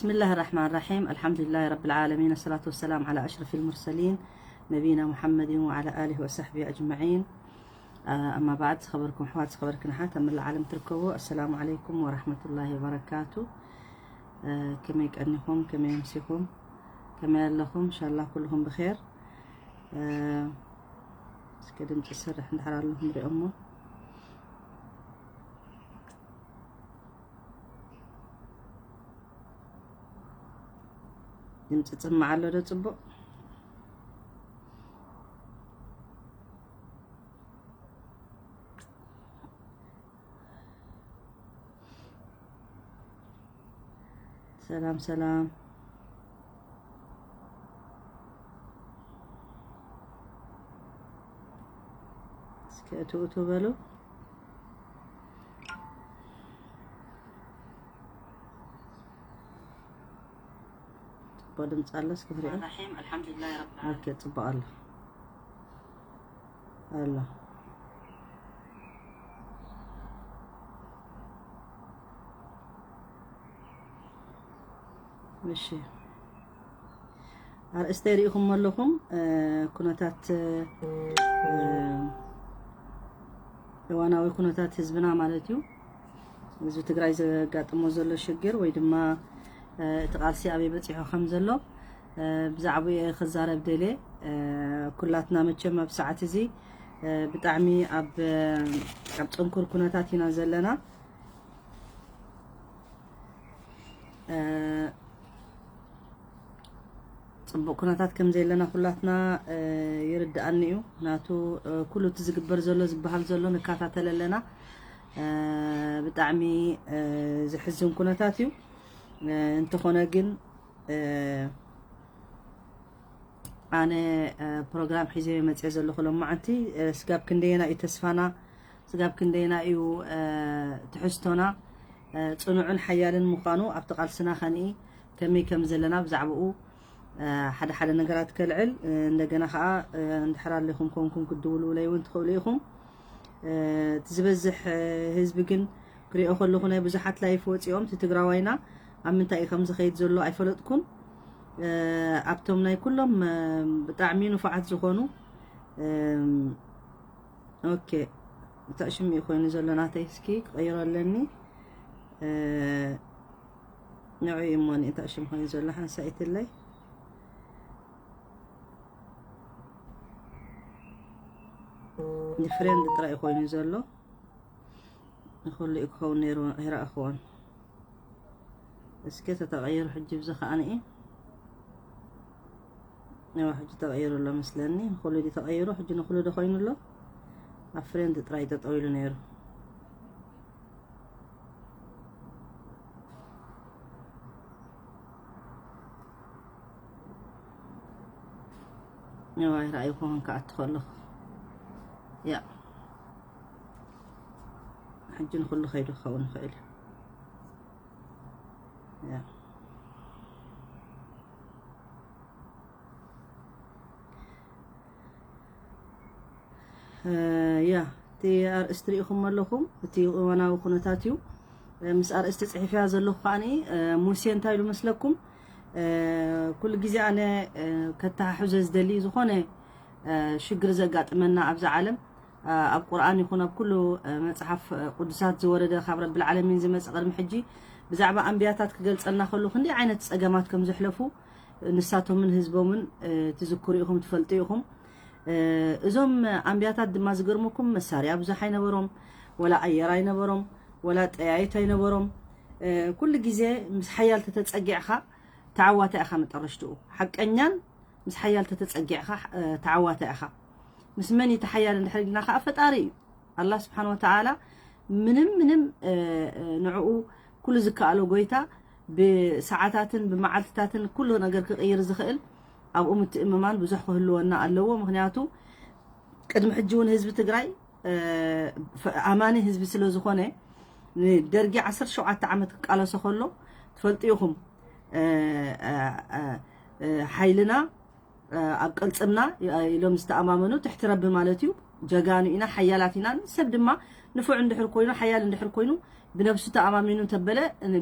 بسم الله الرحمن الرحيم. الحمد لله رب العالمين. الصلاة والسلام على أشرف المرسلين نبينا محمد وعلى آله وصحبه أجمعين. أما بعد، ዝኸበርኩም ኣሕዋት፣ ዝኸበርክን ኣሓት ኣብ መላእ ዓለም ትርከቡ፣ السلام عليكم ورحمة الله وبركاته. ከመይ ቀኒኹም? ከመይ ኣምሲኹም? ከመይ ኣለኹም? إن شاء الله ኩልኹም ብኸይር። እስከ ድምፂ ዝሰርሕ እንድሕር ኣሎ ክንሪኦ እሞ። ድምፂ ፅማዕ ኣሎ ዶ ፅቡቕ? ሰላም ሰላም። እስከ እቱ እቱ በሉ። ጽቡቕ ድምፂ ኣሎ፣ እስኪ ክሪኦ። الرحيم. الحمد لله رب العالمين. ኦኬ፣ ጽቡቕ ኣሎ። ኣሎ። እሺ። ኣርእስተ ርኢኹም ኣለኹም፣ እ፣ ኩነታት፣ እ፣ እዋናዊ ኩነታት ህዝብና ማለት እዩ። ህዝቢ ትግራይ ዘጋጥሞ ዘሎ ሽግር ወይ ድማ፣ እ፣ እቲ ቃልሲ ኣበይ በፂሑ ከም ዘሎ፣ እ፣ ብዛዕባኡ እየ ክዛረብ ደልየ። እ፣ ኩላትና መቸም ኣብ ሰዓት እዚ፣ እ፣ ብጣዕሚ ኣብ፣ ኣብ ፅንኩር ኩነታት ኢና ዘለና። እ፣ ፅቡቕ ኩነታት ከም ዘለና ኩላትና፣ እ፣ ይርድኣኒ እዩ። ምኽንያቱ፣ እ፣ ኩሉ እቲ ዝግበር ዘሎ ዝበሃል ዘሎ ንከታተል ኣለና። እ፣ ብጣዕሚ፣ እ፣ ዘሕዝን ኩነታት እዩ። እ፣ እንተኾነ ግን፣ እ፣ ኣነ፣ እ፣ ፕሮግራም ሒዘ መፅየ ዘለኹ ሎማዓንቲ፣ እ፣ ስጋብ ክንደየና እዩ ተስፋና፣ ስጋብ ክንደየና እዩ፣ እ፣ ትሕዝቶና፣ እ፣ ፅኑዕን ሓያልን ምዃኑ ኣብቲ ቃልስና ከንኢ ከመይ ከም ዘለና ብዛዕባኡ፣ እ፣ ሓደ ሓደ ነገራት ከልዕል፣ እ፣ እንደገና ከዓ፣ እ፣ እንድሕር ኣለኹም ኮንኩም ክትድውሉለይ እውን ትኽእሉ ኢኹም። እ፣ እቲ ዝበዝሕ፣ እ፣ ህዝቢ ግን ክሪኦ ከለኹ ናይ ብዙሓት ላይፍ ወፂኦም፣ እቲ ትግራዋይና ኣብ ምንታይ እዩ ከም ዝኸይድ ዘሎ ኣይፈለጥኩን። እ፣ ኣብቶም ናይ ኩሎም፣ እ፣ ብጣዕሚ ንፉዓት ዝኾኑ፣ እ፣ ኦኬ፣ እንታይ ሽም እዩ ኮይኑ ዘሎ ናተይ? እስኪ ክቐይሮ ኣለኒ። እ፣ ንዑ እሞ እንታይ ሽም ኮይኑ ዘሎ ሓንሳኢትለይ። ንፍሬንድ ጥራይ ኮይኑ ዘሎ። ንኹሉ እዩ ክኸውን ነይሩ፣ ኣይረኣኽዎን። እስከ ተተቐይሩ ሕጂ ብዚ ከዓኒ እዩ። እዋ፣ ሕጂ ተቐይሩ ኣሎ መስለኒ። ንኹሉ ድዩ ተቐይሩ? ሕጂ ንኹሉ ዶ ኮይኑ ኣሎ? ኣብ ፍሬንድ ጥራይ ጠጠው ኢሉ ነይሩ። እዋ፣ ኣይረኣይኩዎን ክኣቱ ከለኹ። ያ። ሕጂ ንኹሉ ከይዱ ክኸውን ይኽእል እዩ። ያ። እ፣ ያ፣ እቲ ኣርእስቲ ርኢኹም ኣለኹም፣ እቲ እዋናዊ ኩነታት እዩ። እ፣ ምስ ኣርእስቲ ጽሒፍያ ዘለኹ ከዓኒ፣ እ፣ ሙሴ እንታይ ኢሉ መስለኩም? እ፣ ኩሉ ግዜ ኣነ፣ እ፣ ከተሓሕዞ ዝደሊ ዝኾነ፣ እ፣ ሽግር ዘጋጥመና ኣብዛ ዓለም፣ እ፣ ኣብ ቁርኣን ይኹን ኣብ ኩሉ፣ እ፣ መጽሓፍ፣ እ፣ ቅዱሳት ዝወረደ ካብ ረብል ዓለሚን ዝመጽእ ቅድሚ ሕጂ ብዛዕባ ኣንብያታት ክገልጸልና ከሎ ክንደይ ዓይነት ጸገማት ከም ዘሕለፉ ንሳቶምን ህዝቦምን፣ እ፣ ትዝክሩ ኢኹም፣ ትፈልጡ ኢኹም። እ፣ እዞም ኣንብያታት ድማ ዝገርመኩም መሳርያ ብዙሕ ኣይነበሮም፣ ወላ ኣየር ኣይነበሮም፣ ወላ ጠያይት ኣይነበሮም። እ፣ ኩሉ ግዜ ምስ ሓያል ተተጸጊዕኻ ተዓዋታይ ኢኻ መጠረሽትኡ። ሓቀኛን ምስ ሓያል ተተጸጊዕኻ፣ እ፣ ተዓዋታይ ኢኻ። ምስ መን እዩ እቲ ሓያል እንድሕር ኢልና ከኣ ፈጣሪ እዩ። ኣላህ ስብሓን ወተዓላ ምንም፣ ምንም፣ እ፣ እ፣ ንዕኡ ኩሉ ዝከኣሎ ጎይታ ብሰዓታትን ብመዓልትታትን ኩሉ ነገር ክቕይር ዝኽእል ኣብኡ ምትእምማን ብዙሕ ክህልወና ኣለዎ። ምኽንያቱ ቅድሚ ሕጂ እውን ህዝቢ ትግራይ፣ እ፣ ፈ-፣ ኣማኒ ህዝቢ ስለ ዝኾነ ንደርጊ ዓሰርተ ሸውዓተ ዓመት ክቃለሶ ከሎ ትፈልጡ ኢኹም። እ፣ እ፣ እ፣ እ፣ ሓይልና፣ እ፣ ኣብ ቅልጽምና ኢሎም ዝተኣማመኑ ትሕቲ ረቢ ማለት እዩ። ጀጋኑ ኢና፣ ሓያላት ኢና። ሰብ ድማ ንፉዕ እንድሕር ኮይኑ፣ ሓያል እንድሕር ኮይኑ ብነብሱ ተኣማሚኑ እንተበለ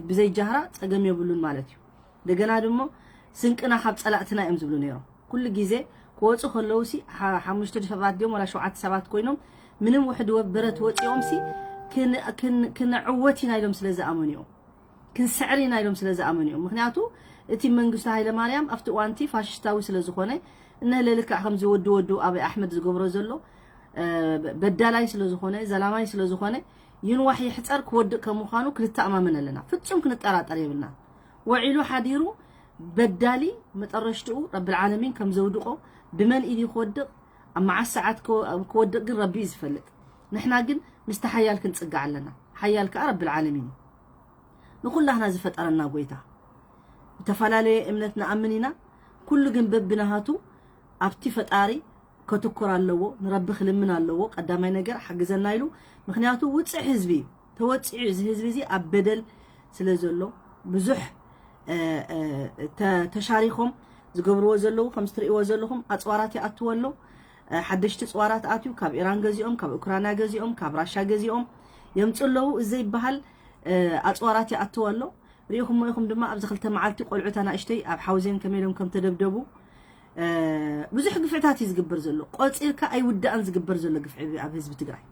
ብዘይ ጃህራ ጸገም የብሉን ማለት እዩ። እንደገና ድማ ስንቅና ካብ ጸላእትና እዮም ዝብሉ ነይሮም። ኩሉ ግዜ ክወፁ ከለዉ ሲ ሓ- ሓሙሽተ ሰባት ድዮም ወላ ሸውዓተ ሰባት ኮይኖም ምንም ውሕድ ወ- ብረት ወፂኦም ሲ ክን- ክን- ክንዕወት ኢና ኢሎም ስለ ዝኣመኑ እዮም። ክንስዕር ኢና ኢሎም ስለ ዝኣመኑ እዮም። ምክንያቱ እቲ መንግስቱ ሃይለ ማርያም ኣብቲ እዋንቲ ፋሽስታዊ ስለ ዝኾነ እነህለ ልክዕ ከምዚ ወዲ ወዱ ኣብይ ኣሕመድ ዝገብሮ ዘሎ በዳላይ ስለ ዝኾነ ዘላማይ ስለ ዝኾነ ይንዋሕ ይሕፀር ክወድቅ ከም ምዃኑ ክንተኣማመን ኣለና። ፍጹም ክንጠራጠር የብልና። ወዒሉ ሓዲሩ በዳሊ መጠረሽትኡ ረብል ዓለሚን ከም ዘውድቆ ብመን ኢድ ክወድቅ ኣብ መዓስ ሰዓት ክወድቅ ግን ረቢ እዩ ዝፈልጥ። ንሕና ግን ምስቲ ሓያል ክንጽጋዕ ኣለና። ሓያል ከዓ ረብል ዓለሚን እዩ። ንኩላህና ዝፈጠረና ጎይታ ዝተፈላለየ እምነት ንኣምን ኢና። ኩሉ ግን በብናሃቱ ኣብቲ ፈጣሪ ከትኩር ኣለዎ፣ ንረቢ ክልምን ኣለዎ። ቀዳማይ ነገር ሓግዘና ኢሉ። ምክንያቱ ውፅዕ ህዝቢ እዩ ተወፂዑ። እዚ ህዝቢ እዚ ኣብ በደል ስለ ዘሎ ብዙሕ ተሻሪኮም ዝገብርዎ ዘለዉ ከምዚ ትርእይዎ ዘለኹም ኣፅዋራት ይኣትዎ ኣሎ። ሓደሽቲ ፅዋራት ኣትዩ ካብ ኢራን ገዚኦም ካብ ኡክራና ገዚኦም ካብ ራሻ ገዚኦም የምፁ ኣለዉ። እዚ ዘይበሃል ኣፅዋራት ይኣትዎ ኣሎ። ሪኢኹሞ ኢኹም ድማ ኣብዚ ክልተ መዓልቲ ቆልዑት ኣናእሽተይ ኣብ ሓውዜን ከመይ ኢሎም ከም ተደብደቡ። ብዙሕ ግፍዕታት እዩ ዝግበር ዘሎ። ቆፂርካ ኣይውዳእን ዝግበር ዘሎ ግፍዒ ኣብ ህዝቢ ትግራይ።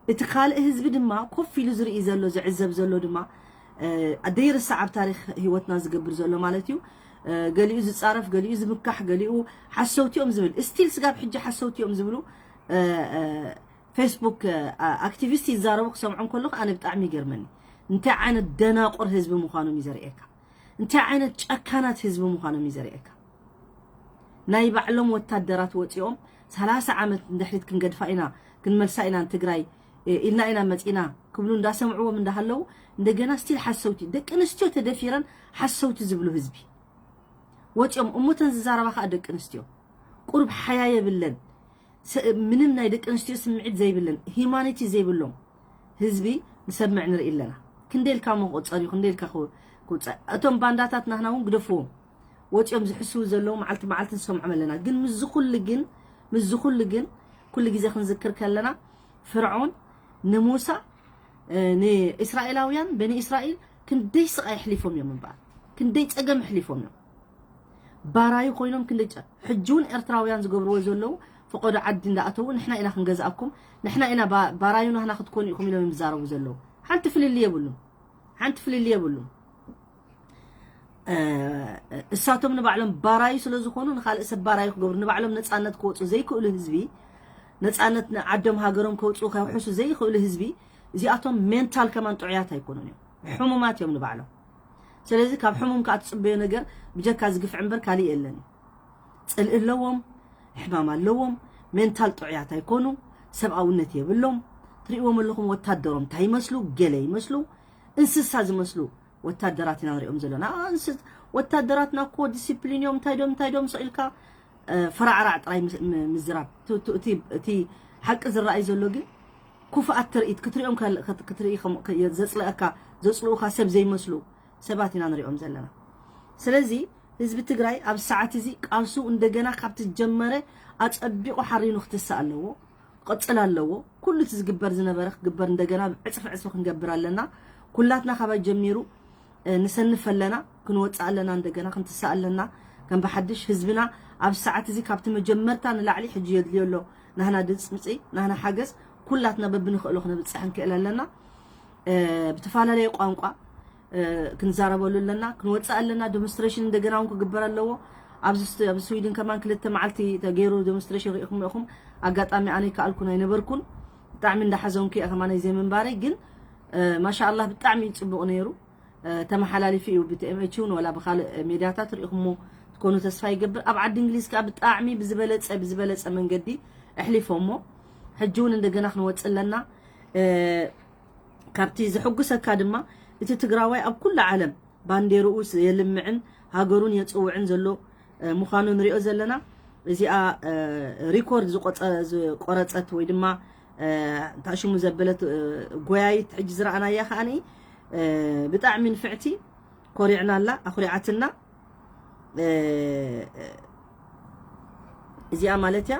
እቲ ካልእ ህዝቢ ድማ ኮፍ ኢሉ ዝርኢ ዘሎ ዝዕዘብ ዘሎ ድማ ደይርሳዕ ኣብ ታሪክ ህይወትና ዝገብር ዘሎ ማለት እዩ። ገሊኡ ዝፃረፍ፣ ገሊኡ ዝምካሕ፣ ገሊኡ ሓሰውቲ እዮም ዝብል፣ ስቲል ስጋብ ሕጂ ሓሰውቲ እዮም ዝብሉ ፌስቡክ ኣክቲቪስት ይዛረቡ ክሰምዖም ከለኹ ኣነ ብጣዕሚ ይገርመኒ። እንታይ ዓይነት ደናቁር ህዝቢ ምዃኖም እዩ ዘርእየካ። እንታይ ዓይነት ጨካናት ህዝቢ ምዃኖም እዩ ዘርእየካ። ናይ ባዕሎም ወታደራት ወፂኦም ሰላሳ ዓመት ንድሕሪት ክንገድፋ ኢና ክንመልሳ ኢና ንትግራይ ኢልና ኢና መፂና ክብሉ እንዳሰምዕዎም እንዳሃለዉ እንደገና ስቲል ሓሰውቲ ደቂ ኣንስትዮ ተደፊረን ሓሰውቲ ዝብሉ ህዝቢ ወፂኦም እሞተን ዝዛረባ ከዓ ደቂ ኣንስትዮ ቁሩብ ሓያ የብለን። ምንም ናይ ደቂ ኣንስትዮ ስምዒት ዘይብለን ሂማኒቲ ዘይብሎም ህዝቢ ንሰምዕ ንርኢ ኣለና። ክንደይ ኢልካ ሞ ክቁፀር እዩ ክንደይ ኢልካ ክውፀ እቶም ባንዳታት ናህና እውን ግደፍዎም። ወፂኦም ዝሕስቡ ዘለዉ መዓልቲ መዓልቲ ንሰምዖም ኣለና። ግን ምዚ ኩሉ ግን ምዚ ኩሉ ግን ኩሉ ግዜ ክንዝክር ከለና ፍርዖን ንሙሳ ንእስራኤላውያን በኒ እስራኤል ክንደይ ስቃይ ኣሕሊፎም እዮም እምበኣር ክንደይ ፀገም ኣሕሊፎም እዮም። ባራዩ ኮይኖም ክንደይ ጨ- ሕጂ እውን ኤርትራውያን ዝገብርዎ ዘለዉ ፈቆዶ ዓዲ እንዳኣተዉ ንሕና ኢና ክንገዝኣኩም ንሕና ኢና ባ- ባራዩ ናህና ክትኮኑ ኢኹም ኢሎም እዮም ዝዛረቡ ዘለዉ። ሓንቲ ፍልልይ የብሉም። ሓንቲ ፍልልይ የብሉም። እሳቶም ንባዕሎም ባራዩ ስለ ዝኾኑ ንኻልእ ሰብ ባራዩ ክገብሩ ንባዕሎም ነፃነት ክወፁ ዘይክእሉ ህዝቢ ነፃነት ንዓዶም ሃገሮም ከውፅኡ ከውሕሱ ዘይኽእሉ ህዝቢ እዚኣቶም ሜንታል ከማን ጥዑያት ኣይኮኑን እዮም። ሕሙማት እዮም ንባዕሎም። ስለዚ ካብ ሕሙም ከዓ ትፅበዮ ነገር ብጀካ ዝግፍዕ እምበር ካሊእ የለን። ፅልኢ ኣለዎም፣ ሕማም ኣለዎም፣ ሜንታል ጥዑያት ኣይኮኑ፣ ሰብኣውነት የብሎም። ትርእዎም ኣለኹም ወታደሮም እንታይ ይመስሉ፣ ገለ ይመስሉ፣ እንስሳ ዝመስሉ ወታደራት ኢና ንሪኦም ዘለና። ኣንስ ወታደራትና እኮ ዲሲፕሊን እዮም እንታይ ዶም እንታይ ዶም ሰኢልካ ፈራዕራዕ ጥራይ ምዝራብ እቲ ሓቂ ዝረኣይ ዘሎ ግን ክፉኣት ትርኢት ክትሪኦም ክትርኢ ዘፅልእካ ዘፅልኡካ ሰብ ዘይመስሉ ሰባት ኢና ንሪኦም ዘለና። ስለዚ ህዝቢ ትግራይ ኣብ ሰዓት እዚ ቃልሱ እንደገና ካብ ትጀመረ ኣፀቢቑ ሓሪኑ ክትስእ ኣለዎ። ክቕፅል ኣለዎ። ኩሉ እቲ ዝግበር ዝነበረ ክግበር እንደገና ዕፅፊ ዕፅፊ ክንገብር ኣለና። ኩላትና ካባይ ጀሚሩ ንሰንፍ ኣለና፣ ክንወፅእ ኣለና፣ እንደገና ክንትስእ ኣለና። ከም ብሓድሽ ህዝብና ኣብ ሰዓት እዚ ካብቲ መጀመርታ ንላዕሊ ሕጂ የድልዮ ኣሎ ናህና ድምፂ፣ ናህና ሓገዝ ኩላትና በብንኽእሎ ክነብፅሕ ንክእል ኣለና። ብተፈላለየ ቋንቋ ክንዛረበሉ ኣለና፣ ክንወፅእ ኣለና። ዴሞንስትሬሽን እንደገና እውን ክግበር ኣለዎ። ኣብዚ ስዊድን ከማን ክልተ መዓልቲ ተገይሩ ዴሞንስትሬሽን ሪኢኹም ኢኹም። ኣጋጣሚ ኣነ ይከኣልኩን ኣይነበርኩን። ብጣዕሚ እንዳሓዘንኩ እየ ከማን ዘይምንባረይ ግን ማሻኣላህ ብጣዕሚ እዩ ፅቡቕ ነይሩ። ተመሓላሊፉ እዩ ብቲኤምኤች እውን ወላ ብካልእ ሜድያታት ሪኢኹሞ ትኮኑ ተስፋ ይገብር። ኣብ ዓዲ እንግሊዝ ከዓ ብጣዕሚ ብዝበለፀ ብዝበለፀ መንገዲ ኣሕሊፎሞ ሕጂ እውን እንደገና ክንወፅእ ኣለና። ካብቲ ዝሕጉሰካ ድማ እቲ ትግራዋይ ኣብ ኩሉ ዓለም ባንዴርኡ የልምዕን ሃገሩን የፅውዕን ዘሎ ምዃኑ ንሪኦ ዘለና። እዚኣ ሪኮርድ ዝቆረፀት ወይ ድማ እንታይ ሽሙ ዘበለት ጎያይት ሕጂ ዝረኣናያ ከዓኒ ብጣዕሚ ንፍዕቲ ኮሪዕናላ ኣኹሪዓትና። እዚኣ ማለት እያ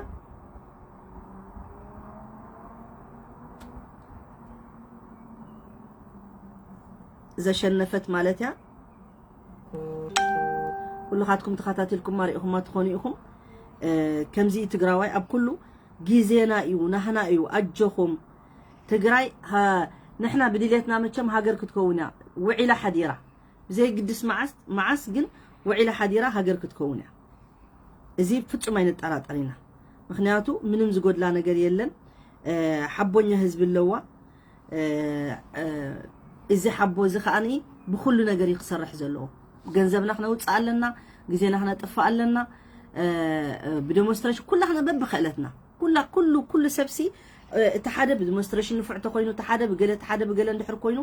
ዘሸነፈት ማለት እያ። ኩልኻትኩም ተኸታቲልኩም ማሪእኹማ ትኾኑ ኢኹም። ከምዚ ትግራዋይ ኣብ ኩሉ ግዜና እዩ፣ ናህና እዩ። ኣጆኹም ትግራይ። ንሕና ብድሌትና መቸም ሃገር ክትከውን እያ ውዒላ ሓዲራ፣ ብዘይግድስ መዓስ ግን ውዒላ ሓዲራ ሃገር ክትከውን እያ። እዚ ፍጹም ኣይንጠራጠር ኢና። ምክንያቱ ምንም ዝጎድላ ነገር የለን። ሓቦኛ ህዝቢ ኣለዋ። እዚ ሓቦ እዚ ከዓኒ ብኩሉ ነገር እዩ ክሰርሕ ዘለዎ። ገንዘብና ክነውፅእ ኣለና፣ ግዜና ክነጥፍእ ኣለና። ብደሞንስትሬሽን ኩላህና በብክእለትና ኩላ ኩሉ ኩሉ ሰብሲ እቲ ሓደ ብደሞንስትሬሽን ንፉዕ ተኮይኑ፣ እቲ ሓደ ብገለ፣ እቲ ሓደ ብገለ እንድሕር ኮይኑ፣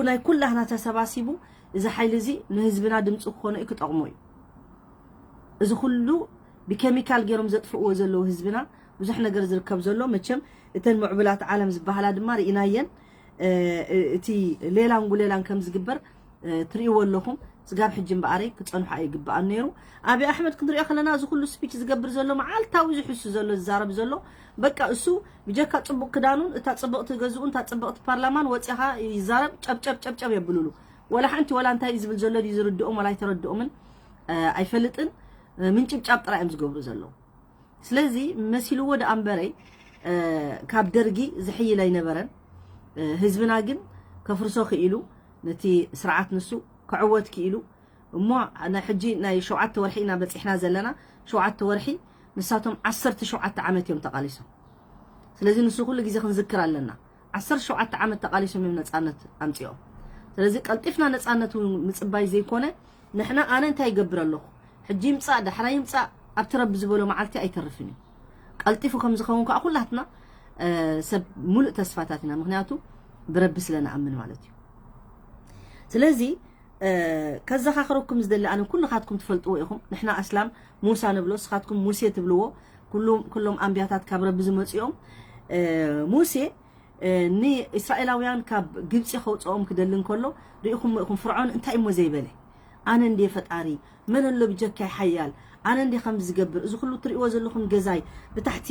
ናይ ኩላህና ተሰባሲቡ እዚ ሓይሊ እዚ ንህዝብና ድምፂ ክኾኖ እዩ፣ ክጠቕሞ እዩ። እዚ ኩሉ ብኬሚካል ገይሮም ዘጥፍእዎ ዘለዉ ህዝብና ብዙሕ ነገር ዝርከብ ዘሎ። መቸም እተን ምዕቡላት ዓለም ዝበሃላ ድማ ርኢናየን። እቲ ሌላን ጉሌላን ከም ዝግበር ትርእይዎ ኣለኹም። ስጋብ ሕጂ እምበኣረይ ክፀንሑ ኣይግብኣን ነይሩ። ኣብይ ኣሕመድ ክንሪኦ ከለና እዚ ኩሉ ስፒች ዝገብር ዘሎ፣ መዓልታዊ ዝሕሱ ዘሎ፣ ዝዛረብ ዘሎ፣ በቃ እሱ ብጀካ ፅቡቅ ክዳኑን እታ ፅብቅቲ ገዝኡን እታ ፅብቅቲ ፓርላማን ወፂኻ ይዛረብ፣ ጨብጨብ ጨብጨብ የብልሉ። ወላ ሓንቲ ወላ እንታይ እዩ ዝብል ዘሎ ድዩ ዝርድኦም ወላ ኣይተረድኦምን ኣይፈልጥን። ምንጭብጫብ ጥራይ እዮም ዝገብሩ ዘለዉ። ስለዚ መሲልዎ ደኣ እምበረይ ካብ ደርጊ ዝሕይል ኣይነበረን። ህዝብና ግን ከፍርሶ ክኢሉ፣ ነቲ ስርዓት ንሱ ክዕወት ክኢሉ እሞ ናይ ሕጂ ናይ ሸውዓተ ወርሒ ኢና በፂሕና ዘለና። ሸውዓተ ወርሒ፣ ንሳቶም ዓሰርተ ሸውዓተ ዓመት እዮም ተቓሊሶም። ስለዚ ንሱ ኩሉ ግዜ ክንዝክር ኣለና። ዓሰርተ ሸውዓተ ዓመት ተቓሊሶም እዮም ነፃነት ኣምፂኦም። ስለዚ ቀልጢፍና ነፃነት እውን ምፅባይ ዘይኮነ ንሕና ኣነ እንታይ ይገብር ኣለኹ፣ ሕጂ ይምፃእ ዳሕራይ ይምፃእ ኣብቲ ረቢ ዝበሎ መዓልቲ ኣይተርፍን እዩ። ቀልጢፉ ከም ዝኸውን ከዓ ኩላትና ሰብ ሙሉእ ተስፋታት ኢና። ምክንያቱ ብረቢ ስለ ንኣምን ማለት እዩ። ስለዚ ከዘኻኽረኩም ዝደሊ ኣነ ኩልኻትኩም ትፈልጥዎ ኢኹም። ንሕና ኣስላም ሙሳ ንብሎ፣ ንስኻትኩም ሙሴ ትብልዎ። ኩሎም ኣንብያታት ካብ ረቢ ዝመፅኦም። ሙሴ ንእስራኤላውያን ካብ ግብፂ ከውፅኦም ክደሊ እንከሎ ርኢኹሞ ኢኹም። ፍርዖን እንታይ እሞ ዘይበለ? ኣነ እንድየ ፈጣሪ፣ መን ኣሎ ብጀካይ ሓያል? ኣነ እንድየ ከም ዝገብር። እዚ ኩሉ ትርእይዎ ዘለኹም ገዛይ ብታሕቲ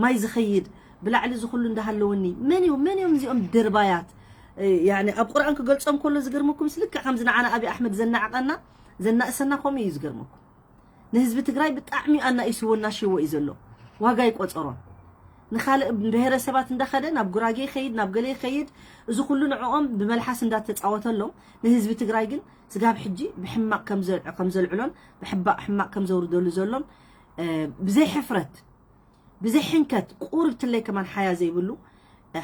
ማይ ዝኸይድ፣ ብላዕሊ እዚ ኩሉ እንዳሃለወኒ መን እዩ? መን እዮም እዚኦም ድርባያት? ያኒ ኣብ ቁርኣን ክገልጾም ከሎ ዝገርመኩም፣ ልክዕ ከምዚ ንዓና ኣብይ ኣሕመድ ዘናዕቀና ዘናእሰና ከምኡ እዩ ዝገርመኩም። ንህዝቢ ትግራይ ብጣዕሚ ኣናኢስዎ እናሽዎ እዩ ዘሎ። ዋጋ ይቆፀሮን። ንኻልእ ብሄረሰባት እንዳኸደ ናብ ጉራጌ ይኸይድ፣ ናብ ገለ ይኸይድ። እዚ ኩሉ ንዕኦም ብመልሓስ እንዳተፃወተሎም፣ ንህዝቢ ትግራይ ግን ስጋብ ሕጂ ብሕማቕ ከም ዘልዕሎን ብሕባእ ሕማቕ ከም ዘውርደሉ ዘሎን ብዘይ ሕፍረት ብዘይ ሕንከት ቁርብትለይ ከማን ሓያ ዘይብሉ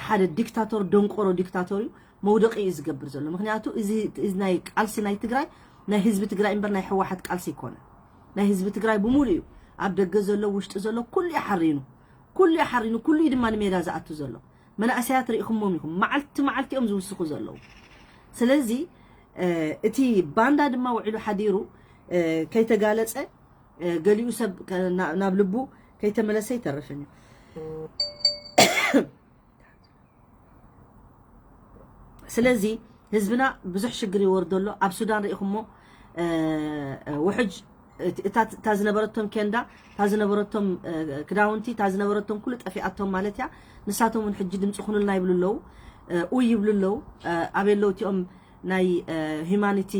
ሓደ ዲክታቶር፣ ደንቆሮ ዲክታቶር እዩ። መውደቂ እዩ ዝገብር ዘሎ። ምክንያቱ እዚ ናይ ቃልሲ ናይ ትግራይ ናይ ህዝቢ ትግራይ እምበር ናይ ህወሓት ቃልሲ ኣይኮነ። ናይ ህዝቢ ትግራይ ብሙሉ እዩ። ኣብ ደገ ዘሎ ውሽጢ ዘሎ ኩሉ እዩ ሓሪኑ፣ ኩሉ እዩ ሓሪኑ፣ ኩሉ እዩ ድማ ንሜዳ ዝኣቱ ዘሎ። መናእሰያት ርኢኹሞም ኢኹም፣ መዓልቲ መዓልቲ እዮም ዝውስኹ ዘለዉ። ስለዚ እቲ ባንዳ ድማ ውዒሉ ሓዲሩ ከይተጋለፀ ገሊኡ ሰብ ናብ ልቡ ከይተመለሰ ይተርፍን እዩ። ስለዚ ህዝብና ብዙሕ ሽግር ይወርዶ ኣሎ። ኣብ ሱዳን ርኢኹሞ ውሕጅ እታ ዝነበረቶም ኬንዳ፣ እታ ዝነበረቶም ክዳውንቲ፣ እታ ዝነበረቶም ኩሉ ጠፊኣቶም ማለት እያ። ንሳቶም እውን ሕጂ ድምፂ ኩኑልና ይብሉ ኣለዉ፣ ኡይ ይብሉ ኣለዉ። ኣበይ ኣለዉ እቲኦም ናይ ሂማኒቲ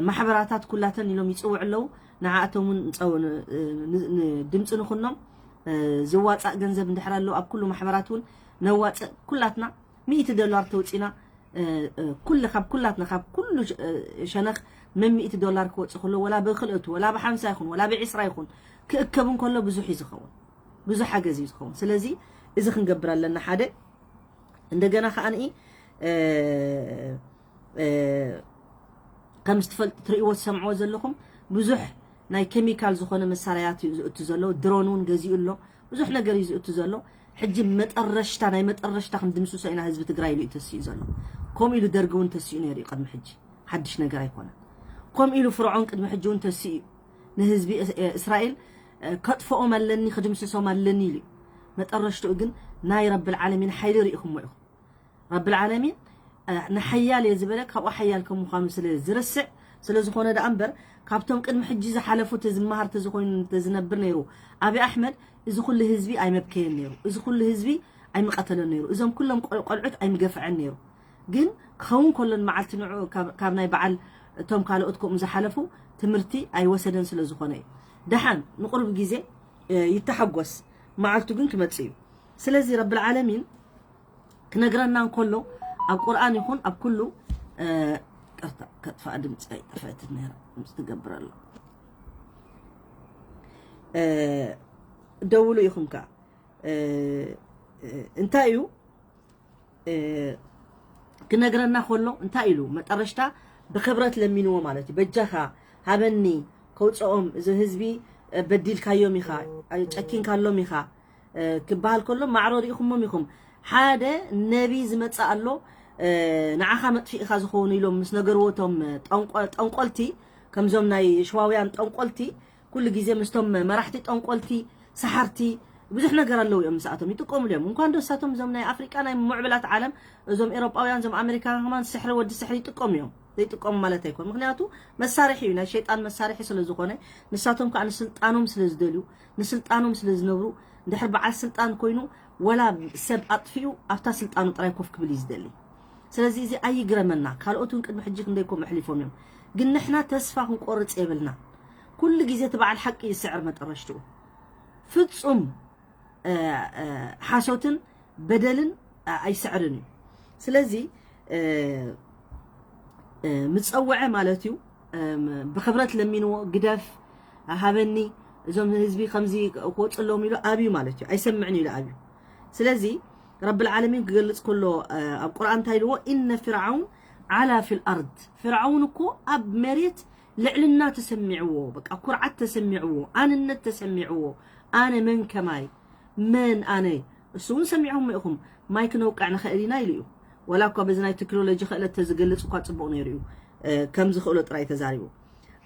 ማሕበራታት ኩላተን ኢሎም ይፅውዑ ኣለዉ። ንዓኣቶም እውን ድምፂ ንኹኖም። ዝዋፃእ ገንዘብ እንድሕር ኣሎ ኣብ ኩሉ ማሕበራት እውን ነዋፅእ። ኩላትና ሚእቲ ዶላር ተውፂና ኩሉ ካብ ኩላትና ካብ ኩሉ ሸነኽ መን ሚእቲ ዶላር ክወፅእ ከሎ ወላ ብክልእቱ ወላ ብሓምሳ ይኹን ወላ ብዒስራ ይኹን ክእከብ እንከሎ ብዙሕ እዩ ዝኸውን፣ ብዙሕ ሓገዝ እዩ ዝኸውን። ስለዚ እዚ ክንገብር ኣለና ሓደ። እንደገና ከዓንኢ ከም ዝትፈልጥ ትርእይዎ ትሰምዕዎ ዘለኹም ብዙሕ ናይ ኬሚካል ዝኾነ መሳርያት እዩ ዝእቱ ዘሎ። ድሮን እውን ገዚኡ ኣሎ፣ ብዙሕ ነገር እዩ ዝእቱ ዘሎ። ሕጂ መጠረሽታ ናይ መጠረሽታ ክንድምስሶ ኢና ህዝቢ ትግራይ ኢሉ እዩ ተሲኡ ዘሎ። ከምኡ ኢሉ ደርጊ እውን ተሲኡ ነይሩ እዩ ቅድሚ ሕጂ፣ ሓድሽ ነገር ኣይኮነን። ከምኡ ኢሉ ፍርዖን ቅድሚ ሕጂ እውን ተሲኡ እዩ። ንህዝቢ እስራኤል ከጥፍኦም ኣለኒ ክድምስሶም ኣለኒ ኢሉ እዩ። መጠረሽትኡ ግን ናይ ረብል ዓለሚን ሓይሊ ርኢኹሞ ኢኹም። ረብል ዓለሚን ንሓያል እየ ዝበለ ካብኡ ሓያል ከም ምዃኑ ስለ ዝርስዕ ስለ ዝኾነ ደኣ እምበር ካብቶም ቅድሚ ሕጂ ዝሓለፉ ተዝመሃር ተዝኮይኑ ተዝነብር ነይሩ። ኣብይ ኣሕመድ እዚ ኩሉ ህዝቢ ኣይመብከየን ነይሩ፣ እዚ ኩሉ ህዝቢ ኣይምቐተለን ነይሩ፣ እዞም ኩሎም ቆልዑት ኣይምገፍዐን ነይሩ። ግን ክኸውን ከሎን መዓልቲ ንዑ ካብ ናይ በዓል እቶም ካልኦት ከምኡ ዝሓለፉ ትምህርቲ ኣይወሰደን ስለ ዝኾነ እዩ። ደሓን ንቁሩብ ግዜ ይተሓጎስ፣ መዓልቱ ግን ክመጽእ እዩ። ስለዚ ረብል ዓለሚን ክነግረና እንከሎ ኣብ ቁርኣን ይኹን ኣብ ኩሉ ቅርታ ከጥፋእ ድምፂ ኣይጠፈእትን ነራ ድምፂ ትገብር ኣሎ። ደውሉ ኢኹም ከዓ እንታይ እዩ ክነግረና ከሎ እንታይ ኢሉ መጠረሽታ ብክብረት ለሚንዎ ማለት እዩ። በጃኻ ሃበኒ ከውፅኦም፣ እዚ ህዝቢ በዲልካዮም ኢኻ፣ ጨኪንካሎም ኢኻ ክበሃል ከሎ ማዕሮ ሪኢኹሞም ኢኹም። ሓደ ነቢ ዝመፅእ ኣሎ ንዓኻ መጥፊእኻ ዝኸውን ኢሎም ምስ ነገርዎ እቶም ጠንቆልቲ፣ ከምዞም ናይ ሽዋውያን ጠንቆልቲ ኩሉ ግዜ ምስቶም መራሕቲ ጠንቆልቲ ሰሓርቲ ብዙሕ ነገር ኣለዉ እዮም። ምስኣቶም ይጥቀሙሉ እዮም። እንኳን ዶ እሳቶም እዞም ናይ ኣፍሪቃ ናይ ምዕብላት ዓለም እዞም ኤሮጳውያን እዞም ኣሜሪካን ከማን ስሕሪ ወዲ ስሕሪ ይጥቀሙ እዮም። ዘይጥቀሙ ማለት ኣይኮን። ምክንያቱ መሳርሒ እዩ፣ ናይ ሸይጣን መሳርሒ ስለ ዝኾነ ንሳቶም ከዓ ንስልጣኖም ስለ ዝደልዩ ንስልጣኖም ስለ ዝነብሩ እንድሕር በዓል ስልጣን ኮይኑ ወላ ሰብ ኣጥፊኡ ኣብታ ስልጣኑ ጥራይ ኮፍ ክብል እዩ ዝደሊ። ስለዚ እዚ ኣይግረመና። ካልኦት እውን ቅድሚ ሕጂ ክንደይ ከምኡ ኣሕሊፎም እዮም። ግን ንሕና ተስፋ ክንቆርፅ የብልና። ኩሉ ግዜ እቲ በዓል ሓቂ ይስዕር መጠረሽትኡ። ፍጹም ሓሶትን በደልን ኣይስዕርን እዩ። ስለዚ ምፀወዐ ማለት እዩ። ብክብረት ለሚንዎ ግደፍ ሃበኒ እዞም ህዝቢ ከምዚ ክወፅሎም ኢሉ ኣብዩ ማለት እዩ። ኣይሰምዕን ኢሉ ኣብዩ። ስለዚ ረብል ዓለሚን ክገልፅ ከሎ ኣብ ቁርኣን እንታይ ኢልዎ? ኢነ ፍርዓውን ዓላ ፊል ኣርድ። ፍርዓውን እኮ ኣብ መሬት ልዕልና ተሰሚዕዎ፣ በቃ ኩርዓት ተሰሚዕዎ፣ ኣንነት ተሰሚዕዎ። ኣነ መን ከማይ መን ኣነ እሱ እውን ሰሚዕኹም ኢኹም። ማይ ክነውቅዕ ንኽእል ኢና ኢሉ እዩ። ወላ እኳ በዚ ናይ ቴክኖሎጂ ክእለት ተዝገልፅ እኳ ፅቡቕ ነይሩ እዩ። ከም ዝኽእሎ ጥራይ ተዛሪቡ።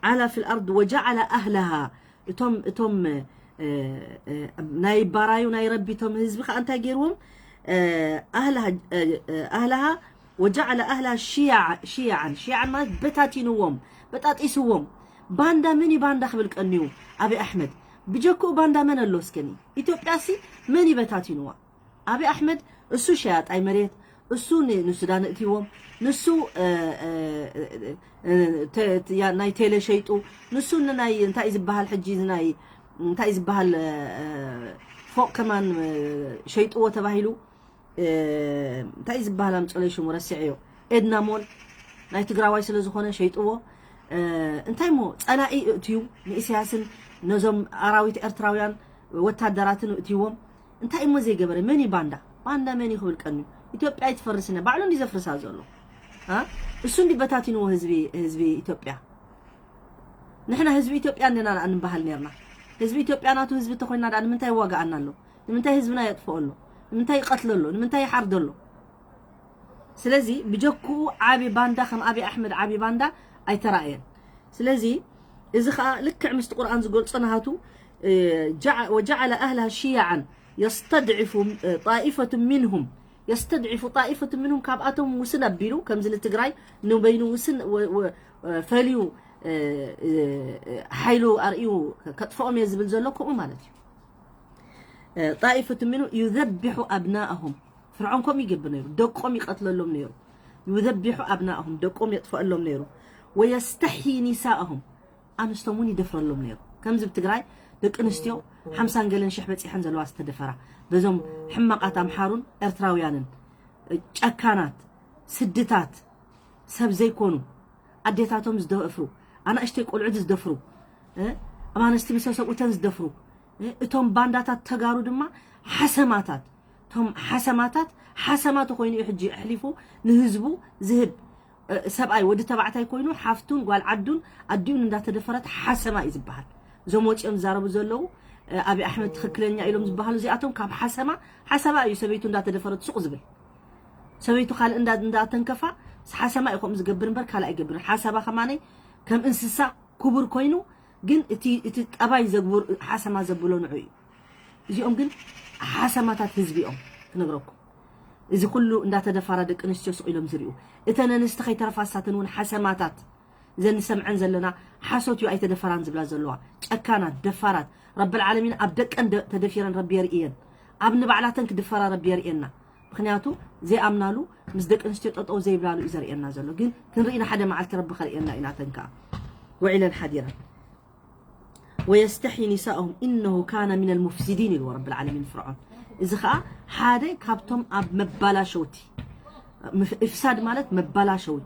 ዓላ ፊል ኣርድ ወጀዓለ ኣህለሃ እቶም እቶም ናይ ባራዩ ናይ ረቢ እቶም ህዝቢ ከዓ እንታይ ገይርዎም? ኣህለሃ ወጀዓለ ኣህላ ሽያዓን ሽያዓን ማለት በታቲንዎም በጣጢስዎም። ባንዳ መን እዩ ባንዳ ክብል ቀንዩ? ኣብይ ኣሕመድ። ብጀክኡ ባንዳ መን ኣሎ እስከኒ? ኢትዮጵያ ሲ መን እዩ በታቲንዋ? ኣብይ ኣሕመድ እሱ ሸያጣይ መሬት እሱ ንሱዳን እእትዎም ንሱ ናይ ቴሌ ሸይጡ ንሱ ናይ እንታይ ዝበሃል ሕጂ ናይ እንታይ ዝበሃል ፎቅ ከማን ሸይጥዎ ተባሂሉ እንታይ ዝበሃል ኣምፀለይ ሽሙ ረሲዐዮ ኤድና ሞል ናይ ትግራዋይ ስለ ዝኾነ ሸይጥዎ እንታይ ሞ ፀላኢ እእትዩ ንኢሳያስን ነዞም ኣራዊት ኤርትራውያን ወታደራትን እእትይዎም እንታይ እሞ ዘይገበረ መን እዩ ባንዳ ባንዳ መን እዩ ክብል ቀንዩ ኢትዮጵያ ኣይትፈርስን እያ ባዕሉ እንዲ ዘፍርሳ ዘሎ እሱ እንዲ በታቲንዎ ህዝቢ ህዝቢ ኢትዮጵያ ንሕና ህዝቢ ኢትዮጵያ እንዲና ደኣ ንበሃል ነርና ህዝቢ ኢትዮጵያ ናቱ ህዝቢ ተኮይና ደኣ ንምንታይ ይዋጋኣና ኣሎ ንምንታይ ህዝብና የጥፍኦ ኣሎ ንምንታይ ይቀትሎ ኣሎ ንምንታይ ይሓርዶ ኣሎ ስለዚ ብጀክኡ ዓቢ ባንዳ ከም ኣብይ ኣሕመድ ዓቢ ባንዳ ኣይተራእየን ስለዚ እዚ ከዓ ልክዕ ምስቲ ቁርኣን ዝገልጾ ናሃቱ وجعل أهلها شيعا يستضعف طائفة منهم يستضعف طائفة منهم ካብኣቶም ውስን ኣቢሉ ከምዚ ንትግራይ ንበይኑ ውስን ፈልዩ ሓይሉ ኣርእዩ ከጥፍኦም እየ ዝብል ዘሎ ከምኡ ማለት እዩ طائفة منهم يذبح أبناءهم فرعون كم يقبل نيرو دقوم يقتل لهم نيرو يذبح أبناءهم دقوم يطفئ لهم نيرو ويستحيي نساءهم ኣንስቶም እውን ይደፍረሎም ነይሩ ከምዚ ብ ትግራይ ደቂ ኣንስትዮ ሓምሳን ገለን ሽሕ በፂሐን ዘለዋ ዝተደፈራ በዞም ሕማቓት ኣምሓሩን ኤርትራውያንን ጨካናት ስድታት ሰብ ዘይኮኑ ኣዴታቶም ዝደፍሩ ኣናእሽተይ ቆልዑት ዝደፍሩ ኣማነስቲ ምሰ ሰብኡተን ዝደፍሩ እቶም ባንዳታት ተጋሩ ድማ ሓሰማታት እቶም ሓሰማታት ሓሰማ ተኮይኑ እዩ ሕጂ ኣሕሊፉ ንህዝቡ ዝህብ ሰብኣይ ወዲ ተባዕታይ ኮይኑ ሓፍቱን ጓል ዓዱን ኣዲኡን እንዳተደፈረት ሓሰማ እዩ ዝበሃል እዞም ወፂኦም ዝዛረቡ ዘለዉ ኣብይ ኣሕመድ ትክክለኛ ኢሎም ዝበሃሉ እዚኣቶም ካብ ሓሰማ ሓሰማ እዩ ሰበይቱ እንዳተደፈረት ሱቅ ዝብል ሰበይቱ ካልእ እንዳ እንዳተንከፋ ሓሰማ እዩ ከምኡ ዝገብር እምበር ካልእ ኣይገብርን ሓሰባ ከማነይ ከም እንስሳ ክቡር ኮይኑ ግን እቲ እቲ ጠባይ ዘግብር ሓሰማ ዘብሎ ንዑ እዩ እዚኦም ግን ሓሰማታት ህዝቢ እዮም ክነግረኩም እዚ ኩሉ እንዳተደፋራ ደቂ ኣንስትዮ ስቕ ኢሎም ዝሪኡ እተን ኣንስቲ ከይተረፋ ሳተን እውን ሓሰማታት እዘን ንሰምዐን ዘለና ሓሶት እዩ ኣይተደፈራን ዝብላ ዘለዋ ጨካናት ደፋራት ረቢ ዓለሚን ኣብ ደቀን ተደፊረን ረቢ የርእየን ኣብ ንባዕላተን ክድፈራ ረቢ የርእየና ምክንያቱ ዘይኣምናሉ፣ ምስ ደቂ ኣንስትዮ ጠጠው ዘይብላሉ እዩ ዘርእየና ዘሎ። ግን ክንርኢ ኢና፣ ሓደ መዓልቲ ረቢ ከርእየና ኢና። ተንካ ውዒለን ሓዲረን። ويستحيي نساءهم إنه كان من المفسدين ኢልዎ ረብል ዓለሚን ፍርዖን። እዚ ከዓ ሓደ ካብቶም ኣብ መባላሸውቲ፣ ምፍ- ኢፍሳድ ማለት መባላሸዊ።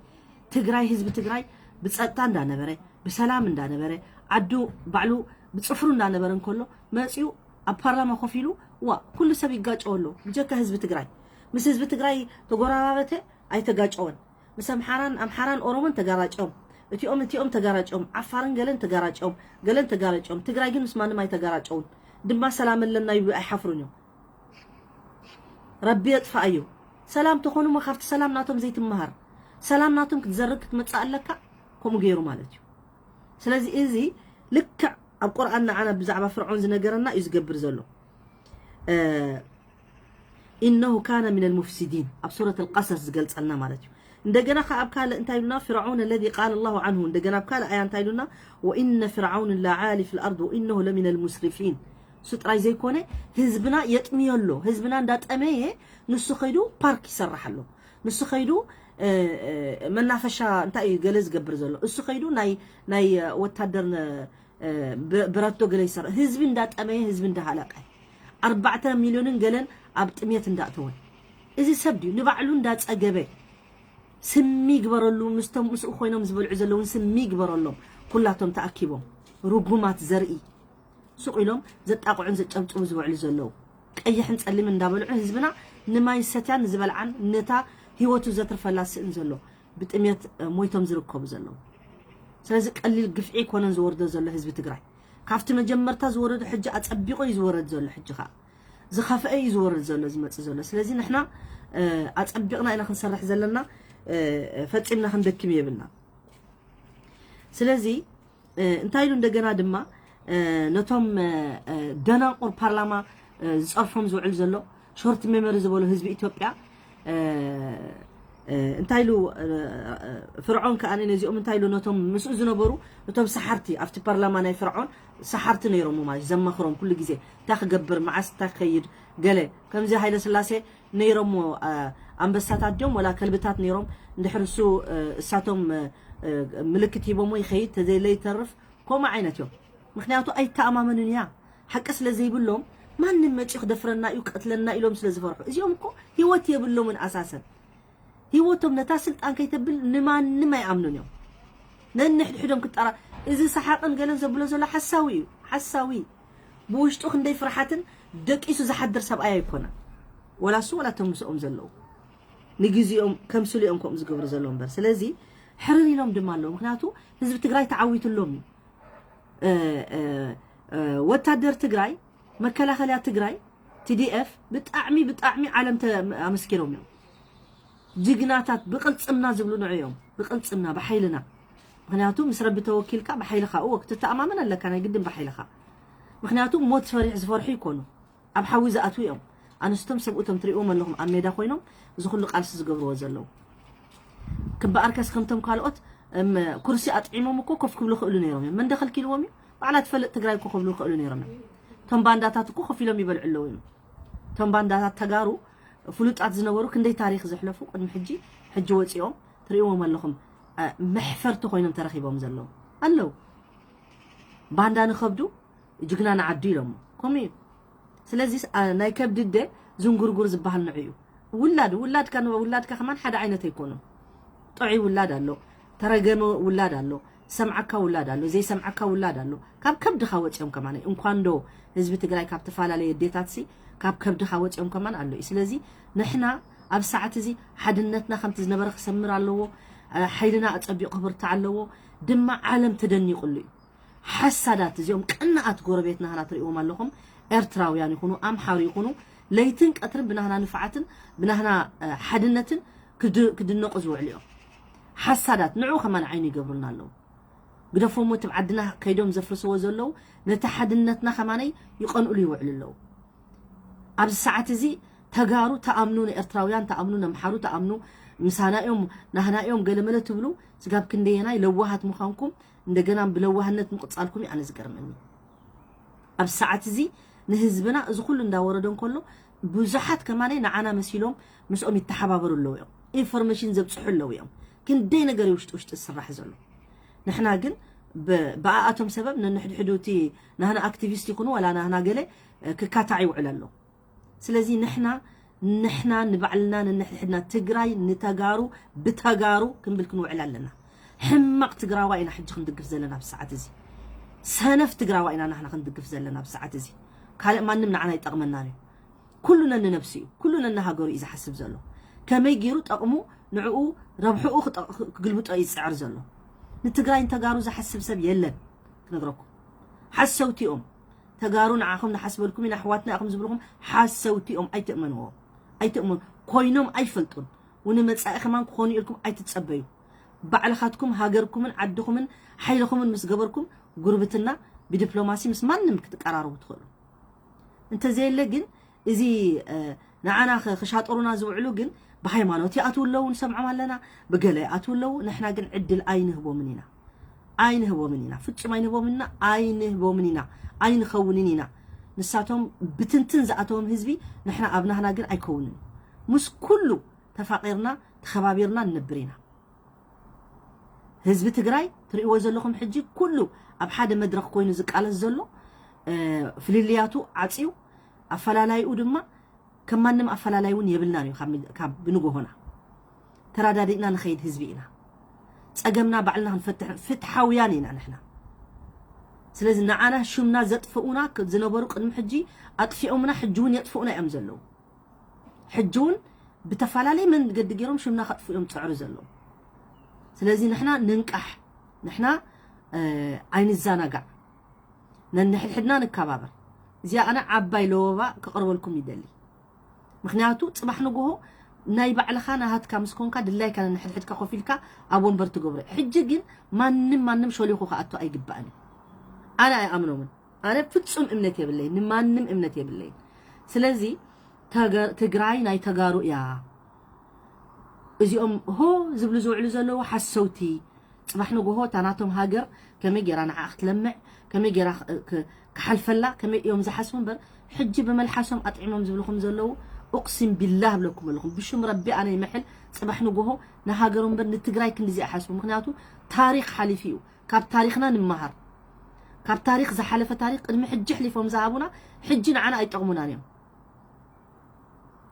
ትግራይ፣ ህዝቢ ትግራይ ብፀጥታ እንዳነበረ፣ ብሰላም እንዳነበረ፣ ዓዱ ባዕሉ ብፅፍሩ እንዳነበረ እንከሎ መፂኡ ኣብ ፓርላማ ኮፍ ኢሉ፣ ዋ፣ ኩሉ ሰብ ይጋጨው ኣሎ ብጀካ ህዝቢ ትግራይ። ምስ ህዝቢ ትግራይ ተጎራባበተ፣ ኣይተጋጨወን። ምስ ኣምሓራን ኣምሓራን ኦሮሞን ተጋራጨም፣ እቲኦም እቲኦም ተጋራጨም፣ ዓፋርን ገለን ተጋራጨም፣ ገለን ተጋራጨም። ትግራይ ግን ምስ ማንም ኣይተጋራጨውን። ድማ ሰላም ኣለና ይብሉ፣ ኣይሓፍሩን እዮም። ረቢ የጥፋኣዮ። ሰላም ተኾኑ እሞ ካብቲ ሰላም ናቶም ዘይትመሃር፣ ሰላም ናቶም ክትዘርግ ክትመጽእ ኣለካ፣ ከምኡ ገይሩ ማለት እዩ። ስለዚ እዚ ልክዕ ኣብ ቁርኣን ንዓና ብዛዕባ ፍርዖን ዝነገረና እዩ ዝገብር ዘሎ። إنه كان من المفسدين ኣብ ሱረት القصص ዝገልጸልና ማለት እዩ። እንደገና ከ ኣብ ካልእ እንታይ ኢሉና? فرعون الذي قال الله عنه። እንደገና ኣብ ካልእ ኣያ እንታይ ኢሉና? وإن فرعون لعال في الأرض وإنه لمن المسرفين። እሱ ጥራይ ዘይኮነ ህዝብና የጥምዮ ኣሎ። ህዝብና እንዳጠመየ ንሱ ከይዱ ፓርክ ይሰርሕ ኣሎ። ንሱ ከይዱ መናፈሻ እንታይ እዩ ገለ ዝገብር ዘሎ? እሱ ከይዱ ናይ ናይ ወታደር ብረቶ ገለ ይሰርሕ። ህዝቢ እንዳጠመየ፣ ህዝቢ እንዳሃለቀ፣ ኣርባዕተ ሚልዮንን ገለን ኣብ ጥሜት እንዳእተወን። እዚ ሰብ ድዩ ንባዕሉ እንዳጸገበ ስሚ ይግበረሉ? ምስቶም ምስኡ ኮይኖም ዝበልዑ ዘለውን ስሚ ይግበረሎም። ኩላቶም ተኣኪቦም ርጉማት ዘርኢ ሱቕ ኢሎም ዘጣቕዑን ዘጨብጭቡ ዝውዕሉ ዘለዉ፣ ቀይሕን ጸሊምን እንዳበልዑ ህዝብና ንማይ ሰትያን ዝበልዓን ነታ ህይወቱ ዘትርፈላ ስእን ዘሎ ብጥሜት ሞይቶም ዝርከቡ ዘለዉ። ስለዚ ቀሊል ግፍዒ ኣይኮነን ዝወርዶ ዘሎ ህዝቢ ትግራይ። ካብቲ መጀመርታ ዝወረዶ ሕጂ ኣጸቢቑ እዩ ዝወረድ ዘሎ። ሕጂ ኸዓ ዝኸፍአ እዩ ዝወርድ ዘሎ፣ ዝመጽእ ዘሎ። ስለዚ ንሕና ኣጸቢቕና ኢና ክንሰርሕ ዘለና፣ ፈጺምና ክንደክም የብልና። ስለዚ እንታይ ኢሉ እንደገና ድማ ነቶም ደናቁር ፓርላማ ዝፀርፎም ዝውዕል ዘሎ ሾርት ሜመሪ ዝበሉ ህዝቢ ኢትዮጵያ እንታይ ኢሉ ፍርዖን ከዓ ነዚኦም እንታይ ኢሉ ነቶም ምስኡ ዝነበሩ እቶም ሰሓርቲ ኣብቲ ፓርላማ ናይ ፍርዖን ሰሓርቲ ነይሮም ማለት ዘማኽሮም ኩሉ ግዜ እንታይ ክገብር መዓስ እንታይ ክኸይድ ገለ ከምዚ ሃይለ ስላሴ ነይሮሞ ኣንበሳታት ድዮም ወላ ከልብታት ነይሮም እንድሕር እሱ እሳቶም ምልክት ሂቦሞ ይኸይድ ተዘይለ ይተርፍ ከምኡ ዓይነት እዮም ምክንያቱ ኣይተኣማመኑን እያ ሓቂ ስለ ዘይብሎም ማንም መፂኡ ክደፍረና እዩ ክቀትለና ኢሎም ስለ ዝፈርሑ እዚኦም እኮ ህይወት የብሎምን ኣሳሰን ህይወቶም ነታ ስልጣን ከይተብል ንማንም ኣይኣምኑን እዮም ነንሕድሕዶም ክጣራ እዚ ሰሓቅን ገለን ዘብሎ ዘሎ ሓሳዊ እዩ ሓሳዊ ብውሽጡ ክንደይ ፍርሓትን ደቂሱ ዝሓድር ሰብኣይ ኣይኮነን ወላ እሱ ወላ እቶም ምስኦም ዘለዉ ንግዜኦም ከምስሉ እዮም ከምኡ ዝገብሩ ዘለዉ እምበር ስለዚ ሕርር ኢሎም ድማ ኣለዉ ምክንያቱ ህዝቢ ትግራይ ተዓዊትሎም እዩ ወታደር ትግራይ መከላኸልያ ትግራይ ቲዲኤፍ ብጣዕሚ ብጣዕሚ ዓለም ኣመስኪሮም እዮም ጅግናታት ብቅልፅምና ዝብሉ ንዕዮም ብቅልፅምና ብሓይልና ምክንያቱ ምስ ረቢ ተወኪልካ ብሓይልካ እወ ክትተኣማመን ኣለካ ናይ ግድን ብሓይልካ ምክንያቱ ሞት ፈሪሕ ዝፈርሑ ይኮኑ ኣብ ሓዊ ዝኣትዉ እዮም ኣንስቶም ሰብኡቶም ትሪእዎም ኣለኹም ኣብ ሜዳ ኮይኖም እዚ ኩሉ ቃልሲ ዝገብርዎ ዘለዉ ክበኣርከስ ከምቶም ካልኦት ኩርሲ ኣጥዒሞም እኮ ኮፍ ክብሉ ክእሉ ነይሮም እዮም መን ደኸልኪልዎም እዩ ባዕላ ትፈልጥ ትግራይ እኮ ክብሉ ክእሉ ነይሮም እዮም እቶም ባንዳታት እኮ ኮፍ ኢሎም ይበልዑ ኣለዉ እዮም እቶም ባንዳታት ተጋሩ ፍሉጣት ዝነበሩ ክንደይ ታሪክ ዘሕለፉ ቅድሚ ሕጂ ሕጂ ወፂኦም ትሪእዎም ኣለኹም መሕፈርቲ ኮይኖም ተረኪቦም ዘለዉ ኣለዉ ባንዳ ንከብዱ ጅግና ንዓዱ ኢሎሞ ከምኡ እዩ ስለዚ ናይ ከብዲ ደ ዝንጉርጉር ዝበሃል ንዑ እዩ ውላድ ውላድካ ውላድካ ከማን ሓደ ዓይነት ኣይኮኑን ጥዑይ ውላድ ኣሎ ተረገመ ውላድ ኣሎ ሰምዓካ ውላድ ኣሎ ዘይሰምዓካ ውላድ ኣሎ ካብ ከብድኻ ወፂኦም ከማን እንኳን ዶ ህዝቢ ትግራይ ካብ ተፈላለየ ኣዴታት ሲ ካብ ከብድኻ ወፂኦም ከማን ኣሎ እዩ ስለዚ ንሕና ኣብ ሰዓት እዚ ሓድነትና ከምቲ ዝነበረ ክሰምር ኣለዎ ሓይልና ኣፀቢቑ ክብርታዕ ኣለዎ ድማ ዓለም ተደኒቑሉ እዩ ሓሳዳት እዚኦም ቅንኣት ጎረቤት ናህና ትርእዎም ኣለኹም ኤርትራውያን ይኹኑ ኣምሓሩ ይኹኑ ለይትን ቀትርን ብናህና ንፍዓትን ብናህና ሓድነትን ክድነቁ ዝውዕሉ እዮም ሓሳዳት ንዑ ከማን ዓይኒ ይገብሩልና ኣለዉ ግደፎሞ እቲ ዓድና ከይዶም ዘፍርስዎ ዘለዉ ነቲ ሓድነትና ከማነይ ይቀንእሉ ይውዕሉ ኣለዉ ኣብዚ ሰዓት እዚ ተጋሩ ተኣምኑ ንኤርትራውያን ተኣምኑ ነምሓሩ ተኣምኑ ምሳና እዮም ናህና እዮም ገለመለ ትብሉ ስጋብ ክንደየናይ ለዋሃት ምዃንኩም እንደገና ብለዋህነት ምቕጻልኩም እዩ ኣነ ዝገርመኒ ኣብ ሰዓት እዚ ንህዝብና እዚ ኩሉ እንዳወረዶ እንከሎ ብዙሓት ከማነይ ንዓና መሲሎም ምስኦም ይተሓባበሩ ኣለዉ እዮም። ኢንፎርሜሽን ዘብፅሑ ኣለዉ እዮም። ክንደይ ነገር እዩ ውሽጢ ውሽጢ ዝስራሕ ዘሎ። ንሕና ግን ብ- ብኣኣቶም ሰበብ ነንሕድሕዱ እቲ ናህና ኣክቲቪስት ይኹኑ ዋላ ናህና ገለ ክካታዕ ይውዕል ኣሎ። ስለዚ ንሕና ንሕና ንባዕልና ነንሕድሕድና ትግራይ ንተጋሩ ብተጋሩ ክንብል ክንውዕል ኣለና። ሕማቕ ትግራዋ ኢና ሕጂ ክንድግፍ ዘለና ብሰዓት እዚ። ሰነፍ ትግራዋ ኢና ንሕና ክንድግፍ ዘለና ብሰዓት እዚ። ካልእ ማንም ንዓና ይጠቕመና እዩ። ኩሉ ነንነብሱ እዩ፣ ኩሉ ነንሃገሩ እዩ ዝሓስብ ዘሎ። ከመይ ገይሩ ጠቕሙ ንዕኡ ረብሕኡ ክጠ- ክግልብጦ እዩ ዝፅዕር ዘሎ። ንትግራይ ንተጋሩ ዝሓስብ ሰብ የለን ክነግረኩም። ሓሰውቲ እዮም። ተጋሩ ንዓኹም ንሓስበልኩም ኢና ኣሕዋትና ኢኹም ዝብልኹም ሓሰውቲ እዮም። ኣይትእመንዎ። ኣይትእመኑ። ኮይኖም ኣይፈልጡን። ውንመፃኢ ከማን ክኾኑ ኢልኩም ኣይትፀበዩ። ባዕልኻትኩም ሃገርኩምን ዓድኹምን ሓይልኹምን ምስ ገበርኩም ጉርብትና ብዲፕሎማሲ ምስ ማንም ክትቀራረቡ ትኽእሉ። እንተዘየለ ግን እዚ ንዓና ክሻጠሩና ዝውዕሉ ግን ብሃይማኖት ይኣትዉ ኣለዉ ንሰምዖም ኣለና፣ ብገለ ይኣትዉ ኣለዉ። ንሕና ግን ዕድል ኣይንህቦምን ኢና። ኣይንህቦምን ኢና። ፍጹም ኣይንህቦምን ኢና። ኣይንህቦምን ኢና። ኣይንኸውንን ኢና። ንሳቶም ብትንትን ዝኣተዎም ህዝቢ ንሕና ኣብ ናህና ግን ኣይከውንን። ምስ ኩሉ ተፋቒርና ተኸባቢርና ንነብር ኢና። ህዝቢ ትግራይ ትርእይዎ ዘለኹም ሕጂ ኩሉ ኣብ ሓደ መድረኽ ኮይኑ ዝቃለስ ዘሎ ፍልልያቱ ዓፅዩ ኣፈላላይኡ ድማ ከም ማንም ኣፈላላይ እውን የብልናን እዩ። ካብ ብንጎሆና ተራዳዲእና ንኸይድ ህዝቢ ኢና። ፀገምና ባዕልና ክንፈትሕ ፍትሓውያን ኢና ንሕና። ስለዚ ንዓና ሽምና ዘጥፍኡና ዝነበሩ ቅድሚ ሕጂ ኣጥፊኦምና ሕጂ እውን የጥፍኡና እዮም ዘለዉ። ሕጂ እውን ብተፈላለየ መንገዲ ገይሮም ሽምና ከጥፍኡ እዮም ፀዕሪ ዘለዉ። ስለዚ ንሕና ንንቃሕ፣ ንሕና ኣይንዘናጋዕ፣ ነንሕድሕድና ንከባበር። እዚኣ ኣነ ዓባይ ለወባ ክቕርበልኩም ይደሊ። ምክንያቱ ፅባሕ ንጎሆ ናይ ባዕልኻ ናሃትካ ምስ ኮንካ ድላይካ ነንሕድሕድካ ኮፍ ኢልካ ኣብ ወንበር ትገብሮ። ሕጂ ግን ማንም ማንም ሸሊኹ ክኣቱ ኣይግባእን እዩ። ኣነ ኣይኣምኖምን። ኣነ ፍጹም እምነት የብለይን፣ ንማንም እምነት የብለይን። ስለዚ ትግራይ ናይ ተጋሩ እያ። እዚኦም ሆ ዝብሉ ዝውዕሉ ዘለዉ ሓሰውቲ። ፅባሕ ንጎሆ እታ ናቶም ሃገር ከመይ ገይራ ንዓ ክትለምዕ፣ ከመይ ገይራ ክሓልፈላ ከመይ እዮም ዝሓስቡ እምበር ሕጂ ብመልሓሶም ኣጥዒሞም ዝብልኹም ዘለዉ ኡቅሲም ቢላህ እብለኩም ኣለኹም። ብሽም ረቢ ኣነ ይምሕል። ፅባሕ ንጎሆ ንሃገሮም እምበር ንትግራይ ክንድዚ ኣይሓስቡ። ምክንያቱ ታሪክ ሓሊፉ እዩ። ካብ ታሪክና ንመሃር። ካብ ታሪክ ዝሓለፈ ታሪክ ቅድሚ ሕጂ ኣሕሊፎም ዝሃቡና ሕጂ ንዓና ኣይጠቕሙናን እዮም።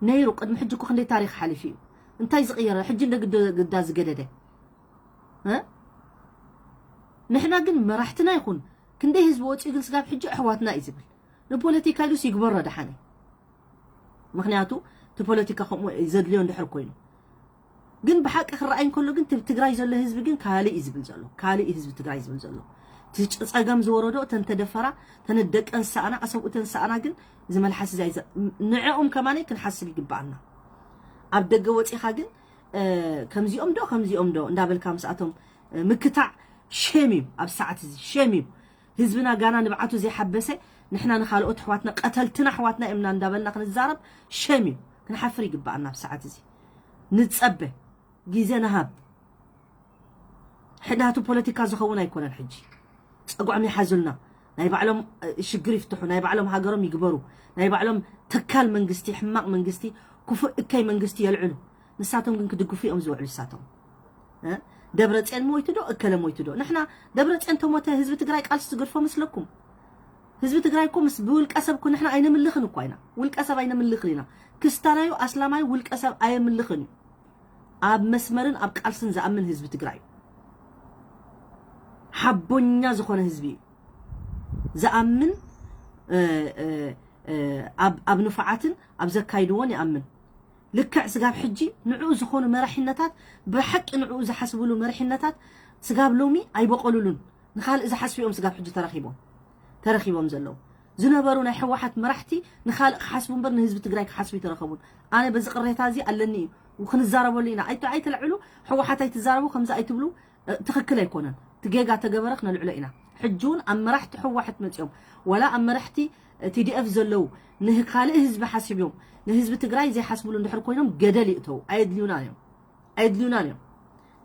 ነይሩ ቅድሚ ሕጂ እኮ ክንደይ ታሪክ ሓሊፉ እዩ። እንታይ ዝቕየረ ሕጂ እንደ ግዳ ዝገደደ እ? ንሕና ግን መራሕትና ይኹን ክንደይ ህዝቢ ወፂኡ ግን ስጋብ ሕጂ ኣሕዋትና እዩ ዝብል። ንፖለቲካ ኢሉስ ይግበሮ ደሓነ። ምክንያቱ እቲ ፖለቲካ ከምኡ ዘድልዮ እንድሕር ኮይኑ ግን ብሓቂ ክረኣይ እንከሎ ግን ትብ ትግራይ ዘሎ ህዝቢ ግን ካልእ እዩ ዝብል ዘሎ። ካልእ እዩ ህዝቢ ትግራይ ዝብል ዘሎ። እቲ ጭ- ፀገም ዝወረዶ እተን ተደፈራ ተን ደቀን ሰኣና ኣሰብኡተን ሰኣና ግን እዚ መልሓስ እዚ ኣይዘ- ንዕኦም ከማነይ ክንሓስብ ይግባኣና። ኣብ ደገ ወፂኻ ግን እ፣ ከምዚኦም ዶ ከምዚኦም ዶ እንዳበልካ ምስኣቶም እ፣ ምክታዕ ሸም እዩ። ኣብ ሰዓት እዚ ሸም እዩ። ህዝብና ጋና ንብዓቱ ዘይሓበሰ ንሕና ንካልኦት ኣሕዋትና ቀተልትና ኣሕዋትና እዮም እንዳበልና ክንዛረብ ሸም እዩ። ክንሓፍር ይግባኣና ኣብ ሰዓት እዚ። ንፀበ ግዜ ንሃብ። ሕዳቱ ፖለቲካ ዝኸውን ኣይኮነን። ሕጂ ፀጉዖም ይሓዙልና። ናይ ባዕሎም ሽግር ይፍትሑ፣ ናይ ባዕሎም ሃገሮም ይግበሩ፣ ናይ ባዕሎም ተካል መንግስቲ ሕማቕ መንግስቲ ክፉእ እከይ መንግስቲ የልዕሉ። ንሳቶም ግን ክድግፉ እዮም ዝውዕሉ። ንሳቶም ደብረፅዮን ሞይቱ ዶ እከለ ሞይቱ ዶ? ንሕና ደብረፅዮን ተሞተ ህዝቢ ትግራይ ቃልሲ ዝገድፎ መስለኩም? ህዝቢ ትግራይ እኮ ምስ ብውልቀ ሰብ እኮ ንሕና ኣይነምልኽን እኳ ኢና። ውልቀ ሰብ ኣይነምልኽን ኢና። ክስታናዩ ኣስላማዩ ውልቀ ሰብ ኣየምልኽን እዩ። ኣብ መስመርን ኣብ ቃልስን ዝኣምን ህዝቢ ትግራይ እዩ። ሓቦኛ ዝኾነ ህዝቢ እዩ። ዝኣምን ኣብ ንፉዓትን ኣብ ዘካይድዎን ይኣምን። ልክዕ ስጋብ ሕጂ ንዕኡ ዝኾኑ መራሒነታት ብሓቂ ንዕኡ ዝሓስብሉ መሪሒነታት ስጋብ ሎሚ ኣይበቐሉሉን። ንኻልእ ዝሓስቡ እዮም ስጋብ ሕጂ ተረኺቦም ተረኺቦም ዘለዉ። ዝነበሩ ናይ ሕወሓት መራሕቲ ንኻልእ ክሓስቡ እምበር ንህዝቢ ትግራይ ክሓስቡ ይተረኸቡን። ኣነ በዚ ቅሬታ እዚ ኣለኒ እዩ። ክንዛረበሉ ኢና። ኣይተ ኣይተልዕሉ። ሕወሓት ኣይትዛረቡ ከምዚ ኣይትብሉ። ትኽክል ኣይኮነን። እቲ ጌጋ ተገበረ ክነልዕሎ ኢና። ሕጂ እውን ኣብ መራሕቲ ሕወሓት መፂኦም ዋላ ኣብ መራሕቲ ቲዲኤፍ ዘለዉ ንካልእ ህዝቢ ሓሲቦም ንህዝቢ ትግራይ ዘይሓስብሉ እንድሕር ኮይኖም ገደል ይእተዉ። ኣየድልዩናን እዮም። ኣየድልዩናን እዮም።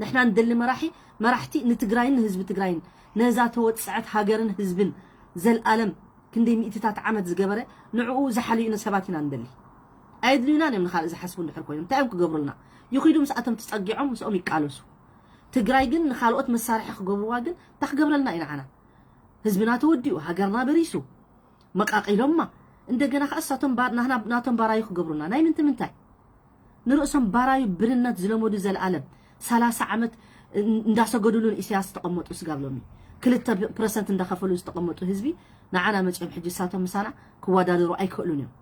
ንሕና ንደሊ መራሒ መራሕቲ ንትግራይን ንህዝቢ ትግራይን ነዛ ተወፀዐት ሃገርን ህዝብን ዘልኣለም ክንደይ ሚእትታት ዓመት ዝገበረ ንዕኡ ዝሓልዩነ ሰባት ኢና ንደሊ። ኣየድልዩናን እዮም። ንኻልእ ዝሓስቡ እንድሕር ኮይኖም እንታይ እዮም ክገብሩልና? ይኺዱ ምስኣቶም ተጸጊዖም ምስኦም ይቃለሱ። ትግራይ ግን ንኻልኦት መሳርሒ ክገብርዋ ግን እንታይ ክገብረልና እዩ ንዓና? ህዝብና ተወዲኡ፣ ሃገርና በሪሱ፣ መቃቂሎማ። እንደገና ከኣ እሳቶም ባ- ናህና- ናቶም ባራዩ ክገብሩና ናይ ምንቲ ምንታይ? ንርእሶም ባራዩ ብርነት ዝለመዱ ዘልኣለም ሰላሳ ዓመት እንዳሰገዱሉ ንኢሳያስ ዝተቐመጡ ስጋብ ሎሚ ክልተ ፐርሰንት እንዳኸፈሉ ዝተቐመጡ ህዝቢ ንዓና መጺኦም ሕጂ እሳቶም ምሳና ክወዳደሩ ኣይክእሉን እዮም።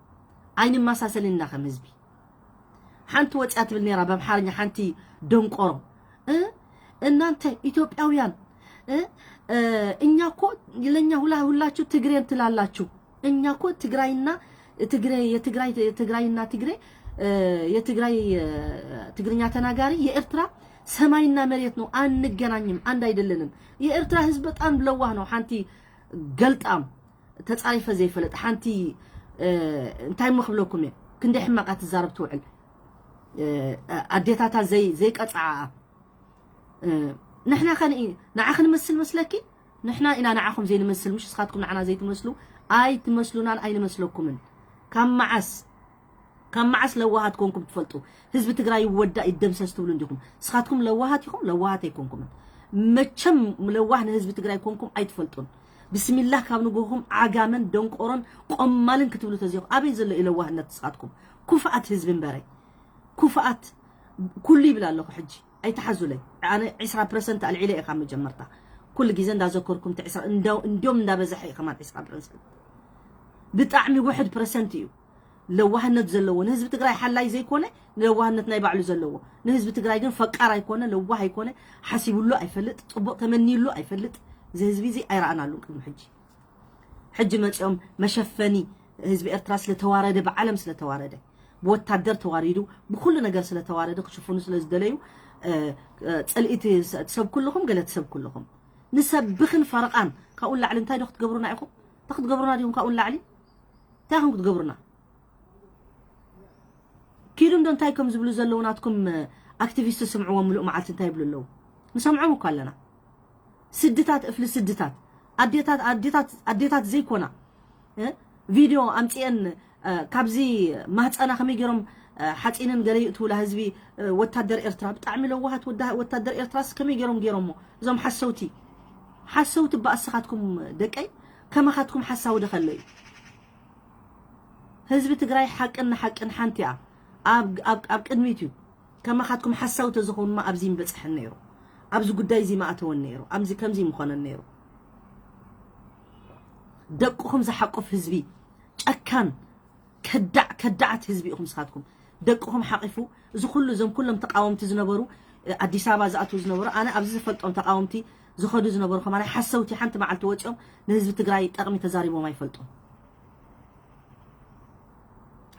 ኣይንመሳሰልን ኢና ከም ህዝቢ። ሓንቲ ወጽያ ትብል ነይራ ብኣምሓርኛ ሓንቲ ደንቆሮ እ እናንተ ኢትዮጵያውያን እ እ እኛ እኮ ለኛ ሁላ ሁላችሁ ትግሬን ትላላችሁ። እኛ እኮ ትግራይና ትግሬ የትግራይ ትግራይና ትግሬ እ የትግራይ እ ትግርኛ ተናጋሪ የኤርትራ ሰማይና መሬት ነው፣ አንገናኝም፣ አንድ አይደለንም። የኤርትራ ህዝብ በጣም ለዋህ ነው። ሓንቲ ገልጣም ተጻሪፈ ዘይፈለጥ ሓንቲ እ እንታይ እሞ ክብለኩም እየ ክንደይ ሕማቃት ትዛረብ ትውዕል እ ኣዴታታ ዘይ ዘይቀጽዓ ንሕና ከ ንዓ ክንመስል መስለኪ? ንሕና ኢና ንዓኹም ዘይንመስል፣ ምሽ ንስኻትኩም ንዓና ዘይትመስሉ። ኣይትመስሉናን ኣይንመስለኩምን። ካብ መዓስ ካብ መዓስ ለዋሃት ኮንኩም ትፈልጡ? ህዝቢ ትግራይ ይወዳእ ይደምሰስ ትብሉ እንዲኹም። ንስኻትኩም ለዋሃት ኢኹም፣ ለዋሃት ኣይኮንኩምን። መቸም ለዋህ ንህዝቢ ትግራይ ኮንኩም ኣይትፈልጡን። ብስሚላህ ካብ ንግሆኹም ዓጋመን ደንቆሮን ቆማልን ክትብሉ ተዚኹም። ኣበይ ዘሎ እዩ ለዋህነት ንስኻትኩም? ኩፍኣት ህዝቢ እምበረ ኩፍኣት ኩሉ ይብል ኣለኹ ሕጂ። ኣይትሓዙለይ። ኣነ ዒስራ ፐርሰንት ኣልዒለ እየ ካብ መጀመርታ። ኩሉ ግዜ እንዳዘከርኩም እቲ ዒስራ እንዳ- እንዲዮም እንዳበዝሐ እዩ ከማን ዒስራ ፐርሰንት። ብጣዕሚ ውሕድ ፐርሰንት እዩ ለዋህነት ዘለዎ። ንህዝቢ ትግራይ ሓላይ ዘይኮነ ለዋህነት ናይ ባዕሉ ዘለዎ። ንህዝቢ ትግራይ ግን ፈቃር ኣይኮነ፣ ለዋህ ኣይኮነ፣ ሓሲቡሉ ኣይፈልጥ፣ ጽቡቕ ተመኒሉ ኣይፈልጥ። እዚ ህዝቢ እዚ ኣይረኣናሉን ቅድሚ ሕጂ። ሕጂ መጺኦም መሸፈኒ ህዝቢ ኤርትራ ስለተዋረደ፣ ብዓለም ስለተዋረደ፣ ብወታደር ተዋሪዱ፣ ብኩሉ ነገር ስለተዋረደ ክሽፍኑ ስለዝደለዩ እ፣ እ፣ ጽልኢ ትሰ- ትሰብኩ ኣለኹም፣ ገለ ትሰብኩ ኣለኹም። ንሰብኽን ፈረቓን ካብኡ ንላዕሊ እንታይ ዶ ክትገብሩና ኢኹም? እንታይ ክትገብሩና ዲኹም ካብኡ ንላዕሊ? እንታይ ኢኹም ክትገብሩና? ኪዱ እንዶ እንታይ ከም ዝብሉ ዘለዉ ናትኩም እ፣ ኣክቲቪስት ስምዕዎም ምሉእ መዓልቲ እንታይ ይብሉ ኣለዉ? ንሰምዖም እኮ ኣለና። ስድታት እፍሊ ስድታት ኣዴታት ኣዴታት ኣዴታት ዘይኮና እ፣ ቪድዮ ኣምፅኤን እ፣ ካብዚ ማህፀና ከመይ ገይሮም እ፣ ሓፂንን ገለ ይእትውላ ህዝቢ እ፣ ወታደር ኤርትራ ብጣዕሚ ለዋሃት ወዳ- ወታደር ኤርትራስ ከመይ ገይሮም ገይሮሞ እዞም ሓሰውቲ ሓሰውቲ ባእስኻትኩም ደቀይ ከማኻትኩም ሓሳዊ ደኸለዩ ህዝቢ ትግራይ ሓቅን ንሓቅን ሓንቲ እያ ኣብ ኣብ ኣብ ቅድሚት እዩ ከማኻትኩም ሓሳዊ ተዝኾኑማ ኣብዚ ምበፅሐን ነይሩ ኣብዚ ጉዳይ እዚ ማእተወን ነይሩ ኣብዚ ከምዚ ምኾነን ነይሩ ደቅኹም ዝሓቁፍ ህዝቢ ጨካን ከዳዕ ከዳዓት ህዝቢ ኢኹም ስኻትኩም ደቅኹም ሓቂፉ እዚ ኩሉ እዞም ኩሎም ተቃወምቲ ዝነበሩ ኣዲስ ኣበባ ዝኣትዉ ዝነበሩ ኣነ ኣብዚ ዝፈልጦም ተቃወምቲ ዝኸዱ ዝነበሩ ከማን ሓሰውቲ ሓንቲ መዓልቲ ወፂኦም ንህዝቢ ትግራይ ጠቕሚ ተዛሪቦም ኣይፈልጡን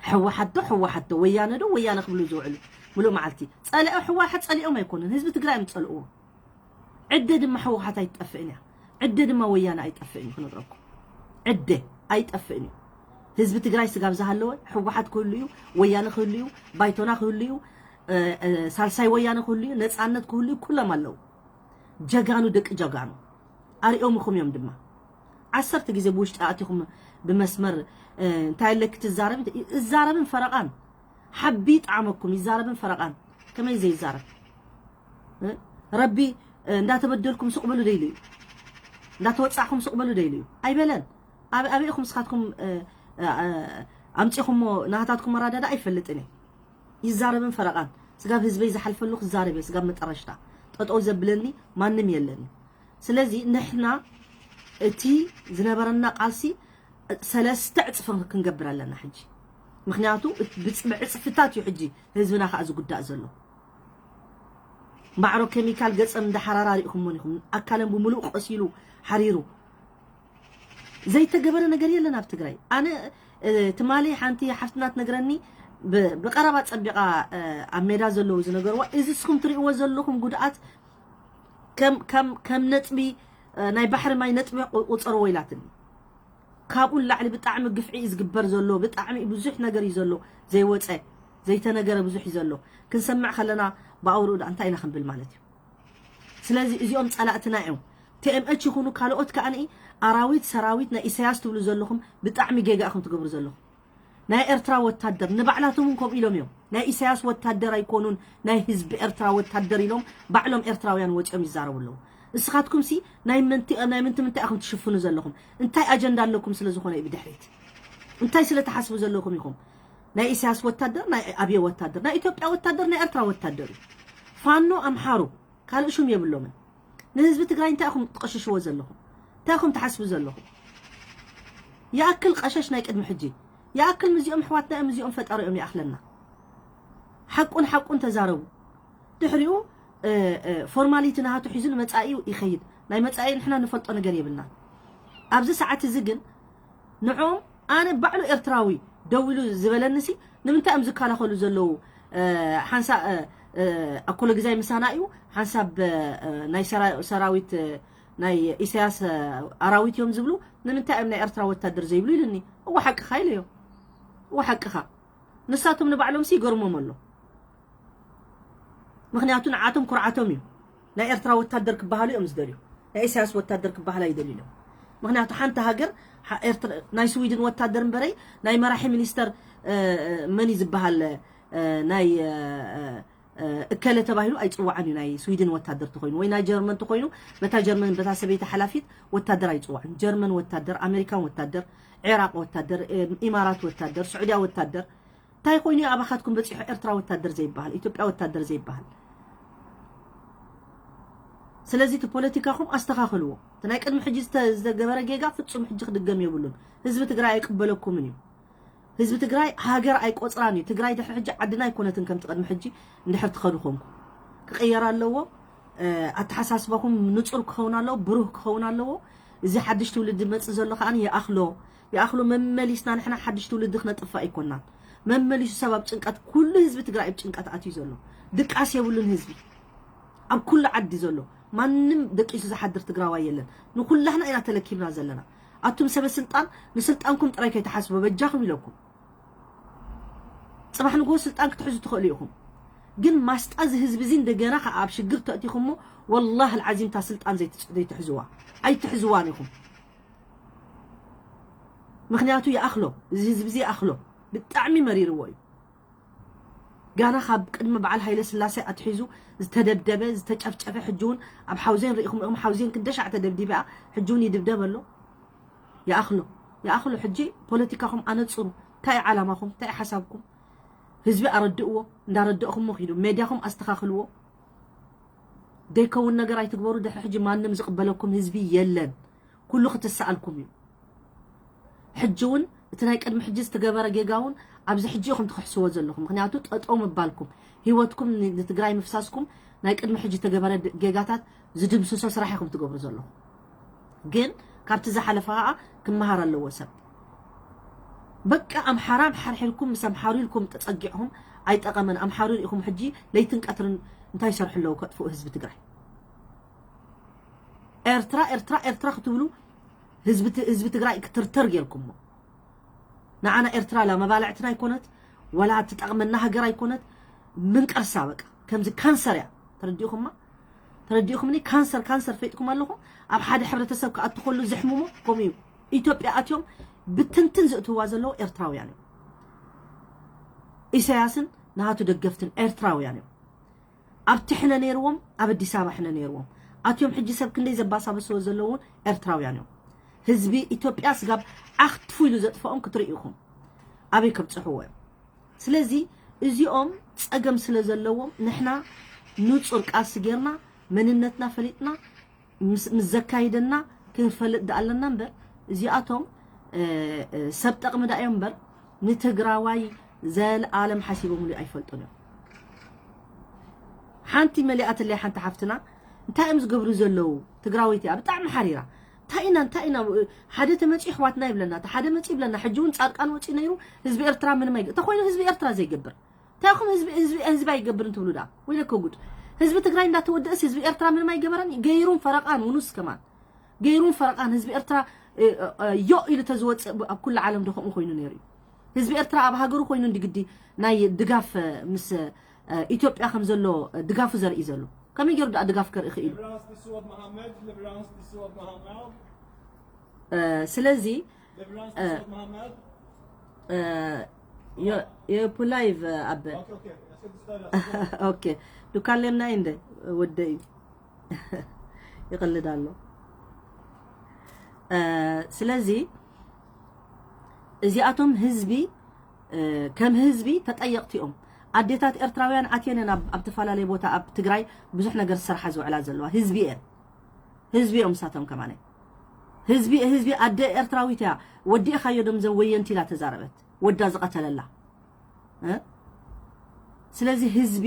ህወሓት ዶ ህወሓት ዶ ወያነ ዶ ወያነ ክብሉ ዝውዕሉ ምሉእ መዓልቲ ጸሊኦ ህወሓት ጸሊኦም ኣይኮኑን ህዝቢ ትግራይ እዮም ዝጸልእዎ ዕደ ድማ ህወሓት ኣይትጠፍእን እያ ዕደ ድማ ወያነ ኣይጠፍእን እዩ ክነግረኩም ዕደ ኣይጠፍእን እዩ ህዝቢ ትግራይ ስጋብ ዝሃለወ ህወሓት ክህሉ እዩ ወያነ ክህሉ እዩ ባይቶና ክህሉ እዩ ሳልሳይ ወያነ ክህሉ እዩ ነፃነት ክህሉ እዩ ኩሎም ኣለዉ ጀጋኑ ደቂ ጀጋኑ ኣሪኦምኹም እዮም ድማ ዓሰርተ ግዜ ብውሽጢ ኣእቲኹም ብመስመር እንታይ ኣለኪ ትዛረብ እዛረብን ፈረቓን ሓቢ ይጣዕመኩም ይዛረብን ፈረቓን ከመይ ዘይዛረብ ረቢ እንዳተበደልኩም ሱቕ በሉ ደይሉ እዩ እንዳተወፃዕኩም ሱቕ በሉ ደይሉ እዩ ኣይበለን ኣበይ ኢኹም ስኻትኩም ኣምፂኹሞ ናሃታትኩም መራዳዳ ኣይፈልጥን እየ ይዛረብን ፈረቓን ስጋብ ህዝበይ ዝሓልፈሉ ክዛረብ እየ ስጋብ መጠረሽታ ጠጠው ዘብለኒ ማንም የለን እዩ ስለዚ ንሕና እቲ ዝነበረና ቃልሲ ሰለስተ ዕፅፊ ክንገብር ኣለና ሕጂ ምክንያቱ ብዕፅፍታት እዩ ሕጂ ህዝብና ከዓ ዝጉዳእ ዘሎ ማዕሮ ኬሚካል ገፀን እንዳሓራራ ሪኢኹሞን ኢኹም ኣካለን ብምሉእ ቆሲሉ ሓሪሩ ዘይተገበረ ነገር የለን ኣብ ትግራይ ኣነ ትማሊ ሓንቲ ሓፍትና ትነግረኒ ብቀረባ ፀቢቃ ኣብ ሜዳ ዘለዉ ዝነገርዋ እዚ ስኹም ትሪእዎ ዘለኹም ጉድኣት ከም ነጥቢ ናይ ባሕሪ ማይ ነጥቢ ቁፀርዎ ኢላትኒ ካብኡ ንላዕሊ ብጣዕሚ ግፍዒ እዩ ዝግበር ዘሎ ብጣዕሚ ብዙሕ ነገር እዩ ዘሎ ዘይወፀ ዘይተነገረ ብዙሕ እዩ ዘሎ ክንሰምዕ ከለና ብኣውርኡ ዳ እንታይ ኢና ክንብል ማለት እዩ ስለዚ እዚኦም ፀላእትና እዮም ቲኤምኤች ይኹኑ ካልኦት ከዓ ኣራዊት ሰራዊት ናይ ኢሳያስ ትብሉ ዘለኹም ብጣዕሚ ጌጋ ኢኹም ትገብሩ ዘለኹም ናይ ኤርትራ ወታደር ንባዕላቶም እውን ከምኡ ኢሎም እዮም። ናይ ኢሳያስ ወታደር ኣይኮኑን፣ ናይ ህዝቢ ኤርትራ ወታደር ኢሎም ባዕሎም ኤርትራውያን ወፂኦም ይዛረቡ ኣለዉ። እስኻትኩም ሲ ናይ ምንቲ ናይ ምንቲ ምንታይ ኢኹም ትሽፍኑ ዘለኹም? እንታይ ኣጀንዳ ኣለኩም ስለ ዝኾነ እዩ ብድሕሪት? እንታይ ስለ ትሓስቡ ዘለኹም ኢኹም? ናይ ኢሳያስ ወታደር፣ ናይ ኣብየ ወታደር፣ ናይ ኢትዮጵያ ወታደር፣ ናይ ኤርትራ ወታደር እዩ። ፋኖ ኣምሓሩ ካልእ ሹም የብሎምን። ንህዝቢ ትግራይ እንታይ ኢኹም ትቐሽሽዎ ዘለኹም? እንታይ ኢኹም ትሓስቡ ዘለኹም? ይኣክል ቀሸሽ ናይ ቅድሚ ሕጂ፣ ይኣክል ምዚኦም ኣሕዋትና እዮም፣ ምዚኦም ፈጣሪኦም ይኣኽለና። ሓቁን ሓቁን ተዛረቡ። ድሕሪኡ ፎርማሊቲ ናሃቱ ሒዙ ንመጻኢ ይኸይድ። ናይ መጻኢ ንሕና ንፈልጦ ነገር የብልና። ኣብዚ ሰዓት እዚ ግን ንዖም ኣነ ባዕሉ ኤርትራዊ ደው ኢሉ ዝበለንሲ ንምንታይ እዮም ዝከላኸሉ ዘለዉ? ሓንሳብ ኣኮሎግዛይ ምሳና እዩ፣ ሓንሳብ ናይ ሰራዊት ናይ ኢሳያስ ኣራዊት እዮም ዝብሉ፣ ንምንታይ እዮም ናይ ኤርትራ ወታደር ዘይብሉ ኢልኒ። እወ ሓቅኻ ኢለዮ። እወ ሓቅኻ። ንሳቶም ንባዕሎምሲ ይገርሞም ኣሎ። ምኽንያቱ ንዓቶም ኩርዓቶም እዩ። ናይ ኤርትራ ወታደር ክበሃሉ እዮም ዝደልዩ። ናይ ኢሳያስ ወታደር ክበሃል ኣይደልዩ እዮም። ምኽንያቱ ሓንቲ ሃገር፣ ናይ ስዊድን ወታደር እምበረይ፣ ናይ መራሒ ሚኒስተር መን እዩ ዝበሃል፣ ናይ እከለ ተባሂሉ ኣይፅዋዕን እዩ። ናይ ስዊድን ወታደር ተኾይኑ ወይ ናይ ጀርመን ተኾይኑ፣ በታ ጀርመን፣ በታ ሰበይቲ ሓላፊት ወታደር ኣይፅዋዕን። ጀርመን ወታደር፣ ኣሜሪካን ወታደር፣ ዒራቅ ወታደር፣ ኢማራት ወታደር፣ ስዑድያ ወታደር፣ እንታይ ኮይኑ ኣባኻትኩም በፂሑ ኤርትራ ወታደር ዘይበሃል፣ ኢትዮጵያ ወታደር ዘይበሃል? ስለዚ እቲ ፖለቲካኹም ኣስተኻኽልዎ። እቲ ናይ ቅድሚ ሕጂ ዝተገበረ ጌጋ ፍጹም ሕጂ ክድገም የብሉን። ህዝቢ ትግራይ ኣይቅበለኩምን እዩ። ህዝቢ ትግራይ ሃገር ኣይቆፅራን እዩ። ትግራይ ድሕሪ ሕጂ ዓድና ኣይኮነትን። ከምቲ ቅድሚ ሕጂ እንድሕር ትኸዱ ኮንኩም ክቕየር ኣለዎ። ኣተሓሳስባኹም ንፁር ክኸውን ኣለዎ፣ ብሩህ ክኸውን ኣለዎ። እዚ ሓድሽ ትውልዲ መፅእ ዘሎ ከዓ ይኣኽሎ። ይኣኽሎ መመሊስና ንሕና ሓድሽ ትውልዲ ክነጥፋ ኣይኮናን። መመሊሱ ሰብ ኣብ ጭንቀት፣ ኩሉ ህዝቢ ትግራይ ኣብ ጭንቀት ኣትዩ ዘሎ። ድቃስ የብሉን ህዝቢ ኣብ ኩሉ ዓዲ ዘሎ። ማንም ደቂሱ ዝሓድር ትግራዋይ የለን። ንኩላህና ኢና ተለኪብና ዘለና። ኣቱም ሰበ ስልጣን ንስልጣንኩም ጥራይ ከይትሓስቡ በጃኹም ኢለኩም። ፅባሕ ንግሆ ስልጣን ክትሕዙ ትኽእሉ ኢኹም። ግን ማስጣ እዚ ህዝቢ እዚ እንደገና ከዓ ኣብ ሽግር ተእቲኹሞ፣ ወላሂ ኣልዓዚም እታ ስልጣን ዘይትሕዝዋ ኣይትሕዝዋን ኢኹም። ምኽንያቱ ይኣኽሎ፣ እዚ ህዝቢ እዚ ይኣኽሎ። ብጣዕሚ መሪርዎ እዩ። ጋና ካብ ቅድሚ በዓል ሃይለ ስላሴ ኣትሒዙ ዝተደብደበ ዝተጨፍጨፈ፣ ሕጂ እውን ኣብ ሓውዜን ርኢኹም ኢኹም። ሓውዜን ክንደሻዕ ተደብዲባ፣ ሕጂ እውን ይድብደብ ኣሎ። ይኣኽሎ፣ ይኣኽሎ። ሕጂ ፖለቲካኹም ኣነፅሩ። እንታይ ዓላማኹም? እንታይ ሓሳብኩም? ህዝቢ ኣረድእዎ። እንዳረደእኹሞ ኪዱ። ሜድያኹም ኣስተኻኽልዎ። ደይከውን ነገር ኣይትግበሩ። ድሕሪ ሕጂ ማንም ዝቕበለኩም ህዝቢ የለን። ኩሉ ክትሰኣልኩም እዩ። ሕጂ እውን እቲ ናይ ቅድሚ ሕጂ ዝተገበረ ጌጋ እውን ኣብዚ ሕጂ ኢኹም ትኽሕስዎ ዘለኹም። ምኽንያቱ ጠጠው ምባልኩም፣ ህይወትኩም ን-፣ ንትግራይ ምፍሳስኩም ናይ ቅድሚ ሕጂ ዝተገበረ ድ-፣ ጌጋታት ዝድምስሶ ስራሕ ኢኹም ትገብሩ ዘለኹም። ግን ካብቲ ዝሓለፈ ከዓ ክመሃር ኣለዎ ሰብ። በቃ ኣምሓራ ኣምሓርሒርኩም ምስ ኣምሓሩ ኢልኩም ተፀጊዕኹም ኣይጠቐመን። ኣምሓሩ ኢኹም ሕጂ ለይትን ቀትርን እንታይ ይሰርሑ ኣለዉ ከጥፍኡ ህዝቢ ትግራይ? ኤርትራ፣ ኤርትራ፣ ኤርትራ ክትብሉ ህዝቢ ት-፣ ህዝቢ ትግራይ ክትርተር ጌርኩሞ። ንዓና ኤርትራ ላ መባልዕትና ኣይኮነት፣ ወላ ትጠቕመና ሃገር ኣይኮነት። ምንቀርሳ በቃ ከምዚ ካንሰር እያ። ተረዲእኹማ? ተረዲእኹምኒ? ካንሰር፣ ካንሰር ፈይጥኩም ኣለኹም። ኣብ ሓደ ሕብረተሰብ ክኣቱ ከሉ ዘሕምሞ ከምኡ እዩ። ኢትዮጵያ ኣትዮም ብትንትን ዘእትውዋ ዘለዉ ኤርትራውያን እዮም። ኢሳያስን ናሃቱ ደገፍትን ኤርትራውያን እዮም። ኣብቲ ሕነ ነይርዎም፣ ኣብ ኣዲስ ኣበባ ሕነ ነይርዎም። ኣትዮም ሕጂ ሰብ ክንደይ ዘባሳበስዎ ዘለዉ እውን ኤርትራውያን እዮም። ህዝቢ ኢትዮጵያ ስጋብ ዓኽትፉ ኢሉ ዘጥፍኦም ክትርኢ ኢኹም። ኣበይ ከብፅሕዎ እዮም? ስለዚ እዚኦም ፀገም ስለ ዘለዎም ንሕና ንፁር ቃልሲ ጌርና መንነትና ፈሊጥና ምስ፣ ምስ ዘካይደና ክንፈልጥ ደኣ ኣለና እምበር እዚኣቶም፣ እ፣ እ፣ ሰብ ጠቕሚ ደኣ እዮም እምበር ንትግራዋይ ዘልኣለም ሓሲቦምሉ ኣይፈልጡን እዮም። ሓንቲ መሊኣትለይ ሓንቲ ሓፍትና እንታይ እዮም ዝገብሩ ዘለዉ? ትግራወይቲ እያ ብጣዕሚ ሓሪራ። እንታይ ኢና፣ እንታይ ኢና፣ ሓደ ተመፂኡ ኣሕዋትና ይብለና፣ እቲ ሓደ መፂኡ ይብለና። ሕጂ እውን ፃድቃን ወፂኡ ነይሩ፣ ህዝቢ ኤርትራ ምንም ኣይገ-፣ እንተኾይኑ ህዝቢ ኤርትራ ዘይገብር። እንታይ ኢኹም ህዝቢ፣ ህዝቢ፣ ህዝቢ ኣይገብርን ትብሉ ደኣ? ወይለከ ጉድ። ህዝቢ ትግራይ እንዳተወደእስ ህዝቢ ኤርትራ ምንም ኣይገበረን? ገይሩን ፈረቓን ውኑስ ከማን። ገይሩን ፈረቓን ህዝቢ ኤርትራ፣ እ፣ እ፣ ዮ ኢሉ ተዝወፅእ ኣብ ኩሉ ዓለም ዶ ከምኡ ኮይኑ ነይሩ እዩ? ህዝቢ ኤርትራ ኣብ ሃገሩ ኮይኑ እንዲ ግዲ ናይ ድጋፍ፣ እ፣ ምስ፣ እ፣ ኢትዮጵያ ከም ዘሎ፣ እ፣ ድጋፉ ዘርኢ ዘሎ። ከመይ ገይሩ ደኣ ድጋፍ ከርኢ ክኢሉ? Leverans til Suad Mohammed, leverans til Suad Mohammed። እ፣ ስለዚ፣ Leverans til እ፣ Suad Mohammed። እ፣ የፑ ላይቭ ኣበ ኦኬ። ዱካሌምና እንደ ወደይ ይቕልድ ኣሎ። ስለዚ እዚኣቶም ህዝቢ ከም ህዝቢ ተጠየቕቲ እዮም። ኣዴታት ኤርትራውያን ኣትየን ኣብ ኣብ ተፈላለየ ቦታ ኣብ ትግራይ ብዙሕ ነገር ዝሰርሓ ዝውዕላ ዘለዋ ህዝቢ እየን። ህዝቢ እዮም ንሳቶም ከማነ። ህዝቢ ህዝቢ ኣደ ኤርትራዊት እያ። ወዲእኻዮ ዶም ዘወየንቲ ኢላ ተዛረበት። ወዳ ዝቐተለላ እ? ስለዚ ህዝቢ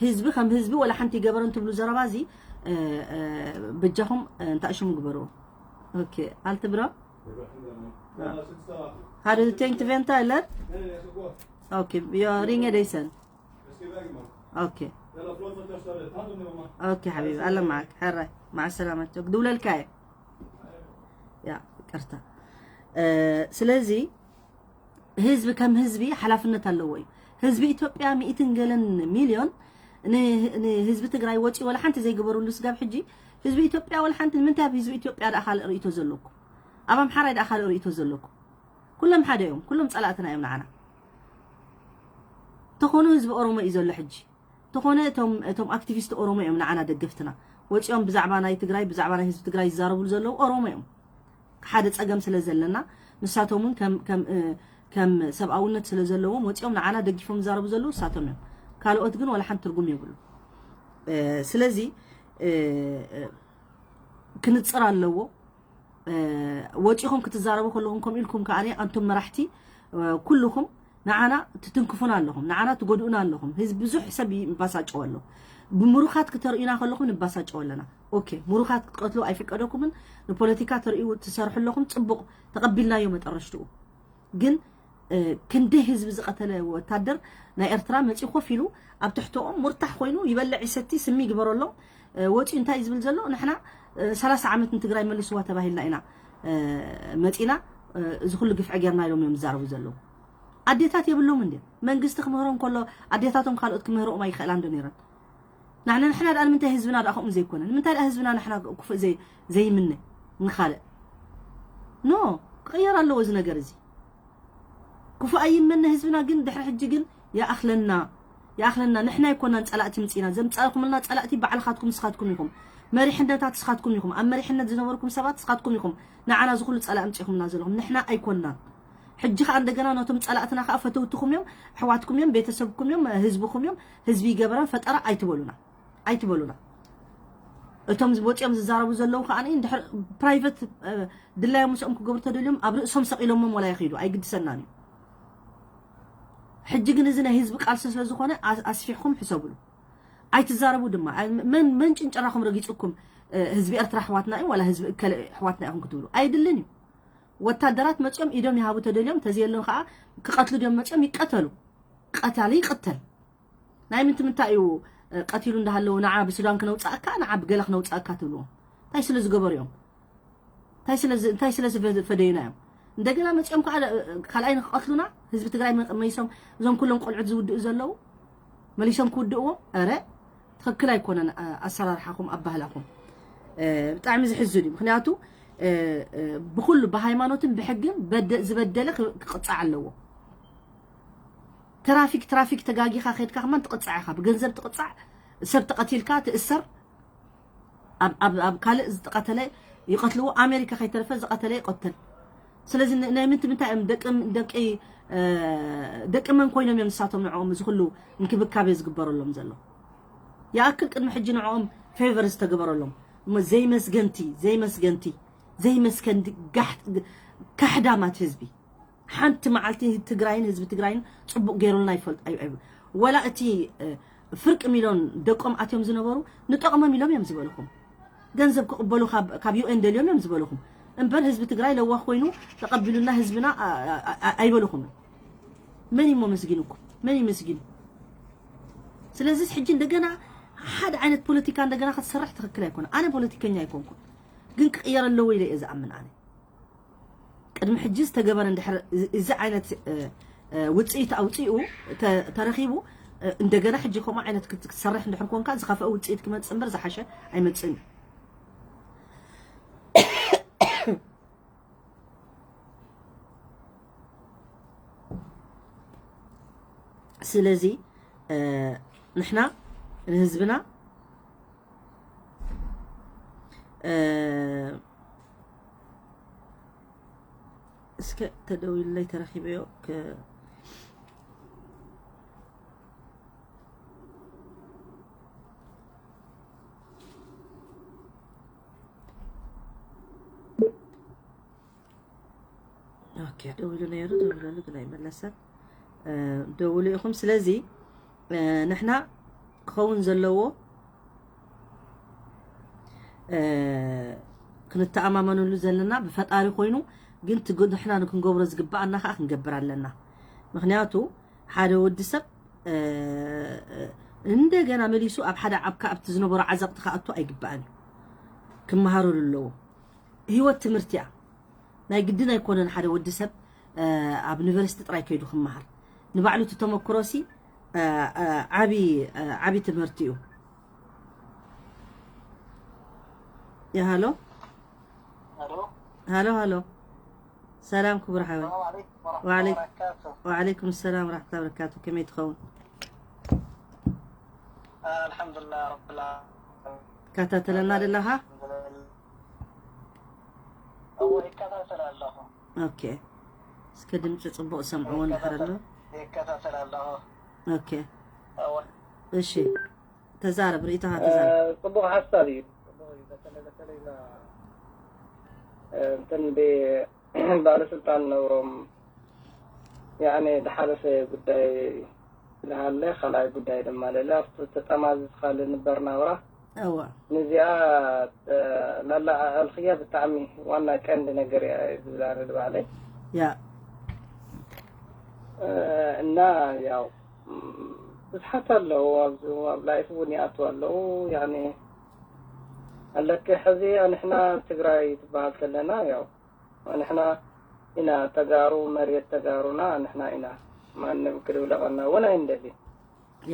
ህዝቢ ከም ህዝቢ ወላ ሓንቲ ገበረን ትብሉ ዘረባ እዚ እ፣ እ፣ በጃኹም እ፣ እንታይ ሽሙ ግበርዎ። ኦኬ ኣልት ብሮ ሓደ ቴንት ቬንታ ይለር ኦኬ ዮ ሪንገ ደይሰን ኦኬ ኦኬ ሓቢቢ ኣለ ማዓክ ሕራይ ማዓ ሰላመት ድውለልካ እየ ያ ቅርታ እ፣ ስለዚ ህዝቢ ከም ህዝቢ ሓላፍነት ኣለዎ እዩ። ህዝቢ ኢትዮጵያ ሚእትን ገለን ሚልዮን ንህዝቢ ትግራይ ወፂ ወላ ሓንቲ ዘይገበሩሉ ስጋብ ሕጂ ህዝቢ ኢትዮጵያ ወላ ሓንቲ ንምንታይ ኣብ ህዝቢ ኢትዮጵያ ደኣ ካልእ ርእቶ ዘለኩም ኣብ ኣምሓራይ ደኣ ካልእ ርእቶ ዘለኩም ኩሎም ሓደ እዮም ኩሎም ፀላእትና እዮም ንዓና ተኾኑ ህዝቢ ኦሮሞ እዩ ዘሎ ሕጂ ተኾነ እቶም እቶም ኣክቲቪስት ኦሮሞ እዮም ንዓና ደገፍትና ወፂኦም ብዛዕባ ናይ ትግራይ ብዛዕባ ናይ ህዝቢ ትግራይ ይዛረቡሉ ዘለዉ ኦሮሞ እዮም ሓደ ፀገም ስለ ዘለና ንሳቶም እውን ከም ከም እ፣ ከም ሰብኣውነት ስለ ዘለዎም ወፂኦም ንዓና ደጊፎም ዝዛረቡ ዘለዉ ንሳቶም እዮም ካልኦት ግን ዋላ ሓንቲ ትርጉም የብሉ እ፣ ስለዚ እ፣ እ፣ ክንፅር ኣለዎ እ፣ ወፂኹም ክትዛረቡ ከለኹም ከምኡ ኢልኩም ከዓ ኣንቶም መራሕቲ እ፣ ኩልኹም ንዓና ትትንክፉና ኣለኹም ንዓና ትጎድኡና ኣለኹም ህዝቢ ብዙሕ ሰብ ይባሳጨው ኣሎ ብምሩኻት ክተርእዩና ከለኹም ንባሳጨው ኣለና ኦኬ ምሩኻት ክትቀትሉ ኣይፍቀደኩምን ንፖለቲካ ተርእዩ ትሰርሑ ኣለኹም ፅቡቕ ተቐቢልናዮ መጠረሽትኡ ግን ክንደይ ህዝቢ ዝቐተለ ወታደር ናይ ኤርትራ መፂኡ ኮፍ ኢሉ ኣብ ትሕትኦም ሙርታሕ ኮይኑ ይበልዕ ይሰቲ ስሚ ይግበረሎም ወፂኡ እንታይ እዩ ዝብል ዘሎ ንሕና ሰላሳ ዓመት ንትግራይ መልስዋ ተባሂልና ኢና መፂና እዚ ኩሉ ግፍዒ ጌርና ኢሎም እዮም ዝዛረቡ ዘለዉ ኣዴታት የብሎም እንዲ መንግስቲ ክምህሮም ከሎ ኣዴታቶም ካልኦት ክምህርኦም ኣይክእላ እንዶ ነይረን ንሕና ንሕና ደኣ ንምንታይ ህዝብና ደኣ ከምኡ ዘይኮነ ንምንታይ ደኣ ህዝብና ንሕና ክፉእ ዘይ ዘይምነ ንኻልእ ኖ ክቕየር ኣለዎ እዚ ነገር እዚ ክፉእ ኣይመነ ህዝብና ግን ድሕሪ ሕጂ ግን ይኣኽለና ይኣኽለና ንሕና ኣይኮናን ጸላእቲ ምጺና ዘምጻእኩምልና ጸላእቲ ባዕልኻትኩም ንስኻትኩም ኢኹም መሪሕነታት ንስኻትኩም ኢኹም ኣብ መሪሕነት ዝነበርኩም ሰባት ንስኻትኩም ኢኹም ንዓና ዝኹሉ ጸላእ ምጺኹምና ዘለኹም ንሕና ኣይኮናን ሕጂ ከኣ እንደገና ነቶም ጸላእትና ከኣ ፈተውትኹም እዮም ኣሕዋትኩም እዮም ቤተሰብኩም እዮም ህዝብኹም እዮም ህዝቢ ይገበራ ፈጠራ ኣይትበሉና ኣይትበሉና እቶም ወፂኦም ዝዛረቡ ዘለዉ ከዓ እንድሕር ፕራይቨት ድላዮም ምስኦም ክገብሩ ተደልዮም ኣብ ርእሶም ሰቂሎሞም ወላ ይኽዱ ኣይግድሰናን እዩ ሕጂ ግን እዚ ናይ ህዝቢ ቃልሲ ስለ ዝኾነ ኣስፊሕኩም ሕሰብሉ ኣይትዛረቡ ድማ መን መን ጭንጨራኹም ረጊፅኩም ህዝቢ ኤርትራ ኣሕዋትና እዩ ዋላ ህዝቢ እከለ ኣሕዋትና ኢኹም ክትብሉ ኣይድልን እዩ ወታደራት መፅኦም ኢዶም ይሃቡ ተደልዮም ተዘየሎም ከዓ ክቐትሉ ድዮም መፅኦም ይቀተሉ ቀታሊ ይቅተል ናይ ምንቲ ምንታይ እዩ ቀቲሉ እንዳሃለዉ ንዓ ብሱዳን ክነውፃእካ ንዓ ብገለ ክነውፃእካ ትብልዎ እንታይ ስለ ዝገበሩ እዮም እንታይ ስለ እንታይ ስለ ዝፈደዩና እዮም እንደገና መፂኦም ከዓ ካልኣይ ንክቀትሉና ህዝቢ ትግራይ መይሶም እዞም ኩሎም ቆልዑት ዝውድኡ ዘለዉ መሊሶም ክውድእዎም ረ ትኽክል ኣይኮነን ኣሰራርሓኹም ኣባህላኹም ብጣዕሚ ዝሕዝን እዩ ምክንያቱ ብኩሉ ብሃይማኖትን ብሕግን ዝበደለ ክቕፃዕ ኣለዎ ትራፊክ ትራፊክ ተጋጊኻ ከድካ ከማን ትቕፃዕ ኢኻ ብገንዘብ ትቕፃዕ ሰብ ተቐቲልካ ትእሰር ኣብ ካልእ ዝተቐተለ ይቐትልዎ ኣሜሪካ ከይተረፈ ዝቐተለ ይቐተል ስለዚ ናይ ምንቲ ምንታይ እዮም ደቂ ደቂ ደቂ መን ኮይኖም እዮም ንሳቶም ንዕኦም እዚ ኩሉ እንክብካቤ ዝግበረሎም ዘሎ ይኣክል ቅድሚ ሕጂ ንዕኦም ፌቨር ዝተገበረሎም እሞ ዘይመስገንቲ ዘይመስገንቲ ዘይመስከንዲ ጋሕ ካሕዳማት ህዝቢ ሓንቲ መዓልቲ ትግራይን ህዝቢ ትግራይን ፅቡቅ ገይሩልና ይፈልጥ ወላ እቲ ፍርቂ ሚሊዮን ደቆም ኣትዮም ዝነበሩ ንጠቕሞም ኢሎም እዮም ዝበልኹም ገንዘብ ክቕበሉ ካብ ዩኤን ደልዮም እዮም ዝበልኹም እምበር ህዝቢ ትግራይ ለዋህ ኮይኑ ተቐቢሉና ህዝብና ኣይበልኹም መን ይሞ መስጊኑኩም መን ይመስጊኑ ስለዚ ሕጂ እንደገና ሓደ ዓይነት ፖለቲካ እንደገና ክትሰርሕ ትኽክል ኣይኮነ ኣነ ፖለቲከኛ ኣይኮንኩን ግን ክቕየር ኣለዎ ኢለ እየ ዝኣምን ኣነ ቅድሚ ሕጂ ዝተገበረ እንድሕር እዚ ዓይነት ውፅኢት ኣውፅኡ ተረኺቡ እንደገና ሕጂ ከምኡ ዓይነት ክትሰርሕ እንድሕር ኮንካ ዝኸፍአ ውፅኢት ክመፅእ እምበር ዝሓሸ ኣይመፅእን እዩ። ስለዚ ንሕና ንህዝብና እስከ ተደውይለይ ተረኺበዮ። ኦኬ፣ ደውሉ ነይሩ፣ ደውለሉ ግን ኣይመለሰን። ደውሉ ኢኹም። ስለዚ ንሕና ክኸውን ዘለዎ ክንተኣማመነሉ ዘለና ብፈጣሪ ኮይኑ፣ ግን ንሕና ክንገብሮ ዝግባኣና ከዓ ክንገብር ኣለና። ምክንያቱ ሓደ ወዲ ሰብ እንደገና መሊሱ ኣብ ሓደ ዓብካ ኣብቲ ዝነበሮ ዓዘቕቲ ክኣቱ ኣይግባኣን እዩ። ክመሃረሉ ኣለዎ። ህይወት ትምህርቲ እያ። ናይ ግድን ኣይኮነን ሓደ ወዲ ሰብ ኣብ ዩኒቨርሲቲ ጥራይ ከይዱ ክመሃር። ንባዕሉ እቲ ተመክሮሲ ዓቢ ዓቢ ትምህርቲ እዩ። ሃሎ ሃሎ ሃሎ። ሰላም ክቡር ሓወይ። ወዓለይኩም ሰላም ወራሕመቱላሂ ወበረካቱ። ከመይ ትኸውን? ኣልሓምዱሊላህ ረብል ዓለሚን። ትከታተለና ደለኻ? ኣልሓምዱሊላህ። እወ፣ ይከታተል ኣለኹ። ኦኬ። እስከ ድምፂ ፅቡቕ ሰምዕዎ እንድሕር ኣሎ። ይከታተል ኣለኹ። ኦኬ። እወ። እሺ። ተዛረብ፣ ርእይቶኻ ተዛረብ። እ፣ ፅቡቕ ሓሳብ እዩ። ፅቡቕ እዩ። በተለይ፣ በተለይ እዛ፣ እ፣ እንትን ብ-፣ ባለስልጣን ነብሮም፣ ያዕኒ፣ ዝሓለፈ ጉዳይ ዝሃለ፣ ካልኣይ ጉዳይ ድማ ለለ፣ ኣብቲ ተጠማዚዝካ ልንበር ናብራ፣ እዋ። ንዚኣ፣ እ፣ ለላዓዕልክያ ብጣዕሚ ዋና ቀንዲ ነገር እያ ዝብል ኣነ ንባዕለይ። ያ። እ፣ እና ያው፣ ም፣ ብዙሓት ኣለዉ፣ ኣብዚ ኣብ ላይፍ እውን ይኣትዉ ኣለዉ። ያኒ፣ ኣለኪ ሕዚ ንሕና ትግራይ ትበሃል ከለና፣ ያው፣ ንሕና ኢና ተጋሩ፣ መሬት ተጋሩና ንሕና ኢና። ማንም ክድብለቐና እውን ኣይንደልን።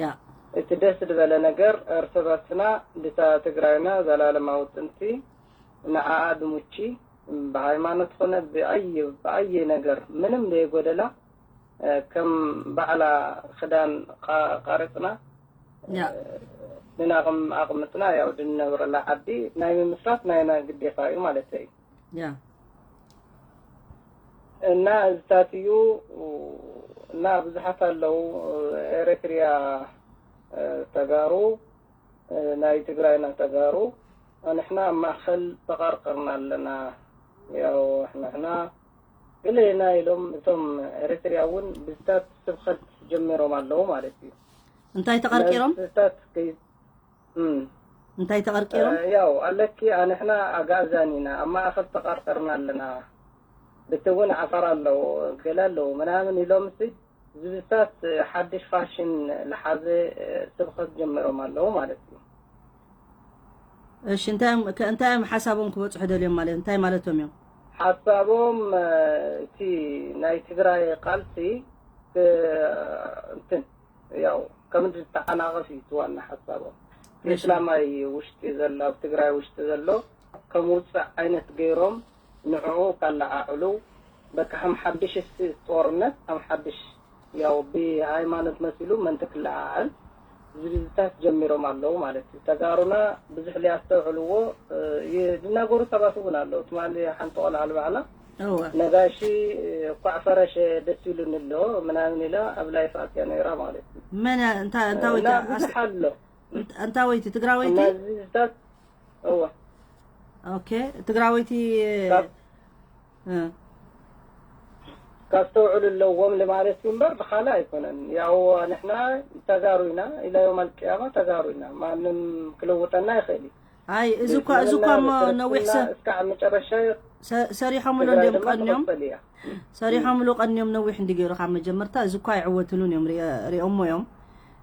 ያ። እቲ ደስ ዝበለ ነገር እርስ በርስና ድታ ትግራይና ዘላለማዊ ጥንቲ ንዓኣ ድሙቺ ብሃይማኖት ኮነ ብኣየ፣ ብኣየ ነገር ምንም ዘይጎደላ፣ እ፣ ከም ባዕላ ክዳን ቃ-፣ ቃረጽና፣ ያ። እ፣ ንናቕም ኣቕምጥና ያው ድንነብረላ ዓዲ ናይ ምምስራት ናይና ግዴታ እዩ ማለት እዩ። ያ። እና እዚታት እዩ። እና ብዙሓት ኣለዉ፣ ኤረትርያ፣ እ፣ ተጋሩ፣ እ፣ ናይ ትግራይና ተጋሩ፣ ንሕና ኣብ ማእኸል ተቐርቅርና ኣለና። ያው ንሕና ገለና ኢሎም እቶም ኤረትርያ እውን ብዝታት ስብኸት ጀሚሮም ኣለዉ ማለት እዩ። እንታይ ተቐርቂሮም? ብዝታት ከይ-፣ እም። እንታይ ተቐርቂሮም? እ፣ ያው ኣለኪ፣ ኣንሕና ኣጋእዛን ኢና፣ ኣብ ማእኸል ተቐርቀርና ኣለና። ብቲ እውን ዓፋር ኣለዎ፣ ገለ ኣለዎ ምናምን ኢሎም፣ እዚ ዝብሳት ሓድሽ ፋሽን ዝሓዘ ስብኸት ጀሚሮም ኣለዉ ማለት እዩ። እሺ፣ እንታይ እዮም፣ ከ-፣ እንታይ እዮም ሓሳቦም ክበጽሑ ደልዮም ማለት፣ እንታይ ማለቶም እዮም? ሓሳቦም፣ እ፣ እቲ ናይ ትግራይ ቃልሲ፣ እ፣ እንትን፣ ያው፣ ከም ዝተዓናቐፍ እዩ እቲ ዋና ሓሳቦም። እሺ። እስላማይ ውሽጢ ዘሎ፣ ኣብ ትግራይ ውሽጢ ዘሎ ከም ውፅዕ ዓይነት ገይሮም ንዕኡ ካለዓዕሉ፣ በቃ ከም ሓድሽ እስቲ ጦርነት፣ ከም ሓድሽ፣ ያው፣ ብሃይማኖት መሲሉ ምእንቲ ክለዓዓል ዝግጅታት ጀሚሮም ኣለዉ ማለት እዩ። ተጋሩና ብዙሕ ሊያስተውዕልዎ፣ እ፣ ይ-፣ ዝናገሩ ሰባት እውን ኣለዉ። ትማሊ ሓንቲ ቆልዓ ንባዕላ፣ እወ። "ነጋሺ፣ እ፣ እኳዕ ፈረሸ ደስ ኢሉኒ ኣሎ" ምናምን ኢላ ኣብ ላይፍ ኣትያ ነይራ ማለት እዩ። መን እያ? እንታ-፣ እንታወይቲ እና ኣስ-፣ ብዙሕ ኣሎ። እንት-፣ እንታወይቲ? ትግራወይቲ? እና ዝግጅታት፣ እወ። ኦኬ፣ ትግራወይቲ፣ ካብ እ። ካስተውዕሉ ኣለዎም ለማለት እዩ እምበር ብኻልእ ኣይኮነን። ያው ንሕና ተጋሩ ኢና፣ ኢላ ዮም ኣልቅያማ ተጋሩ ኢና። ማንም ክልውጠና ይኽእል እዩ። ኣይ፣ እዚ እኳ፣ እዚ እኳ እሞ ነዊሕ ሰ-፣ እስካዕ መጨረሻ ሰ-፣ ሰሪሖምሉ ትግራይ እንድዮም ድማ ቀንዮም። ትቕጽል እያ። ሰሪሖምሉ ቀንዮም ነዊሕ እንዲ ገይሩ ካብ መጀመርታ፣ እዚ እኳ ኣይዕወትሉን እዮም፣ ሪኦ-፣ ሪኦሞ እዮም።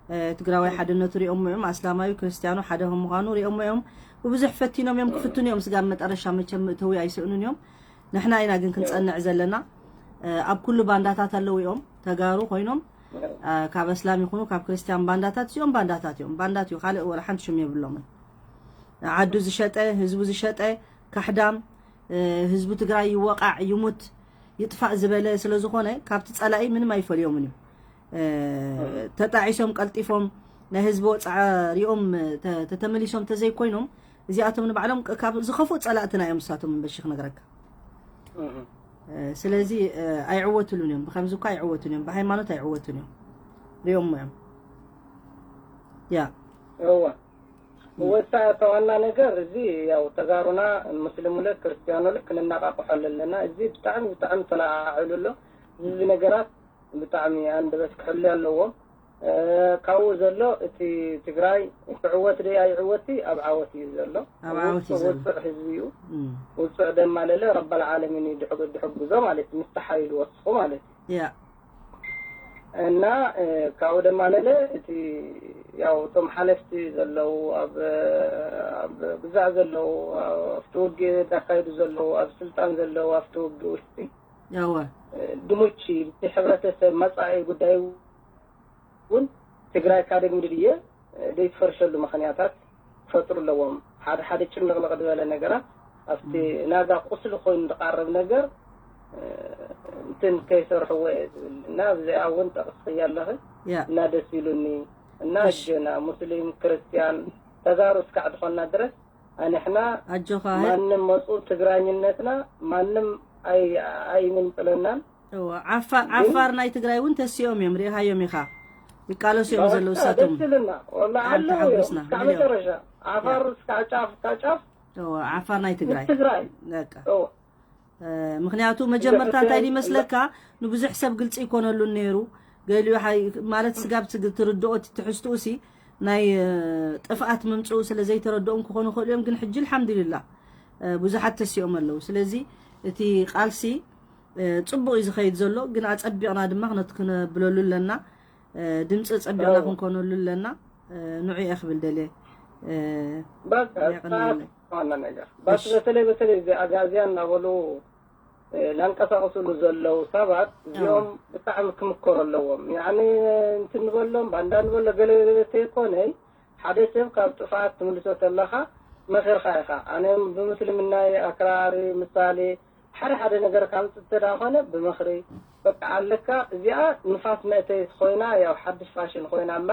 እ፣ ትግራዋይ ሓድነቱ ሪኦሞ እዮም። ኣስላማዩ ክርስቲያኑ ሓደ ከም ምዃኑ ሪኦሞ እዮም። ብብዙሕ ፈቲኖም እዮም፣ ክፍትኑ እዮም። ስጋብ መጠረሻ መቸም ምእተዊ ኣይስእኑን እዮም። ንሕና ኢና ግን ክንጸንዕ ዘለና። እ፣ ኣብ ኩሉ ባንዳታት ኣለዉ እዮም። ተጋሩ ኮይኖም፣ እ፣ ካብ ኣስላም ይኹኑ ካብ ክርስቲያን ባንዳታት፣ እዚኦም ባንዳታት እዮም። ባንዳት እዩ፣ ካልእ ወላ ሓንቲ ሽም የብሎምን። ዓዱ ዝሸጠ፣ ህዝቡ ዝሸጠ፣ ካሕዳም፣ እ፣ ህዝቡ ትግራይ ይወቃዕ፣ ይሙት፣ ይጥፋእ ዝበለ ስለ ዝኾነ፣ ካብቲ ጸላኢ ምንም ኣይፈልዮምን እዩ። ተጣዒሶም ቀልጢፎም ናይ ህዝቢ ወፅዓ ሪኦም ተተመሊሶም ተዘይኮይኖም እዚኣቶም ንባዕሎም ካብ ዝኸፍኡ ፀላእትና እዮም ንሳቶም እምበሺ ክነግረካ። ስለዚ ኣይዕወትሉን እዮም፣ ብከምዚ እኳ ኣይዕወቱን እዮም፣ ብሃይማኖት ኣይዕወቱን እዮም። ሪኦሞ እዮም። ያ እወ ወሳ ተዋና ነገር እዚ ያው ተጋሩና ሙስሊሙ ለ ክርስቲያኑ ለ ክንናቃቅሖ ኣለና። እዚ ብጣዕሚ ብጣዕሚ ተለዓዕሉ ኣሎ። እዚ ነገራት ብጣዕሚ ኣንደበት ክሕሉ ኣለዎም። ካብኡ ዘሎ እቲ ትግራይ ክዕወት ዶ ኣይዕወት ኣብ ዓወት እዩ ዘሎ። ኣብ ዓወት እዩ ዘሎ። ውፅዕ ህዝቢ እዩ። ውፅዕ ደማ ለለ ረባል ዓለሚን እዩ ድሕግዞ ማለት ምስ ተሓይሉ ወስኹ ማለት እዩ። ያ እና ካብኡ ደማ ለለ እቲ ያው እቶም ሓለፍቲ ዘለዉ ኣብ ኣብ ግዛዕ ዘለዉ ኣብቲ ውግእ ዘካይዱ ዘለዉ ኣብ ስልጣን ዘለዉ ኣብቲ ውግእ ውሽጢ ያወ ድሙች እቲ ሕብረተሰብ መፃኢ ጉዳይ እውን ትግራይ ካደግ ምድድየ ዘይትፈርሸሉ ምክንያታት ክፈጥሩ ኣለዎም። ሓደ ሓደ ጭምልቕልቕ ዝበለ ነገራት ኣብቲ ናዛ ቁስሊ ኮይኑ ዝቃረብ ነገር እንትን ከይሰርሕዎ እየ ዝብል እና ኣብዚኣ እውን ጠቕስኽያ ኣለኺ ያ እና ደስ ኢሉኒ እና እሺ። ጀና ሙስሊም ክርስቲያን ተጋሩ እስካዕ ዝኾንና ድረስ ኣንሕና ኣጆኻ ማንም መፁ ትግራኝነትና ማንም ኣይ ኣይምንጥለናን እወ፣ ዓፋር ዓፋር ናይ ትግራይ እውን ተሲኦም እዮም ሪኢኻዮም ኢኻ ይቃለሱ እዮም ዘለዉ በቃ እሳቶም ደስ ኢልና ወላ ብጣዕሚ ኣለዉ እዮም ተሓጒስና። እስካዕ ሚልዮን። መጨረሻ ዓፋር እስካዕ ጫፍ እስካዕ ጫፍ እወ፣ ዓፋር ናይ ትግራይ ትግራይ በቃ እወ እ፣ ምክንያቱ መጀመርታ እንታይ እዛ- ይመስለካ ንብዙሕ ሰብ ግልፂ ይኮነሉን ነይሩ ገሊኡ ሓይ- ማለት ስጋብ ትግ- ትርድኦ እቲ ትሕዝትኡ ሲ ናይ እ፣ ጥፍኣት ምምፅኡ ስለ ዘይተረድኦም ክኾኑ ይኽእሉ እዮም ግን ሕጂ ኣልሓምዱሊላ እ፣ ብዙሓት ተሲኦም ኣለዉ ስለዚ እቲ ቃልሲ እ፣ ፅቡቅ እዩ ዝኸይድ ዘሎ ግን ኣፀቢቕና ድማ ክነት ክነብለሉ ኣለና እ፣ ድምፂ ፀቢቕና እወ። ክንኮነሉ ኣለና እ፣ ንዑ እየ ክብል ደልየ እ፣ በቃ የቐንየለይ። ዋና ነገር በስ እሺ። በተለይ በተለይ እዚ ኣጋዚያን እናበሉ እ፣ ላንቀሳቀስሉ ዘለዉ ሰባት እዚኦም ብጣዕሚ ክምከሩ ኣለዎም ያኒ እንትን ንበሎም ባንዳ ንበሎ ገለ ገለ ተይኮነይ ሓደ ሰብ ካብ ጥፍኣት ትምልሶ ተለኻ መኺርካ ኢኻ ኣነ ብምስልምናይ ኣክራሪ ምሳሌ ሓደ ሓደ ነገር ካብ ምፅእ እንተ ደኣ ኮነ ብምኽሪ በቃ ኣለካ እዚኣ ንፋስ መእተይት ኮይና ያው ሓድሽ ፋሽን ኮይና ኣላ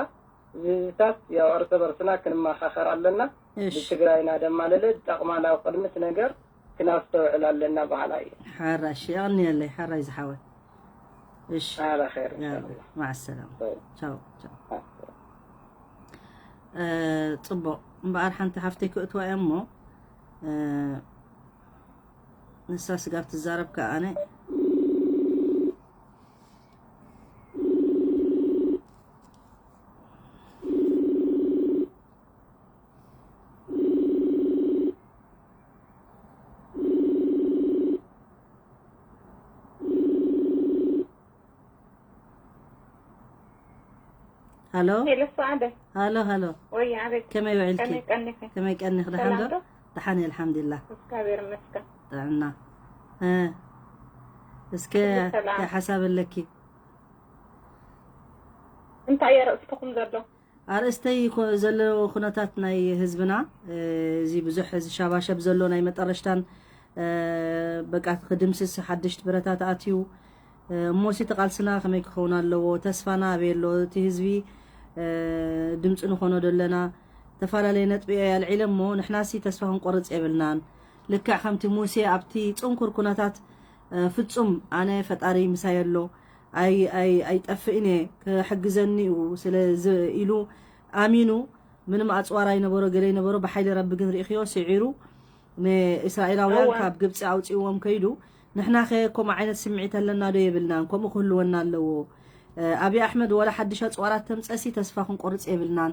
ዝዝታት ያው እርስ በርስና ክንመኻኸር ኣለና እሺ ብትግራይና ደማ ለለ ዝጠቕማ ናብ ቅድምት ነገር ክናስተውዕል ኣለና በሃላ እየ ሓራሽ የቐንየለይ ሓራይ ዝሓወ እሺ ኣላ ኸይር ያላ ኢንሻላ ማዓ ሰላማ طيب. ቻው ቻው እ፣ ፅቡቅ እምበኣር ሓንቲ ሓፍተይ ክእትዋ እየ እሞ እ፣ ንሳ ስጋብ ትዛረብ ከዓ ኣነ ሃሎ ሄሎ ሰዓደ ሃሎ ሃሎ ወይ ኣቤት ከመይ ውዒልኪ ከመይ ቀኒኺ ከመይ ቀኒኽ ደሓን ሰላም ዶ ዶ ደሓን እየ ኣልሓምዱሊላህ እግዚኣብሔር ይመስገን ጥዕና እ፣ እስከ ኩሉ ሰላም። እንታይ ሓሳብ ኣለኪ እንታይ እየ ርእስኹም ዘሎ ኣርእስተይ ኮ- ዘሎ ኩነታት ናይ ህዝብና እ፣ እዚ ብዙሕ እዚ ሻባሸብ ዘሎ ናይ መጠረሽታን እ፣ በቃ ክድምስስ ሓድሽቲ ብረታት ኣትዩ እ፣ እሞሲ እቲ ቃልስና ከመይ ክኸውን ኣለዎ ተስፋና ኣበይ ኣሎ እቲ ህዝቢ እ፣ ድምፂ ንኾኖ ዶ ኣለና ዝተፈላለየ ነጥቢ እየ ኣልዒለ እሞ ንሕናሲ ተስፋ ክንቆርፅ የብልናን ልክዕ ከምቲ ሙሴ ኣብቲ ፅንኩር ኩነታት እ፣ ፍፁም ኣነ ፈጣሪ ምሳይ ኣሎ ኣይ- ኣይ- ኣይጠፍእን እየ ክሕግዘኒ እዩ ስለ ዝ- ኢሉ ኣሚኑ ምንም ኣፅዋር ኣይነበሮ ገለ ይነበሮ ብሓይሊ ረቢ ግን ርኢኽዮ ስዒሩ ንእስራኤላውያን እወ። ካብ ግብፂ ኣውፅእዎም ከይዱ ንሕና ከ ከምኡ ዓይነት ስምዒት ኣለና ዶ የብልናን ከምኡ ክህልወና ኣለዎ እ፣ ኣብይ ኣሕመድ ወላ ሓድሽ ኣፅዋራት ተምፀሲ ተስፋ ክንቆርፅ የብልናን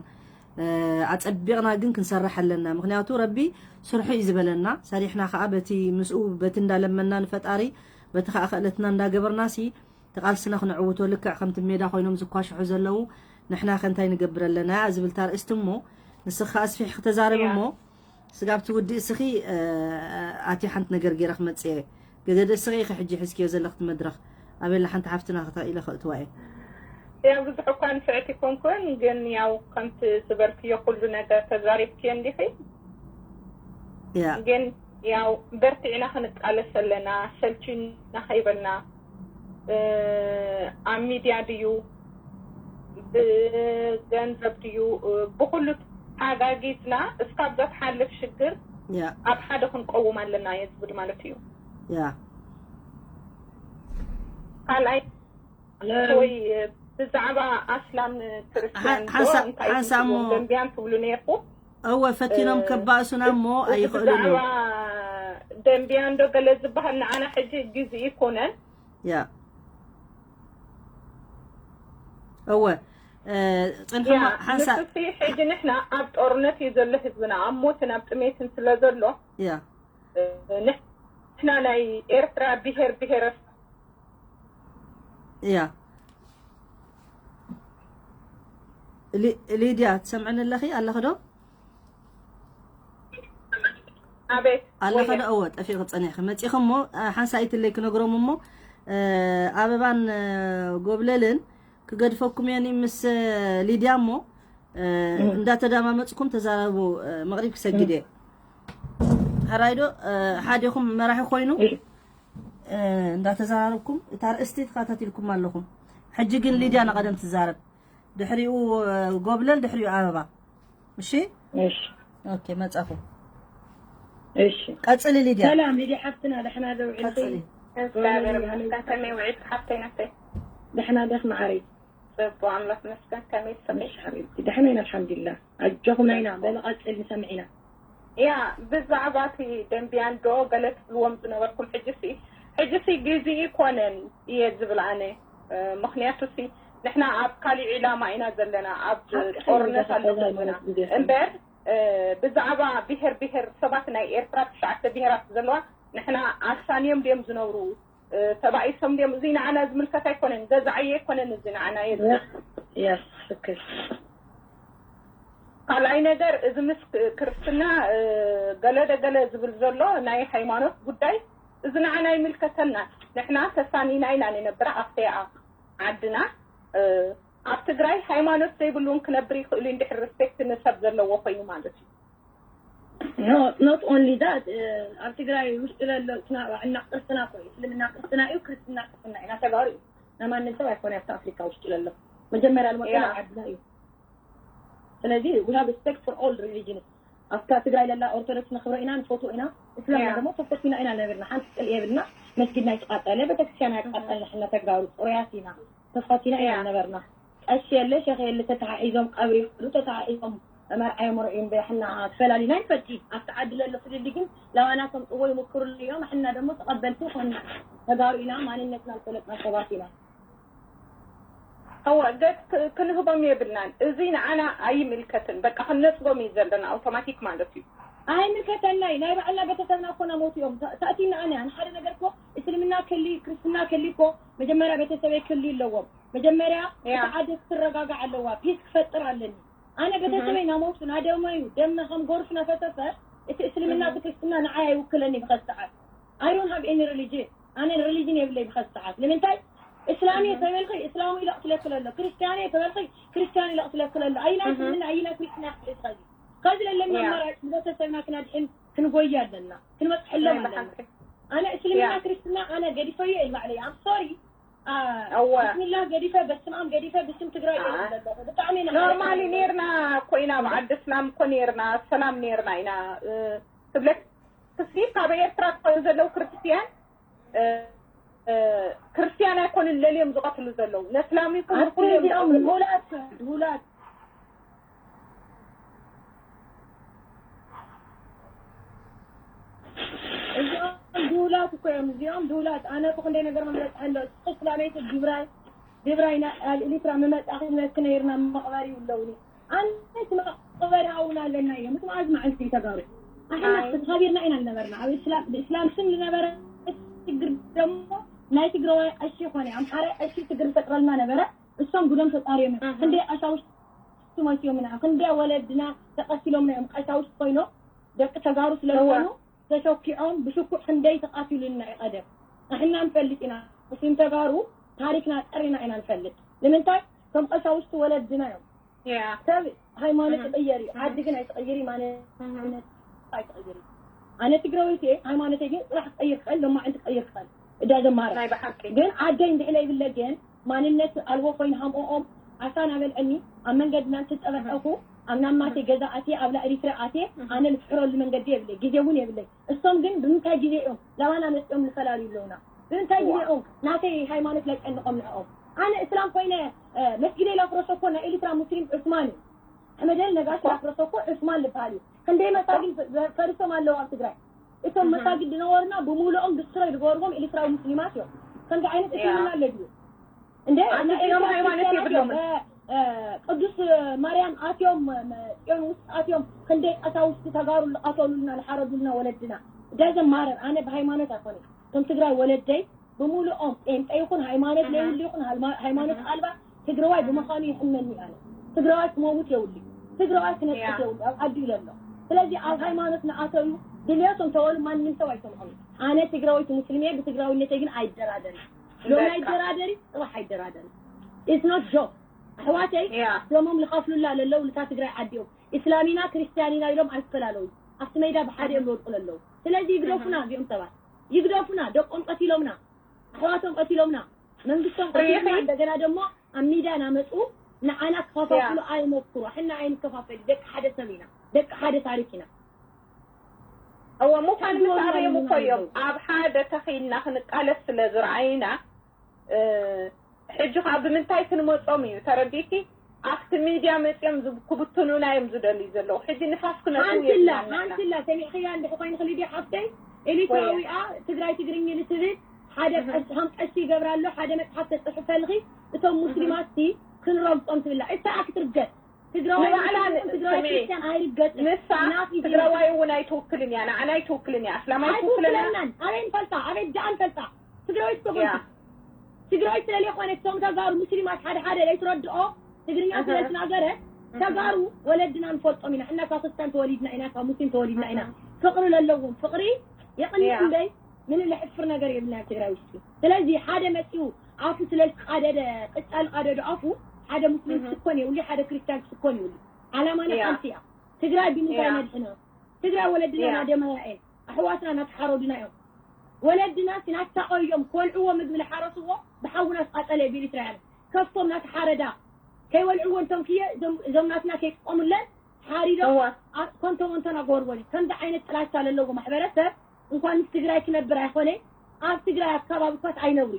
እ፣ ኣፀቢቕና ግን ክንሰርሕ ኣለና ምክንያቱ ረቢ ስርሑ እዩ ዝበለና ሰሪሕና ከዓ በቲ ምስኡ በቲ እንዳለመና ንፈጣሪ በቲ ከዓ ክእለትና እንዳገበርና ሲ ተቃልስና ክነዕውቶ ልክዕ ከምቲ ሜዳ ኮይኖም ዝኳሽሑ ዘለዉ ንሕና ከ እንታይ ንገብር ኣለና ዝብል ታርእስቲ እሞ ንስኻ ኣስፊሕ ክተዛረብ እያ። እሞ ስጋብ ትውድእ እስኺ ኣቲ ሓንቲ ነገር ገይረ ክመፅእ እየ ገገደ እስኺ ኢኺ ሕጂ ሒዝክዮ ዘለኽቲ መድረኽ ኣበላ ሓንቲ ሓፍትና ክተኢለ ከእትዋ እየ ያው ብዙሕ እኳ ንፍዕቲ ኮንኩን ግን ያው ከምቲ ዝበልክዮ ኩሉ ነገር ተዛሪብክዮ እንዲኺ ያ ግን ያው በርቲዕና ክንቃለስ ኣለና ሰልችና ከይበልና እ፣ ኣብ ሚድያ ድዩ ብገንዘብ ድዩ? ብኩሉ ተሓጋጊዝና እስካብ ዘትሓልፍ ሽግር ያ ኣብ ሓደ ክንቀውም ኣለና እየ ዝብል ማለት እዩ። ያ ካልኣይ ወይ ብዛዕባ ኣስላም ክርስቲያን ዶ ሓንሳ- እንታይ ሓንሳሞ- ትብልዎም ደንቢያን ትብሉ ነርኩ እወ ፈቲኖም ከባእሱና እሞ ኣይኽእሉን ብዛዕባ እዮም። ደንቢያን ዶ ገለ ዝበሃል ንዓና ሕጂ ግዜ ይኮነን። ያ እወ እ፣ ጽንሕሞ ያ ሓንሳ ንስሲ ሕጂ ንሕና ኣብ ጦርነት እዩ ዘሎ ህዝብና ኣብ ሞትን ኣብ ጥሜትን ስለ ዘሎ ያ ንሕና ናይ ኤርትራ ብሄር ብሄረሰብ ያ ሊ- ሊድያ ትሰምዕኒ ኣለኺ ኣለኺ ዶ? ኣቤት ኣለኸ ወየ። ዶ? እወ ጠፊኺ ጸኒሕኺ መጺኺ እሞ እ፣ ሓንሳኢትለይ ክነግሮም እሞ እ፣ ኣበባን እ፣ ጎብለልን ክገድፈኩም እየን ምስ እ፣ ሊድያ እሞ እ፣ እንዳተዳማመጽኩም ተዛረቡ። እ፣ መቕሪብ ክሰግድ እየ። ሕራይ ዶ? እ፣ ሓዲኹም መራሒ ኮይኑ እ፣ እንዳተዛረብኩም እታ ርእስቲ ተኸታቲልኩም ኣለኹም። ሕጂ ግን ሊድያ ንቐደም ትዛረብ፣ ድሕሪኡ እ፣ ጎብለል፣ ድሕሪኡ ኣበባ። እሺ እሺ ኦኬ መጻኹ። እሺ ቀጽሊ ሊድያ ሰላም ሊድያ ሓፍትና ደሕና ዶ ውዒልኪ? ቀጽሊ። እግዚኣብሔር ይመስገን። ከመይ ውዒልኪ ሓፍተይ ናተይ? ደሕና ደኽ መዓረይ ጽቡቅ ኣምላኽ ይመስገን። ከመይ ትሰምዒ? እሺ ሓቢብቲ ደሕና ኢና ኣልሓምዱሊላህ። ኣጆኹምና ኢና በሊ ቀጽል ንሰምዕ ኢና። ያ ብዛዕባ እቲ ደንቢያን ዶ ገለ ትብልዎም ዝነበርኩም ሕጂ ሲ ሕጂ ሲ ግዜ ይኮነን እየ ዝብል ኣነ እ፣ ምክንያቱ ሲ ንሕና ኣብ ካሊእ ዒላማ ኢና ዘለና ኣብ ሓቂ ጦርነት ሓቂ ኣለና ማለት ግዜ እምበር እ፣ ብዛዕባ ብሄር ብሄር ሰባት ናይ ኤርትራ ትሽዓተ ብሄራት ዘለዋ ንሕና ኣሳንዮም ድዮም ዝነብሩ እ፣ ተባኢሶም ድዮም እዚ ንዓና ዝምልከት ኣይኮነን ገዛዓየ ኣይኮነን እዚ ንዓና የ Yes, yes, ትክክል። ካልኣይ ነገር እዚ ምስ ክርስትና እ፣ ገለ ደገለ ዝብል ዘሎ ናይ ሃይማኖት ጉዳይ እዚ ንዓና ይምልከተና። ንሕና ተሳኒና ኢና ንነብር ኣብተያ ዓድና እ፣ ኣብ ትግራይ ሃይማኖት ዘይብሉ እውን ክነብር ይኽእሉ እንድሕር ሪስፔክት ንሰብ ዘለዎ ኮይኑ ማለት እዩ። No, not only that, ኣብ ትግራይ ውሽጢ ለሎ ስና ባዕልና ክርስትና እኮ እዩ። እስልምና ክርስትና እዩ፣ ክርስትና ክርስትና እዩ። ናተጋሩ እዩ። ናይ ማንም ሰብ ኣይኮነ ኣብቲ ኣፍሪካ ውሽጢ ለሎ መጀመርያ ልመጠና Yeah. ዓድና እዩ። ስለዚ we have respect for all religions። ኣብታ ትግራይ ለላ ኦርቶዶክስ ነኽብሮ ኢና፣ ንፈትዎ ኢና። እስላምና Yeah. ደግሞ ተፈቲና ኢና ነብርና። ሓንቲ ጥል የብልና። መስጊድና ይቃጠለ፣ ቤተክርስትያን ያቃጠልና ሕና ተጋሩ ጥሩያት ኢና። ተፋቲና ኢና Yeah. ነበርና። ቀሺ የለ ሸኽ የለ ተተሓሒዞም ቀብሪ ይኸዱ፣ ተተሓሒዞም መርዓ የምርዑ እዮም። ብሕና ተፈላሊና ይፈቲ ኣብቲ ዓዲ ለሎ ፍልልይ ግን ለዋናቶም ጥዎ ይምክሩሉ እዮም። ሕና ደግሞ ተቐበልቲ ኾንና ተጋሩ ኢና፣ ማንነትና ዝፈለጥና ሰባት ኢና። እወ ገጽ ክ- ክንህቦም የብልናን። እዚ ንዓና ኣይምልከትን። በቃ ክንነጽጎም እዩ ዘለና ኣውቶማቲክ ማለት እዩ። ኣይምልከተናይ ናይ ባዕልና ቤተሰብና እኮ ናሞት እዮም። ተ- ተእቲና ኣነ ንሓደ ነገር እኮ እስልምና ክሊ ክርስትና ክሊ እኮ መጀመርያ ቤተሰበይ ክሊ ኣለዎም። መጀመርያ ያ። እቲ ዓዲ ክትረጋጋዕ ኣለዋ፣ ፒስ ክፈጥር ኣለኒ። ኣነ ቤተሰበይ ናሞቱ ናደመዩ ደምና ከም ጎርፍ ናፈሰሰ እቲ እስልምና እቲ ክርስትና ንዓይ ኣይውክለኒ ብኸዚ ሰዓት። I don't have any religion። ኣነ ሪሊጅን የብለይ ብኸዚ ሰዓት። ንምንታይ እስላም እየ ተበልኺ እስላሙ ኢለ ቅትለክለ ኣሎ። ክርስቲያን እየ ተበልኺ ክርስቲያን ኢለ ቅትለክለ ኣሎ። ኣይና እስልምና ኣይና ክርስትና ክትልእቲ ኸዚ ኸዚ ለለና ያ። ኣማራጭ ንቤተሰብና ክነድሕን ክንጎይ ኣለና። ክንበፅሐሎም ናይ ኣለና። ብሓቂ። ኣነ እስልምና ያ። ክርስትና ኣነ ገዲፈዮ ኢል ባዕለይ። I'm sorry። እወ። ብስሚላ ገዲፈ በስማም ገዲፈ ብስም ትግራይ እየ ኣይ። ዝብል ኣለኹ። ብጣዕሚ ኢና ኖርማሊ ሓሪፍና ኔርና እኮ ኢና ኣብ ዓዲ እስላም እኮ ኔርና ሰላም ኔርና ኢና እ፣ ትብለክ ክሲ ካብ ኤርትራ ዝኾኑ ዘለዉ ክርስትያን እ፣ እ፣ ክርስትያን ኣይኮኑን ለልዮም ዝቐትሉ ዘለዉ ነስላም ይኹን ኣቲ ንኩሉ እዮም እዚኦም ዝቐትሉ። ድሁላት ድሁላት እዚኦም ድሁላት እኮ እዮም። እዚኦም ድሁላት ኣነ እኮ ክንደይ ነገር መምለጥ ኣሎ። እስኪ ስላመይቲ ግብራይ ግብራይ ና ኣልኢሊትራ መመጣኺ መኪና ይርና መቕበሪ ይብለውኒ። ኣነት መቕበሪ ሃውና ኣለና እዮም። እቶም ኣዝማዕንቲ ተጋሩ ኣሕና ኣይ። ተኻቢርና ኢና ዝነበርና። ኣብ እስላም ብእስላም ስም ዝነበረ ችግር ደሞ ናይ ትግራዋይ ቀሺ ኮነ ኣምሓራይ ቀሺ ችግር ዝፈጥረልና ነበረ። እሶም ጉዶም ተጣሪዮም እዮም። እህ። ክንደይ ቀሻውሽቲ ሞይቶምና፣ ክንደይ ወለድና ተቐቲሎምና እዮም። ቀሻውሽቲ ኮይኖም ደቂ ተጋሩ ስለ ዝኾኑ ተሾኪዖም ብሽኩዕ ክንደይ ተቓቲሉና እዩ ቀደም። ንሕና ንፈልጥ ኢና። ሙስሊም ተጋሩ ታሪክና ጠሪና ኢና ንፈልጥ። ንምንታይ? ከም ቀሻውሽቲ ወለድና እዮም። ያ። ሰብ ሃይማኖት እህ። ይቕየር እዩ። እህ። ዓዲ ግን ኣይትቕይር እዩ። ማንነት ኣይትቕይር እዩ። ኣነ ትግራወይቲ እየ። ሃይማኖተይ ግን ፅባሕ ክቐይር ክኽእል፣ ሎማዕንቲ ክቐይር ክኽእል። እዳ ዘማረ ናይ ብሓቂ። ግን ዓደይ እንድሕለ ይብለ ግን ማንነት ኣልቦ ኮይኑ ሃምኦም ኣሳ ናበልዐኒ ኣብ መንገድና እንትጠበቀኩ ኣብ ናማቴ ገዛ ኣቴ ኣብ ላዕሊትረ ኣቴ ኣነ ልፍሕረሉ መንገዲ የብለይ፣ ግዜ እውን የብለይ። እሶም ግን ብምንታይ ግዜ እዮም ላባና መፅኦም ልፈላሉ ኣለውና? ብምንታይ ግዜ እዮም ናተይ ሃይማኖት ለጨንቆም ንዕኦም? ኣነ እስላም ኮይነ መስጊደይ ላፍረሰኮ ናይ ኤሊትራ ሙስሊም ዑስማን እዩ። ሕመደል ነጋሽ ላፍረሰኮ ዑስማን ልበሃል እዩ። ክንደይ መሳጊድ ፈሪሶም ኣለዉ ኣብ ትግራይ። እቶም መሳጊድ ዝነበሩና ብምሉኦም ድስትሮይ ዝገበርዎም ኤሊትራዊ ሙስሊማት እዮም። ከምዚ ዓይነት እስልምና ኣሎ ድዩ? እንደ ኣንቲኦም ሃይማኖት የብሎምን። ቅዱስ ማርያም ኣትዮም ጽዮን ውስጥ ኣትዮም ክንደይ ቀሳውስቲ ተጋሩ ዝቐተሉልና ዝሓረዱልና ወለድና። ዳዘ ማረር ኣነ ብሃይማኖት ኣይኮነ እቶም ትግራይ ወለደይ ብምሉኦም ጴንጠ ይኹን ሃይማኖት ለይብሉ ይኹን ሃይማኖት ኣልባ ትግራዋይ ብምዃኑ ይሕመኒ ኣነ። ትግራዋይ ክመውት የውሉ ትግራዋይ ክነጥፍ የውሉ ኣብ ዓዱ ኢለ ኣሎ። ስለዚ ኣብ ሃይማኖት ንኣተዩ ድልዮቶም ተበሉ ማንም ሰብ ኣይሰምዖም። ኣነ ትግራዊት ሙስሊም እየ ብትግራዊነተይ ግን ኣይደራደርን። ሎም ኣይደራደሪ ጽባሕ ኣይደራደሪ። It's not joke። ኣሕዋተይ ደሞም ዝኸፍሉላ ለለው ልታ ትግራይ ዓዲኦም ኢስላሚና ክርስቲያኒና ኢሎም ኣይፈላለዩ። ኣብቲ ሜዳ ብሓደ እዮም ዝወድቁ ለለው። ስለዚ ይግደፉና እዚኦም ሰባት ይግደፉና። ደቆም ቀቲሎምና፣ ኣሕዋቶም ቀቲሎምና፣ መንግስቶም ቀቲሎምና። እንደገና ደሞ ኣብ ሚድያ ናመፁ ንዓና ክኸፋፍሉ ኣይሞክሩ። ሕና ኣይንከፋፈል ደቂ ሓደ ሰብ ኢና፣ ደቂ ሓደ ታሪክ ኢና። እወ ምዃን ምስ ኣበዮም እኮ እዮም ኣብ ሓደ ተኺልና ክንቃለስ ስለ ዝረኣዩና። ሕጂ ከዓ ብምንታይ ክንመፆም እዩ ተረዲእኪ? ኣብቲ ሚድያ መፅኦም ክብትኑና እዮም ዝደልዩ ዘለዉ። ሕጂ ንፋስ ክነቱ ሓንትላ ሓንትላ ሰሚዕክያ እንድሕ ኮይንክ ሊድያ ሓፍተይ ኤሊትራዊኣ ትግራይ ትግርኝ ልትብል ሓደ ከም ቀሺ ይገብራ ኣሎ ሓደ መፅሓፍ ተፅሕፈልኺ እቶም ሙስሊማት ክንረግፆም ትብላ እታ ክትርገጥ ትግራዋይ ትግራዋይ ክርስቲያን ኣይርገፅን። ንሳ ትግራዋይ እውን ኣይትውክልን እያ፣ ንዓና ኣይትውክልን እያ፣ ኣስላም ኣይትውክለና። ኣበይ ንፈልጣ ኣበይ ደኣ ንፈልጣ ትግራዊት ተኮንኩ ትግራይ ስለለይኮነ እቶም ተጋሩ ሙስሊማት ሓደ ሓደ ለይትረድኦ ትግርኛ ስለዝናገረ ተጋሩ ወለድና ንፈልጦም ኢና። ሕና ካብ ክርስቲያን ተወሊድና ኢና፣ ካብ ሙስሊም ተወሊድና ኢና። ፍቅሪ ለለዎም ፍቅሪ የቅንዕ እምበይ ምን ለሕፍር ነገር የብልና ኣብ ትግራይ ውሽጢ። ስለዚ ሓደ መፂኡ ኣፉ ስለዝቃደደ ቅጫ ዝቃደዶ ኣፉ ሓደ ሙስሊም ክስኮን የብሉ፣ ሓደ ክርስቲያን ክስኮን የብሉ። ዓላማና ሓንቲ እያ። ትግራይ ብምንታይ ነድሕና? ትግራይ ወለድና ናደማያ እየን፣ ኣሕዋትና ናተሓረዱና እዮም። ወለድና ሲ ናሳቀዮም ኮልዕዎ ምግቢ ዝሓረስዎ ብሓዊ ናስቃጸለ ቢሪትራያን ከፍቶም ናተሓረዳ ከይወልዕዎ እንቶም ክየ እዞም ናትና ከይጥቀሙለን ሓሪዶም ኮንቶ ወንቶ ናገበርዎ። ከምዚ ዓይነት ጥላቻ ለለዎ ማሕበረሰብ እንኳንስ ትግራይ ክነብር ኣይኮነ ኣብ ትግራይ ኣካባቢ እኳስ ኣይነብሩ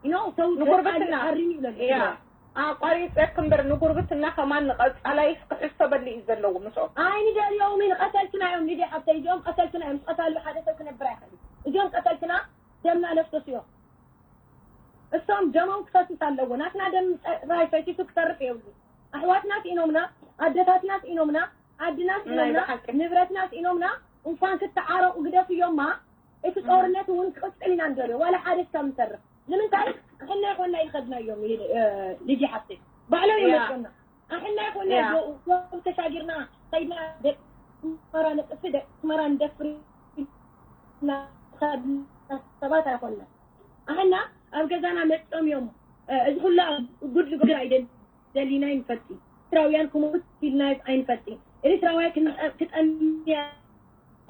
እዩ። ሰው ንጉርብትና ኣሪም ይብለሉ። ኣቋሪፀክ እምበር ንጉርብትና ከማን ንቀፃላይስ ክሕሰበሉ እዩ ዘለዎ ምስኦም። ኣይንደልዮምን ቀተልትና እዮም ሊድያ ሓብተይ እዚኦም ቀተልትና እዮም። ዝቀታሉ ሓደ ሰብ ክነብር ኣይኽእል እዩ። እዚኦም ቀተልትና ደምና ለፍሰሱ እዮም። እሶም ደሞም ክፈስስ ኣለዎ። ናትና ደም ጥራይ ፈሲሱ ክተርፍ የብሉ። ኣሕዋትና ስኢኖምና፣ ኣደታትና ስኢኖምና፣ ዓድና ስኢኖምና፣ ንብረትና ስኢኖምና። እንኳን ክተዓረቁ ግደፍዮማ እቲ ጦርነት እውን ክቅፅል ኢና ንደልዮ ዋላ ሓደ ክሳብ ንሰርሕ። ንምንታይ ኣሕና ይኮና ኢልከድና እዮም ሊዲ ሓፍተይ ባዕሎም እዮም መፅኦና። ኣሕና ይኮና ዶብ ተሻጊርና ከይድና ደቂ ኣስመራ ንጥፊ ደቂ ኣስመራ ንደፍር ኢልና ዝኸድና ሰባት ኣይኮና። ኣሕና ኣብ ገዛና መፅኦም እዮም እዚ ኩላ ጉድ ዝገብር ኣይደል ደሊና ይንፈልጥ። ኤርትራውያን ክሞት ኢልና ኣይንፈልጥ። ኤርትራውያን ክጠምያ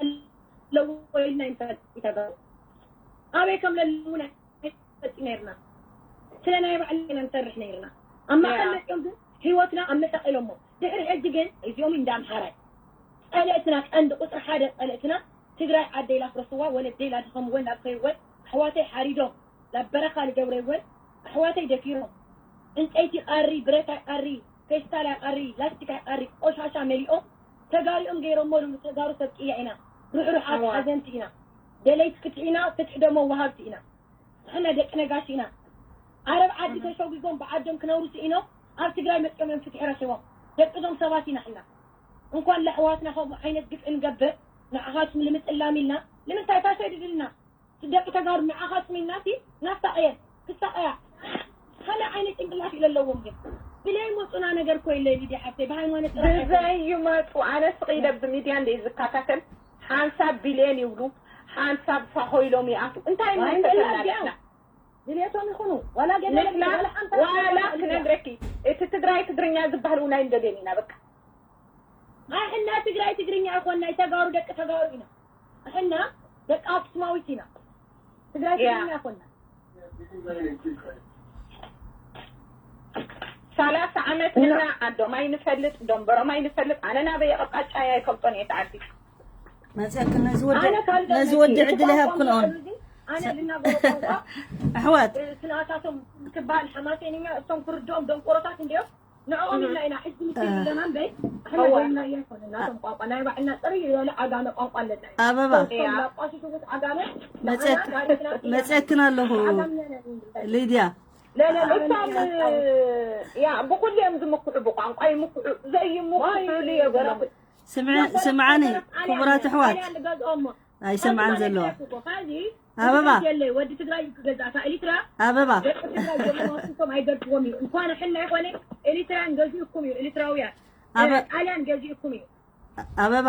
ኣለዎ ኢልና ይንፈልጥ። ተጋሩ ኣበይ ከም ለለዉ ኣይንፈልጥ ነርና። ስለ ናይ ባዕልና ኢና ንሰርሕ ነርና። ኣብ ማእከል መፅኦም ግን ህይወትና ኣመሳቂሎሞ። ድሕሪ ሕጂ ግን እዚኦም እንዳ ኣምሓራይ ፀለእትና ቀንዲ ቁፅሪ ሓደ ፀለእትና ትግራይ ዓደይ ላፍረስዋ ወለደይ ላድኸምወን ላብኸይወን ኣሕዋተይ ሓሪዶም ናብ በረኻ ልገብረይወን ኣሕዋተይ ደፊሮም ዕንፀይቲ ቀሪ ብረት ኣይቀሪ ፌስታል ኣይቀሪ ላስቲክ ኣይቀሪ ቆሻሻ መሊኦም ተጋሪኦም ገይሮሞ ልብሉ ተጋሩ ሰብ ቅያ ኢና ርሕሩሓት ሓዘንቲ ኢና ደለይቲ ፍትሒ ኢና ፍትሒ ደሞ ወሃብቲ ኢና ንሕና ደቂ ነጋሽ ኢና ዓረብ ዓዲ ተሸጒጎም ብዓዶም ክነብሩ ስኢኖም ኣብ ትግራይ መፂኦም እዮም ፍትሒ ረኪቦም ደቂ እዞም ሰባት ኢና ሕና እንኳን ለሕዋትና ከምኡ ዓይነት ግፍዒ ንገብር ንዓኻትኩም ልምፅላም ኢልና ንምንታይ ታሸድድልና ደቂ ተጋሩ ንዓኻትኩም ኢልና ሲ ናሳቀየን ክሳቀያ ካልእ ዓይነት ጭንቅላት እዩ ለለዎም ግን ብለይ መፁና ነገር ኮይለይ ሊዲ ሓፍተይ ብሃይማኖት ጥራሕ ብዘይ ይመፁ ኣነ ስቅ ኢለ ብሚድያ እንደ ዝከታተል ሓንሳብ ቢልየን ይብሉ ሓንሳብ ሳሆ ኢሎም ይኣቱ እንታይ ይመልከተና ንሕና ድልየቶም ይኹኑ ዋላ ገለ ንሕና ዋላ ክነግረኪ እቲ ትግራይ ትግርኛ ዝበሃል እውን ኣይንደልዮን ኢና በቃ ኣሕና ትግራይ ትግርኛ ኣይኮንና ተጋሩ ደቂ ተጋሩ ኢና ኣሕና ደቂ ኣክሱማዊት ኢና ትግራይ ትግርኛ ኣይኮንና ሰላሳ ዓመት እና ዓዶም ኣይንፈልጥ፣ ደንበሮም ኣይንፈልጥ። ኣነ ናበይ ኣቕጣጫ ኣይፈልጦን እየ ተዓዲ። መፅእክ ነዚ ወዲ ነዚ ወዲ ዕድል ይሃብክን ኦን ኣሕዋት ስናታቶም ትበሃል ሓማሴንኛ እቶም ክርድኦም ደንቆሮታት እንዲኦም ንዕኦም ኢልና ኢና ሕጂ ንክል ዘለና እምበይ ኣሕና ዘይና እያ ይኮነ ናቶም ቋንቋ ናይ ባዕልና ጥርይ ዝበለ ዓጋመ ቋንቋ ኣለና እዩ። ኣበባ ላቋሽሽውት ዓጋመ መፅእክን ኣለኹ ሊድያ እቶም ያ ብኩሉ እዮም ዝምክሑ ብቋንቋ ይምክሑ ዘይምክሑሉ የብሎም። ስምዓኒ ክቡራት ኣሕዋት ኣይሰምዓን ዘለዋ ኣበባ ወዲ ትግራይ ክገዛእካ ኤሊትራ ኣበባ ደቂ ትግራይ ጀምሮም ኣይገድፍዎም እዩ። እንኳን ሕና ይኮነ ኤሊትራን ገዚእኩም እዩ ኤሊትራውያን ጣልያን ገዚእኩም እዩ። ኣበባ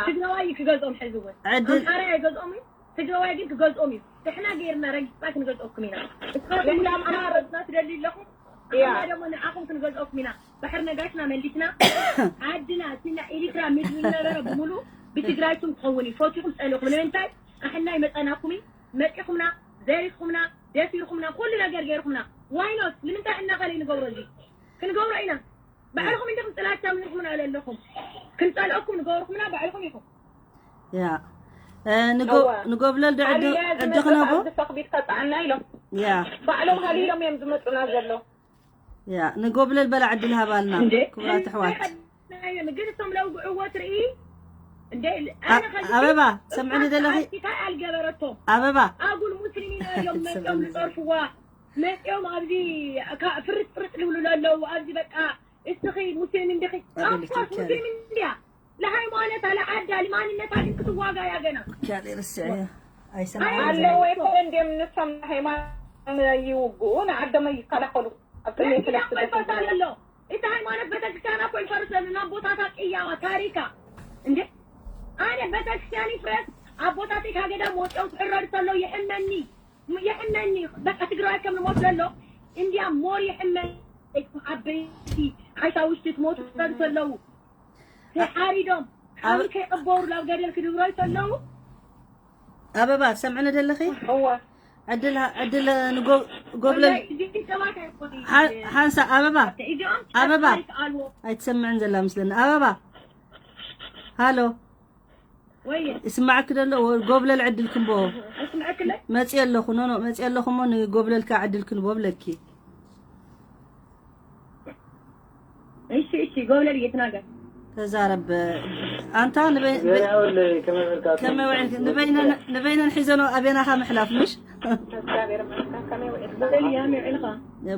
ትግራዋይ ክገዝኦም ሕዚ እውን ኣምሓራ ኣይገዝኦም እዩ። ትግራዋይ ግን ክገዝኦም እዩ። ንሕና ገይርና ረጊፅና ክንገዝኦኩም ኢና። እስኻትምና ትደልዩ ኣለኹም ኣና ደሞ ንዓኹም ክንገዝኦኩም ኢና። ባሕሪ ነጋሽና መሊስና ዓድና እቲ ናይ ኤሪትራ ምድሪ ዝነበረ ብምሉእ ብትግራይኩም ክኸውን እዩ። ፈቲኹም ፀሊኹም ንምንታይ ኣሕና ይመፀናኩም እዩ። መፂኹምና ዘሪፍኩምና ደፊርኩምና ኩሉ ነገር ገይርኩምና ዋይኖት ንምንታይ እናኸለ ንገብሮ እዚ ክንገብሮ ኢና። ባዕልኹም እንዲኹም ጥላቻ ምንኹምና ኣለኹም ክንፀልኦኩም ንገብርኩምና ባዕልኹም ኢኹም። ያ ንጎብለል ድዕዲ ክነቦ ሰክቢት ከጣዕና ኢሎም ያ ባዕሎም ሃሊሎም እዮም ዝመፁና ዘሎ። ያ ንጎብለል በላ ዕድል ሃባልና ክቡራት ኣሕዋት። ግን እቶም ለውግዕዎ ትርኢ እንደ ኣበባ ሰምዕኒ ዘለኺ ኣልገበረቶም ኣበባ ኣጉል ሙስሊም ኢና እዮም መፅኦም ዝፀርፍዋ መፅኦም ኣብዚ ፍርጥርጥ ዝብሉ ኣለዉ ኣብዚ በቃ እስኺ ሙስሊም እንዲኺ ኣፍኮርስ ሙስሊም እንዲያ ለሃይማኖታ ለዓዳ ልማንነታ ግን ክትዋጋ እያ ገና ቻሌ ርስዐ ኣለዎ ይኮነ እንዲም ንሶም ሃይማኖት ይውግኡ ንዓዶም ይከላኸሉ ኣብ ቅድሚ ኣሎ እቲ ሃይማኖት ቤተክርስትያና እኮ ይፈርስ ዘሎ ናብ ቦታታ ቅያማ ታሪካ እንዴ ኣነ ቤተክርስትያን ይፍረስ ኣቦታተይ ካብ ገዳም ወፂኦም ክሕረዱ ከለዉ የሕመኒ የሕመኒ በቃ ትግራዋይ ከም ንሞት ዘሎ እንዲያ ሞር የሕመኒ ዓበይቲ ሓይታ ውሽጢ ትሞቱ ክሕረዱ ከለዉ ተሓሪዶም ሓዊ ከይቐበሩ ናብ ገደል ክድብረዩ ከለዉ ኣበባ ትሰምዕኒ ደለኺ ዕድል ዕድል ንጎብለል ሓንሳ ኣበባ ኣበባ ኣይትሰምዕን ዘላ ምስለኒ ኣበባ ሃሎ ይስማዕክ ደሎ ጎብለል ዕድል ክንቦ መፅእ ኣለኹ ኖኖ መፅእ ኣለኹ እሞ ንጎብለልካ ዕድል ክንቦ ብለኪ እሺ እሺ ጎብለል እየትናገር ተዛረብ ኣንታ ንበይነን ሒዘኖ ኣቤናኻ ምሕላፍ ምሽ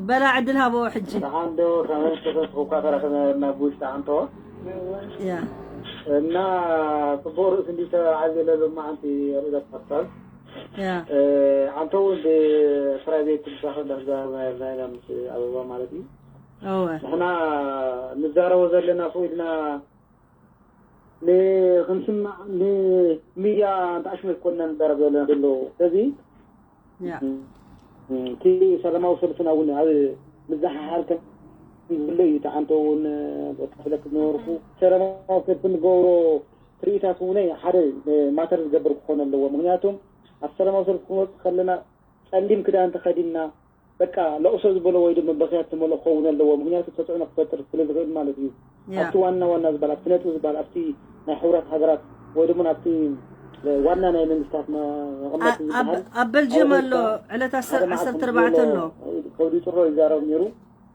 በላ ዕድል ሃቦ ሕጂ ደሓንዶ ከመይ ተፈስኹ እኳ ተረኽበ ናብ ውሽጢ ኣንቶ ያ እና ጽቡቕ ርእሲ እንዲ ተዓብየ ለሎማ ሓንቲ ርእዛ ትፈጥር ያ ኣንቶ እውን ብፕራይቬት ትምሳኸ እንዳዛረብና ነርና ኢና ምስ ኣበባ ማለት እዩ እወ ንሕና ንዛረቦ ዘለና ሰው ኢልና ንክንስማዕ ንሚድያ እንተኣሽመት ኮንና ንዛረብ ዘለና ዘሎ ስለዚ ያ እቲ ሰላማዊ ሰልፍና እውን ኣብ ምዝሓሓር ከም ዘሎ እዩ ተዓንቶ እውን በቃ ስለክ ዝነበርኩ ሰላማዊ ሰልፊ ንገብሮ ትርኢታት እውን ሓደ ማተር ዝገብር ክኾን ኣለዎ ምክንያቱም ኣብ ሰላማዊ ሰልፊ ክንወፅእ ከለና ፀሊም ክዳን ተኸዲንና በቃ ለቕሶ ዝበሎ ወይ ድማ በኽያት ዝመሎ ክኸውን ኣለዎ ምክንያቱ ተፅዕኖ ክፈጥር ስለ ዝኽእል ማለት እዩ ኣብቲ ዋና ዋና ዝበሃል ኣብቲ ነጥቢ ዝበሃል ኣብቲ ናይ ሕቡራት ሃገራት ወይ ድማ ኣብቲ ዋና ናይ መንግስታት መቐመጢ ዝበሃል ኣብ በልጅየም ኣሎ ዕለት ዓሰርተ ኣርባዕተ ኣሎ ከብዲ ጥሮ ይዛረብ ነይሩ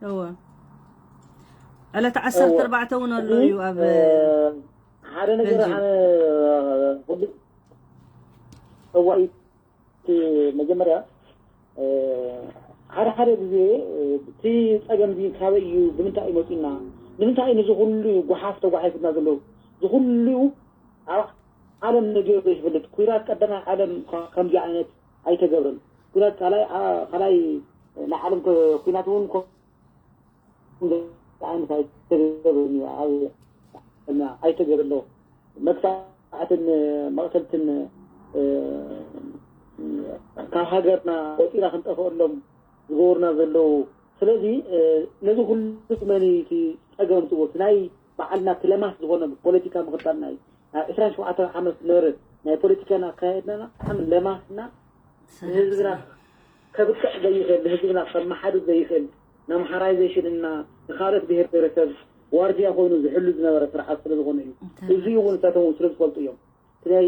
እወ ዕለት ዓሰርተ ኣርባዕተ እውን ኣሎ እዩ ኣብ ሓደ ነገር ኣነ ሁሉ እዋይ መጀመርያ ሓደ ሓደ ግዜ እቲ ፀገም እዚ ካበይ እዩ ብምንታይ እዩ መፂና ንምንታይ እዩ ንዚ ኩሉ ጓሓፍ ተጓሒፍና ዘሎ እዚ ኩሉ ኣብ ዓለም ነጊሩ ዘይፈልጥ ኩናት ቀዳማይ ዓለም ከምዚ ዓይነት ኣይተገብረን ኩናት ካልኣይ ካልኣይ ናይ ዓለም ኩናት እውን ዓይነት ኣይተገብረን እዩ ኣብ ኣይተገብረ ኣለዎ መግዛእትን መቕተልትን ካብ ሃገርና ወፂና ክንጠፍአሎም ዝገብሩና ዘለዉ ስለዚ ነዚ ኩሉ መን እቲ ፀገም ዝወት ናይ በዓልና ክለማስ ዝኾነ ፖለቲካ ምኽታል ናይ ዕስራን ሸውዓተን ዓመት ዝነበረ ናይ ፖለቲካና ኣካየድና ብጣዕሚ ለማስና ንህዝብና ከብቅዕ ዘይኽእል ንህዝብና ከመሓድር ዘይኽእል ንኣምሓራይዜሽን እና ንካልኦት ብሄር ብሄረሰብ ዋርድያ ኮይኑ ዝሕሉ ዝነበረ ስርዓት ስለ ዝኾነ እዩ። እዚ እውን እሳቶም እውን ስለ ዝፈልጡ እዮም። ናይ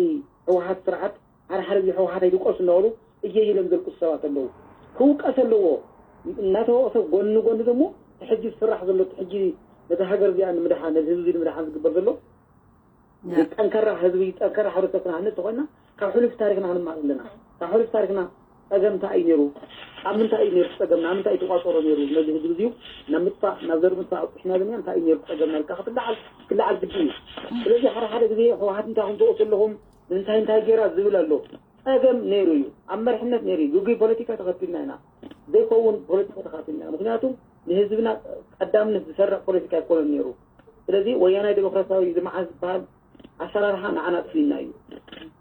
ህወሓት ስርዓት ሓደ ሓደ ግዜ ህወሓት ኣይትውቀሱ እናበሉ እየይ ኢሎም ዘልቅሱ ሰባት ኣለዉ። ክውቀስ ኣለዎ። እናተወቅሰ ጎኒ ጎኒ ደግሞ እቲ ሕጂ ዝስራሕ ዘሎ፣ እቲ ሕጂ ነቲ ሃገር እዚኣ ንምድሓን፣ ነዚ ህዝቢ ንምድሓን ዝግበር ዘሎ ጠንካራ ህዝቢ፣ ጠንካራ ሕብረተሰብ ክንሃንፅ ተኾይና ካብ ሕሉፍ ታሪክና ክንማር ኣለና። ካብ ሕሉፍ ታሪክና ጸገም እንታይ እዩ ነይሩ? ኣብ ምንታይ እዩ ነይሩ ጸገም? ናብ ምንታይ እዩ ተቋጸሮ ነይሩ? ነዚ ህዝቢ እዚዩ ናብ ምጥፋእ፣ ናብ ዘር ምጥፋእ ኣብፅሕና ዘለና እንታይ እዩ ነይሩ ጸገም? ናልካ ክትለዓል ክለዓል ግዲ እዩ። ስለዚ ሓደ ሓደ ግዜ ህወሓት እንታይ ከም ተወሱ ኣለኹም፣ እንታይ እንታይ ገይራ ዝብል ኣሎ። ጸገም ነይሩ እዩ። ኣብ መርሕነት ነይሩ እዩ። ግጉይ ፖለቲካ ተኸቲልና ኢና። ዘይከውን ፖለቲካ ተኸቲልና ኢና። ምክንያቱ ንህዝብና ቀዳምነት ዝሰርዕ ፖለቲካ ኣይኮነን ነይሩ። ስለዚ ወያናይ ዴሞክራሲያዊ ልምዓት ዝበሃል ኣሰራርሓ ንዓና ኣጥፊእና እዩ።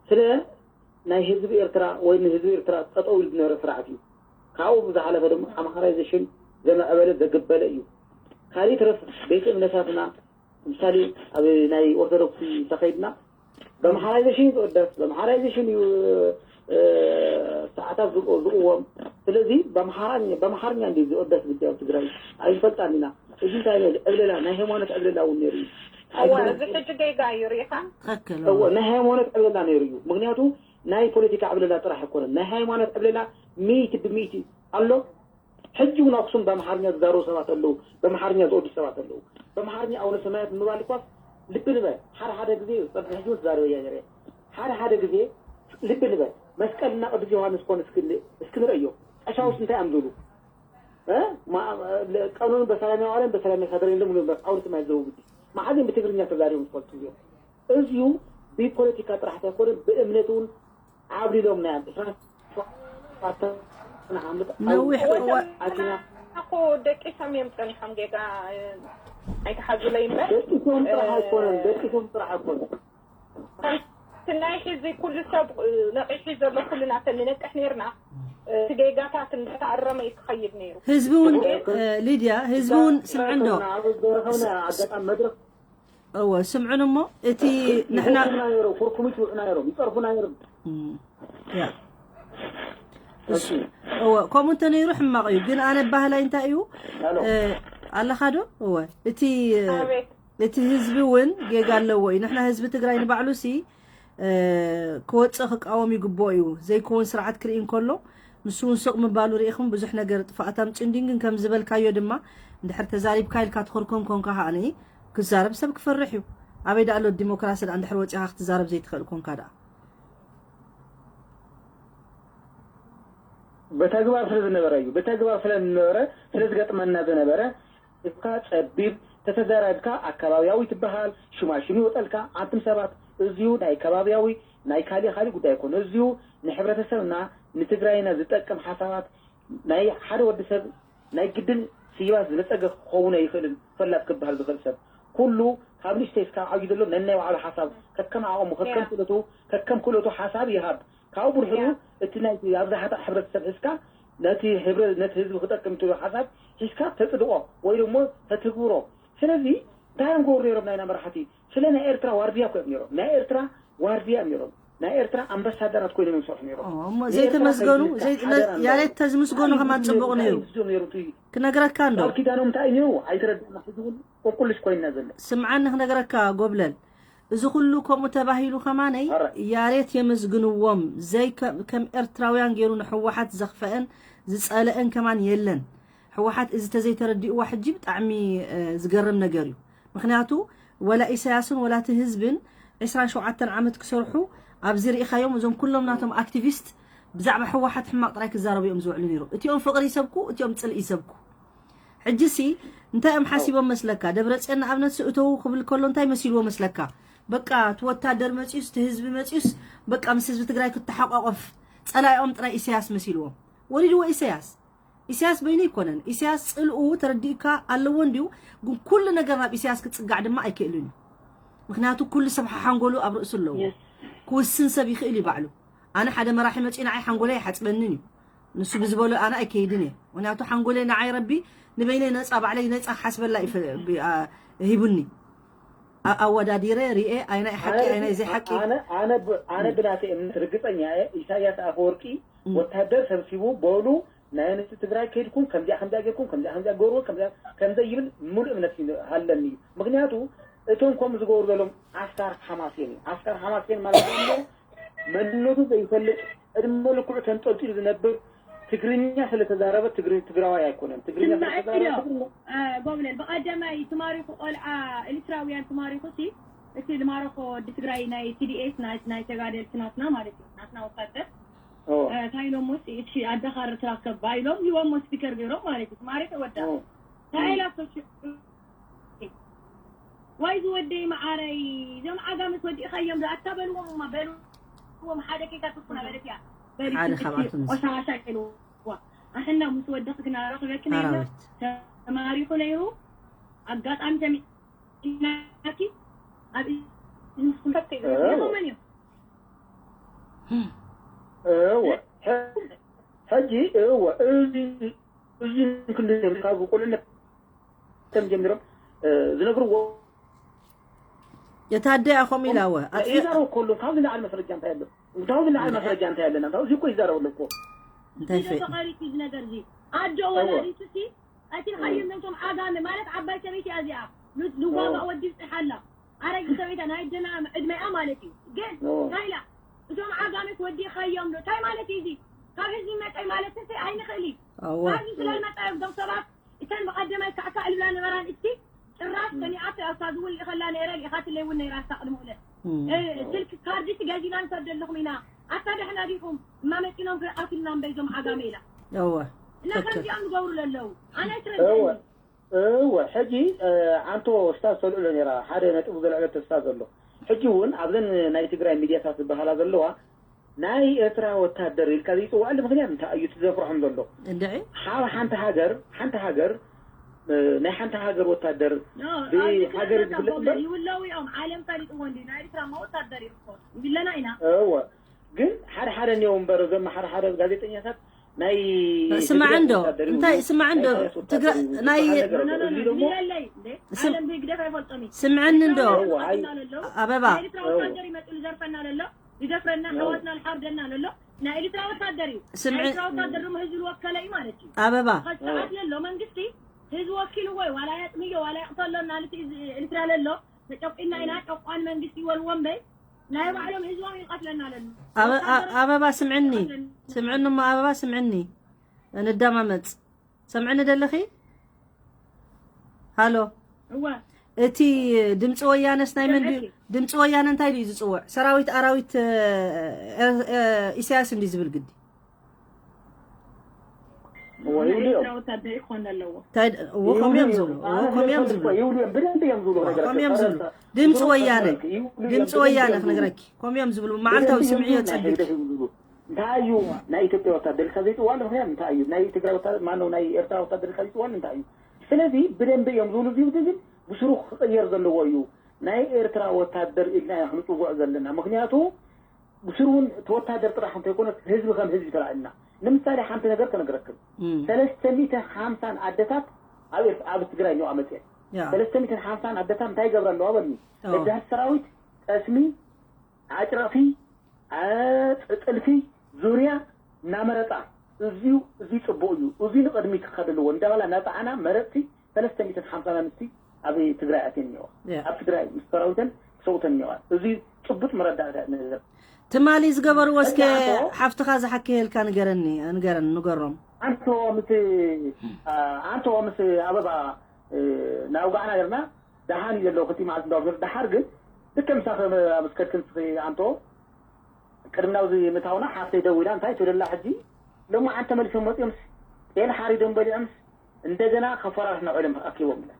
ስለ ናይ ህዝቢ ኤርትራ ወይ ንህዝቢ ኤርትራ ጠጠው ኢሉ ዝነበረ ስርዓት እዩ። ካብኡ ብዝሓለፈ ድማ ኣምሓራይዜሽን ዘመዕበለ ዘግበለ እዩ። ካሊእ ትረፍ ቤተ እምነታትና ምሳሌ ኣብ ናይ ኦርቶዶክስ ተኸይድና በምሓራይዜሽን እዩ ዝቕደስ፣ በምሓራይዜሽን እዩ ሰዓታት ዝቕወም። ስለዚ በምሓርኛ እንዲ ዝቕደስ ግዲ ኣብ ትግራይ ኣይንፈልጣን ኢና። እዚ እንታይ ዕብለላ ናይ ሃይማኖት ዕብለላ እውን ነይሩ እዩ። እዚ ሕጂ ጌጋ እዩ ሪኢኻ። እወ ናይ ሃይማኖት ዕብለላ ነይሩ እዩ። ምክንያቱ ናይ ፖለቲካ ዕብለላ ጥራሕ ኣይኮነን፣ ናይ ሃይማኖት ዕብለላ ሚእቲ ብሚእቲ ኣሎ። ሕጂ እውን ኣክሱም በምሓርኛ ዝዛረቡ ሰባት ኣለዉ፣ በምሓርኛ ዝወዱ ሰባት ኣለዉ። በምሓርኛ ኣቡነ ሰማያት ምባል እኳስ ልቢ ንበል። ሓደ ሓደ ግዜ ጸብሒ ሕጂ እውን ትዛረበያ ነረ። ሓደ ሓደ ግዜ ልቢ ንበል። መስቀልና ቅዱስ ዮሃንስ ኮን እስኪ እስኪ ንረእዮ። ቀሻውስት እንታይ እዮም ዝብሉ? ቀኑን በሰላም ያዋለን በሰላም ያሳደረን ኢሎም ነበር። ኣውርት ማይዘው ግዲ መዓዝን ብትግርኛ ተዛሪቦም ዝፈልጡ እዮም። እዚዩ ብፖለቲካ ጥራሕ ኣይኮነን፣ ብእምነት እውን ዓብሊሎም ናይ ዓዲ ፍራንስ ነዊሕ እዋ ኣቲና እኮ ደቂሶም እዮም ጸኒሖም። ጌጋ ኣይተሓዙለይ እምበር ደቂሶም ጥራሕ ኣይኮነን፣ ደቂሶም ጥራሕ ኣይኮነን። እቲ ናይ ሕዚ ኩሉ ሰብ ነቒሑ ዘሎ ኩልና ተንነቅሕ ነርና። እቲ ጌጋታት እንዳተኣረመ እዩ ክኸይድ ነይሩ። ህዝቢ እውን ሊድያ ህዝቢ እውን ስምዕንዶ ኣጋጣሚ መድረክ እወ ስምዑን እሞ እቲ ንሕና ኩርኩሚት ይውዕና ነሮም ይፀርፉና ነሮም ያ እሱ እወ ከምኡ እንተነይሩ ሕማቕ እዩ። ግን ኣነ ባህላይ እንታይ እዩ ኣለኻ ዶ? እወ እቲ እቲ ህዝቢ እውን ጌጋ ኣለዎ እዩ። ንሕና ህዝቢ ትግራይ ንባዕሉ ሲ ክወፅእ ክቃወም ይግብኦ እዩ። ዘይከውን ስርዓት ክርኢ እንከሎ ንሱ እውን ስቕ ምባሉ ርኢኹም ብዙሕ ነገር ጥፋኣት ኣምፅኡ እንድዩ። ግን ከም ዝበልካዮ ድማ እንድሕር ተዛሪብካ ኢልካ ትኽርኩም ኮንካ ከዓኒ ክዛረብ ሰብ ክፈርሕ እዩ። ኣበይ ደኣ ኣሎ ዲሞክራሲ ደኣ እንድሕር ወፂኻ ክትዛረብ ዘይትኽእል ኮንካ ደኣ። በተግባር ስለ ዝነበረ እዩ። በተግባር ስለ ዝነበረ ስለ ዝገጥመና ዝነበረ እካ ጸቢብ ተተዛራብካ ኣካባቢያዊ ትበሃል ሽማሽም ይወጠልካ። ኣንትም ሰባት እዚዩ ናይ ከባቢያዊ ናይ ካሊእ ካሊእ ጉዳይ ይኮነ። እዚዩ ንሕብረተሰብና ንትግራይና ዝጠቅም ሓሳባት ናይ ሓደ ወዲ ሰብ ናይ ግድን ስይባት ዝበጸገ ክኸውን ኣይኽእልን። ፈላጥ ክበሃል ዝኽእል ሰብ ኩሉ ካብ ንእሽተይ እስካብ ዓብዩ ዘሎ ነናይ ባዕሉ ሓሳብ ከከም ዓቕሙ ከከም ክእለቱ ከከም ክእለቱ ሓሳብ ይሃብ። ካብኡ ብድሕሩ እቲ ናይ ኣብዛሓታ ሕብረተሰብ ሒዝካ ነቲ ህዝቢ ክጠቅም ትብሎ ሓሳብ ሒዝካ ተፅድቆ ወይ ደሞ ተትግብሮ። ስለዚ እንታይ እዮም ክገብሩ ነይሮም ናይና መራሕቲ? ስለ ናይ ኤርትራ ዋርድያ እኮ እዮም ነይሮም። ናይ ኤርትራ ዋርድያ እዮም ነይሮም። ናይ ኤርትራ ኣምባሳደራት ኮይኖም እዮም ዝሰርሑ ነይሮም። እሞ ዘይተመስገኑ ያሬት ተዝምስገኑ ከማን ፅቡቕ ነይሩ። ክነግረካ እንዶ ቃል ኪዳኖም እንታይ እዩ ነይሩ ኣይተረድእና። ሕዚ እውን ቁልቁልሽ ኮይንና ዘሎ ስምዓኒ ክነግረካ ጎብለል እዚ ኩሉ ከምኡ ተባሂሉ ከማነይ ያሬት የመስግንዎም። ዘይ ከም ኤርትራውያን ገይሩ ንሕወሓት ዘኽፈአን ዝጸለአን ከማን የለን። ሕወሓት እዚ ተዘይተረዲእዋ ሕጂ ብጣዕሚ ዝገርም ነገር እዩ። ምክንያቱ ወላ ኢሳያስን ወላ እቲ ህዝብን ዕስራን ሸውዓተን ዓመት ክሰርሑ ኣብዚ ርኢኻዮም። እዞም ኩሎም ናቶም ኣክቲቪስት ብዛዕባ ሕወሓት ሕማቕ ጥራይ ክዛረቡ እዮም ዝውዕሉ ነይሮም። እቲኦም ፍቕሪ ይሰብኩ፣ እቲኦም ጽልኢ ይሰብኩ። ሕጂሲ እንታይ እዮም ሓሲቦም መስለካ? ደብረፅዮን ንኣብነት ስእተው ክብል ከሎ እንታይ መሲልዎ መስለካ? በቃ እቲ ወታደር መፂኡስ እቲ ህዝቢ መፂኡስ በቃ ምስ ህዝቢ ትግራይ ክተሓቋቆፍ ፀላኢኦም ጥራይ ኢሳያስ መሲልዎም። ወሪድዎ ኢሳያስ። ኢሳያስ በይኑ ኣይኮነን። ኢሳያስ ፅልኡ ተረዲእካ ኣለዎ እንድዩ፣ ግን ኩሉ ነገር ናብ ኢሳያስ ክፅጋዕ ድማ ኣይክእልን እዩ። ምክንያቱ ኩሉ ሰብ ሓሓንጎሉ ኣብ ርእሱ ኣለዎ። ክውስን ሰብ ይኽእል እዩ ባዕሉ። ኣነ ሓደ መራሒ መፂኡ ንዓይ ሓንጎለይ ኣይሓፅበንን እዩ። ንሱ ብዝበሎ ኣነ ኣይከይድን እየ። ምክንያቱ ሓንጎለይ ንዓይ ረቢ ንበይነይ ነፃ ባዕለይ ነፃ ክሓስበላ እዩ ፈ- ብ- አ- ሂቡኒ። ኣ- ኣወዳዲረ ሪኤ ኣይናይ ሓቂ ኣይናይ ዘይሓቂ ኣነ ኣነ ብ- ኣነ ብናተይ እምነት ርግፀኛ እየ። ኢሳያስ ኣፈወርቂ ወታደር ሰብሲቡ በሉ ናይ ኣንስቲ ትግራይ ከይድኩም ከምዚኣ ከምዚኣ ጌርኩም ከምዚኣ ከምዚኣ ገርዎ ከምዚኣ ከምዘ ይብል ሙሉእ እምነት ይን- ሃለኒ እዩ። ምክንያቱ እቶም ከምኡ ዝገብሩ ዘለዎም ኣስካር ሓማሴን እዩ። ኣስካር ሓማሴን ማለት እሞ መንነቱ ዘይፈልጥ ዕድመ ልክዑ ተንጠልጢሉ ዝነብር ትግርኛ ስለተዛረበ ትግሪ ትግራዋይ ኣይኮነን። ትግርኛ ስማዕ ስለተዛረበ ኢሎ። ትግርኛ ጎብለል ብቐደማይ ትማሪኹ ቆልዓ ኤርትራውያን ትማሪኹ ሲ እቲ ዝማረኾ ወዲ ትግራይ ናይ ቲ ዲ ኤስ ናይ ናይ ተጋደልቲ ናትና ማለት እዩ ናትና ወታደር ኦ እንታይ ኢሎሞስ እቲ ኣደኻ ርትራከባ ኢሎም ሂቦሞ ስፒከር ገይሮም ማለት እዩ ትማሪኹ ወዳ ኦ እንታይ ኢላቶ ወይ ዝወደይ መዓረይ እዞም ዓጋመት ወዲእኻዮም ዶ ኣታ በልዎም እማ በልዎም ሓደ ኬካ ትኩና በለት እያ ሓደ ካብኣቶም እዚ። ቆሻሻ ኢልዋ ኣሕና ምስ ወደኽ ግና ረኽበኪ ነይርና ኣራዊት ተማሪኹ ነይሩ ኣጋጣሚ ሰሚዕናኪ ኣብ ንስኹም እዎ። መን እዮም እወ ሕጂ እወ እዚ እዚ ክንዲ ካብ ቁልዕነት ከም ጀሚሮም ዝነግርዎ የታደያ ከምኡ ኢላ ወ ኣጥፊ ይዛረቡ ከለዉ ካብዚ ንዓል መስረጃ እንታይ ኣሎ ካብዚ ንዓል መስረጃ እንታይ ኣለና እዚ እኮ ይዛረቡ ኣለዎ እንታይ ፈ ተቐሪት እዚ ነገር እዚ ኣዶ ወላዲቱ ሲ ኣይትልካዮም ነቶም ዓጋመ ማለት ዓባይ ሰበይቲ እያ እዚኣ ልዋጋ ወዲ ይፅሓላ ኣረጊ ሰበይታ ናይ ደና ዕድመኣ ማለት እዩ ግን ኦ። ካይላ እዞም ዓጋመት ወዲእኻዮም ዶ እንታይ ማለት እዩ እዚ ካብ ህዝቢ መፀይ ማለት እንተ ኣይንኽእል እዩ ኣወ ካብዚ ስለዝመፃ እዮም እዞም ሰባት እተን ብቐደማይ ካዕካዕ ልብላ ነበራ ንእስቲ ጭራሽ ሰሚዓቶ ኣብታ ዝውን ይኸላ ነይረ ኢኻትለይ እውን ነይራ እሳ ቅድሚ ውለት ስልክ ካርዲ ትገዚና ንሰደልኹም ኢና ኣታ ደሕና ዲኹም እማ መፂኖም ክኣትልና እምበይ እዞም ዓጋመ ኢላ ኣወ እና ትክክል ከምዚኦም ዝገብሩ ዘለዉ ኣነ እወ ኣይትረድእኒ እወ ሕጂ ኣንቶ ስታዝ ተልዕሎ ነራ ሓደ ነጥቡ ዘልዕለ ተስፋ ዘሎ ሕጂ እውን ኣብዘን ናይ ትግራይ ሚድያታት ዝበሃላ ዘለዋ ናይ ኤርትራ ወታደር ኢልካ ዘይፅዋዕሉ ምክንያት እንታይ እዩ ትዘፍርሖም ዘሎ እንድዒ ሓ- ሓንቲ ሃገር ሓንቲ ሃገር እ፣ ናይ ሓንቲ ሃገር ወታደር ብሃገር ዝፍለጥ እምበር ይውለው እዮም ዓለም ፈሊጥዎ እንዲ ናይ ኤርትራ ማ ወታደር ይርኮ ይብለና ኢና እወ ግን ሓደ ሓደ እኒኦ እምበር እዞም ሓደ ሓደ ጋዜጠኛታት ናይ ስማዕ ትግራይ እንዶ ወታደር እዩ፣ እንታይ ስማዕ እንዶ ናይ ኢሳያስ ትግራ ወታደር እዩ ናይ ዝበሃል ነገር ኣሎ። ኖ፣ ኖ፣ ኖ፣ እዚ ደግሞ ይለለይ እንዴ ስም- ዓለም ብህግደፍ ኣይፈልጦም እዩ ስምዐኒ እንዶ እወ፣ ኣይ- ኣበባ ናይ ኤርትራ ወታደር ይመጡ ዝዘርፈና ለሎ ይደፍረና ሓዋትና ዝሓርደና ለሎ ናይ ኤርትራ ወታደር እዩ ስምዐ- ናይ ኤርትራ ወታደር ድማ ህዝቢ ዝወከለ እዩ ማለት እዩ ኣበባ ኸዚ ሰዓት ለሎ መንግስቲ ህዝቢ ወኪሉ ወይ ዋላ የጥምዮ ዋላ የቕተሎ እናልቲ ኤርትራ ለሎ ተጨቂና ኢና ጨቋን መንግስቲ ይበልዎ እምበይ ናይ ባዕሎም ህዝቦም ይቐትለና ለሎ ኣበ- ኣ- ኣበባ ስምዕኒ ስምዕኒ እሞ ኣበባ ስምዕኒ ንደማመፅ ሰምዕኒ ደለኺ ሃሎ እወ እቲ ድምፂ ወያነስ ናይ መን ድዩ ድምፂ ወያነ እንታይ ድዩ ዝፅውዕ ሰራዊት ኣራዊት እ፣ እ፣ እ፣ ኢሳያስ እንዲ ዝብል ግዲ እወ ይብሉ እዮም ወታደር ይኾን ኣለዎ እንታይ ድ- እዎ ከምኡ እዮም ዝብሉ እዎ ከምኡ እዮም ዝብሉ ይብሉ እዮም ብደንብ እዮም ዝብሉ ነገራት ከምኡ እዮም ዝብሉ ፈረንሳ- ድምፂ ወያነ ይብሉ እዮም ድምፂ ብደንብ ወያነ እዮም ዝብሉ። ክነግረኪ ከምኡ እዮም ዝብሉ መዓልታዊ ብደንብ እዮም ስምዕዮ ዝብሉ ናይ ፀቢቅ ህግደፍ እዮም ዝብሉ። እንታይ እዩ ናይ ኢትዮጵያ ወታደር ኢልካ ዘይፅዋሉ ምክንያት እንታይ እዩ ናይ ትግራይ ወታደር ማነው ናይ ኤርትራ ወታደር ኢልካ ዘይፅዋሉ እንታይ እዩ ስለዚ ብደንብ እዮም ዝብሉ ዝብሉ ግን ብስሩ ክቅየር ዘለዎ እዩ ናይ ኤርትራ ወታደር ኢልና ኢና ክንፅውዕ ዘለና ምክንያቱ ብስሩ እውን እቲ ወታደር ጥራሕ እንተይኮነ ህዝቢ ከም ህዝቢ ተራእና ንምሳሌ ሓንቲ ነገር ከነግረክም እም፣ ሰለስተ ሚእትን ሓምሳን ኣደታት ኣብ ኤርት- ኣብ ትግራይ እኒዋ መፅኤን ያ ሰለስተ ሚእትን ሓምሳን ኣደታት እንታይ ይገብራ ኣለዋ በልኒ ኦ፣ በዳህቲ ሰራዊት ጠስሚ ዓጭረኺ ጥልፊ ዙርያ እናመረፃ እዚዩ እዚ ፅቡቅ እዩ እዚ ንቅድሚ ክኸድ ኣለዎ እንዳበላ እናፀዓና መረፅቲ ሰለስተ ሚእትን ሓምሳን ኣንስቲ ኣብ ትግራይ ኣትየን እኒዋ ያ። ኣብ ትግራይ ምስ ሰራዊተን ክሰውተን እኒዋ እዚ ጭቡጥ መረዳእታ እዩ ነገር ትማሊ ዝገበርዎ እስከ ሕጂ ኣቶ- ሓፍትኻ ዝሓክየልካ ንገረኒ ንገረን ንገሮም ኣንቶ ምስ ኣንቶ ምስ ኣበባ እናውጋዕና ገርና ደሓን እዩ ዘለዎ ክልቲ መዓልቲ እንዳወሰዱ ደሓር ግን ልክዕ ምሳኺ ምስ ከድክን ስኺ ኣንቶ ቅድሚ ናብዚ ምታውና ሓፍተይ ደዊላ እንታይ ትብለላ ሕጂ ሎማዓንቲ ተመሊሶም መፂኦምስ ጤል ሓሪዶም በሊዖምስ እንደገና ከፈራርሑና ውዒሎም ኣኪቦም ኢላ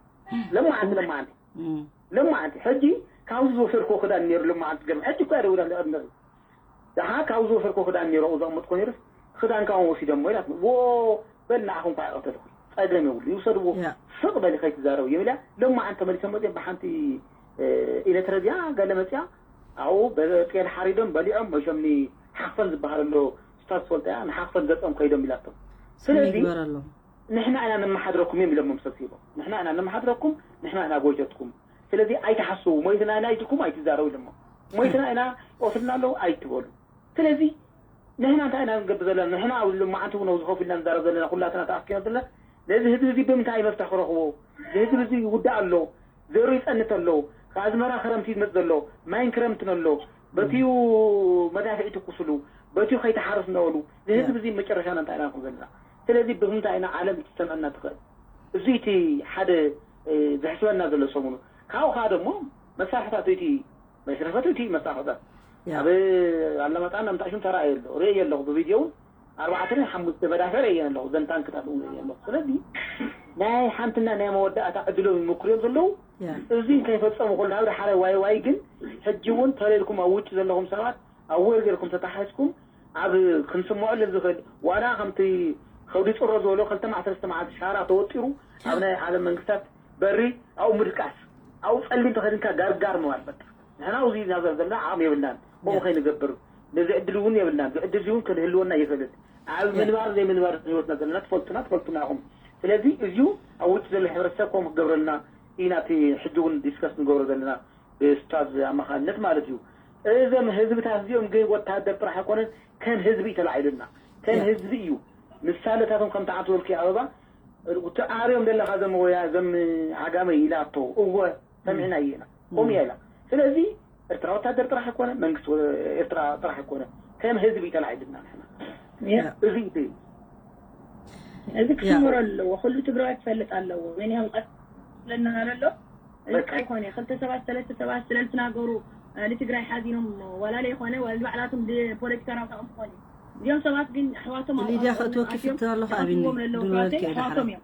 ሎማዓንቲ ሎማዓንቲ እም፣ ሎማዓንቲ ሕጂ ካብዚ ዝወሰድክዎ ክዳን ነይሩ ሎማዓንቲ ገርም ሕጂ እኮ እያ ደዊላ ቅድሚ ደሓ ካብዚ ዝወሰድክዎ ክዳን ነይሩ ኣብኡ ዘቐመጥክዎ ነይሩስ ክዳንካ እውን ወሲዶሞ ኢላትኒ ዎ በል ንዓኹም ከዓ ይቐተልኹ ፀገም የብሉ ይውሰድዎ ያ። ስቕ በሊ ከይትዛረቡ እዮም ኢላ ሎማዓንቲ ተመሊሶም መፅኦም ብሓንቲ ኢለትረ እዚኣ ገለ መፅኣ ኣብኡ ጤል ሓሪዶም በሊዖም መሾምኒ ሓኽፈን ዝበሃል ኣሎ ስታዝ ትፈልጦ እያ ንሓኽፈን ገፆም ከይዶም ኢላቶም ስሚ ስለዚ ይግበረሎም ንሕና ኢና ነመሓድረኩም እዮም ኢሎሞም ሰብሲቦም ንሕና ኢና ነመሓድረኩም ንሕና ኢና ጎይተትኩም ስለዚ ኣይትሓስቡ ሞይትና ኢና ኢልኩም ኣይትዛረቡ ኢሎሞ ሞይትና ኢና ቆስልና ኣለዉ ኣይትበሉ ስለዚ ንሕና እንታይ ኢና ንገብር ዘለና? ንሕና ኣብ ልማዓንቲ እውን ኣብዚ ኮፍ ኢልና ንዛረብ ዘለና ኩላትና ተኣኪብና ዘለና ነዚ ህዝቢ እዚ ብምንታይ መፍትሒ ክረኽቦ? እዚ ህዝቢ እዚ ይውዳእ ኣሎ፣ ዘሩ ይጸንት ኣሎ፣ ካብ ኣዝመራ ክረምቲ ይመጽእ ዘሎ፣ ማይን ክረምትን ኣሎ፣ በቲዩ መዳፍዒ ትኩስሉ፣ በቲዩ ከይተሓርስ ነበሉ። እዚ ህዝቢ እዚ መጨረሻና እንታይ ኢና ንኹን ዘለና? ስለዚ ብምንታይ ኢና ዓለም ክትሰምዐና ትኽእል? እዚ እቲ ሓደ እ፣ ዘሕስበና ዘሎ ሰሙኑ። ካብኡ ከዓ ደሞ መሳርሕታት እቲ መሽረፈት እቲ መሳርሕታት ኣብ ኣለማጣን ኣምጣሽን ተራእየ ኣሎ ርእየ ኣለኹ ብቪድዮ እውን ኣርባዕተ ሓሙሽተ መዳፍዕ ርእየ ኣለኹ ዘን ታንክታት እውን ርእየ ኣለኹ ስለዚ ናይ ሓንትና ናይ መወዳእታ ዕድሎም ይምክርዮም ዘለዉ እዚ ከይፈፀሙ ከሎ ናብ ዳሓረ ዋይ ዋይ ግን ሕጂ እውን ተለልኩም ኣብ ውጭ ዘለኹም ሰባት ኣወር ገርኩም ተታሓዝኩም ኣብ ክንስምዖ ለዝኽእል ዋላ ከምቲ ከውዲ ፅሮ ዝበሎ ክልተ መዓልቲ ሰለስተ መዓልቲ ሻራ ተወጢሩ ኣብ ናይ ዓለም መንግስታት በሪ ኣብኡ ምድቃስ ኣብኡ ፀሊም ተኸዲንካ ጋርጋር ምባል በቃ ንሕና ኣብዚ ኢና ዘለና ዓቕሚ የብልናን ከምኡ ከይንገብር ነዚ ዕድል እውን የብልናን እዚ ዕድል እዚ እውን ክንህልወና ይኽእልን ኣብ ምንባር ዘይምንባር ህይወትና ዘለና ትፈልጡና ትፈልጡና ኢኹም ስለዚ እዚዩ ኣብ ውጭ ዘሎ ሕብረተሰብ ከምኡ ክገብረልና ኢና እቲ ሕጂ እውን ዲስከስ ንገብሮ ዘለና ብስታዝ ኣማኻንነት ማለት እዩ። እዞም ህዝብታት እዚኦም ግን ወታደር ጥራሕ ኣይኮነን ከም ህዝቢ እዩ ተላዒሉና ከም ህዝቢ እዩ። ምሳሌታቶም ከምቲ ዓንተ በልክዮ ኣበባ ትኣርዮም ዘለኻ ዘም ወያ ዘም ዓጋመ ኢላቶ እወ ሰሚዕና እየና ከምኡ እያ ኢላ። ስለዚ ኤርትራ ወታደር ጥራሕ ኣይኮነ መንግስቲ ኤርትራ ጥራሕ ኣይኮነ ከም ህዝቢ እዩ ተላዒሉና ንሕና እዚ እዩ እዚ ክስምሮ ኣለዎ። ኩሉ ትግራዋይ ክፈልጥ ኣለዎ። ቢንያም ቀስ ለና ኣሎ። እዚ ኣይኮነ ክልተ ሰባት ሰለስተ ሰባት ስለ ዝተናገሩ ንትግራይ ሓዚኖም ዋላ ለይኮነ ዋላ ባዕላቶም ብፖለቲካ ራውጣኦም ክኾኑ እዮም። እዚኦም ሰባት ግን ኣሕዋቶም ኣብ ሊድያ ክእትወኪ ፍትን ኣለኹ ኣቢኒ ኣሕዋቶም እዮም።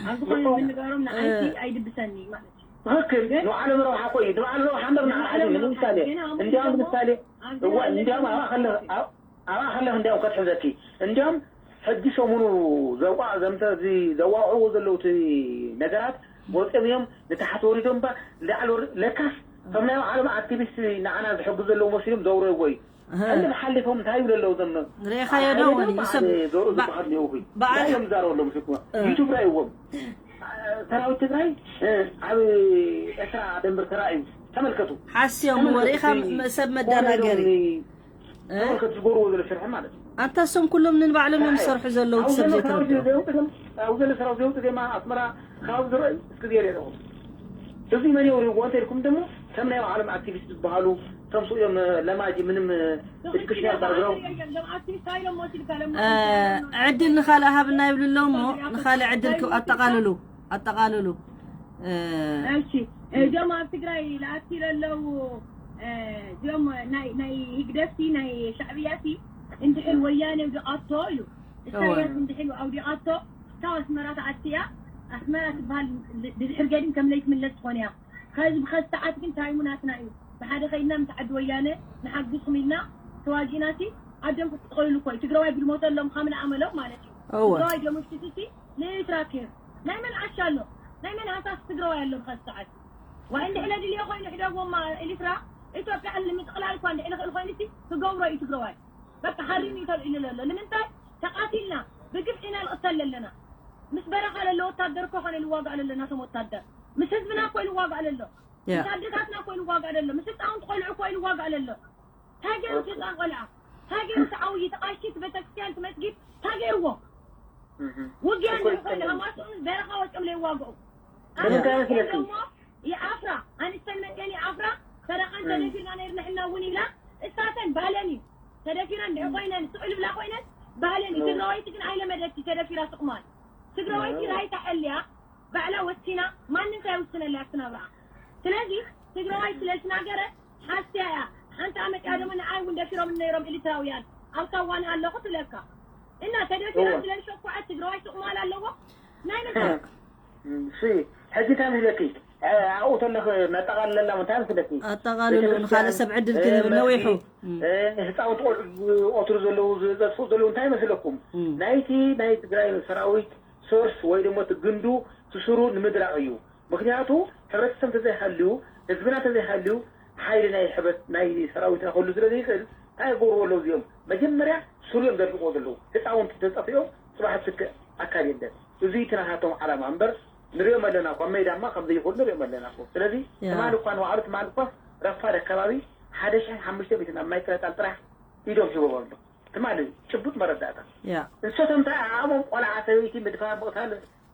ኣብ ዝኾነ ምንጋሮም ንዓይቲ ኣይድብሰኒ ማለት እዩ። ትኽክል ንባዕሎም ረብሓ እኮ እዩ ንባዕሎም ረብሓ እምበር ንዓና ሓዚኖም ንምሳሌ እንዲያውም ንምሳሌ እዋ እንዲያውም ኣብኣ ከለኽ ኣብኣ ከለኽ እንዲያውም ከትሕዘኪ እንዲያውም ሕጂ ሰሙኑ ዘውቃ ዘምተ እዚ ዘዋቅዕዎ ዘለዉ እቲ ነገራት ወፂኦም እዮም ንታሕቲ ወሪዶም እባ ንላዕሊ ወሪ ለካስ ከም ናይ ባዕሎም ኣክቲቪስት ንዓና ዝሕግዙ ዘለዉ መሲሎም ዘውረይዎ እዩ ሕልፍ ሓሊፎም እንታይ ይብሉ ኣለዉ ዘም ርኢኻዮ ዶ ሓይሎም ወኒ ሰብ ዘሩ ባ- ዝበሃል እኒአው ኹ በዓል- እንታይ እዮም ዝዛረቡ ኣለዉ ምስልኩም እ። ዩቱብ ራእይዎም ሰራዊት ትግራይ እ፣ ኣብ ኤርትራ ደንብር ተራእዩ ተመልከቱ ሓስዮም ተመልከቱ፣ ወሪኻ እቲ ሰብ መደናገሪ ኮሪዶም እ? ተመልከቱ ዝገብርዎ ዘሎ ስራሕ ማለት እዩ ኣንታ እሶም ኩሎም ንንባዕሎም እዮም ዝሰርሑ ዘለዉ እቲ ሰብ ዘይተረድኦ ኣብኡ ዘሎ ሰራዊት ዘይወፅእ ደማ ኣስመራ ከባቢ ዝረአዩ እስኪ ዜር ኣለኹም እዚ መን የውሪዎ እንተ ኢልኩም ደሞ ከም ናይ ባዕሎም ኣክቲቪስት ዝበሃሉ ከም ስኡ እዮም ለማጅ ምንም ኤዱኬሽናል ባክግራውንድ ዕድል ንኻልእ ሃብና ይብሉ ኣለዉ እሞ ንኻልእ ዕድል ኣጠቓልሉ ኣጠቓልሉ እሺ እዞም ኣብ ትግራይ ለኣኪ ለለዉ እዚኦም ናይ ናይ ህግደፍቲ ናይ ሻዕብያቲ እንድሕር ወያነ ውዲቓቶ እዩ እሳያስ እንድሕር ኣውዲቓቶ ካብ ኣስመራ ተኣትያ ኣስመራ ትበሃል ድድሕር ገዲም ከም ለይትምለስ ትኾን እያ ከዚ ብኸዚ ሰዓት ግን ታይሙ ናትና እዩ ብሓደ ከይድና ምስ ዓዲ ወያነ ንሓግዝኩም ኢልና ተዋጊእና ሲ ዓዶም ክትጥቕልሉ እኮ እዩ ትግራዋይ ብድሞተሎም ካምና ኣመሎም ማለት እዩ ትግራዋይ ደሞሽትቲ ሲ ንኤርትራ ኬር ናይ መን ዓሻ ኣሎ ናይ መን ሃሳስ ትግራዋይ ኣሎ ብኸዚ ሰዓት ዋይ እንድሕለ ድልዮ ኮይኑ ሕደጎማ ኤሊትራ ኢትዮጵያ ንምጥቕላል እኳ እንድሕለ ክእል ኮይኑ ሲ ክገብሮ እዩ ትግራዋይ በቃ ሓሪም እዩ ተልዒሉ ዘሎ ንምንታይ ተቓቲልና ብግፍ ኢና ንቕተል ዘለና ምስ በረኻ ለሎ ወታደር እኮ ኾነ ልዋጋእ ለሎ ናቶም ወታደር ምስ ህዝብና እኮ ልዋጋእ ለሎ ምስ ኣደታትና እኮ ልዋጋእ ለሎ ምስ ህፃውንቲ ቆልዑ እኮ ልዋጋእ ለሎ እንታይ ገይሩ እቲ ህፃን ቆልዓ እንታይ ገይሩ እቲ ዓብዪ እቲ ቃሺ እቲ ቤተክርስትያን እቲ መስጊድ እንታይ ገይርዎ ውግያ እንድሕር ኮይኑ ኣብ ማስኡን በረኻ ወፅኦም ለይዋግኡ ኣሞ ይኣፍራ ኣንስተን መገን ይኣፍራ ፈረቓን ተደፊርና ነይርና ሕና እውን ኢላ እሳተን ባህለን እዩ ተደፊረን እንድሕር ኮይነን ስቕ ልብላ ኮይነን ባህለን እዩ ትግራወይቲ ግን ኣይለመደቲ ተደፊራ ስቕ ምባል ትግራወይቲ ራይታ ኣልያ ባዕላ ወሲና ማንም ከይውስነላ እያ ትነብራ ስለዚ ትግራዋይ ስለ ዝናገረ ሓስያ እያ ሓንቲ ኣመፅያ ደሞ ንዓይ እውን ደፊሮም ነይሮም ኤርትራውያን ኣብ ሳዋኒ ኣለኹ ትብለካ እና ተደፊራ ስለ ዝሸኩዐት ትግራዋይ ስቕ ምባል ኣለዎ ናይ ምንታይ እሺ ሕጂ እንታይ መስለኪ ኣብኡ ተለኽ ነጠቓልለላ እንታይ መስለኪ ኣጠቓልሉ ንካልእ ሰብ ዕድል ክንህብ ነዊሑ ህፃውንቲ ቆልዑ ዝቆትሉ ዘለዉ ዝጠጥፍኡ ዘለዉ እንታይ መስለኩም ናይቲ ናይ ትግራይ ሰራዊት ሶርስ ወይ ደሞ እቲ ግንዱ እቲ ስሩ ንምድራቕ እዩ ምክንያቱ ሕብረተሰብ እንተዘይሃልዩ ህዝብና እንተዘይሃልዩ ሓይሊ ናይ ሕብረት ናይ ሰራዊትና ክህሉ ስለ ዘይኽእል እንታይ ይገብርዎ ኣለዉ እዚኦም መጀመርያ ስሩ እዮም ዘድርቅዎ ዘለዉ ህፃውንቲ ተጠፊኦም ፅባሕ ትክእ ኣካል የለን እዙይ እቲ ናታቶም ዓላማ እምበር ንሪኦም ኣለና እኳ ሜዳማ ከም ዘይኽእሉ ንሪኦም ኣለና እኮ ስለዚ ትማሊ እኳ ንባዕሉ ትማሊ እኳ ረፋድ ኣካባቢ ሓደ ሽሕን ሓሙሽተ ሚእትን ኣብ ማይ ቅነጣል ጥራሕ ኢዶም ሂቦም ኣሎ ትማሊ ጭቡጥ መረዳእታ ያ እሶቶም እንታይ ዓቕሞም ቆልዓ ሰበይቲ ምድፋር ቦታን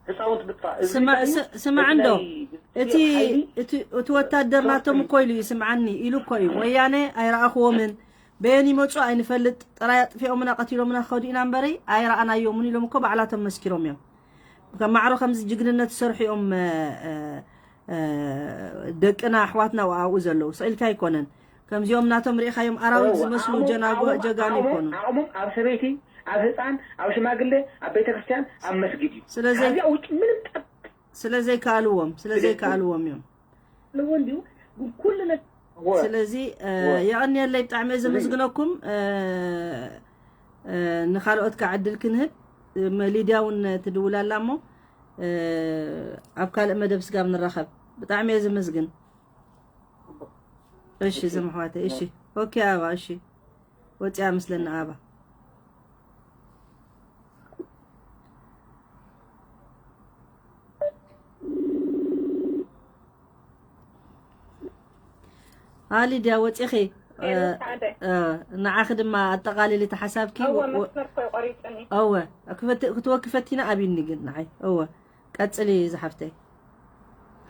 ህፃውንቲ ምጥፋእ እዚ ስማ- እንታይ እዩ? ስ- ስማዕ እቲ እንዶ ናይ እቲ ሓይሊ እቲ እትወታደር ናቶም እኮ ኢሉ እዩ ስምዓኒ ኢሉ እኮ እዩ ወያነ ኣይረኣኽዎምን በየን ይመፁ ኣይንፈልጥ ጥራይ ኣጥፊኦምና ቀቲሎምና ክኸዱ ኢና እምበረይ ኣይረኣናዮምን ኢሎም እኮ ባዕላቶም መስኪሮም እዮም ከም ማዕሮ ከምዚ ጅግንነት ዝሰርሑ እዮም እ፣ እ፣ እ፣ ደቅና ኣሕዋትና ኣብኡ ዘለዉ ስቕ ኢልካ ኣይኮነን ከምዚኦም ናቶም ርኢኻዮም ኣራዊት ዝመስሉ ጀናጎ ጀጋኑ ይኮኑ ዓቕሞም ኣብ ሰበይቲ ኣብ ህፃን ኣብ ሽማግሌ ኣብ ቤተክርስትያን ኣብ መስጊድ እዩ ስለዚ- ካብዚኣ ውጭ ምንም ጠብ ስለ ዘይከኣልዎም ስለ ዘይከኣልዎም እዮም ኣለዎ እንዲሁ ግን ኩሉ ነገር ስለዚ እ፣ የቐንየለይ ብጣዕሚ እየ ዘመስግነኩም እ፣ እ፣ ንኻልኦት ከዓ ዕድል ክንህብ እ፣ ሊድያ እውን ትድውል ኣላ እሞ እ፣ ኣብ ካልእ መደብ ስጋብ ንራኸብ ብጣዕሚ እየ ዘመስግን እሺ ዝምሕዋተይ እሺ ኦኬ ኣባ እሺ ወፂኣ ምስለና ኣባ ኣሊድያ ወፂኺ ንዓኺ ድማ ኣጠቓሊሊ ተሓሳብኪ እወ መስመር ኮይ ቆሪፅኒ እወ ክትወኪ ፈቲና ኣብኒ ግን ንዓይ እወ ቀፅሊ ዝሓፍተይ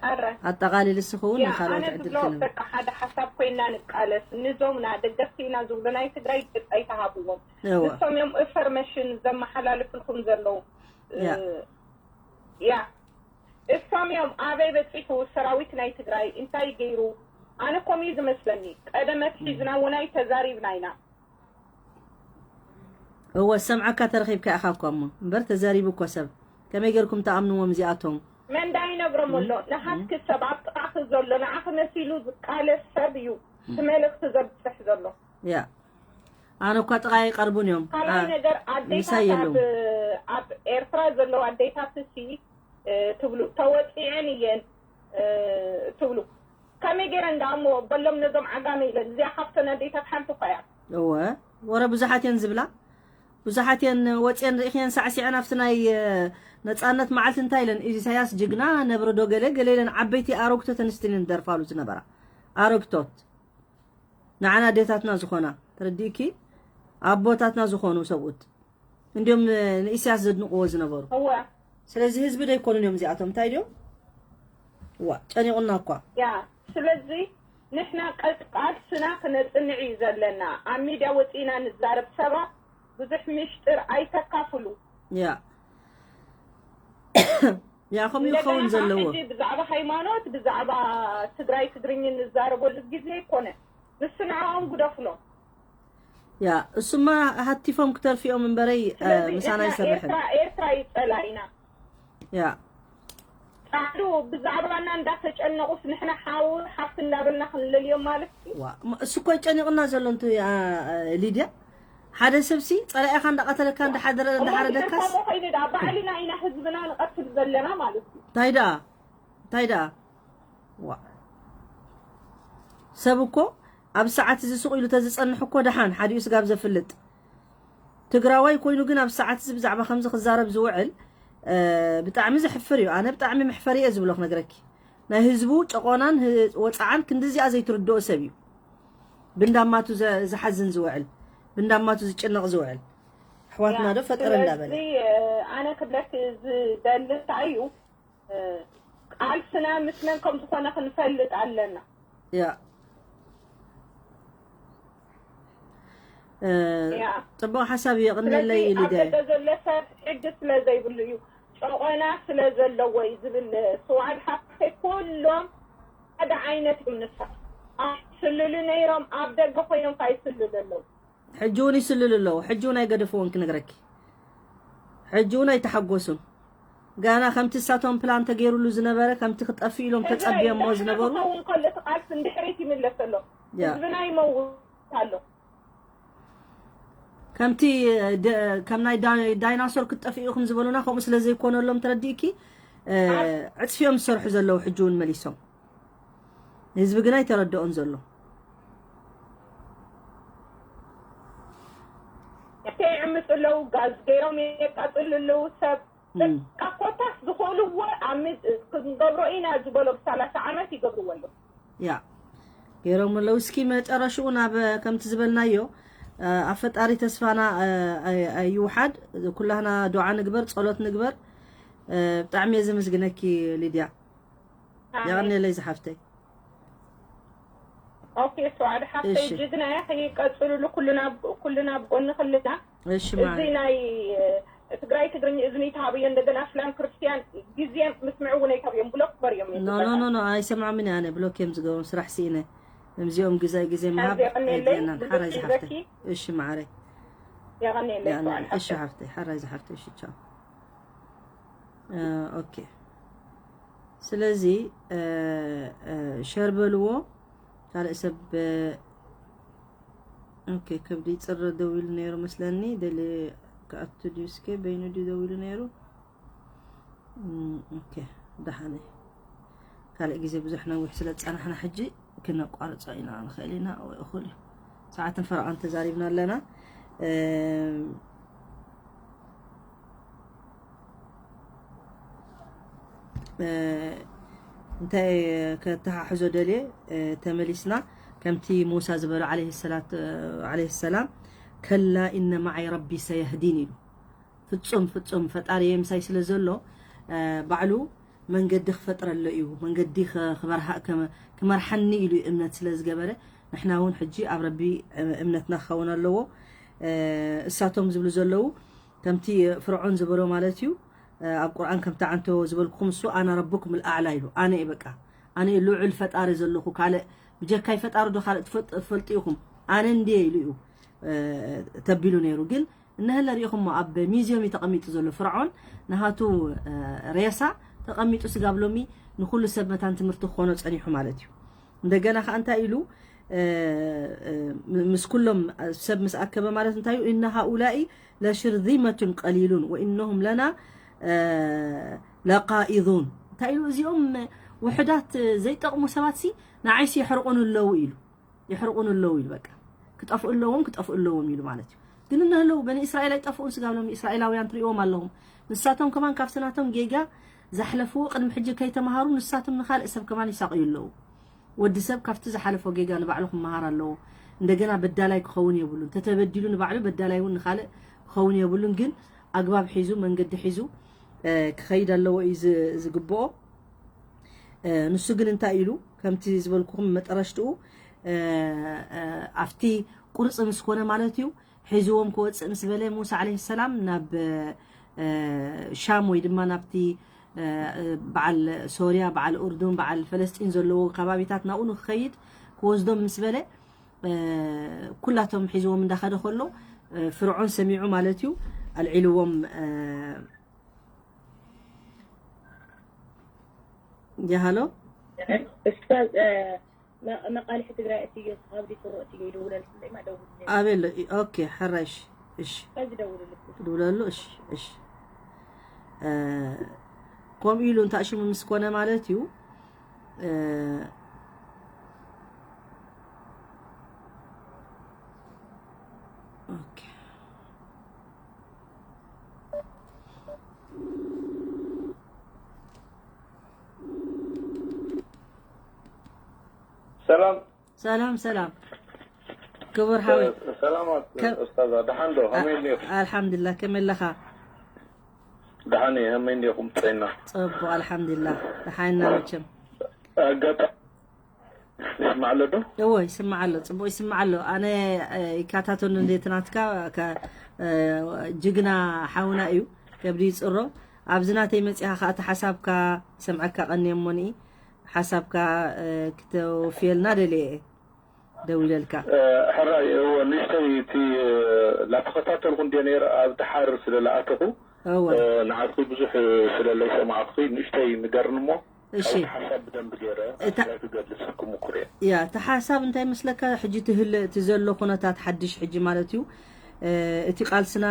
ኣረ ኣጠቓሊሊ ስኽውን ያ ንካልኦት ኣነ ዕድል ዝብሎ ክንብል በቃ ሓደ ሓሳብ ኮይና ንቃለስ ንዞም ና ደገፍቲ ኢና ዝብሉና ትግራይ ገፅ ኣይተሃብዎም እወ እሶም እዮም ኢንፎርሜሽን ዘመሓላልፍልኩም ዘለዉ ያ ያ እሶም እዮም ኣበይ በፂሑ ሰራዊት ናይ ትግራይ እንታይ ገይሩ ኣነ ኮም እዩ ዝመስለኒ ቀደመት ሒዝና ውናይ ተዛሪብና ኢና እወ ሰምዓካ ተረኺብካ ኢኻ እኳ እሞ እምበር ተዛሪቡ እኮ ሰብ ከመይ ጌርኩም ተኣምንዎም እዚኣቶም መን ዳ ይነግሮም ኣሎ ንሃትኪ ሰብ ኣብ ጥቓኺ ዘሎ ንዓኺ መሲሉ ዝቃለስ ሰብ እዩ እቲ መልእኽቲ ዘብፅሕ ዘሎ ያ ኣነ እኳ ጥቓ ይቐርቡን እዮም ካልኣይ ኣ- ነገር ምሳይ ኣዴታት የለውም ኣብ- ኣብ ኤርትራ ዘለዋ ኣዴታት እሲ እ፣ ትብሉ ተወፂዐን እየን እ፣ ትብሉ ከመይ ገይረን ደኣ እሞ በሎም ነዞም ዓጋመ ኢለን እዚኣ ካብተን ኣዴታት ሓንቲ እኳ እያ እወ ወረ ብዙሓት እየን ዝብላ ብዙሓት እየን ወፅየን ርኢኽየን ሳዕሲዐን ኣብቲ ናይ እ፣ ነፃነት መዓልቲ እንታይ ኢለን ኢሳያስ ጅግና ነብሪ ዶ ገለ ገለ ኢለን ዓበይቲ ኣረግቶት ኣንስትን እየን ዝደርፋሉ ዝነበራ ኣረግቶት ንዓና ኣዴታትና ዝኾና ተረዲእኪ ኣቦታትና ዝኾኑ ሰብኡት እንዲዮም ንኢሳያስ ዘድንቕዎ ዝነበሩ እወ ስለዚ ህዝቢ ዶ ኣይኮኑን እዮም እዚኣቶም እንታይ ድዮም ዋ ጨኒቑና እኳ ያ ስለዚ ንሕና ቀልቃልስና ክነፅንዕ እዩ ዘለና ኣብ ሚድያ ወፂእና ንዛረብ ሰባት ብዙሕ ምሽጥር ኣይተካፍሉ ያ ያ ከምኡ ይኸውን እንደገና ዘለዎ ሕጂ ብዛዕባ ሃይማኖት ብዛዕባ ትግራይ ትግርኝ ንዛረበሉ ግዜ ኣይኮነ ንሱ ንዕኦም ግደፍሎም ያ እሱማ ሃቲፎም ክተርፊኦም እምበረይ እ፣ ስለዚ ምሳና ንሕና ይሰርሕን ኤርትራ ኤርትራ ይፀላኢና ያ ፃዕዱ ብዛዕባና እንዳተጨነቁስ ንሕና ሓው ሓፍቲ እንዳበልና ክንለልዮም ማለት እዩ ዋ እሞ እሱ እኮ ጨኒቕና ዘሎ እንት ሊድያ ሓደ ሰብሲ ፀላኢኻ እንዳቐተለካ እንዳሓደረ እንዳሓረደካስ እሞ ኮይኑ ዳ ባዕልና ኢና ህዝብና ንቐትል ዘለና ማለት እዩ እንታይ ደኣ እንታይ ደኣ ዋ ሰብ እኮ ኣብ ሰዓት እዚ ሱቕ ኢሉ ተዝፀንሕ እኮ ደሓን ሓዲኡ ስጋብ ዘፍልጥ ትግራዋይ ኮይኑ ግን ኣብ ሰዓት እዚ ብዛዕባ ከምዚ ክዛረብ ዝውዕል እ፣ ብጣዕሚ ዘሕፍር እዩ ኣነ ብጣዕሚ መሕፈሪ እየ ዝብሎ ክነግረኪ ናይ ህዝቡ ጨቆናን ህ- ወፃዓን ክንድዚኣ ዘይትርድኦ ሰብ እዩ ብንዳማቱ ዘ- ዝሓዝን ዝውዕል ብንዳማቱ ዝጭነቕ ዝውዕል ኣሕዋትና ዶ ፈጠረ እንዳበለ ስለዚ ኣነ ክብለክ ዝደሊ እንታይ እዩ ቃልስና ምስ መን ከም ዝኾነ ክንፈልጥ ኣለና ያ እ፣ ያ። ፅቡቅ ሓሳብ እዩ የቕንየለይ ስለዚ ኢሉ ኣብ ደ ደገ ዘሎ ሰብ ሕጊ ስለ ዘይብሉ እዩ ጨቆና ስለ ዘለዎ እዩ ዝብል ስውዓል ሓፍተይ ኩሎም ሓደ ዓይነት እዮም ንሳ ኣይስልሉ ነይሮም ኣብ ደገ ኮይኖም ካይስልሉ ኣለዉ ሕጂ እውን ይስልሉ ኣለዉ ሕጂ እውን ኣይገደፍዎን ክነግረኪ ሕጂ እውን ኣይተሓጎሱን ጋና ከምቲ እሳቶም ፕላን ተገይሩሉ ዝነበረ ከምቲ ክጠፍእ ኢሎም ተጸብዮሞ ዝነበሩ ክኸውን ከሎ እቲ ቃልሲ እንድሕሪት ይምለስ ኣሎ ያ። ህዝብና ይመውት ኣሎ ከምቲ ደ- ከም ናይ ዳ- ዳይናሶር ክትጠፍኡ ኢኹም ዝበሉና ከምኡ ስለ ዘይኮነሎም ተረዲእኪ እ፣ ዕፅፊኦም ዝሰርሑ ዘለዉ ሕጂ እውን መሊሶም ህዝቢ ግን ኣይተረድኦን ዘሎ እቲ ይዕምፁ ኣለዉ ጋዝ ገይሮም የቃፅሉ ኣለዉ ሰብ እም። በቃ ኮታስ ዝኽእልዎ ኣብ ምድ- ክንገብሮ ኢና ዝበሎ ብሰላሳ ዓመት ይገብርዎ ኣለዉ ያ ገይሮም ኣለዉ እስኪ መጨረሽኡ ናብ ከምቲ ዝበልናዮ ኣብ ፈጣሪ ተስፋና ኣይውሓድ። ኩላህና ዱዓ ንግበር፣ ጸሎት ንግበር። ብጣዕሚ እየ ዘመስግነኪ ሊድያ። የቐንየለይ ዝሓፍተይ። ኦኬ፣ ሰዋዕድ ሓፍተይ፣ ጅግና ኢኺ፣ ቀጽልሉ። ኩልና ኩልና ኣብ ጎንኺ ኣለና። እሺ ማለት እዚ ናይ ትግራይ ትግርኛ እዝኒ ተሃብዮ፣ እንደገና እስላም ክርስቲያን ግዜ ምስምዑ እውን ኣይተብዮም፣ ብሎክ በርዮም። ኖ ኖ ኖ ኖ፣ ኣይሰምዖምን እየ ኣነ። ብሎክ እዮም ዝገብሮም፣ ስራሕ ስኢነ። እምዚኦም ግዜ ግዜ ምሃብ ኣይደናን። ሓራይ ዝሓፍተይ። እሺ ማዕረይ። የቐንየለይ። እሺ ሓፍተይ፣ ሓራይ ዝሓፍተይ። እሺ ቻው። ኦኬ፣ ስለዚ ሸር በልዎ። ካልእ ሰብ ኦኬ፣ ከብዲ ይፅረ ደው ኢሉ ነይሩ መስለኒ። ደሊ ክኣቱ ድዩ? እስከ በይኑ ድዩ ደው ኢሉ ነይሩ? ኦኬ፣ ደሓነ። ካልእ ግዜ ብዙሕ ነዊሕ ስለ ዝፀናሕና ሕጂ ክነቋርፆ ኢና ንኽእል ኢና። ወይ እኹል እዩ። ሰዓትን ፈረቓን ተዛሪብና ኣለና። እንታይ ከተሓሕዞ ደልየ፣ ተመሊስና ከምቲ ሙሳ ዝበሎ ዓለይሂ ሰላት ዓለይሂ ሰላም፣ ከላ ኢነ መዓይ ረቢ ሰየህዲን ኢሉ። ፍጹም ፍጹም ፈጣሪ የምሳይ ስለ ዘሎ ባዕሉ መንገዲ ክፈጥረሎ እዩ፣ መንገዲ ክበርሃ ክመርሓኒ ኢሉ እምነት ስለ ዝገበረ፣ ንሕና እውን ሕጂ ኣብ ረቢ እምነትና ክኸውን ኣለዎ። እሳቶም ዝብሉ ዘለዉ ከምቲ ፍርዖን ዝበሎ ማለት እዩ። ኣብ ቁርኣን ከምቲ ዓንቶ ዝበልኩኹም እሱ ኣና ረብኩም ልኣዕላ ኢሉ። ኣነ እየ በቃ፣ ኣነ እየ ልዑል ፈጣሪ ዘለኹ፣ ካልእ ብጀካይ ፈጣሪ ዶ ካልእ ትፈልጡ ኢኹም? ኣነ እንድየ ኢሉ እዩ ተቢሉ ነይሩ። ግን እነሀለ ሪኢኹሞ ኣብ ሚዝዮም እዩ ተቐሚጡ ዘሎ ፍርዖን። ንሃቱ ሬሳ ተቐሚጡ ስጋብ ሎሚ ንኹሉ ሰብ መታን ትምህርቲ ክኾኖ ጸኒሑ ማለት እዩ። እንደገና ከዓ እንታይ ኢሉ ምስ ኩሎም ሰብ ምስ ኣከበ ማለት እንታይ እዩ? እነ ሃኡላኢ ለሽርዚመቱን ቀሊሉን ወኢነሁም ለና ለቃኢዙን። እንታይ ኢሉ? እዚኦም ውሕዳት ዘይጠቕሙ ሰባት ሲ ንዓይሲ የሕርቑን ኣለዉ ኢሉ። የሕርቑን ኣለዉ ኢሉ። በቃ ክጠፍኡ ኣለዎም፣ ክጠፍኡ ኣለዎም ኢሉ ማለት እዩ። ግን እነህለዉ በኒ እስራኤል ኣይጠፍኡን። ስጋብ ሎሚ እስራኤላውያን ትሪእዎም ኣለኹም። ንሳቶም ከማን ካብቲ ናቶም ጌጋ ዘሕለፍዎ ቅድሚ ሕጂ ከይተምሃሩ ንሳቶም ንኻልእ ሰብ ከማን ይሳቕዩ ኣለዉ። ወዲ ሰብ ካብቲ ዝሓለፎ ጌጋ ንባዕሉ ክመሃር ኣለዎ። እንደገና በዳላይ ክኸውን የብሉን። ተተበዲሉ ንባዕሉ በዳላይ እውን ንኻልእ ክኸውን የብሉን። ግን ኣግባብ ሒዙ መንገዲ ሒዙ ክኸይድ ኣለዎ እዩ ዝግብኦ። ንሱ ግን እንታይ ኢሉ? ከምቲ ዝበልኩኹም መጠረሽትኡ ኣብቲ ቁርፂ ምስ ኮነ ማለት እዩ፣ ሒዝዎም ክወፅእ ምስ በለ ሙሳ ዓለይሂ ሰላም ናብ ሻም ወይ ድማ ናብቲ በዓል ሶርያ፣ በዓል ኡርዱን፣ በዓል ፈለስጢን ዘለዎ ከባቢታት ናብኡ ንክኸይድ ክወስዶም ምስ በለ ኩላቶም ሒዝዎም እንዳኸደ ከሎ ፍርዖን ሰሚዑ ማለት እዩ ኣልዒልዎም። ያሃሎ እስታዝ መቃልሒ ትግራይ እትዮ ካብ ዲፍሮ እትዮ ይደውለልኩም ደማ ደውል ኣቤሎ ኦኬ ሓራሽ እሺ ከዚ ደውልልኩም ድውለሉ እሺ እሺ ከምኡ ኢሉ እንታይ ሽሙ ምስ ኮነ ማለት እዩ ኦኬ ሰላም ሰላም ሰላም ክቡር ሓወይ ሰላማት ኡስታዛ ደሓን ዶ ከመይ እንዲኹም ኣልሓምዱላ ከመይ ኣለኻ ደሓን እየ ከመይ እንዲኹም ጥዕና ፅቡቅ ኣልሓምዱላ ደሓንና መቸም ኣጋጣሚ ይስማዕ ኣሎ ዶ እዎ ይስማዕ ኣሎ ፅቡቅ ይስማዕ ኣሎ ኣነ ይከታተሉ እንዴት ናትካ ጅግና ሓውና እዩ ከብዲ ይፅሮ ኣብዚ ናተይ መፂኻ ከዓ እቲ ሓሳብካ ይሰምዐካ ቀንየ እሞኒ ሓሳብካ ክተወፍየልና ደልየ እየ ደዊለልካ ሕራይ እወ ንእሽተይ እቲ ላተኸታተልኩ እንደ ነይረ ኣብ ድሓር ስለ ለኣተኹ እወ ንዓርኩ ብዙሕ ስለ ለይሰማዕኩ ንእሽተይ ንገርኒ እሞ እሺ ሓሳብ ብደንብ ገይረ እታ- ክገልጽ ክምኩር እየ ያ እቲ ሓሳብ እንታይ መስለካ ሕጂ ትህል እቲ ዘሎ ኩነታት ሓድሽ ሕጂ ማለት እዩ እቲ ቃልስና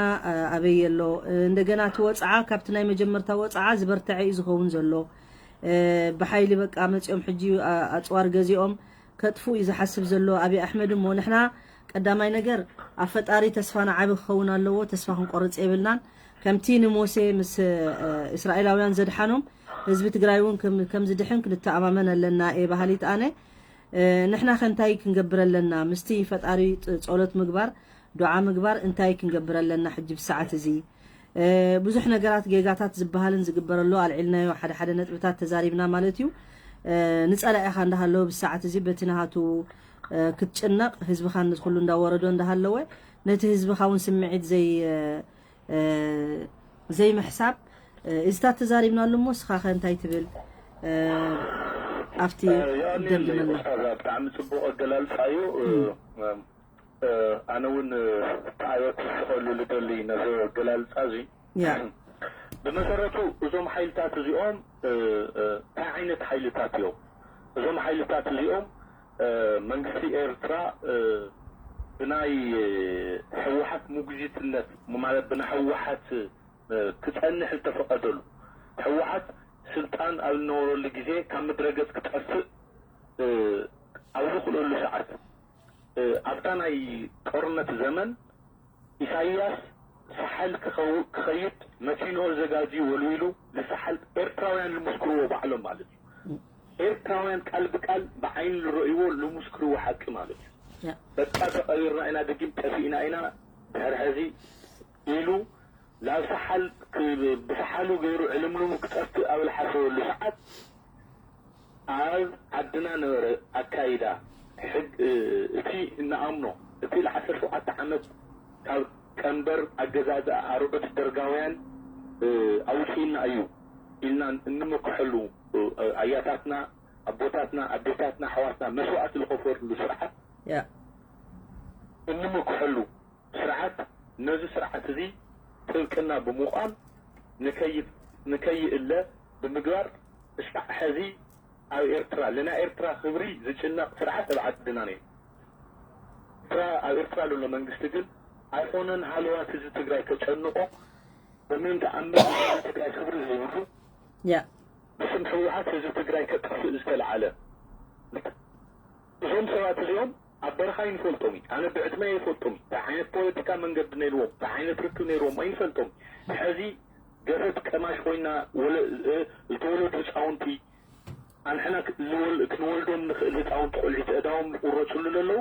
ኣበይ ኣሎ እንደገና እቲ ወፅዓ ካብቲ ናይ መጀመርታ ወፅዓ ዝበርትዐ እዩ ዝኸውን ዘሎ ብሓይሊ በቃ መፂኦም ሕጂ ኣፅዋር ገዚኦም ከጥፉ እዩ ዝሓስብ ዘሎ ኣብይ ኣሕመድ እሞ ንሕና ቀዳማይ ነገር ኣብ ፈጣሪ ተስፋና ዓቢ ክኸውን ኣለዎ ተስፋ ክንቆርፅ የብልናን ከምቲ ንሞሴ ምስ እስራኤላውያን ዘድሓኖም ህዝቢ ትግራይ እውን ከም ዝድሕን ክንተኣማመን ኣለና እየ በሃሊት ኣነ ንሕና ከ እንታይ ክንገብር ኣለና ምስቲ ፈጣሪ ፀሎት ምግባር ዱዓ ምግባር እንታይ ክንገብር ኣለና ሕጂ ብሰዓት እዚ? ብዙሕ ነገራት ጌጋታት ዝበሃልን ዝግበረሉ ኣልዒልናዮ፣ ሓደ ሓደ ነጥብታት ተዛሪብና ማለት እዩ። ንጸላኢኻ እንዳሃለወ ብሰዓት እዚ በቲ ናሃቱ ክትጭነቕ፣ ህዝብኻ ነዚ ኩሉ እንዳወረዶ እንዳሃለወ ነቲ ህዝብኻ እውን ስምዒት ዘይ ዘይምሕሳብ፣ እዚታት ተዛሪብናሉ እሞ ንስኻ ከ እንታይ ትብል? ኣብቲ ደምድመና። ብጣዕሚ ፅቡቅ ኣገላልፃ እዩ። ኣነ እውን ተኣየት ክስኸሉ ልደሊ ነዚ ኣገላልፃ እዚ። ብመሰረቱ እዞም ሓይልታት እዚኦም እንታይ ዓይነት ሓይልታት እዮም? እዞም ሓይልታት እዚኦም መንግስቲ ኤርትራ ብናይ ህወሓት ሙግዚትነት ማለት ብናይ ህወሓት ክፀንሕ ዝተፈቐደሉ፣ ህወሓት ስልጣን ኣብ ዝነበረሉ ግዜ ካብ ምድረገፅ ክጠፍእ ኣብ ዝኽእለሉ ሰዓት ኣብታ ናይ ጦርነት ዘመን ኢሳያስ ሰሓል ክኸይድ መኪንኡ ኣዘጋጅዩ ወልዊሉ ንሰሓል ኤርትራውያን ዝምስክርዎ ባዕሎም ማለት እዩ። ኤርትራውያን ቃል ብቃል ብዓይኒ ዝረእይዎ ዝምስክርዎ ሓቂ ማለት እዩ። በቃ ተቐቢርና ኢና፣ ደጊም ጠፊእና ኢና፣ ድሕሪ ሕዚ ኢሉ ናብ ሰሓል ብሰሓሉ ገይሩ ዕልምልሙ ክጠፍእ ኣብ ዝሓሰበሉ ሰዓት ኣብ ዓድና ነበረ ኣካይዳ ሕግ እቲ እንኣምኖ እቲ ለ ዓሰርተ ሸውዓተ ዓመት ካብ ቀንበር ኣገዛዝኣ ኣርዑት ደርጋውያን ኣውፂእና እዩ ኢልና እንመክሐሉ ኣያታትና ኣቦታትና ኣዴታትና ኣሕዋትና መስዋእቲ ዝኸፈሉሉ ስርዓት እንመክሐሉ ስርዓት ነዚ ስርዓት እዚ ጥብቅና ብምቋም ንከይእለ ብምግባር እስካዕ ሐዚ ኣብ ኤርትራ ለናይ ኤርትራ ክብሪ ዝጭነቕ ስርዓት ኣብ ዓድና ነይሩ። ኤርትራ ኣብ ኤርትራ ዘሎ መንግስቲ ግን ኣይኮነን ሃለዋት ህዝቢ ትግራይ ከጨንቆ በምንም ተኣምር ህዝቢ ትግራይ ክብሪ ዘይብሉ ብስም ህወሓት ህዝቢ ትግራይ ከጥፍእ ዝተለዓለ እዞም ሰባት እዚኦም ኣብ በረኻ ይንፈልጦም እዩ። ኣነ ብዕድመ ይፈልጦም እዩ። እንታይ ዓይነት ፖለቲካ መንገዲ ነይርዎም፣ እንታይ ዓይነት ርክብ ነይርዎም ኣይንፈልጦም። ሕዚ ገፈት ቀማሽ ኮይና ዝተወለዱ ህፃውንቲ ኣንሕና ክንወልዶም ንኽእል ህፃውንቲ ቆልዒ ተእዳዎም ዝቁረፅሉ ዘለዉ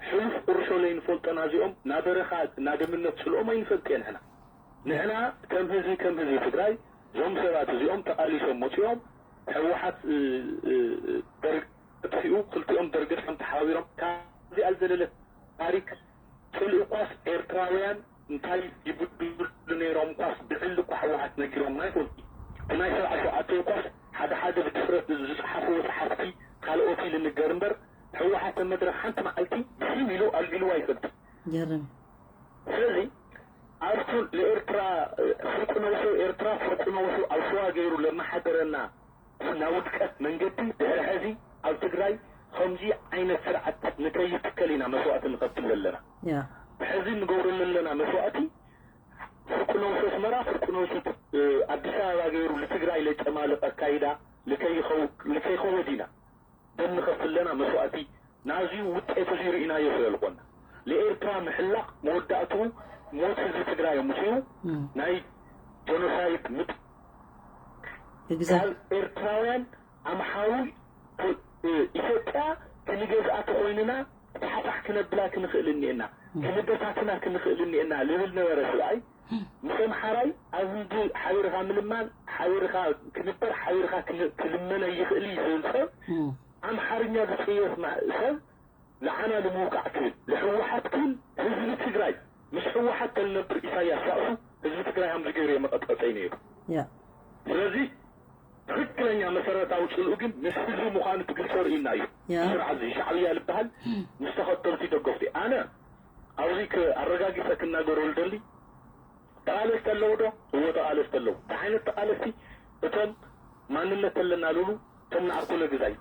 ሕሉፍ ቁርሾ ለይንፈልጦ ናዚኦም ናበረኻ ናደምነት ፅልኦም ኣይንፈልጥ እየ ንሕና ንሕና ከም ህዝቢ ከም ህዝቢ ትግራይ እዞም ሰባት እዚኦም ተቃሊሶም መፂኦም ህወሓት ደርግ ኣጥፊኡ ክልቲኦም ደርገ ከም ተሓባቢሮም ካብዚኣ ዝዘለለ ታሪክ ፅልኢ ኳስ ኤርትራውያን እንታይ ይብድሉ ነይሮም ኳስ ብዕሊ እኳ ህወሓት ነጊሮም ኣይፈልጡ እቲ ናይ ሰብዓ ሸውዓተ ኳስ ሓደ ሓደ ብድፍረት ዝፀሓፍዎ ፀሓፍቲ ካልኦት ኢሉ ንገር እምበር ህወሓት ኣብ መድረክ ሓንቲ መዓልቲ ብስም ኢሉ ኣልዒልዎ ኣይፈልጥን ገርም ስለዚ ኣብቱ ንኤርትራ ፍርቂ ነብሱ ኤርትራ ፍርቂ ነብሱ ኣብ ሸዋ ገይሩ ለመሓደረና ናብ ውድቀት መንገዲ ድሕሪ ሕዚ ኣብ ትግራይ ከምዚ ዓይነት ስርዓት ንከይትከል ኢና መስዋእቲ ንኸፍል ዘለና ሕዚ ንገብሮ ዘለና መስዋእቲ ፍርቂ ነብሱ ኣስመራ ፍርቂ ነብሱ ኣዲስ ኣበባ ገይሩ ንትግራይ ለጨማልቕ ኣካይዳ ንከይኸውድ ኢና ደም ንኸፍል ኣለና መስዋእቲ ናዝዩ ውጤቱ እዚ ርኢናዮ ስለ ዝኾና ለኤርትራ ምሕላቕ መወዳእትኡ ሞት ህዝቢ ትግራይ ምፅኡ ናይ ጀኖሳይድ ምጥ ካብ ኤርትራውያን ኣምሓሩ ኢትዮጵያ ክንገዝኣ ተኾይንና ተሓታሕ ክነብላ ክንኽእል እኒኤና ክንበታትና ክንኽእል እኒኤና ልብል ነበረ ስብኣይ ምስ ኣምሓራይ ኣብ ህንዲ ሓቢርካ ምልማን ሓቢርካ ክንበር ሓቢርካ ክልመን ኣይኽእል እዩ ዝብል ሰብ ኣምሓርኛ ዝፅየፍ ሰብ ንዓና ንምውቃዕ ክብል ንሕወሓት ክብል ህዝቢ ትግራይ ምስ ሕወሓት ተልነብር ኢሳያስ ራእሱ ህዝቢ ትግራይ ሃምዚ ገይሩ የመቐጥቀፀይ ነይሩ ስለዚ ትክክለኛ መሰረታዊ ፅልኡ ግን ምስ ህዝቢ ምዃኑ ትግልፀ ርእና እዩ ስርዓት እዚ ሻዕብያ ዝበሃል ምስ ተኸተልቲ ደገፍቲ ኣነ ኣብዚ ኣረጋጊፀ ክናገሮ ልደሊ ተቓለስቲ ኣለዉ ዶ እዎ ተቓለስቲ ኣለዉ እንታይ ዓይነት ተቓለስቲ እቶም ማንነት ኣለና ልሉ እቶም ንኣኮለ ግዛይ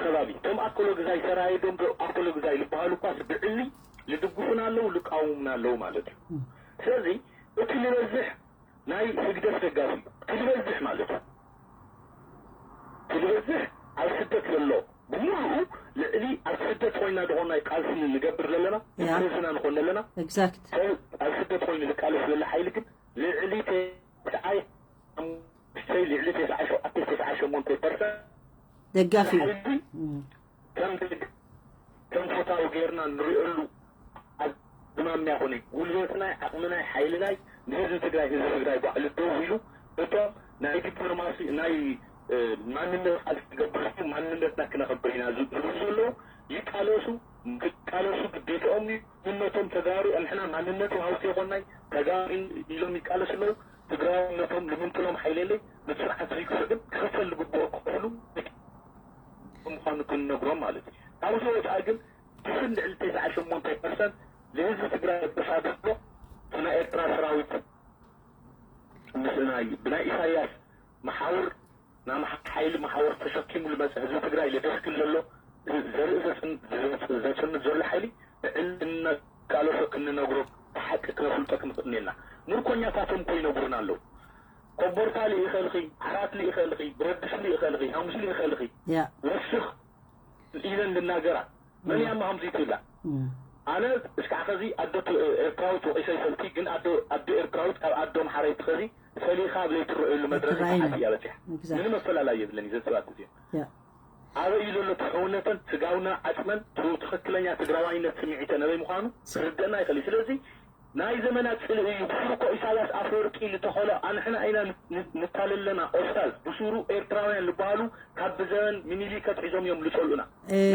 ከባቢ እቶም ኣኮለ ግዛይ ሰራየ ዶም ኣኮለ ግዛይ ዝበሃሉ እኳስ ብዕሊ ልድግፉና ኣለዉ ልቃወሙና ኣለዉ ማለት እዩ ስለዚ እቲ ልበዝሕ ናይ ህግደፍ ደጋፊ እዩ እቲ ልበዝሕ ማለት እዩ እቲ ልበዝሕ ኣብ ስደት ዘሎ ብምሉኡ ልዕሊ ኣብ ስደት ኮይና ዝኾና ቃልሲ ንገብር ዘለና ህዝብና ንኾን ዘለና ኣብ ስደት ኮይኑ ዝቃለስ ዘሎ ሓይሊ ግን ልዕሊ ተስዓይ ኣምሽተይ ልዕሊ ተስዓ ሸውዓተ ተስዓ ሸሞንተ ፐርሰንት ደጋፊ እዩ ከም ከም ፎታዊ ገይርና ንሪኦሉ ዝማምያ ኮነ ጉልበትናይ ዓቕምናይ ሓይልናይ ንህዝቢ ትግራይ ህዝቢ ትግራይ ባዕሉ ደው ኢሉ እቶም ናይ ዲፕሎማሲ ናይ ማንነት ቃልሲ ዝገብር ማንነትና ክነኸብር ኢና ዝብሉ ዘለዉ ይቃለሱ። ክቃለሱ ግዴታኦም እዩ። እነቶም ተጋሩ ንሕና ማንነት ሃውቲ የኾናይ ተጋሩ ኢሎም ይቃለሱ ኣለዉ። ትግራዊነቶም ልምንጥሎም ሓይለለይ ንስርዓት ዘይክፍቅድ ክኽፈል ዝግብኦ ክኽፍሉ ምዃኑ ክንነግሮም ማለት እዩ። ካብዚ ወፃኢ ግን ድፍን ልዕሊ ተስዓ ሸሞንተ ፐርሰንት ንህዝቢ ትግራይ ዘበሳብሶ ናይ ኤርትራ ሰራዊት ምስናይ ብናይ ኢሳያስ መሓውር ናይ ሓይሊ መሓውር ተሸኪሙ ዝመፀ ህዝቢ ትግራይ ለደስክል ዘሎ ዘርኢ ዘፅንት ዘሎ ሓይሊ ንዕልና ቃለሶ ክንነግሮ ብሓቂ ክነፍልጦ ክንኽእል እኒና ምርኮኛታቶም እኮ ይነግሩና ኣለዉ። ኮቦርታ ልኢኸልኺ፣ ዓራት ልኢኸልኺ፣ ብረድስ ልኢኸልኺ፣ ሃሙስ ልኢኸልኺ፣ ወስኽ ኢለን ልናገራ መን ያማ ሃምዚ ትብላ ኣነ እስካዕ ኸዚ ኣዶ ኤርትራዊት ወቂሰ ይፈልቲ ግን ኣዶ ኣዶ ኤርትራዊት ካብ ኣዶ መሓረይቲ ኸዚ ፈሊኻ ኣብ ዘይትረእየሉ መድረኽ ይትረኣየና። ይትሓት እያ በፂሓ ምንም ኣፈላላይ የብለን እዩ ዘፅባት እዚኦ ኣበይ እዩ ዘሎ ትሕውነተን ስጋውና ዓፅመን ትኽክለኛ ትግራዋይነት ስምዒተን ኣበይ ምዃኑ ክርደና ይኽእል እዩ ስለዚ ናይ ዘመናት ፅልኢ እዩ ብስሩ እኮ ኢሳያስ ኣፈወርቂ ዝተኸሎ ኣንሕና ኢና ንታለለና ኦስታዝ ብስሩ ኤርትራውያን ዝበሃሉ ካብ ብዘበን ሚኒሊክ ኣትሒዞም እዮም ዝፀልኡና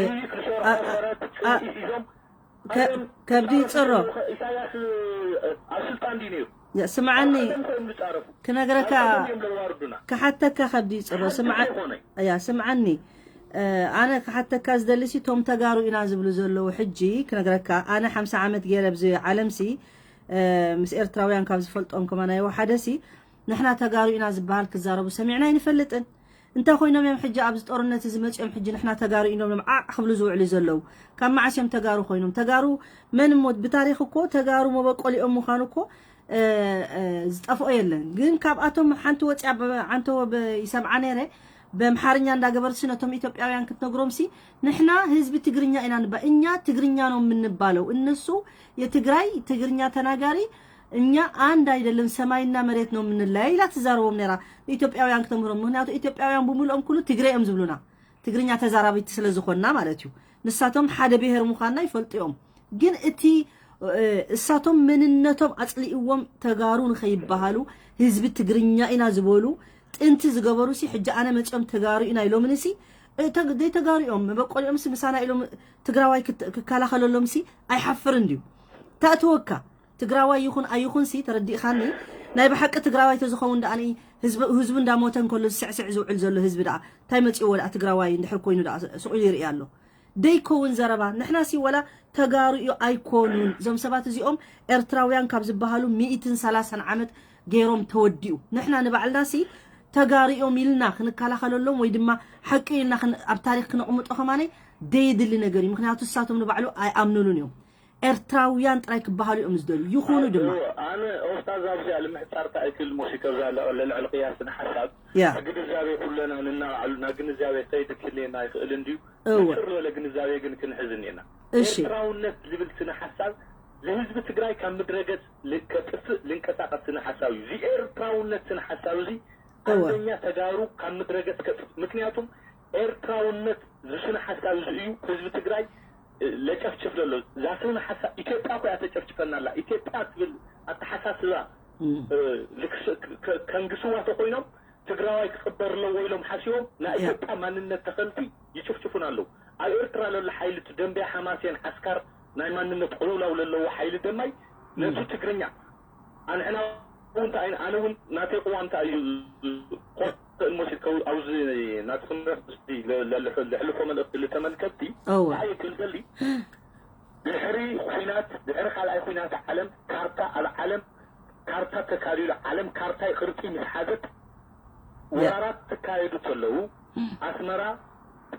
ሚኒሊክ ዝሰርሖ ሰረት ፅልኢ ሒዞም ከብዲ ይፅሮ ኢሳያስ ኣብ ስልጣን ድዩ ነይሩ ስምዓኒ ክነግረካ ክሓተካ ከብዲ ይፅሮ ስምዓኒ ኣነ ክሓተካ ዝደሊ ሲ ቶም ተጋሩ ኢና ዝብሉ ዘለዉ ሕጂ ክነግረካ ኣነ ሓምሳ ዓመት ገይረ ብዚ ዓለም ሲ ምስ ኤርትራውያን ካብ ዝፈልጦም ከማን ኣይወሓደ ሲ ንሕና ተጋሩ ኢና ዝበሃል ክዛረቡ ሰሚዕና ኣይንፈልጥን እንታይ ኮይኖም እዮም ሕጂ ኣብዚ ጦርነት እዚ መፂኦም ሕጂ ንሕና ተጋሩ ኢኖም ሎም ዓዕ ክብሉ ዝውዕሉ ዘለዉ ካብ መዓስ እዮም ተጋሩ ኮይኖም ተጋሩ መን እሞ ብታሪክ እኮ ተጋሩ መበቆሊኦም ምዃኑ እኮ ዝጠፍኦ የለን ግን ካብኣቶም ሓንቲ ወፅያ ዓንተወ ይሰምዓ ነይረ በምሓርኛ እንዳገበርሲ ነቶም ኢትዮጵያውያን ክትነግሮም ሲ ንሕና ህዝቢ ትግርኛ ኢና ንባ እኛ ትግርኛ ነው የምንባለው እነሱ የትግራይ ትግርኛ ተናጋሪ እኛ አንድ አይደለም ሰማይና መሬት ነው የምንለያይ ኢላ ትዛረቦም ነራ ኢትዮጵያውያን ክተምህሮም ምክንያቱ ኢትዮጵያውያን ብምልኦም ኩሉ ትግረ እዮም ዝብሉና ትግርኛ ተዛራቢቲ ስለ ዝኾንና ማለት እዩ ንሳቶም ሓደ ብሄር ምዃንና ይፈልጡ እዮም ግን እቲ እሳቶም መንነቶም ኣፅሊእዎም ተጋሩ ንኸይበሃሉ ህዝቢ ትግርኛ ኢና ዝበሉ ጥንቲ ዝገበሩ ሲ ሕጂ ኣነ መፅኦም ተጋሩ ኢና ኢሎምኒ ሲ ዘይተጋሩ እዮም መበቆሊኦም ሲ ምሳና ኢሎም ትግራዋይ ክከላኸለሎም ሲ ኣይሓፍርን ድዩ ተእትወካ ትግራዋይ ይኹን ኣይኹን ሲ ተረዲእኻኒ ናይ ብሓቂ ትግራዋይ ተዝኸውን ደኣ ህዝቢ እንዳሞተ እንከሎ ዝስዕስዕ ዝውዕል ዘሎ ህዝቢ ደኣ እንታይ መፅእዎ ደኣ ትግራዋይ እንድሕር ኮይኑ ደኣ ስቕ ኢሉ ይርኢ ኣሎ ደይከውን ዘረባ ንሕና ሲ ወላ ተጋሩ እዩ ኣይኮኑን እዞም ሰባት እዚኦም ኤርትራውያን ካብ ዝበሃሉ ሚእትን ሰላሳን ዓመት ገይሮም ተወዲኡ ንሕና ንባዕልና ሲ ተጋሩ እዮም ኢልና ክንከላኸለሎም ወይ ድማ ሓቂ ኢልና ኣብ ታሪክ ክነቕምጦ ከማነይ ደይድሊ ነገር እዩ ምክንያቱ እሳቶም ንባዕሉ ኣይኣምኑሉን እዮም ኤርትራውያን ጥራይ ክበሃሉ እዮም ዝደልዩ ይኹኑ ድማ ኣነ ኦስታዝ ኣብዚኣ ልምሕፃር ታእክል ሞሲ ከብዛ ለዕለ ልዕሊ ቅያስን ሓሳብ ግንዛቤ ኩለና ንናባዕሉና ግንዛቤ ከይድ ክልየና ይኽእል እንድዩ ምጭር ዝበለ ግንዛቤ ግን ክንሕዝ እኒና ኤርትራውነት ዝብል ስነ ሓሳብ ለህዝቢ ትግራይ ካብ ምድረገፅ ከጥፍእ ልንቀሳቀስ ስነ ሓሳብ እዩ እዚ ኤርትራውነት ስነ ሓሳብ እዚ ኣንደኛ ተጋሩ ካብ ምድረገፅ ከጥፍ ምክንያቱም ኤርትራውነት ዝስነ ሓሳብ እዚ እዩ ህዝቢ ትግራይ ለጨፍጭፍ ዘሎ እዛ ስነ ሓሳብ ኢትዮጵያ ኮያ ተጨፍጭፈና ኣላ ኢትዮጵያ ትብል ኣተሓሳስባ ከንግስዋ ተኮይኖም ትግራዋይ ክቅበር ኣለዎ ኢሎም ሓሲቦም ናይ ኢትዮጵያ ማንነት ተኸልቲ ይጭፍጭፉን ኣለዉ ኣብ ኤርትራ ለሎ ሓይሊ እቲ ደንበያ ሓማሴን ዓስካር ናይ ማንነት ቅልውላው ለለዎ ሓይሊ ደማይ ነቲ ትግርኛ ኣንሕና እውን እንታይ ኣነ እውን ናተይ ቅዋም እንታይ እዩ ኮርተ እልሞሲድ ከው ኣብዚ ናቲ ክንረፍ ለሕልፎ መልእክቲ ልተመልከትቲ እንታይ ክብል ዘሊ ድሕሪ ኩናት ድሕሪ ካልኣይ ኩናት ዓለም ካርታ ኣብ ዓለም ካርታ ተካሊሉ ዓለም ካርታይ ቅርፂ ምስ ሓዘት ወራራት ተካየዱ ተለዉ ኣስመራ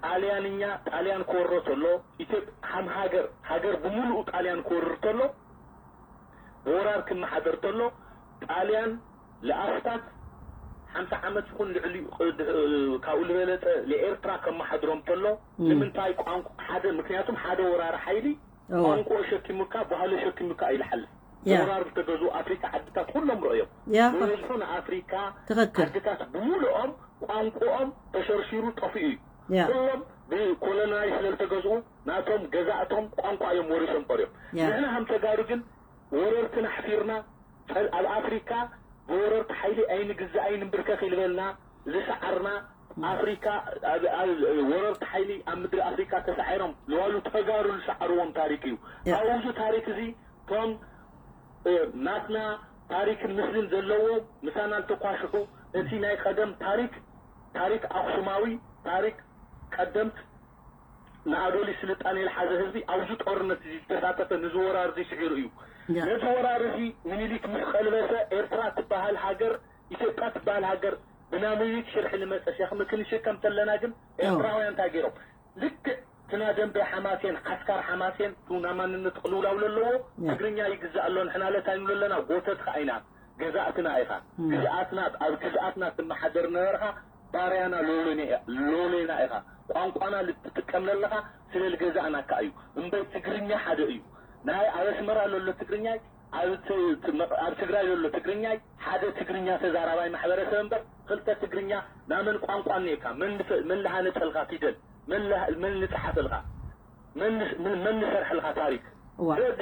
ጣልያንኛ ጣልያን ክወሮ ተሎ ኢትዮጵያ ሃም ሃገር ሃገር ብምሉኡ ጣልያን ክወርር ተሎ ብወራር ክመሓደር ተሎ ጣልያን ለኣስታት ሓምሳ ዓመት ይኹን ልዕሊ ካብኡ ዝበለፀ ለኤርትራ ከመሓድሮም ተሎ ንምንታይ ቋንቋ ሓደ ምክንያቱም ሓደ ወራሪ ሓይሊ ቋንቋ ሸኪሙካ ባህሊ ሸኪሙካ ይልሓልፍ ወራር ዝተገዙ ኣፍሪካ ዓድታት ኩሎም ረእዮም ብብዝሑ ንኣፍሪካ ዓድታት ብምልኦም ቋንቋኦም ተሸርሺሩ ጠፊኡ እዩ ኩሎም ብኮሎናይ ስለ ዝተገዝኡ ናቶም ገዛእቶም ቋንቋ እዮም ወሪሶም ቀርዮም። ንሕና ከም ተጋሩ ግን ወረርትና ኣሕፊርና፣ ኣብ ኣፍሪካ ብወረርቲ ሓይሊ ኣይንግዛእ ኣይንንብርከኽ ኢልበልና ዝሰዓርና ኣፍሪካ፣ ወረርቲ ሓይሊ ኣብ ምድሪ ኣፍሪካ ተሳዒሮም ዝዋሉ ተጋሩ ዝሰዓርዎም ታሪክ እዩ። ኣብዚ ታሪክ እዚ እቶም ናትና ታሪክን ምስልን ዘለዎም ምሳና ዝተኳሽሑ፣ እቲ ናይ ቀደም ታሪክ፣ ታሪክ ኣክሱማዊ፣ ታሪክ ቀደምት ንኣዶሊስ ስልጣኔ ዝሓዘ ህዝቢ ኣብዚ ጦርነት እዚ ዝተሳተፈ፣ ነዚ ወራር እዚ ስዒሩ እዩ። ነዚ ወራር እዚ ምኒልክ ምስ ቀልበሰ ኤርትራ ትበሃል ሃገር፣ ኢትዮጵያ ትበሃል ሃገር ብናይ ምኒልክ ሽርሒ ዝመፀ ሸክሚ ክንሽከም ተለና ግን ኤርትራውያን እንታይ ገይሮም? ልክዕ እቲ ናይ ደንበ ሓማሴን፣ ዓስካር ሓማሴን፣ እቲ ናይ ማንነት ቅልውላው ዘለዎ ትግርኛ ይግዛእ ኣሎ፣ ንሕና ለታይ ንብሎ ኣለና፣ ጎተት ከዓ ኢና፣ ገዛእትና ኢኻ። ግዝኣትና፣ ኣብ ግዝኣትና ትመሓደር ነበርካ፣ ባርያና ሎሌና ኢኻ። ቋንቋና ልትጥቀም ለለኻ ስለ ልገዛእናካ እዩ። እምበይ ትግርኛ ሓደ እዩ። ናይ ኣብ ኣስመራ ለሎ ትግርኛይ፣ ኣብ ት-፣ ት-፣ መቕ-፣ ኣብ ትግራይ ለሎ ትግርኛይ፣ ሓደ ትግርኛ ተዛራባይ ማሕበረሰብ እምበር፣ ክልተ ትግርኛ ናመን ቋንቋ እኒኤካ? መን ልፈ-፣ መን ልሃነጸልካ ፊደል? መን ልሃ-፣ መን ልጸሓፈልካ? መን ልስ-፣ መን፣ መን ልሰርሐልካ ታሪክ? እዋ። ስለዚ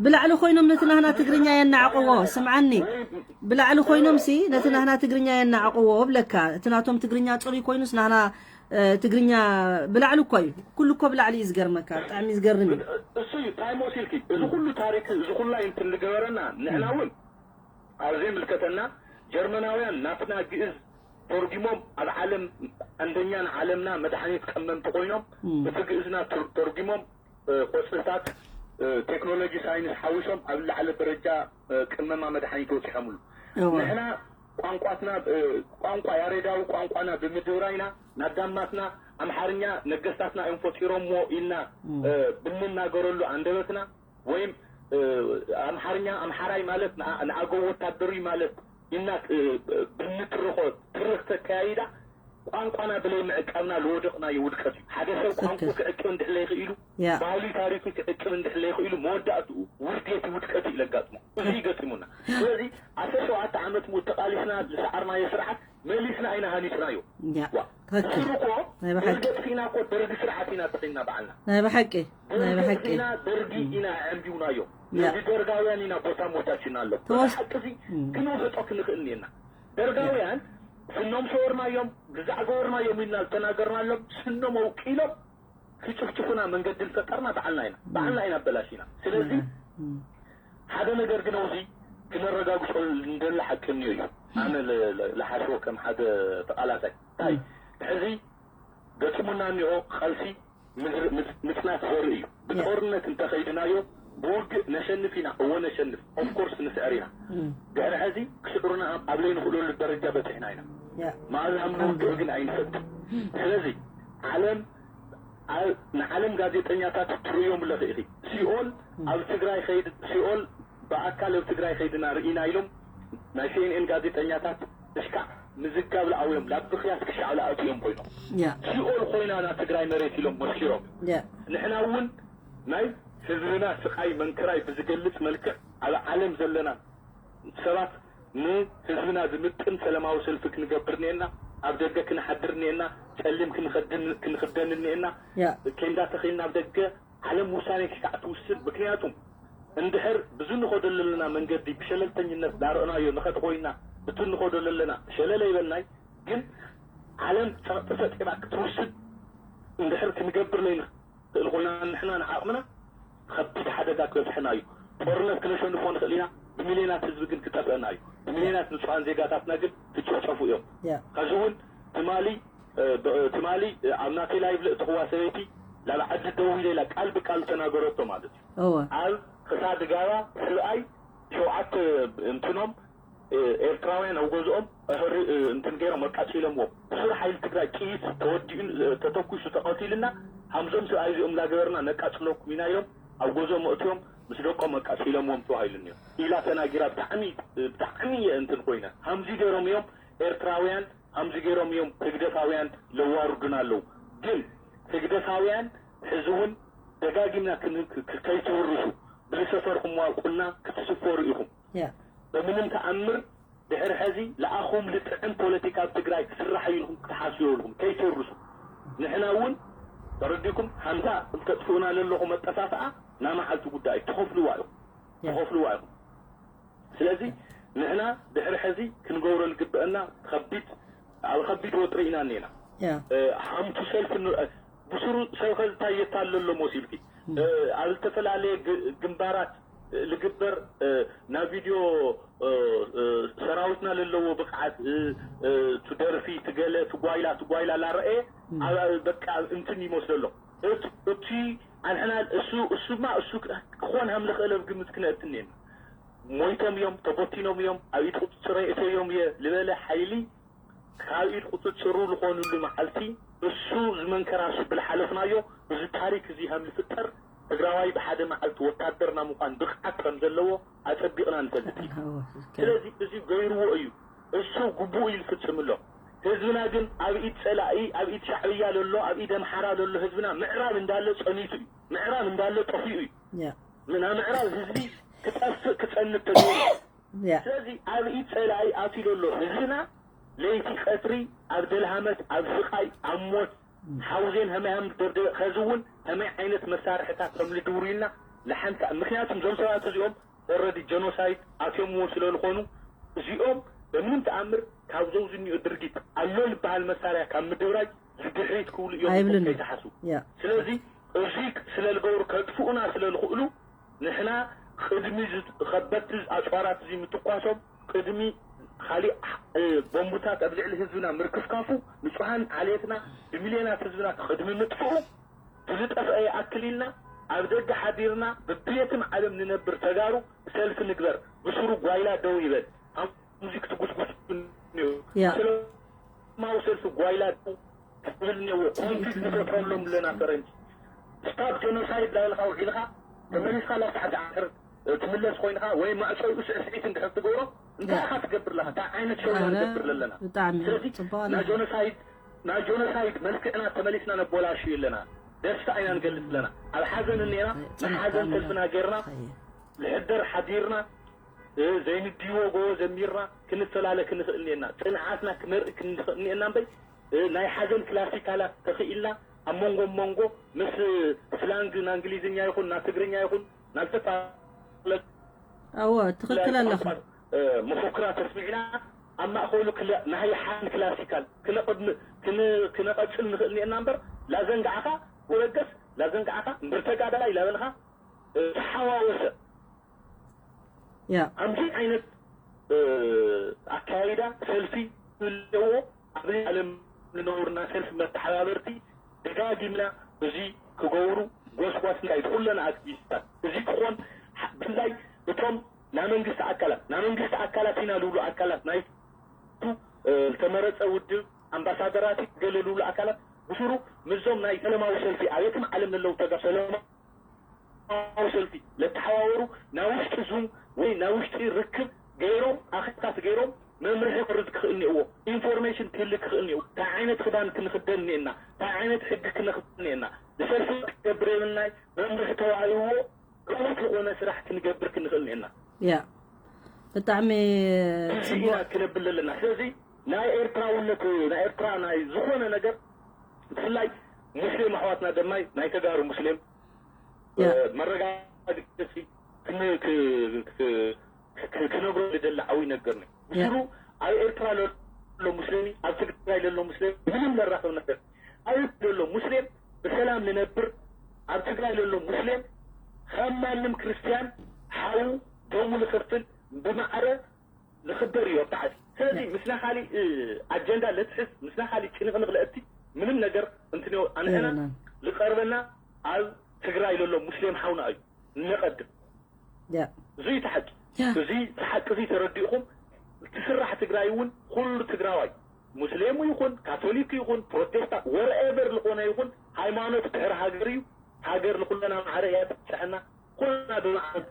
ብላዕሊ ኮይኖም ነቲ ናህና ትግርኛ የናዕቅዎ። ስምዓኒ፣ ብላዕሊ ኮይኖም ሲ ነቲ ናህና ትግርኛ የናዕቅዎ እብለካ። እቲ ናቶም ትግርኛ ጽሩይ ኮይኑስ ናህና፣ እ፣ ትግርኛ ብላዕሊ እኮ እዩ። ኩሉ እኮ ብላዕሊ እዩ ዝገርመካ። ብጣዕሚ ዝገርም እዩ። እሱ እዩ ታይም ወሲልኪ። እዚ ኩሉ ታሪክ፣ እዚ ኩላ እንትን ዝገበረና ንሕና እውን ኣብ ዘይምልከተና ጀርመናውያን ናትና ግእዝ ተርጉሞም ኣብ ዓለም ኣንደኛ ንዓለምና መድሓኒት ቀመምቲ ኮይኖም እም። እቲ ግእዝና ተር-፣ ተርጉሞም፣ እ፣ ቆጽልታት፣ እ፣ ቴክኖሎጂ ሳይንስ ሓዊሶም ኣብ ላዕለ ደረጃ፣ እ፣ ቅመማ መድሓኒት ወጺሖምሉ። እወ። ንሕና ቋንቋትና፣ እ፣ ቋንቋ ያሬዳዊ ቋንቋና ብምድብራይና ናዳማትና ኣምሓርኛ ነገስታትና እዮም ፈጢሮምዎ ኢልና፣ እም። እ፣ ብምናገረሉ ኣንደበትና ወይም፣ እ፣ ኣምሓርኛ ኣምሓራይ ማለት ንኣ-፣ ንኣገው ወታደሩይ ማለት ኢልና፣ እ፣ ብንትርኾ ትርኽ ተካያይዳ ቋንቋና ብለይ ምዕቃብና ልወደቕናዮ ውድቀት እዩ። ሓደ ሰብ ቋንቋ ትክክል። ክዕቅብ እንድሕለይ ክኢሉ፣ ያ። ባህሊ ታሪኹ ክዕቅብ እንድሕለይ ክኢሉ፣ መወዳእትኡ ውርደት ውድቀት እዩ ለጋጥሞ። እዚ ይገጢሙና። ስለዚ ዓሰርተ ሸውዓተ ዓመት ሙሉ ተቓሊስና ዝሰዓርናዮ ስርዓት መሊስና ኢና ሃኒጽናዮ። ያ። ዋ፣ ትክክል። ድሕሪ እኮ ናይ ብሓቂ። ደርጊ ጥፊእና እኮ ደርጊ ስርዓት ኢና ጥፊእና ባዕልና። ናይ ብሓቂ። ናይ ደርጊ ብሓቂ። ኢና፣ ደርጊ እም። ኢና ኣዕንቢውናዮ። ያ። ነዚ ደርጋውያን ኢና ቦታ ሞታችና ኣሎ። ተወስ-፣ ሓቂ እዚ እም። ክንውሕጦ ክንኽእል እኒኤና። ደርጋውያን ስኖም ሰወርናዮም፣ ግዛዕ ገበርናዮም ኢልና ዝተናገርናሎም ስኖም ኣውቂሎም ክጭፍጭፉና መንገዲ ዝፈጠርና ባዕልና ኢና። እም። ባዕልና ኢና ኣበላሽና። ስለዚ እም። ሓደ ነገር ግን ኣብዚ ክነረጋግጾ እንደለ ሓቂ እኒኦ እዩ። ኣነ ለ-፣ ለ-፣ ለሓስቦ ከም ሓደ ተቓላሳይ። እንታይ? እም። ሕዚ ገጢሙና እኒኦ ቃልሲ ምዝር-፣ ምዝ-፣ ምጽናት ዘርኢ እዩ። ያ። ብጦርነት እንተኸይድናዮ ብውግእ ነሸንፍ ኢና። እወ ነሸንፍ። ኦፍኮርስ ንስዕር ኢና። እም። ድሕሪ ሕዚ ክስዕሩና ኣብ፣ ኣብ ለይንኽእለሉ ደረጃ በጺሕና ኢና። ያ። መኣዝ ኣብ ንውግእ ግን ኣይንፈትን። እም። ስለዚ ዓለም፣ ኣ-፣ ንዓለም ጋዜጠኛታት ትርእዮም ኣለኺ ኢኺ። ሲኦል እም። ኣብ ትግራይ ኸይድ-፣ ሲኦል ብኣካል ኣብ ትግራይ ከይድና ርኢና ኢሎም ናይ ሲ ኤን ኤን ጋዜጠኛታት እሽካዕ ምዝጋብ ለኣውዮም ላብ ምኽያስ ክሻዕ ለኣትዮም ኮይኖም። ያ። ሲኦል ኮይና ና ትግራይ መሬት ኢሎም መስኪሮም። ያ። ንሕና እውን ናይ ህዝብና ስቓይ መንክራይ ብዝገልጽ መልክዕ ኣብ ዓለም ዘለና ሰባት ንህዝብና ዝምጥን ሰላማዊ ሰልፊ ክንገብር እኒኤና፣ ኣብ ደገ ክንሓድር እኒኤና፣ ጸሊም ክንኸድን-፣ ክንኽደን እኒኤና፣ ያ። ኬንዳ ተኺልና ኣብ ደገ ዓለም ውሳኔ ክሻዕ ትውስን። ምክንያቱም እንድሕር ብዚ ንኸዶ ዘለና መንገዲ ብሸለልተኝነት ዳረእናዮ ንኸድ ኮይና፣ ብቲ ንኸዶ ዘለና ሸለለ ይበልናይ፣ ግን ዓለም ጸቕጢ ፈጢራ ክትውስን እንድሕር ክንገብር ለይንኽእል ኮይና፣ ንሕና ንዓቕምና ከቢድ ሓደጋ ክበጽሐና እዩ። ጦርነት ክነሸንፎ ንኽእል ኢና፣ ብሚልዮናት ህዝቢ ግን ክጠፍአና እዩ። ብሚልዮናት ንጹሃን ዜጋታትና ግን ክጭፍጨፉ እዮም። ያ። ከዚ እውን ትማሊ፣ እ፣ ብ-፣ ትማሊ፣ እ፣ ኣብ ናተይ ላይቭ ለእተኽዋ ሰበይቲ ላብ ዓዲ ደው ኢለ ኢላ ቃል ብቃል ተናገረቶ ማለት እዩ። እወ። ኣብ ክሳድ ጋባ ስብኣይ ሸውዓተ እንትኖም፣ እ፣ ኤርትራውያን ኣብ ገዝኦም እህሪ፣ እ፣ እንትን ገይሮም ኣቃጺሎምዎም። ብሱር ሓይሊ ትግራይ ጥይት ተወዲኡ፣ እ፣ ተተኩሱ ተቐቲልና፣ ሃምዞም ስብኣይ እዚኦም ላገበርና ነቃጽለኩም ኢና ኢሎም ኣብ ገዝኦም ኣእትዮም ምስ ደቆም ኣቃጺሎምዎም ተባሂሉኒ እዩ ኢላ ተናጊራ። ብጣዕሚ፣ ብጣዕሚ እየ እንትን ኮይነ። ሃምዚ ገይሮም እዮም ኤርትራውያን፣ ሃምዚ ገይሮም እዮም ህግደፋውያን ለዋርዱና ኣለዉ። ግን ህግደፋውያን ሕዚ እውን ደጋጊምና ክን-፣ ክ-፣ ከይትውርሱ፣ ብዝሰፈርኩምዋ ቁና ክትስፈሩ ኢኹም። ያ። በምንም ተኣምር ድሕሪ ሕዚ ለኣኹም ልጥዕም ፖለቲካ ኣብ ትግራይ ክስራሕ እዩ ኢልኩም ክትሓስቡ የብልኩም። ከይትውርሱ። ንሕና እውን ተረዲኩም ሓምሳ እንተጥፍኡና ለለኹ መጠፋፍኣ ናይ መዓልቲ ጉዳይ እዩ። ትኸፍልዋ ኢኹም። ትኸፍልዋ ኢኹም። ስለዚ ንሕና ድሕሪ ሕዚ ክንገብሮ ዝግበአና ከቢድ፣ ኣብ ከቢድ ወጥሪ ኢና እኒና። እ፣ ሓምቱ ሰልፊ ን-፣ እ፣ ብስሩ ሰብ ከ እንታይ የታለሎ መሲልኪ? እ፣ ኣብ ዝተፈላለየ ግ-፣ ግንባራት ዝግበር፣ እ፣ ናብ ቪድዮ፣ እ፣ እ፣ ሰራዊትና ለለዎ ብቕዓት፣ እ፣ እ፣ ትደርፊ፣ ትገለ፣ ትጓይላ፣ ትጓይላ ላረኤ፣ ኣብ፣ ኣብ በቃ እንትን ይመስለሎ። እት-፣ እቲ ኣንሕና እሱ፣ እሱማ እሱ ክኾን ሃም ልኽእል ኣብ ግምት ክነእትኒ ኢና። ሞይቶም እዮም፣ ተበቲኖም እዮም፣ ኣብ ኢድ ቁፅፅር የእተዮም እየ ዝበለ ሓይሊ ካብ ኢድ ቁፅፅሩ ዝኾኑሉ መዓልቲ እሱ ዝመንከራ እሱ ብልሓለፍናዮ እዚ ታሪክ እዚ ሃም ዝፍጠር ትግራዋይ ብሓደ መዓልቲ ወታደርና ምዃን ብቕዓት ከም ዘለዎ ኣፀቢቕና ንፈልጥ ኢና። ስለዚ እዚ ገይርዎ እዩ። እሱ ግቡእ እዩ ዝፍፅም ኣሎ። ህዝብና ግን ኣብ ኢድ ፀላኢ፣ ኣብ ኢድ ሻዕብያ ለሎ፣ ኣብ ኢድ ኣምሓራ ለሎ ህዝብና ምዕራብ እንዳለ ፀኒቱ እዩ። ምዕራብ እንዳለ ጠፊኡ እዩ። ናብ ምዕራብ ህዝቢ ክጠፍእ ክፀንት ተገይሩ። ስለዚ ኣብ ኢድ ፀላኢ ኣትዩ ዘሎ ህዝብና ለይቲ ቀትሪ ኣብ ደልሃመት፣ ኣብ ስቓይ፣ ኣብ ሞት፣ ሓውዜን ሀመይ ሃም ደብደበ፣ ከዚ እውን ሀመይ ዓይነት መሳርሕታት ከም ልድውሩ ኢልና ለሓንቲ፣ ምክንያቱም እዞም ሰባት እዚኦም ኦረዲ ጀኖሳይድ ኣትዮምዎ ስለ ዝኾኑ እዚኦም በምንም ተኣምር ካብ ዘው ዝኒኦ ድርጊት ኣሎ ዝበሃል መሳርያ ካብ ምድብራይ ዝድሕሪት ክብሉ እዮም ኣይብልን። ከይተሓስቡ። ስለዚ እዚ ስለ ዝገብሩ ከጥፍኡና ስለ ዝኽእሉ ንሕና ቅድሚ ዝ-፣ ከበድቲ ኣፅዋራት እዚ ምትኳሶም ቅድሚ ካሊእ፣ እ፣ ቦምብታት ኣብ ልዕሊ ህዝብና ምርክፍካፉ ንፁሃን ዓሌትና ብሚልዮናት ህዝብና ቅድሚ ምጥፍኡ ብዝጠፍአ ይኣክል ኢልና ኣብ ደገ ሓዲርና ብብየትም ዓለም ንነብር ተጋሩ ሰልፊ ንግበር፣ ብስሩ ጓይላ ደው ይበል። ኣብ ሙዚክ ትጉስጉስ እኒኦ። ሰለማዊ ሰልፊ ጓይላ ደው ክብል እኒኦ። ኮንፊት ንፈጥረሎም ኣለና ፈረንጂ። ስታፕ ጀኖሳይድ ዳይልካ ውዒልካ ተመሊስካ ላብ ሰዓት ዓስር ትምለስ ኮይንካ ወይ ማዕጾ እዩ ስዕስዒት እንድሕር ትገብሮ እንታይ ኢኻ ትገብር ኣለኻ? እንታይ ዓይነት ሸው ኢና ንገብር ኣለና? ስለዚ ናይ ጀኖሳይድ ናይ ጀኖሳይድ መልክዕና ተመሊስና ነቦላሽዩ ኣለና። ደስታ ኢና ንገልጽ ኣለና። ኣብ ሓዘን እኒና ናይ ሓዘን ሰልፍና ጌርና ልሕደር ሓዲርና ዘይንድይዎ ጎቦ ዘሚርና ክንፈላለ ክንኽእል እኒአና። ጽንዓትና ክነርኢ ክንኽእል እኒአና እምበይ ናይ ሓዘን ክላሲካላት ተኽኢልና ኣብ መንጎ መንጎ ምስ ስላንግ ናእንግሊዝኛ ይኹን ናትግርኛ ይኹን ናዝተፈላለ እወ ትኽክል ኣለኻ። መፎክራ ተስሚዕና ኣብ ማእኸሉ ናይ ሓዘን ክላሲካል ክነቐጽል ንኽእል እኒአና እምበር ላዘንጋዕኻ ወረገስ ላዘንጋዕኻ እምበር ተጋዳላይ ላበልኻ ተሓዋወሰ ያ ከምዚ ዓይነት ኣካያይዳ ሰልፊ ዘለዎ ኣብዚ ዓለም ንነብርና ሰልፊ መተሓባበርቲ ደጋጊምና እዚ ክገብሩ ጎስጓስና እዩ ኩለና ኣክቲቪስታት እዚ ክኾን ብፍላይ እቶም ናይ መንግስቲ ኣካላት ናይ መንግስቲ ኣካላት ኢና ዝብሉ ኣካላት ናይ ዝተመረፀ ውድብ ኣምባሳደራት ገለ ዝብሉ ኣካላት ብስሩ ምስዞም ናይ ሰለማዊ ሰልፊ ኣብ የትም ዓለም ዘለዉ ተጋ ሰለማ ሰላማዊ ሰልፊ ለተሓዋወሩ ናይ ውሽጢ ዙም ወይ ናይ ውሽጢ ርክብ ገይሮም ኣኼባታት ገይሮም መምርሒ ክርድ ክኽእል እኒእዎ ኢንፎርሜሽን ክህሊ ክኽእል እኒእዎ እንታይ ዓይነት ክዳን ክንኽደን እኒእና እንታይ ዓይነት ሕጊ ክነኽብር እኒእና ንሰልፊ ክገብር የብልናይ መምርሒ ተዋሂብዎ ዕዉት ዝኾነ ስራሕ ክንገብር ክንኽእል እኒእና ያ ብጣዕሚ ጽቡቅ ክነብል ኣለና ስለዚ ናይ ኤርትራውነት ናይ ኤርትራ ናይ ዝኾነ ነገር ብፍላይ ሙስሊም ኣሕዋትና ደማይ ናይ ተጋሩ ሙስሊም መረጋገፂ ክነግሮ ዝደሊ ዓብይ ነገር ነው። ምስሉ ኣብ ኤርትራ ለሎ ሙስሊም ኣብ ትግራይ ለሎ ሙስሊም ምንም ለራኸብ ነገር ኣብ ለሎ ሙስሊም ብሰላም ንነብር ኣብ ትግራይ ለሎ ሙስሊም ከም ማንም ክርስቲያን ሓው ደሙ ንኸፍል ብማዕረ ንኽበር እዩ ኣብቲ ዓዲ። ስለዚ ምስና ካሊእ ኣጀንዳ ለትሕዝ ምስና ካሊእ ጭንቕንቕ ለእቲ ምንም ነገር እንትንዮ ኣንሕና ዝቐርበና ኣብ ትግራይ ለሎ ሙስሊም ሓውና እዩ ነቐድም። እዙይ እቲ ሓቂ። እዚ እቲ ሓቂ እዚ ተረዲእኹም እቲ ስራሕ ትግራይ እውን ኩሉ ትግራዋይ ሙስሌሙ ይኹን ካቶሊክ ይኹን ፕሮቴስታንት ወርኤቨር ዝኾነ ይኹን ሃይማኖት ድሕሪ ሃገር እዩ። ሃገር ንኩለና ማዕረ እያ ትብፅሐና። ኩልና ብማዕረ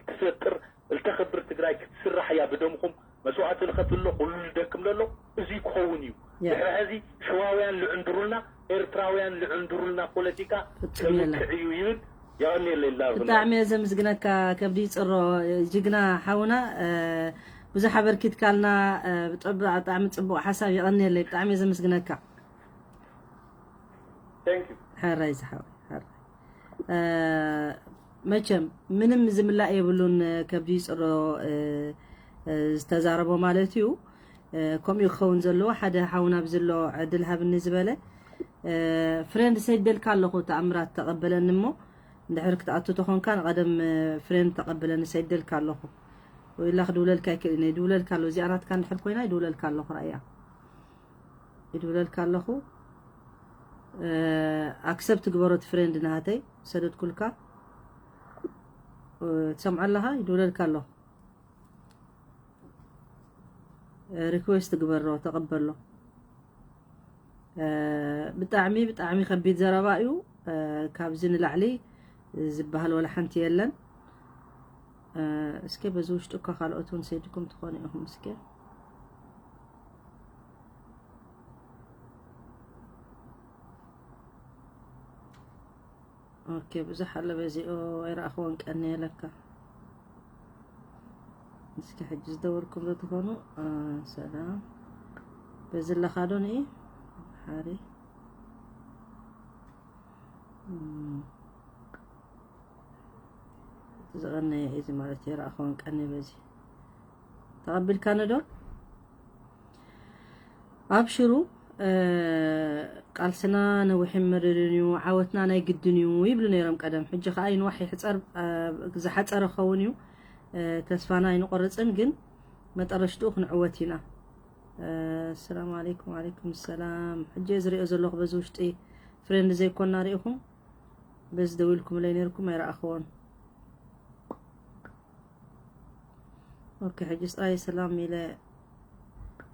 ትፈጥር ልተኽብር ትግራይ ክትስራሕ እያ ብደምኹም መስዋእቲ ዝኸፍል ኣሎ ኩሉ ዝደክም ዘሎ እዚ ክኸውን እዩ ድሕሪ ሕዚ ሽዋውያን ልዕንድሩልና ኤርትራውያን ልዕንድሩልና ፖለቲካ ክምክዕ እዩ ይብል የቐንየለይ ላቭ ብጣዕሚ እየ ዘምስግነካ ከብዲ ይፅሮ ጅግና ሓውና ብዙሕ ኣበርኪትካልና ብጣዕሚ ፅቡቅ ሓሳብ የቐንየለይ ብጣዕሚ እየ ዘምስግነካ ሕራይ ዝሓወይ፣ ሕራይ። መቸም ምንም ዝምላእ የብሉን። ከብዲ ይፅሮ ዝተዛረቦ ማለት እዩ። ከምኡ ክኸውን ዘለዎ ሓደ ሓውና ኣብዚ ኣሎ ዕድል ሃብኒ ዝበለ ፍሬንድ ሰይደልካ ኣለኹ። ተኣምራት ተቐበለኒ እሞ እንድሕር ክትኣቱ ተኾንካ ንቐደም ፍሬንድ ተቐበለኒ ሰይደልካ ኣለኹ። ወይላ ክድውለልካ ይክእል እየ። ይድውለልካ ኣለኹ። እዚኣ ናትካ እንድሕር ኮይና ይድውለልካ ኣለኹ። ራእያ ይድውለልካ ኣለኹ። ኣክሰፕት ግበሮ እቲ ፍሬንድ ናሃተይ ሰደድኩልካ። ትሰምዖ ኣለኻ? ይድውለልካ ኣለኹ። ሪኩዌስት ግበሮ፣ ተቐበሎ። ብጣዕሚ ብጣዕሚ ከቢድ ዘረባ እዩ። ካብዚ ንላዕሊ ዝበሃል ወላ ሓንቲ የለን። እስከ በዚ ውሽጡ እኳ ካልኦት እውን ሰይድኩም ትኾኑ ኢኹም። እስከ ኦኬ፣ ብዙሕ ኣሎ በዚኦ ኣይረኣኽዎን ቀንየ ለካ። እስኪ ሕጂ ዝደወልኩም ዶ ትኾኑ? ሰላም፣ በዚ ኣለኻ ዶ ንኢ ሓሪ ዝቐነየ እዚ ማለት የረኣኽዎን ቀንየ በዚ ተቐቢልካኒ ዶ? ኣብሽሩ፣ ቃልስና ነዊሕን መሪርን እዩ፣ ዓወትና ናይ ግድን እዩ ይብሉ ነይሮም ቀደም። ሕጂ ከኣ ይንዋሕ ይሕጸር፣ ዝሓጸረ ክኸውን እዩ። ተስፋና ኣይንቆርጽን፣ ግን መጠረሽትኡ ክንዕወት ኢና። ሰላም ኣለይኩም። ወዓለይኩም ሰላም። ሕጂ እየ ዝሪኦ ዘለኹ በዚ ውሽጢ ፍሬንድ ዘይኮና ሪኢኹም፣ በዚ ደው ኢልኩምለይ ነይርኩም ኣይረኣኽዎን። ኦኬ፣ ሕጂ ጥራይ ሰላም ኢለ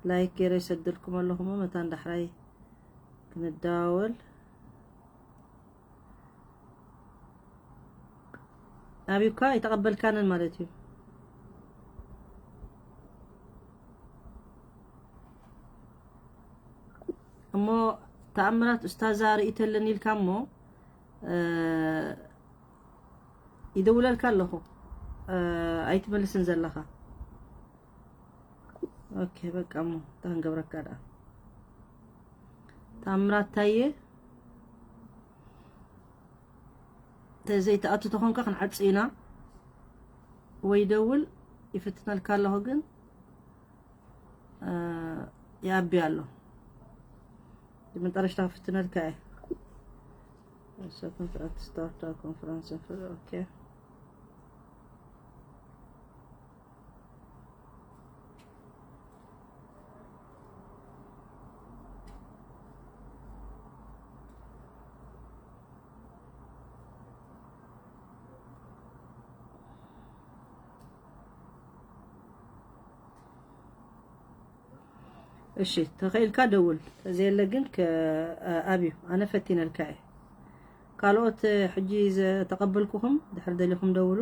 ላይክ ገይረ ይሰደልኩም ኣለኹ እሞ መታን ዳሕራይ ክንደዋወል። ኣብዩካ ኣይተቐበልካንን ማለት እዩ። እሞ ተኣምራት ኡስታዛ ርእይቶ ኣለኒ ኢልካ እሞ ይደውለልካ ኣለኹ። ኣይትመልስን ዘለኻ። ኦኬ፣ በቃ እሞ እንታይ ክንገብረካ ደኣ። ታምራት ታየ፣ ተዘይትኣቱ ተኾንካ ክንዓጽ ኢና። ወይ ደውል፣ ይፍትነልካ ኣለኹ ግን ይኣቢ ኣሎ። መጠረሽታ ክፍትነልካ እየ። Second at start conference። ኦኬ። እሺ፣ ተኸኢልካ ደውል። ተዘየለ ግን ከ-፣ ኣብዩ፣ ኣነ ፈቲነልካ እየ። ካልኦት ሕጂ ዝተቐበልኩኹም ድሕር ደሊኹም ደውሉ።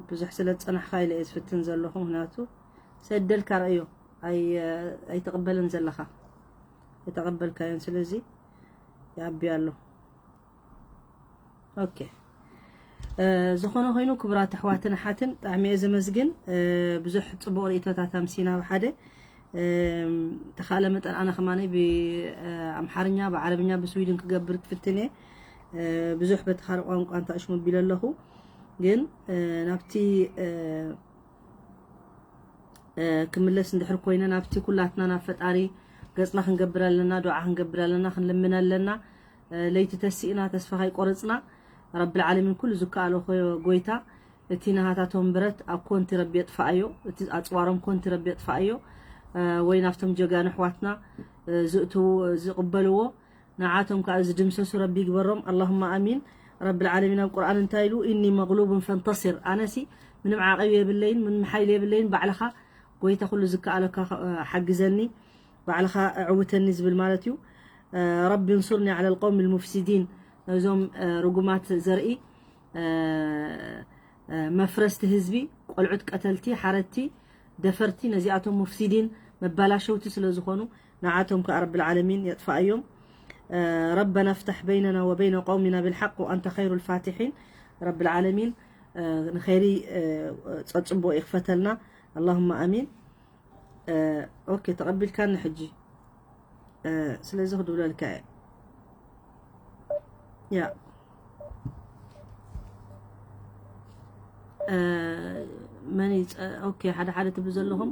ብዙሕ ስለ ዝጸናሕካ ኢለ እየ ዝፍትን ዘለኹ፣ ምኽንያቱ ሰደልካ ርእዮ፣ ኣይ-፣ ኣይተቐበልን ዘለኻ፣ ኣይተቐበልካዮን፣ ስለዚ ይኣቢ ኣሎ። ኦኬ። ዝኾነ ኮይኑ ክቡራት ኣሕዋትን ኣሓትን ብጣዕሚ እየ ዘመስግን። ብዙሕ ጽቡቕ ርእይቶታት ኣምሲና ብሓደ። ተኻእለ መጠን ኣነ ከማነይ ብኣምሓርኛ፣ ብዓረብኛ፣ ብስዊድን ክገብር ክፍትን እየ። ብዙሕ በቲ ካልእ ቋንቋ እንተ ኣሽሙ ኣቢለ ኣለኹ። ግን ናብቲ ክምለስ እንድሕር ኮይነ ናብቲ ኩላትና ናብ ፈጣሪ ገጽና ክንገብር ኣለና፣ ዱዓ ክንገብር ኣለና፣ ክንልምን ኣለና። ለይቲ ተሲእና ተስፋ ከይቆረጽና ረብል ዓለሚን ኩሉ ዝከኣሎ ጎይታ እቲ ናሃታቶም ብረት ኣብ ኮንቲ ረቢ የጥፋኣዮ፣ እቲ ኣጽዋሮም ኮንቲ ረቢ የጥፋኣዮ። ወይ ናብቶም ጀጋኑ ኣሕዋትና ዝእትዉ ዝቕበልዎ ንዓቶም ከኣ ዝድምሰሱ ረቢ ይግበሮም። ኣላሁማ ኣሚን። ረብል ዓለሚን ኣብ ቁርኣን እንታይ ኢሉ? "ኢኒ መግሉቡን ፈንተሲር"፣ ኣነሲ ምንም ዓቐብ የብለይን፣ ምንም ሓይሊ የብለይን፣ ባዕልኻ ጎይታ ኩሉ ዝከኣለካ ሓግዘኒ፣ ባዕልኻ ኣዕውተኒ ዝብል ማለት እዩ። ረቢ እንሱርኒ ዓለል ቀውሚል ሙፍሲዲን፣ ነዞም ርጉማት ዘርኢ መፍረስቲ ህዝቢ፣ ቆልዑት ቀተልቲ፣ ሓረድቲ፣ ደፈርቲ፣ ነዚኣቶም ሙፍሲዲን መባላሸውቲ ስለ ዝኾኑ ንዓቶም ከኣ ረብል ዓለሚን የጥፋኣዮም። ረበና ፍታሕ በይነና ወበይነ ቀውሚና ቢልሓቅ ወኣንተ ኸይሩል ፋቲሒን። ረብል ዓለሚን ንኸይሪ ጸጽቦ ይኽፈተልና። ኣላሁማ ኣሚን። ኦኬ፣ ተቐቢልካኒ ሕጂ። ስለዚ ክድውለልካ እየ። ያ መን ይፀ- ኦኬ፣ ሓደ ሓደ ትብሉ ዘለኹም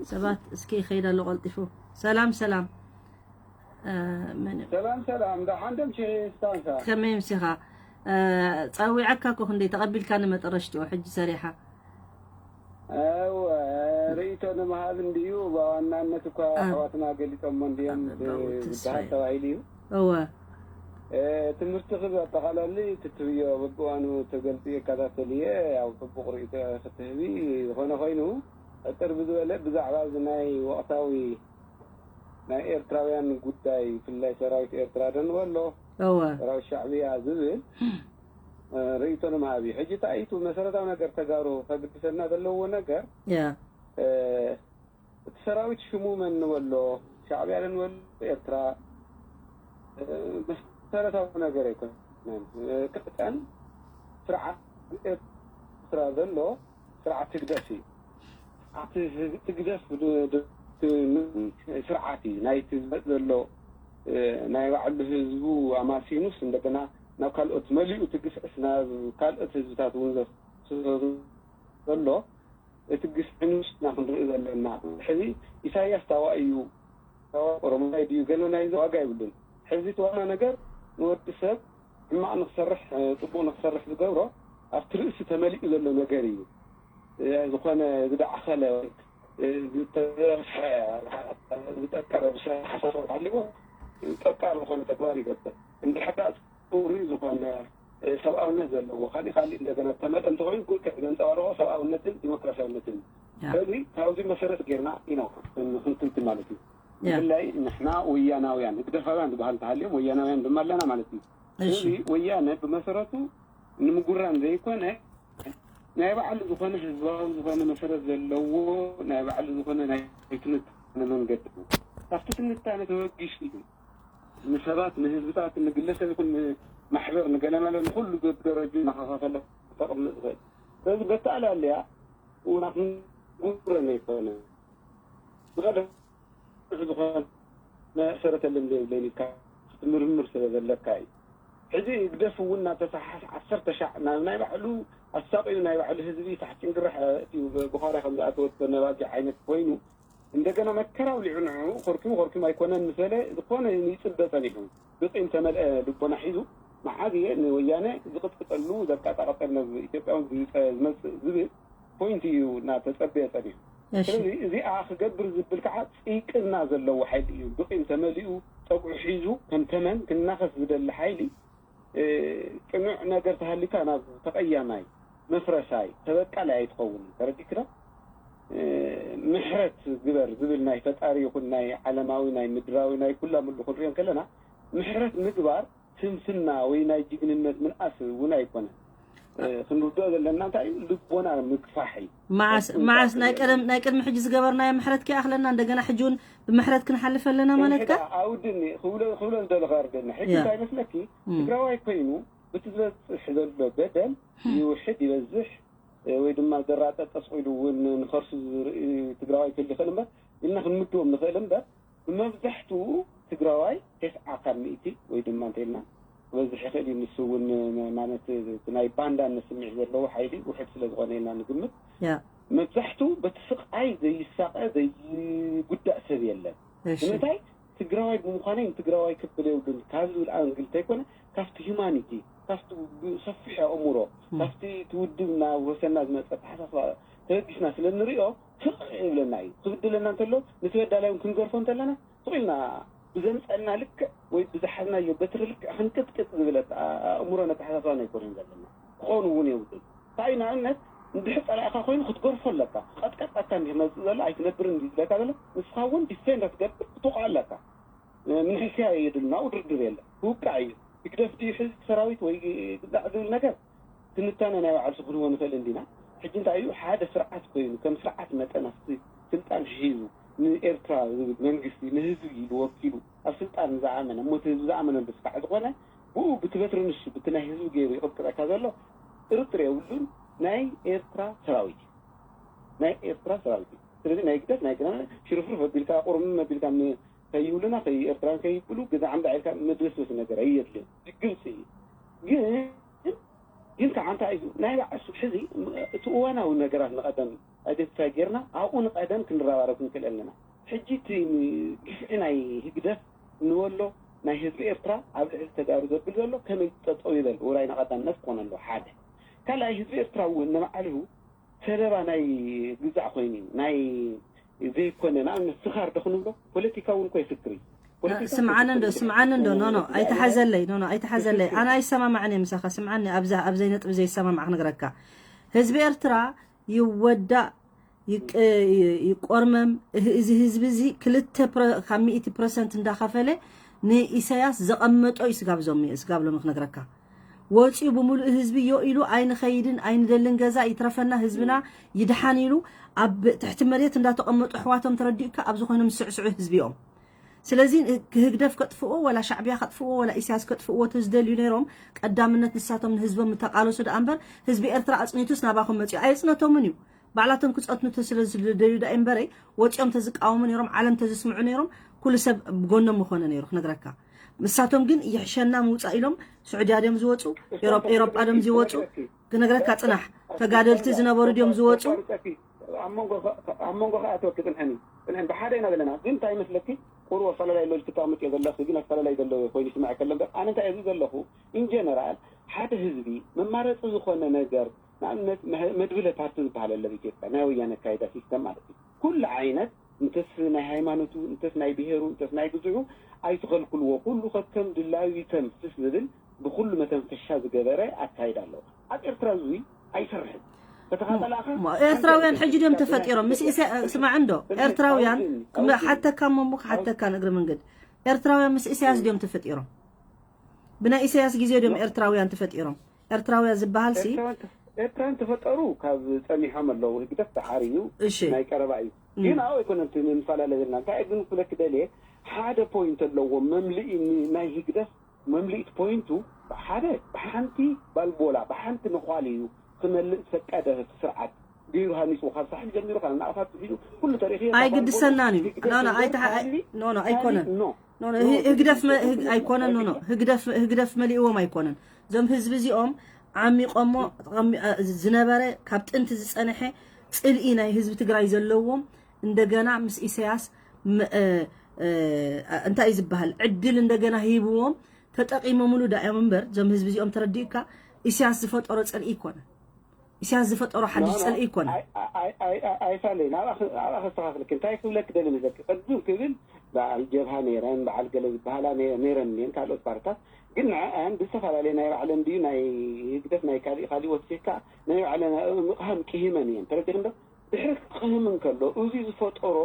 ሰባት፣ እስኪ ይኸይድ ኣሎ ቀልጢፉ። ሰላም ሰላም። መን ሰላም ሰላም፣ ደሓን ደም ሸስታንካ። ከመይ ምሲኻ? ጸዊዐካ እኮ ክንደይ ተቐቢልካኒ መጠረሽትኡ ሕጂ ሰሪሓ። እወ፣ ርእይቶ ንምሃብ እንድዩ። ብዋናነት እኳ ኣሕዋትና ገሊጾሞ እንድዮም ዝበሃል ተባሂሉ እዩ። እወ። ትምህርቲ ክብ ኣጠቓላሊ ትትብዮ በብዋኑ ተገልጽ የከታተል እየ። ያው ጽቡቕ ርእይቶ ክትህቢ ዝኾነ ኮይኑ፣ ዕጥር ብዝበለ ብዛዕባ እዚ ናይ ወቕታዊ ናይ ኤርትራውያን ጉዳይ፣ ብፍላይ ሰራዊት ኤርትራ ደንበሎ፣ እወ። ሰራዊት ሻዕብያ ዝብል ርእይቶ ንምሃብ እዩ። ሕጂ እንታይ እዩ እቲ መሰረታዊ ነገር ተጋሩ ከግድሰና ዘለዎ ነገር? ያ። እቲ ሰራዊት ሽሙ መን ንበሎ? ሻዕብያ ንበሎ? ኤርትራ? መሰረታዊ ነገር ኣይኮነን። ክልተን ስርዓት ኤርትራ ዘሎ ስርዓት ህግደፍ እዩ። ስርዓት ህግ- ህግደፍ ድ- ድ- ድ- ስርዓት እዩ። ናይቲ ዝመጽእ ዘሎ ናይ ባዕሉ ህዝቡ ኣማሲኑስ እንደገና ናብ ካልኦት መሊኡ ትግስዕስ ናብ ካልኦት ህዝብታት እውን ዘፍስሶ ዘሎ እቲ ግስዕን ውስጥና ክንርኢ ዘለና። ሕዚ ኢሳያስ ታዋ እዩ፣ ታዋ ኦሮማይ ድዩ ገለ ናይ ዋጋ ይብሉን። ሕዚ እቲ ዋና ነገር ንወዲ ሰብ ሕማቕ ንክሰርሕ፣ ጽቡቕ ንክሰርሕ ዝገብሮ ኣብቲ ርእሲ ተመሊኡ ዘሎ ነገር እዩ። ዝኾነ ዝደዓኸለ ዝተረፍሐ ዝጠቀረ ብሰ ሓሳብ ኣለዎ ጠቃር ዝኾነ ተግባር ይገብር። እንድሕር ጽሩይ ዝኾነ ሰብኣውነት ዘለዎ ካሊእ ካሊእ እንደገና ተመጠ እንተኮይኑ ኩልከ ዘንጸባርቆ ሰብኣውነትን ዲሞክራሲያውነትን እዩ። ስለዚ ካብዚ መሰረት ጌርና ኢና ክንትንትን ማለት እዩ። ብፍላይ ንሕና ወያናውያን ህግደፋውያን ዝበሃል ተሃልዮም ወያናውያን ድማ ኣለና ማለት እዩ። ስለዚ ወያነ ብመሰረቱ ንምጉራን ዘይኮነ ናይ ባዕሉ ዝኾነ ህዝባዊ ዝኾነ መሰረት ዘለዎ ናይ ባዕሉ ዝኾነ ናይ ትንታነ መንገዲ ካብቲ ትንታነ ተበጊሱ እዩ ንሰባት ንህዝብታት ንግለሰብ ይኹን ንማሕበር ንገለመለ ንኩሉ በብደረጁ እናኸፋፈለ ከቕምጥ ዝኽእል። ስለዚ በተኣላለያ ናት ጉረን ኣይኮነ ብቐደም ዝኾነ መሰረተ ልምዲ የብለይን ኢልካ ክትምርምር ስለ ዘለካ እዩ። ሕዚ ህግደፍ እውን ናብ ተሰሓሓስ ዓሰርተ ሻዕ ናብ ናይ ባዕሉ ኣሳቂዩ ናይ ባዕሉ ህዝቢ ሳሕጭን ግራሕ እትዩ ብዃርያ ከም ዝኣተወት ነባጊ ዓይነት ኮይኑ እንደገና መከራ ኣውሊዑ ንዕኡ ኮርኪሙ ኮርኪሙ ኣይኮነን ምሰለ ዝኾነ ይጽበ ጸኒሑ ብቂም ተመልአ ልቦና ሒዙ መዓዝ እየ ንወያነ ዝቕጥቅጠሉ ዘቃጣቕጠል ናብ ኢትዮጵያ እውን ዝመጽእ ዝብል ፖይንት እዩ እናተጸበየ ጸኒሑ። ስለዚ እዚኣ ክገብር ዝብል ከዓ ጽይቅና ዘለዎ ሓይሊ እዩ። ብቂም ተመሊኡ ጸጉዑ ሒዙ ከም ተመን ክናኸስ ዝደሊ ሓይሊ ጽኑዕ ነገር ተሃሊካ ናብ ተቐያማይ መፍረሳይ ተበቃላይ ኣይትኸውን። ተረዲክዶ? ምሕረት ግበር ዝብል ናይ ፈጣሪ ይኹን ናይ ዓለማዊ ናይ ምድራዊ ናይ ኩላ ምሉ ክንሪኦ ከለና ምሕረት ምግባር ስንፍና ወይ ናይ ጅግንነት ምንኣስ እውን ኣይኮነን። ክንርድኦ ዘለና እንታይ እዩ? ልቦና ምግፋሕ እዩ። መዓስ ናይ ቅድሚ ሕጂ ዝገበርናዮ ምሕረት ከይኣኽለና እንደገና ሕጂ እውን ብምሕረት ክንሓልፍ ኣለና ማለት ከ? ኣውድኒ ክብሎ ዝደለኹ ኣርደኒ ሕጂ እንታይ መስለኪ? ትግራዋይ ኮይኑ ብቲ ዝበፅሕ ዘሎ በደል ይውሕድ ይበዝሕ ወይ ድማ ዘራጠጠስ ኢሉ እውን ንኸርሱ ዝርኢ ትግራዋይ ክህሉ ይኽእል እምበር ኢልና ክንምድቦም ንኽእል እምበር ብመብዛሕትኡ ትግራዋይ ተስዓ ካብ ሚእቲ ወይ ድማ እንተኢልና ክበዝሕ ይኽእል እዩ። ንሱ እውን ማለት ናይ ባንዳነት ስምዒት ዘለዎ ሓይሊ ውሕድ ስለ ዝኾነ ኢና ንግምት። መብዛሕትኡ በቲ ስቓይ ዘይሳቐ ዘይጉዳእ ሰብ የለን። ንምንታይ ትግራዋይ ብምዃነይ ንትግራዋይ ክብል የብሉን ካብ ዝብል ኣንግል እንተይኮነ ካብቲ ሂማኒቲ ካብቲ ሰፊሕ ኣእምሮ ካብቲ ትውድብ ናብ ወሰና ዝመፀ ኣተሓሳስባ ተበጊስና ስለ ንሪኦ ስቕ ይብለና እዩ። ክብድለና እንተሎ ንተበዳላይ እውን ክንገርፎ እንተለና ስቕ ኢልና ብዘምፀልና ልክዕ ወይ ብዝሓዝናዮ በትሪ ልክዕ ክንቅጥቅጥ ዝብል ኣእምሮን ኣተሓሳስባን ኣይኮነን ዘለና። ክኾኑ እውን የብሉን። እንታይ ንኣብነት እንድሕር ፀላኢኻ ኮይኑ ክትገርፎ ኣለካ። ክቐጥቀጣካ እንዲ መፅእ ዘሎ ኣይትነብርን እንዲ ዝለካ ዘሎ ንስኻ እውን ዲፌንድ ክትገብር ክትውቃ ኣለካ። ምንሕስያ የድልና ውድርድር የለን። ክውቃዕ እዩ። ህግደፍ ድዩ ሕዚ ሰራዊት ወይ ግዛዕ ዝብል ነገር ትንታነ ናይ ባዕሉ ክንህቦ ንኽእል እንዲና። ሕጂ እንታይ እዩ ሓደ ስርዓት ኮይኑ ከም ስርዓት መጠን ኣብቲ ስልጣን ሒዙ ንኤርትራ ዝብል መንግስቲ ንህዝቢ ኢሉ ወኪሉ ኣብ ስልጣን ዝኣመነ እሞ እቲ ህዝቢ ዝኣመነሉ ስካዕ ዝኾነ ብኡ ብቲ በትሪ ንሱ ብቲ ናይ ህዝቢ ገይሩ ይቕጥቅጠካ ዘሎ ጥርጥር የብሉን። ናይ ኤርትራ ሰራዊት እዩ። ናይ ኤርትራ ሰራዊት እዩ። ስለዚ ናይ ግደፍ ናይ ግና ሽርፍርፍ ኣቢልካ ቁርምም ኣቢልካ ም- ከይብሉና ከይ ኤርትራን ከይብሉ ግዛዕ እምባ ኢልካ መድበስበስ ነገር ኣየድልን። ግልፂ እዩ። ግን ግን ከዓ እንታይ እዩ ናይ ባዕሱ ሕዚ እቲ እዋናዊ ነገራት ንቐደም ኣይደንቲፋይ ጌርና ኣብኡ ንቐደም ክንረባረብ ክንክእል ኣለና። ሕጂ እቲ ግፍዒ ናይ ህግደፍ ንወሎ ናይ ህዝቢ ኤርትራ ኣብ ልዕሊ ተጋሩ ዘብል ዘሎ ከመይ ጠጠው ይበል ውራይ ንቐዳምነት ክኾነሉ ሓደ ካልኣይ ህዝቢ ኤርትራ እውን ንባዕሉ ሰለባ ናይ ግዛዕ ኮይኑ እዩ ናይ ዘይኮነ ንኣብነት ስኻር ዶ ክንብሎ ፖለቲካ እውን እኮ ይስክር እዩ። ፖለቲካ ስምዓኒ እንዶ ስምዓኒ እንዶ ኖ ኖ ኣይተሓዘለይ ኖ ኖ ኣይተሓዘለይ ኣነ ኣይሰማማዕን እየ ምሳኻ ስምዓኒ ኣብዛ ኣብዘይ ነጥቢ ዘይሰማማዕ ክነግረካ ህዝቢ ኤርትራ ይወዳእ ይቆርመም እዚ ህዝቢ እዚ ክልተ ካብ ሚእቲ ፐርሰንት እንዳኸፈለ ንኢሳያስ ዘቐመጦ እዩ ስጋብ ዞም ስጋብ ሎሚ ክነግረካ ወፂኡ ብምሉእ ህዝቢ ዮ ኢሉ ኣይንኸይድን ኣይንደልን ገዛ ይትረፈና ህዝብና ይድሓን ኢሉ ኣብ ትሕቲ መሬት እንዳተቐመጡ ኣሕዋቶም ተረዲኡካ ኣብዚ ኮይኖም ዝስዕስዑ ህዝቢ እዮም ስለዚ ህግደፍ ከጥፍዎ ወላ ሻዕብያ ከጥፍዎ ወላ ኢሳያስ ከጥፍዎ ተዝደልዩ ነይሮም ቀዳምነት ንሳቶም ንህዝቦም ምተቃለሱ ደኣ እምበር ህዝቢ ኤርትራ ኣፅኒቱስ ናባኹም መፅኡ ኣየፅነቶምን እዩ ባዕላቶም ክፀትኑ ተስለ ዝደልዩ ደኣ እምበረይ ወፂኦም ተዝቃወሙ ነይሮም ዓለም ተዝስምዑ ነይሮም ኩሉ ሰብ ብጎኖም ምኾነ ነይሩ ክነግረካ ንሳቶም ግን ይሕሸና ምውፃእ ኢሎም ስዑድያ ድዮም ዝወፁ ኤሮጳ ድዮም ዝወፁ ክነግረካ ፅናሕ ተጋደልቲ ዝነበሩ ድዮም ዝወፁ ኣብ መንጎ ከኣተወ ክፅንሐኒ ፅንሐን ብሓደ ኢና ዘለና ግን እንታይ መስለኪ ቁሩ ኣፈላላይ ኣሎ ልትቃወምት እየ ዘለኺ ግን ኣፈላላይ ዘሎ ኮይኑ ይስምዐ ከሎ እምበር ኣነ እንታይ እዚ ዘለኹ ኢንጀነራል ሓደ ህዝቢ መማረፂ ዝኾነ ነገር ንኣብነት መድብለ ፓርቲ ዝበሃል ኣሎ ኢትዮጵያ ናይ ወያነ ኣካይዳ ሲስተም ማለት እዩ ኩሉ ዓይነት እንተስ ናይ ሃይማኖቱ እንተስ ናይ ብሄሩ እንተስ ናይ ግዝዑ ኣይትኸልክልዎ ኩሉ ከከም ድላዩ ይተንፍስ ዝብል ብኩሉ መተንፈሻ ዝገበረ ኣካይዳ ኣለዎ ኣብ ኤርትራ እዙይ ኣይሰርሕን ከተኻተላኻ ኤርትራውያን ሕጂ ድዮም ተፈጢሮም ምስ ስማዕ እንዶ ኤርትራውያን ሓተካ ሞሞ ሓተካ ንእግሪ መንገድ ኤርትራውያን ምስ ኢሳያስ ድዮም ተፈጢሮም ብናይ ኢሳያስ ግዜ ድዮም ኤርትራውያን ተፈጢሮም ኤርትራውያን ዝበሃል ሲ ኤርትራን ተፈጠሩ ካብ ፀኒሖም ኣለዉ ህግደፍ ተሓርዩ ናይ ቀረባ እዩ ግን ኣብ ኣይኮነን ንፈላለ ዘለና እንታይ ግን ክብለክ ደልየ ሓደ ፖይንት ኣለዎ መምልኢ ናይ ህግደፍ መምልኢት ፖይንቱ ሓደ ብሓንቲ ባልቦላ ብሓንቲ ነዃል እዩ ክመልእ ዝፈቀደ ስርዓት ገይሩ ሃኒፅዎ ካብ ሳሕል ጀሚሩ ካብ ንኣኻት ሒዙ ኩሉ ተሪኺ ኣይግድሰናን እዩ ኣይኮነን ህግደፍ ኣይኮነን ኖ ህግደፍ መሊእዎም ኣይኮነን እዞም ህዝቢ እዚኦም ዓሚቆሞ ዝነበረ ካብ ጥንቲ ዝፀንሐ ፅልኢ ናይ ህዝቢ ትግራይ ዘለዎም እንደገና ምስ ኢሳያስ እንታይ እዩ ዝበሃል ዕድል እንደገና ሂብዎም ተጠቂሞምሉ ዳዮም እምበር እዞም ህዝቢ እዚኦም ተረዲእካ ኢሳያስ ዝፈጠሮ ፅልኢ ይኮነ ኢሳያስ ዝፈጠሮ ሓድሽ ፅልኢ ይኮነ ኣይፋለይ ናብኣ ከስተካክልክ እንታይ ክብለክ ደሊ መስለክ ቅድም ክብል በዓል ጀብሃ ነይረን በዓል ገለ ዝበሃላ ነይረን እየን ካልኦት ፓርታት ግን ንዐኣን ብዝተፈላለየ ናይ ባዕለን ድዩ ናይ ህግደፍ ናይ ካሊእ ካሊእ ወሲካ ናይ ባዕለን ምቕሃም ቅሂመን እየን ተረዲክ እንዶ ድሕሪ ክቕህም እንከሎ እዚ ዝፈጠሮ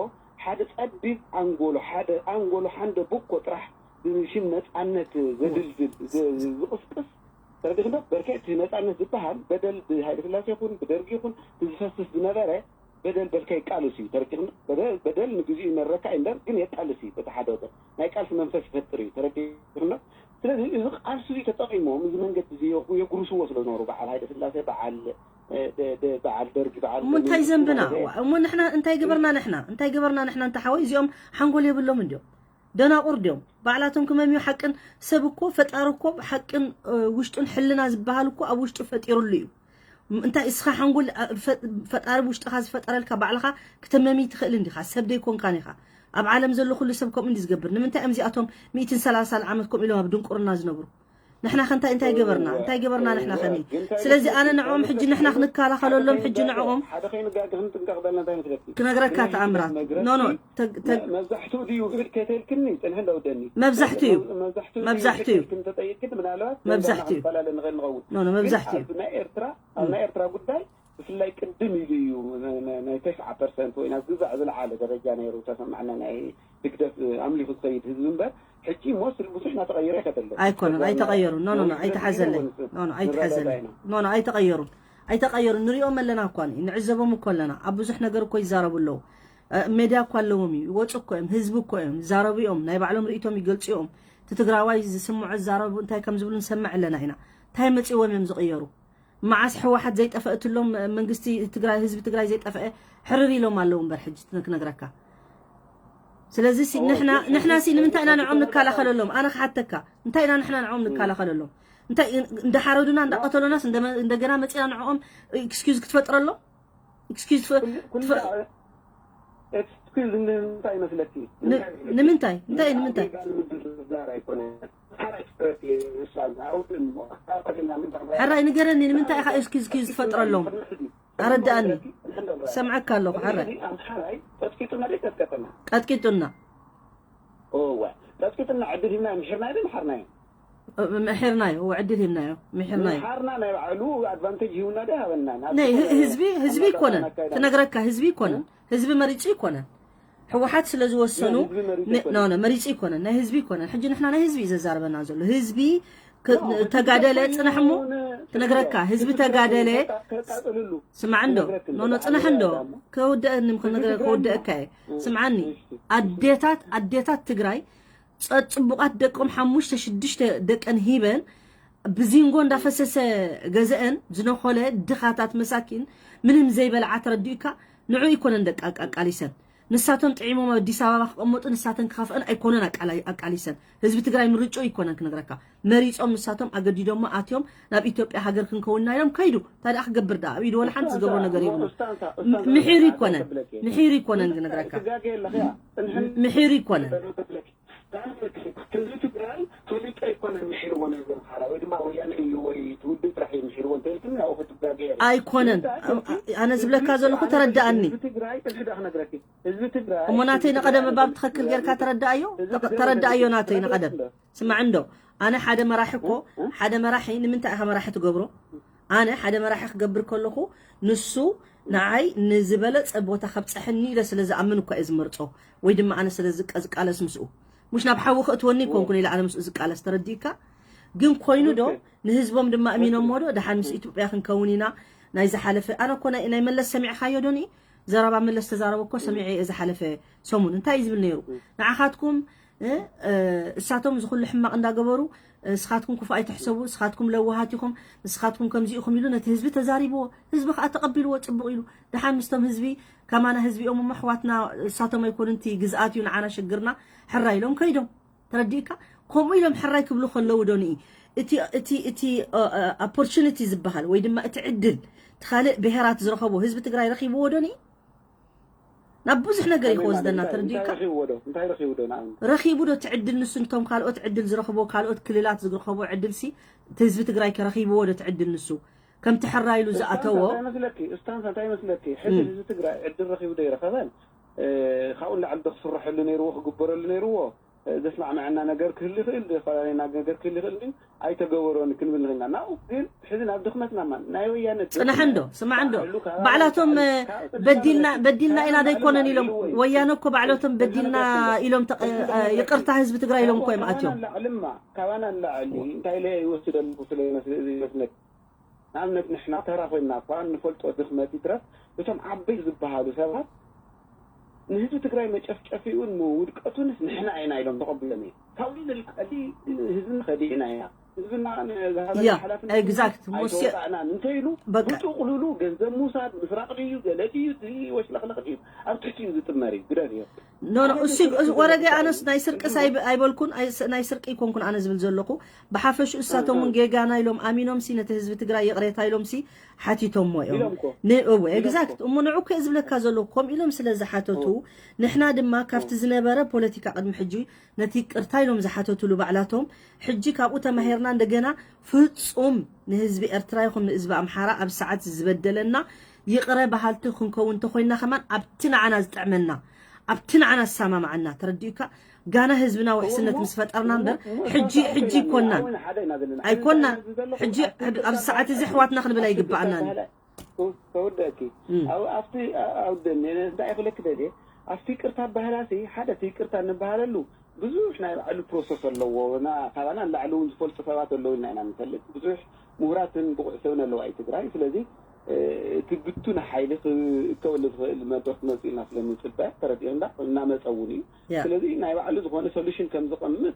ሓደ ጸቢብ ኣንጎሎ ሓደ ኣንጎሎ ሓንደ ቡኮ ጥራሕ ብሽም ነጻነት ዘድልድል ዝቕስቅስ ተረዲክ እንዶ በርከ እቲ ነጻነት ዝበሃል በደል ብሃይለ ስላሴ ይኹን ብደርጊ ይኹን ብዝፈስስ ዝነበረ በደል በልካ ይቃልስ እዩ ተረዲክ እንዶ በደል ንግዚኡ ይመረካ እዩ እምበር ግን የቃልስ እዩ በቲ ሓደ ወገን ናይ ቃልሲ መንፈስ ይፈጥር እዩ ተረዲክ እንዶ ስለዚ እዚ ቃልሲ እዚ ተጠቂሞም እዚ መንገዲ እዚ የጉርስዎ ስለ ዝነበሩ በዓል ሃይለ ስላሴ በዓል በዓል ደርጊ በዓል እሞ እንታይ ዘንብና እሞ ንሕና እንታይ ገበርና ንሕና እንታይ ገበርና ንሕና እንተ ሓወይ እዚኦም ሓንጎል የብሎም እንዲዮም ደናቁር ድዮም ባዕላቶም ክመምዩ ሓቅን ሰብ እኮ ፈጣሪ እኮ ሓቅን ውሽጡን ሕልና ዝበሃል እኮ ኣብ ውሽጡ ፈጢሩሉ እዩ እንታይ እስኻ ሓንጎል ፈጣሪ ውሽጥኻ ዝፈጠረልካ ባዕልኻ ክተመሚ ትኽእል እንዲኻ ሰብ ደይኮንካን ኢኻ ኣብ ዓለም ዘሎ ኩሉ ሰብ ከምኡ እንዲ ዝገብር ንምንታይ እዮም እዚኣቶም ሚእትን ሰላሳን ዓመት ከምኡ ኢሎም ኣብ ድንቁርና ዝነብሩ ንሕና ከ እንታይ እንታይ ገበርና እንታይ ገበርና ንሕና ከኒ ስለዚ ኣነ ንዕኦም ሕጂ ንሕና ክንከላኸለሎም ሕጂ ንዕኦም ሓደ ከይንጋገ ክንጥንቀቕ በልና እንታይ መስለኪ ክነግረካ ተኣምራት ኖ ኖ መብዛሕትኡ ድዩ ክብል ከተልክኒ ፅንሒ እንዳውደኒ መብዛሕትኡ እዩ መብዛሕትኡ እዩ ተጠይቅን ምናልባት መብዛሕትኡ እዩ ፈላለ ንኽእል ንኸውን ኖ ኖ መብዛሕትኡ እዩ ናይ ኤርትራ ኣብ ናይ ኤርትራ ጉዳይ ብፍላይ ቅድም ኢሉ እዩ ናይ ተስዓ ፐርሰንት ወይ ናብ ግዛዕ ዝለዓለ ደረጃ ነይሩ ተሰማዕና ናይ ህግደፍ ኣምሊኹ ዝኸይድ ህዝቢ እምበር ሕጂ ሞስል ብዙሕ እናተቐየረ ይኸደሎ ኣይኮነን ኣይተቐየሩን ኖ ኖ ኣይተሓዘለይ ኖ ኖ ኣይተሓዘለይ ኖ ኖ ኣይተቐየሩን ኣይተቐየሩን ንሪኦም ኣለና እኳ ንዕዘቦም እኮ ኣለና ኣብ ብዙሕ ነገር እኮ ይዛረቡ ኣለዉ ሜድያ እኳ ኣለዎም እዩ ይወፁ እኮ እዮም ህዝቢ እኮ እዮም ይዛረቡ እዮም ናይ ባዕሎም ርእቶም ይገልፁ እዮም እቲ ትግራዋይ ዝስምዖ ዝዛረቡ እንታይ ከም ዝብሉ ንሰምዕ ኣለና ኢና እንታይ መፂዎም እዮም ዝቕየሩ መዓስ ህወሓት ዘይጠፈእትሎም መንግስቲ ትግራይ ህዝቢ ትግራይ ዘይጠፈአ ሕርር ኢሎም ኣለዉ እምበር ሕጂ ክነግረካ። ስለዚ ሲ ንሕና ንሕና ሲ ንምንታይ ኢና ንዖም ንከላኸለሎም? ኣነ ክሓተካ እንታይ ኢና ንሕና ንዖም ንከላኸለሎም? እንታይ እንዳሓረዱና እንዳቀተሉናስ እንደገና መፂና ንዕኦም ኤክስኪዩዝ ክትፈጥረሎም? ኤክስኪዩዝ ኤክስኪዩዝ ንምንታይ ይመስለኪ? ንምንታይ እንታይ ንምንታይ? ሕራይ ንገረኒ ንምንታይ ኢኻ ኤክስኪዩዝ ኪዩዝ ትፈጥረሎም? ኣረዳኣኒ። ሰምዐካ ኣለኹ ሕራይ። ኣምሓራይ ቀጥቂጡና ደይ ቀጥቀጠና? ቀጥቂጡና። እወ ቀጥቂጡና ዕድል ሂብና ምሒርና ዶ ምሓርናዮ? ምሒርናዮ እወ ዕድል ሂብናዮ ምሒርናዮ። ምሓርና ናይ ባዕሉ ኣድቫንቴጅ ሂቡና ዶ ሃበና? ናይ ህዝቢ ህዝቢ ይኮነን ትነግረካ ህዝቢ ይኮነን ህዝቢ መሪጹ ይኮነን። ህወሓት ስለ ዝወሰኑ ኖ ኖ መሪጹ ይኮነን ናይ ህዝቢ ይኮነን። ሕጂ ንሕና ናይ ህዝቢ እዩ ዘዛርበና ዘሎ ህዝቢ ተጋደለ ጽናሕ እሞ ትነግረካ ህዝቢ ተጋደለ ስማዕ እንዶ ኖ ኖ ጽናሕ እንዶ ከውደአኒ ከውደአካ እየ ስምዓኒ። ኣዴታት ኣዴታት ትግራይ ጸጽቡቓት ደቆም ሓሙሽተ ሽዱሽተ ደቀን ሂበን ብዚንጎ እንዳፈሰሰ ገዘአን ዝነኾለ ድኻታት መሳኪን ምንም ዘይበልዓ ተረዲኡካ ንዑ ይኮነን ደቂ ኣቃሊሰን ንሳቶም ጥዒሞም ኣብ ኣዲስ ኣበባ ክቐመጡ ንሳተን ክኸፍአን ኣይኮነን ኣቃሊሰን ህዝቢ ትግራይ ምርጭኡ ይኮነን ክነግረካ መሪፆም ንሳቶም ኣገዲዶሞ ኣትዮም ናብ ኢትዮጵያ ሃገር ክንከውንና ኢሎም ከይዱ እንታይ ደኣ ክገብር ደኣ ኣብ ኢዱ ወላ ሓንቲ ዝገብሮ ነገር የብሉ ምሒሩ ይኮነን ምሒሩ ይኮነን ክነግረካ ምሒሩ ይኮነን ህዝቢ ትግራይ ፈሊጡ ኣይኮነን ምሒርዎ ነዚ ኣምሓራ ወይ ድማ ወያነ እዩ ወይ እቲ ውድብ ጥራሕ እዩ ምሒርዎ እንተልክኒ ኣብኡ ክትጋገ እየ። ኣይኮነን። ኣነ ዝብለካ ዘለኹ ተረድኣኒ። ህዝቢ ትግራይ ፅንሒ ዶ ክነግረኪ ህዝቢ ትግራይ እሞ ናተይ ንቐደም እባብ ትኸክል ጌርካ ተረድኣዮ ተረድኣዮ ናተይ ንቐደም ስማዕ እንዶ ኣነ ሓደ መራሒ እኮ ሓደ መራሒ ንምንታይ ኢኻ መራሒ ትገብሮ ኣነ ሓደ መራሒ ክገብር ከለኹ ንሱ ንዓይ ንዝበለፀ ቦታ ከብፀሐኒ ኢለ ስለ ዝኣምን እኳ እየ ዝመርፆ ወይ ድማ ኣነ ስለ ዝቀ- ዝቃለስ ምስኡ ሙሽ ናብ ሓዊ ክእትወኒ ይኮንኩን ኢለ ኣነ ምስኡ ዝቃለስ ተረዲእካ ግን ኮይኑ ዶ ንህዝቦም ድማ እሚኖሞ ዶ ደሓን ምስ ኢትዮጵያ ክንከውን ኢና ናይ ዝሓለፈ ኣነ እኮ ናይ ናይ መለስ ሰሚዕኻዮ ዶ ንኢ ዘረባ መለስ ተዛረበ እኮ ሰሚዐ እየ ዝሓለፈ ሰሙን እንታይ እዩ ዝብል ነይሩ ንዓኻትኩም እሳቶም እዚ ኩሉ ሕማቕ እንዳገበሩ ንስኻትኩም ክፉእ ኣይትሕሰቡ፣ ንስኻትኩም ለዋሃት ኢኹም፣ ንስኻትኩም ከምዚ ኢኹም ኢሉ ነቲ ህዝቢ ተዛሪብዎ። ህዝቢ ከዓ ተቐቢልዎ፣ ፅቡቕ ኢሉ። ደሓን ምስቶም ህዝቢ ከማና ህዝቢ እዮም እሞ ኣሕዋትና እሳቶም ኣይኮኑን እቲ ግዝኣት እዩ ንዓና ሽግርና ሕራይ ኢሎም ከይዶም። ተረዲእካ? ከምኡ ኢሎም ሕራይ ክብሉ ከለዉ ዶ ንኢ እቲ እቲ እቲ ኦፖርቹኒቲ ዝበሃል ወይ ድማ እቲ ዕድል እቲ ካልእ ብሄራት ዝረኸቦ ህዝቢ ትግራይ ረኺብዎ ዶ ንኢ? ናብ ብዙሕ ነገር እዩ ክወስደና ተረዲእካ ረኺቡ ዶ ትዕድል ንሱ ንቶም ካልኦት ዕድል ዝረኽቦ ካልኦት ክልላት ዝረኸቦ ዕድል ሲ እቲ ህዝቢ ትግራይ ከረኺብዎ ዶ ትዕድል ንሱ ከምቲ ሕራይሉ ዝኣተዎ መስለኪ እስታንሳ እንታይ መስለኪ ሕዚ ህዝቢ ትግራይ ዕድል ረኺቡ ዶ ይረኸበን ካብኡ ንላዕሊ ዶ ክስረሐሉ ነይርዎ ክግበረሉ ነይርዎ ዘስማዕመዐና ነገር ክህሉ ይኽእል፣ ዝተፈላለየና ነገር ክህሉ ይኽእል እንድዩ፣ ኣይተገበሮን ክንብል ንኽእል ኢና። ናብኡ ግን ሕዚ ናብ ድኽመትና እማ ናይ ወያነ ጽናሕ እንዶ ስማዕ እንዶ ባዕላቶም በዲልና በዲልና ኢና ደይኮነን ኢሎም ወያነ እኮ ባዕላቶም በዲልና ኢሎም ይቅርታ ህዝቢ ትግራይ ኢሎም እኮ እዮም ኣትዮም። ካባና ንላዕሊ እንታይ ኢለ ይወስድ ኣለኹ ስለ ይመስለኒ ንኣብነት ንሕና ተራ ኮይንና እኳ እንፈልጦ ድኽመት ይትረፍ እቶም ዓበይቲ ዝበሃሉ ሰባት ንህዝቢ ትግራይ መጨፍጨፊኡን ውድቀቱንስ ንሕና ኢና ኢሎም ተቐቢሎም እዮም። ካብኡ ንላዕሊ ህዝብና ከዲዕና ኢና። ህዝብና ንዝሃበና ሓላፍነት ኣይተወጣእናን እንተኢሉ ብጥቕሉሉ ገንዘብ ምውሳድ ምስራቕ ድዩ ገለ ድዩ ወሽለኽለኽ ድዩ ኣብ ትሕቲ እዩ ዝጥመር እዩ ግደፍ እዮም። ኖ ኖ እሱ ወረገ ኣነስ ናይ ስርቅስ ኣይበልኩን ናይ ስርቂ ይኮንኩን ኣነ ዝብል ዘለኹ ብሓፈሽኡ እሳቶም እውን ጌጋና ኢሎም ኣሚኖምሲ ነቲ ህዝቢ ትግራይ ይቕሬታ ኢሎምሲ ሓቲቶሞ እዮም። እወ ኤግዛክት እሞ ንዑ እኮ ዝብለካ ዘለኹ ከምኡ ኢሎም ስለ ዝሓተቱ ንሕና ድማ ካብቲ ዝነበረ ፖለቲካ ቅድሚ ሕጂ ነቲ ይቅርታ ኢሎም ዝሓተቱሉ ባዕላቶም ሕጂ ካብኡ ተማሂርና እንደገና ፍጹም ንህዝቢ ኤርትራ ይኹን ንህዝቢ ኣምሓራ ኣብ ሰዓት ዝበደለና ይቕረ በሃልቲ ክንከውን እንተኮይና ከማን ኣብቲ ንዓና ዝጥዕመና ኣብቲ ንዓና ዝሰማማዓና ተረዲኡካ ጋና ህዝብና ውሕስነት ምስ ፈጠርና እምበር ሕጂ ሕጂ ይኮናን ኣይኮናን ሕጂ ኣብዚ ሰዓት እዚ ኣሕዋትና ክንብል ኣይግባኣናን እዩ ተወደእኪ ኣብቲ ኣውደኒ እንታይ ክብለኪ ደልየ ኣብቲ ይቅርታ ኣባህላሲ ሓደ እቲ ይቅርታ እንበሃለሉ ብዙሕ ናይ ባዕሉ ፕሮሰስ ኣለዎ ካባና ንላዕሊ እውን ዝፈልጡ ሰባት ኣለዉ ኢልና ኢና ንፈልጥ ብዙሕ ምሁራትን ብቑዕ ሰብን ኣለዋ እዩ ትግራይ ስለዚ እቲ ብቱን ሓይሊ ክእከበሉ ዝኽእል መድረክ ክመፅእ ኢና ስለንፅበ ተረዲእና እናመፀ እውን እዩ ስለዚ ናይ ባዕሉ ዝኾነ ሶሉሽን ከም ዝቐምጥ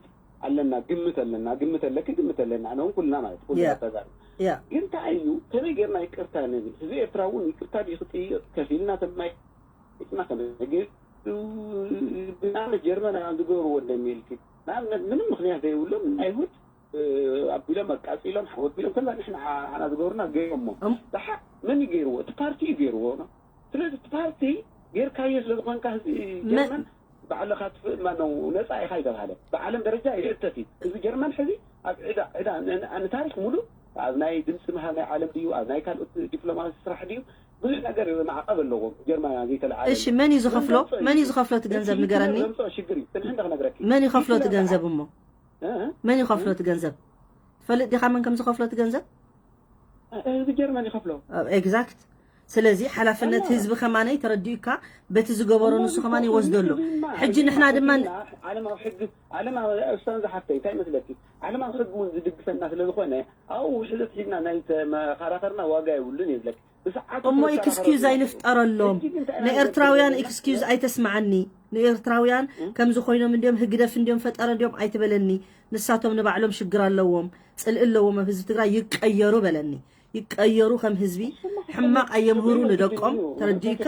ኣለና ግምት ኣለና ግምት ኣለኪ ግምት ኣለና ኣነ እውን ኩልና ማለት ኩልና ተዛር ያ ግን እንታይ እዩ ከመይ ጌርና ይቅርታ ንብል? ህዝቢ ኤርትራ እውን ይቅርታ ድዩ ክጥይቅ? ከፊልና ተማይ ይቅና ከመይ ገይሩ? ብናመት ጀርመን ዝገብርዎ እንደሚልክ ንኣብነት ምንም ምክንያት ዘይብሎም ኣይሁድ ኣቢሎም ኣቃፂሎም ሓወት ቢሎም ከላ ንሕና ሓና ዝገብሩና ገይሮሞ እም- ደሓ መን እዩ ገይርዎ? እቲ ፓርቲ እዩ ገይርዎ። ስለዚ እቲ ፓርቲ ጌርካዮ ስለ ዝኾንካ ህዝቢ ጀርመን ባዕልኻ ትፍእ ማነው ነፃ ኢኻ ይተባሃለ። ብዓለም ደረጃ ይእተት እዩ። ህዝቢ ጀርመን ሕዚ ኣብ ዕዳ ዕዳ ን- ን- ንታሪክ ሙሉእ ኣብ ናይ ድምፂ ምሃብ ናይ ዓለም ድዩ ኣብ ናይ ካልኦት ዲፕሎማሲ ስራሕ ድዩ ብዙሕ ነገር ማዕቀብ ኣለዎም። ጀርመን ዘይተለዓለ እሺ መን እዩ ዝኸፍሎ? መን እዩ ዝኸፍሎ እቲ ገንዘብ ንገረኒ። ዘምፅኦ ሽግር እዩ። ፅንሒ እንደ ክነግረኪ መን ይኸፍሎ እቲ ሂትለር ገንዘብ እሞ እ? መን ይኸፍሎ እቲ ገንዘብ? ትፈልጥ ዲኻ መን ከም ዝኸፍሎ እቲ ገንዘብ? ህዝቢ ጀርመን ይኸፍሎ። ኤግዛክት። ስለዚ ሓላፍነት ህዝቢ ከማነይ ተረዲኡካ በቲ ዝገበሮ ንሱ ከማን ይወስደሉ። ሕጂ ንሕና ድማ ዓለማዊ ሕጊ ዓለማዊ እሳን ዝሓፍተይ እንታይ መስለኪ? ዓለማዊ ሕጊ እውን ዝድግፈና ስለ ዝኾነ ኣብኡ ውሕዘት ሒዝና ናይ ተመኻራኸርና ዋጋ የብሉን ይብለኪ። ብሰዓቱ እሞ ተመኻራኸርና ኤክስኪዩዝ ኣይንፍጠረሎም። ሕጂ ግን እንታይ ንኤርትራውያን ኤክስኪዩዝ ኣይተስማዓኒ። ንኤርትራውያን ከምዚ ኮይኖም እንዲዮም ህግደፍ እንዲዮም ፈጠረ እንዲዮም ኣይትበለኒ። ንሳቶም ንባዕሎም ሽግር ኣለዎም፣ ፅልኢ ኣለዎም ኣብ ህዝቢ ትግራይ ይቀየሩ በለኒ። ይቀየሩ ከም ህዝቢ ሕማቕ ኣየምህሩ ንደቆም ተረዲእካ።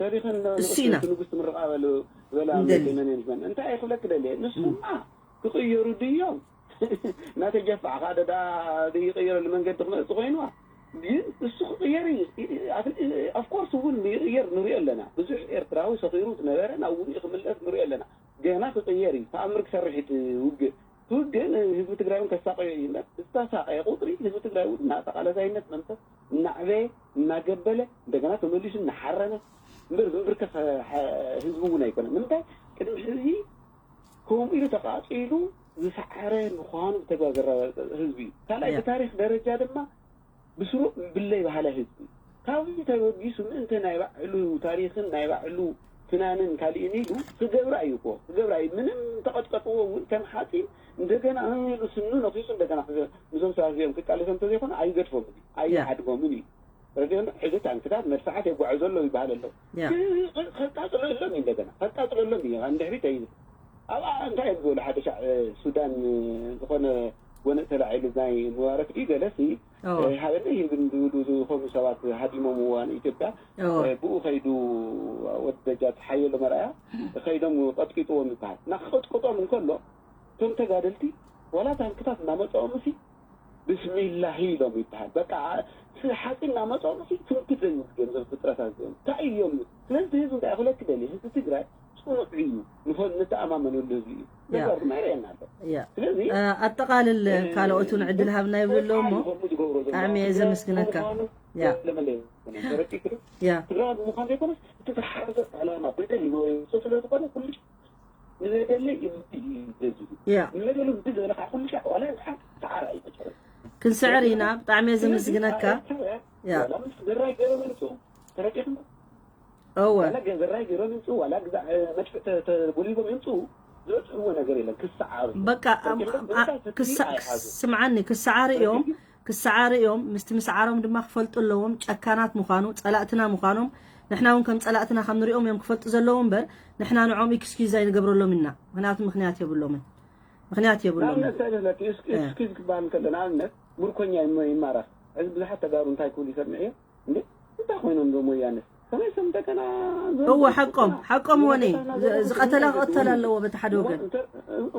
ተሪኽን እሱ ኢና። ንጉስ ትምርቃ በሉ ዝበላ እንደሊ። መንግመን እንታይ ክብለክ ደልየ ንሱማ ክቅየሩ ድዮም እናተጀፋዕ ካደ ዳ ይቅየረሉ መንገዲ ክመፅእ ኮይኑዋ ግን እሱ ክቅየር እዩ። ኦፍኮርስ እውን ይቅየር ንሪኦ ኣለና። ብዙሕ ኤርትራዊ ሰኺሩ ዝነበረ ናብ ውግእ ክምለስ ንሪኦ ኣለና። ገና ክቅየር እዩ። ተኣምር ክሰርሕ እዩ እቲ ውግእ። እቲ ውግእ ንህዝቢ ትግራይ እውን ከሳቀዮ እዩ እምበር ዝተሳቀየ ቁፅሪ ህዝቢ ትግራይ እውን እናተቃለሳይነት መንፈስ እናዕበየ እናገበለ እንደገና ተመሊሱ እናሓረመ እምበር ዝንብርከ ህዝቢ እውን ኣይኮነን። ንምንታይ ቅድሚ ሕዚ ከምኡ ኢሉ ተቃፂሉ ዝሰዓረ ምዃኑ ብተግባር ዘረጋገፀ ህዝቢ እዩ። ካልኣይ ያ። ብታሪክ ደረጃ ድማ ብስሩዕ ብለይ ባህላ ህዝቢ ካብዚ ተበጊሱ ምእንተ ናይ ባዕሉ ታሪክን ናይ ባዕሉ ፍናንን ካሊእን ኢሉ ክገብራ እዩ እኮ ክገብራ እዩ። ምንም ተቐጥቀጥዎ እውን ከም ሓፂን እንደገና ኢሉ ስኑ ነኪሱ እንደገና ክገ- ምስዞም ሰባት እዚኦም ክቃለሶም እንተዘይኮነ ኣይገድፎምን እዩ ኣይዓድጎምን እዩ። ረድዮን ሕዚ ታንክታት መድፍዓት የጓዕዞ ኣለዉ ይበሃል ኣለዉ። ያ። ከቃፅለሎም እዩ እንደገና ከቃፅለሎም እዩ ንድሕሪት ተይዙ ኣብኣ እንታይ እዮም ዝበሉ ሓደ ሻዕ ሱዳን ዝኾነ ጎነፅ ተላዒሉ ናይ ሙባረክ ድዩ ገለሲ ኦ ሓደ ይህብን ዝብሉ ዝኾኑ ሰባት ሃዲሞምዋ ንኢትዮጵያ ኦ ብኡ ከይዱ ወዲ ደጃት ሓየሎም ኣርኣያ ከይዶም ቀጥቂጥዎም ይበሃል። እና ክቕጥቅጦም እንከሎ እቶም ተጋደልቲ ዋላ ታንክታት እናመፀኦም ሲ ብስሚላሂ ኢሎም ይበሃል። በቃ ሓፂን እናመፀኦም ሲ ትምክት ዘይብሉ እዮም እዞም ፍጥረታት እዚኦም እንታይ እዮም? ስለዚ ህዝቢ እንታይ ክብለኪ ደልየ ህዝቢ ትግራይ ፅኑዕ እዩ። ንኾን ንተኣማመነሉ ህዝቢ እዩ። ያ። ተግባር ድማ ይረአየና ኣሎ። ያ ስለዚ እ፣ ኣጠቃልል ካልኦት እውን ዕድል ሃብና ይብሉ ኣለዉ እሞ ብጣዕሚ እየ ዘመስግነካ። ያ። ያ። ያ ትግራይ ብምዃን ዘይኮነስ እቲ ዝሓዘ ዕላማ በደል ይኖር ስለ ዝኾነ ኩሉ ንበደለይ ይገዝሉ ያ ንበደሉ ብዝበለ ከዓ ኩሉ ሻዕ ዋላ ሓንቲ ሰዓር ኣይፈጠረን። ክንስዕር ኢና። ብጣዕሚ እየ ዘመስግነካ። ያ። ዋላ ምስ ዘራይ ገይሮም ይምፅኡ ተረዲእኩም እወ ዋላ ገ- ዘራይ ገይሮም ይምፅኡ ዋላ ግዛዕ መድፍዕ ተ- ተጎሊቦም ይምፅኡ ዝበፅሕዎ ነገር የለን። ክሰዓሩ በቃ ተረዲእኩም? አ- አ- እንታይ ክሳ- ኣይሓዙ ስምዓኒ ክሰዓር እዮም ክሰዓር እዮም ምስቲ ምስዓሮም ድማ ክፈልጡ ኣለዎም ጨካናት ምዃኑ ጸላእትና ምዃኖም ንሕና እውን ከም ጸላእትና ከም ንሪኦም እዮም ክፈልጡ ዘለዎም እምበር ንሕና ንዖም ኤክስኪዩዝ ኣይንገብረሎም ኢና ምክንያቱ ምክንያት የብሎምን ምክንያት የብሎምን ንኣብነት እንታይ መስለኪ እስኪ እ። እስኪ ክበሃል እንከሎ ንኣብነት ምርኮኛ ይመ- ይማረኽ እዚ ብዙሓት ተጋሩ እንታይ ክብሉ ይሰምዕ እየ እንዴ እንታይ ኮይኖም ዞም ወያነስ ከመይ ሰም እንደገና እወ ሓቆም ሓቆም ወኒ ዝ- ዝቐተላ ክቐተል ኣለዎ በቲ ሓደ ወገን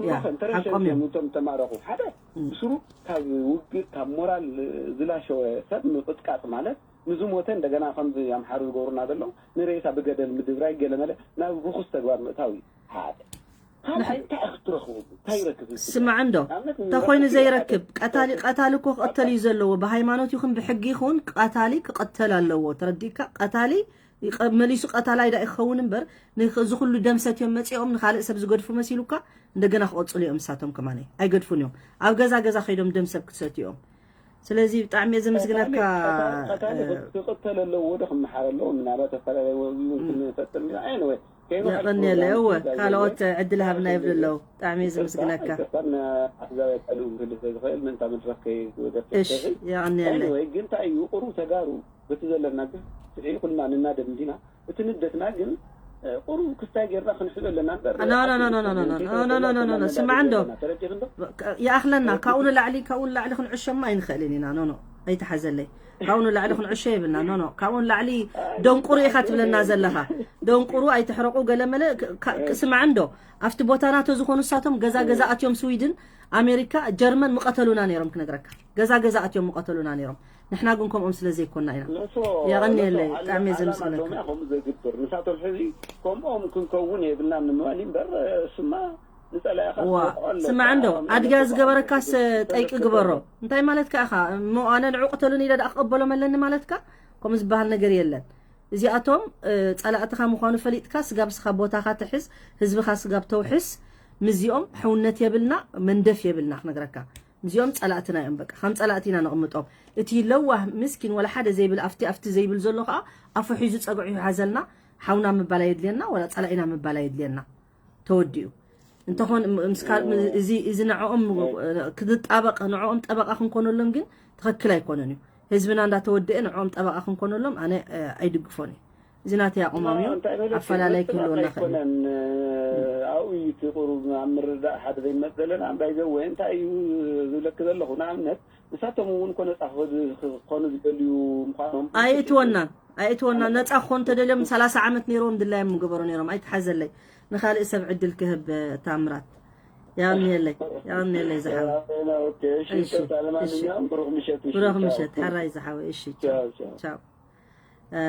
ያ፣ ሓቆም እዮም። እቶም ተማረኹ ሓደ ብስሩ ካብ ውግእ ካብ ሞራል ዝላሸወ ሰብ ምቕጥቃጥ ማለት ንዝሞተ እንደገና ከምዚ ኣምሓሩ ዝገብሩና ዘለዉ ንሬሳ ብገደል ምድብራይ ገለመለ ናብ ርኹስ ተግባር ምእታው እዩ ሓደ ካልኣይ እንታይ ክትረኽቡ እንታይ ይረክብ ህዝቢ ስማዕ እንዶ ንኣብነት እንተኾይኑ ንረኽብ ዘይረክብ ይረክብ። ቀታሊ ቀታሊ እኮ ክቐተል እዩ ዘለዎ ብሃይማኖት ይኹን ብሕጊ ይኹን ቀታሊ ክቐተል ኣለዎ ተረዲእካ ቀታሊ ይቐ- መሊሱ ቀታላይ ዳ ይኸውን እምበር ንኽ- እዚ ኩሉ ደም ሰትዮም መፂኦም ንካልእ ሰብ ዝገድፉ መሲሉካ እንደገና ክቐፅሉ እዮም እሳቶም ከማነ ኣይገድፉን እዮም ኣብ ገዛ ገዛ ከይዶም ደም ሰብ ክሰትዩ እዮም ስለዚ ብጣዕሚ እየ ዘመስግነካ ቀታሊ ክቕተል ኣለዎ ዶ ክመሓር ኣለዎ ምናልባት ኣፈላለየ እውን ክንፈጥር ኢና ኤኒወይ የቐንየለ እወ ካልኦት ዕድል ሃብና ይብሉ ኣለዉ ብጣዕሚ እየ ዘመስግነካ ኣሕዛብ ያቃልው ክህልፍ ዝኽእል ምእንታ መድረክ ከይወደፍ እሽ የቐንየለ ኤኒወይ ግን እንታይ እዩ ቁሩብ ተጋሩ በቲ ዘለና ግፍዒ ኩልና ንናደድ እንዲና እቲ ንደትና ግን ቁሩብ ክስታይ ጌርና ክንሕዞ ኣለና እምበር No, no, no, no, no, no, no, no, no, no, no, no, no, ስማዕ እንዶ። ተረዲእክ እንዶ ይኣኽለና ካብኡ ንላዕሊ ካብኡ ንላዕሊ ክንዕሾማ ኣይንኽእልን ኢና ኖ ኖ ኣይትሓዘለይ። ካብኡ ንላዕሊ ክንዕሾ የብልና። ኖ፣ ኖ፣ ካብኡ ንላዕሊ ደንቁሩ ኢኻ ትብለና ዘለኻ። ደንቁሩ ኣይትሕረቁ ገለ መለ ክ-፣ ካ-፣ ስማዕ እንዶ፣ ኣብቲ ቦታ ናቶ ዝኾኑ እሳቶም ገዛ ገዛ ኣትዮም ስዊድን፣ ኣሜሪካ፣ ጀርመን ምቐተሉና ነይሮም ክነግረካ። ገዛ ገዛ ኣትዮም ምቐተሉና ነይሮም። ንሕና ግን ከምኦም ስለ ዘይኮና ኢና። የቐንየለይ፣ ብጣዕሚ እየ ዘመስግነካ። ከምኡ ዘግብር ንሳቶም ሕዚ ከምኦም ክንከውን የብልናን ንምባል እምበር፣ ስማ ንጸላኢኻ ዋ ትወቕዖ ኣለካ። ስማዕ እንዶ፣ ከም ኣድጋ ኣለካ ዝገበረካስ ትፈልጥ ጠይቂ ትፈልጥ ግበሮ። ትፈልጥ። እንታይ ማለትካ ኢኻ እሞ፣ ኣነ ንዑ ቅተሉኒ ኢለ ደኣ ክቕበሎም ኣለኒ ማለትካ? ከምኡ ዝበሃል ነገር የለን። እዚኣቶም እ፣ ጸላእትኻ ምዃኑ ፈሊጥካ ስጋብ ስኻ ቦታኻ ትሕዝ፣ ህዝብኻ ስጋብ ተውሕስ፣ ምስዚኦም ሕውነት የብልና፣ መንደፍ የብልና ክነግረካ። ምስዚኦም ጸላእትና እዮም። በቃ ከም ጸላእቲ ኢና ነቕምጦም። እቲ ለዋህ ምስኪን ወላ ሓደ ዘይብል፣ ኣብቲ ኣብቲ ዘይብል ዘሎ ከዓ ኣፉ ሒዙ ጸግዑ ይሓዘልና። ሓውና ምባል ኣየድልየና፣ ወላ ጸላኢና ምባል ኣየድልየና። ተወዲኡ እንተኾን ም-፣ ምስ ካል-፣ ም-፣ እዚ እዚ ንዕኦም እ፣ ክትጣበቕ፣ ንዕኦም ጠበቃ ክንኮነሎም ግን ትኽክል ኣይኮነን እዩ። ህዝብና እንዳተወደአ ንዕኦም ጠበቃ ክንኮነሎም ኣነ እ፣ ኣይድግፎን እዩ። እዚ ናተይ ኣቋም እዩ። እንታይ ማለት እዩ? ኣፈላለይ መጥባቕ ክህልወና ክእል። ኣይኮነን። ኣብኡ እዩ እቲ ቁሩብ ኣብ ምርዳእ ሓደ ዘይንመጽእ ዘለና። ባይዘወ እንታይ እዩ ዝብለኪ ዘለኹ፣ ንኣብነት ንሳቶም እውን እኮ ነጻ ክኾኑ ዝደልዩ ምዃኖም ኣይእትወናን፣ ኣይእትወናን። ነጻ ክኾኑ ተደልዮም ሰላሳ ዓመት ነይሮም ድላዮም ምገበሩ ነይሮም። ኣይትሓዘለይ። ንኻልእ ሰብ ዕድል ክህብ ታምራት። ያውንየለይ፣ ያውንየለይ ዝሓው። ኦኬ፣ እሺ፣ ይቅርታ። ለማንኛውም ብሩክ ምሸት። ብሩክ ምሸት። ሕራይ ዝሓወ። እሺ፣ ቻው፣ ቻው። እ፣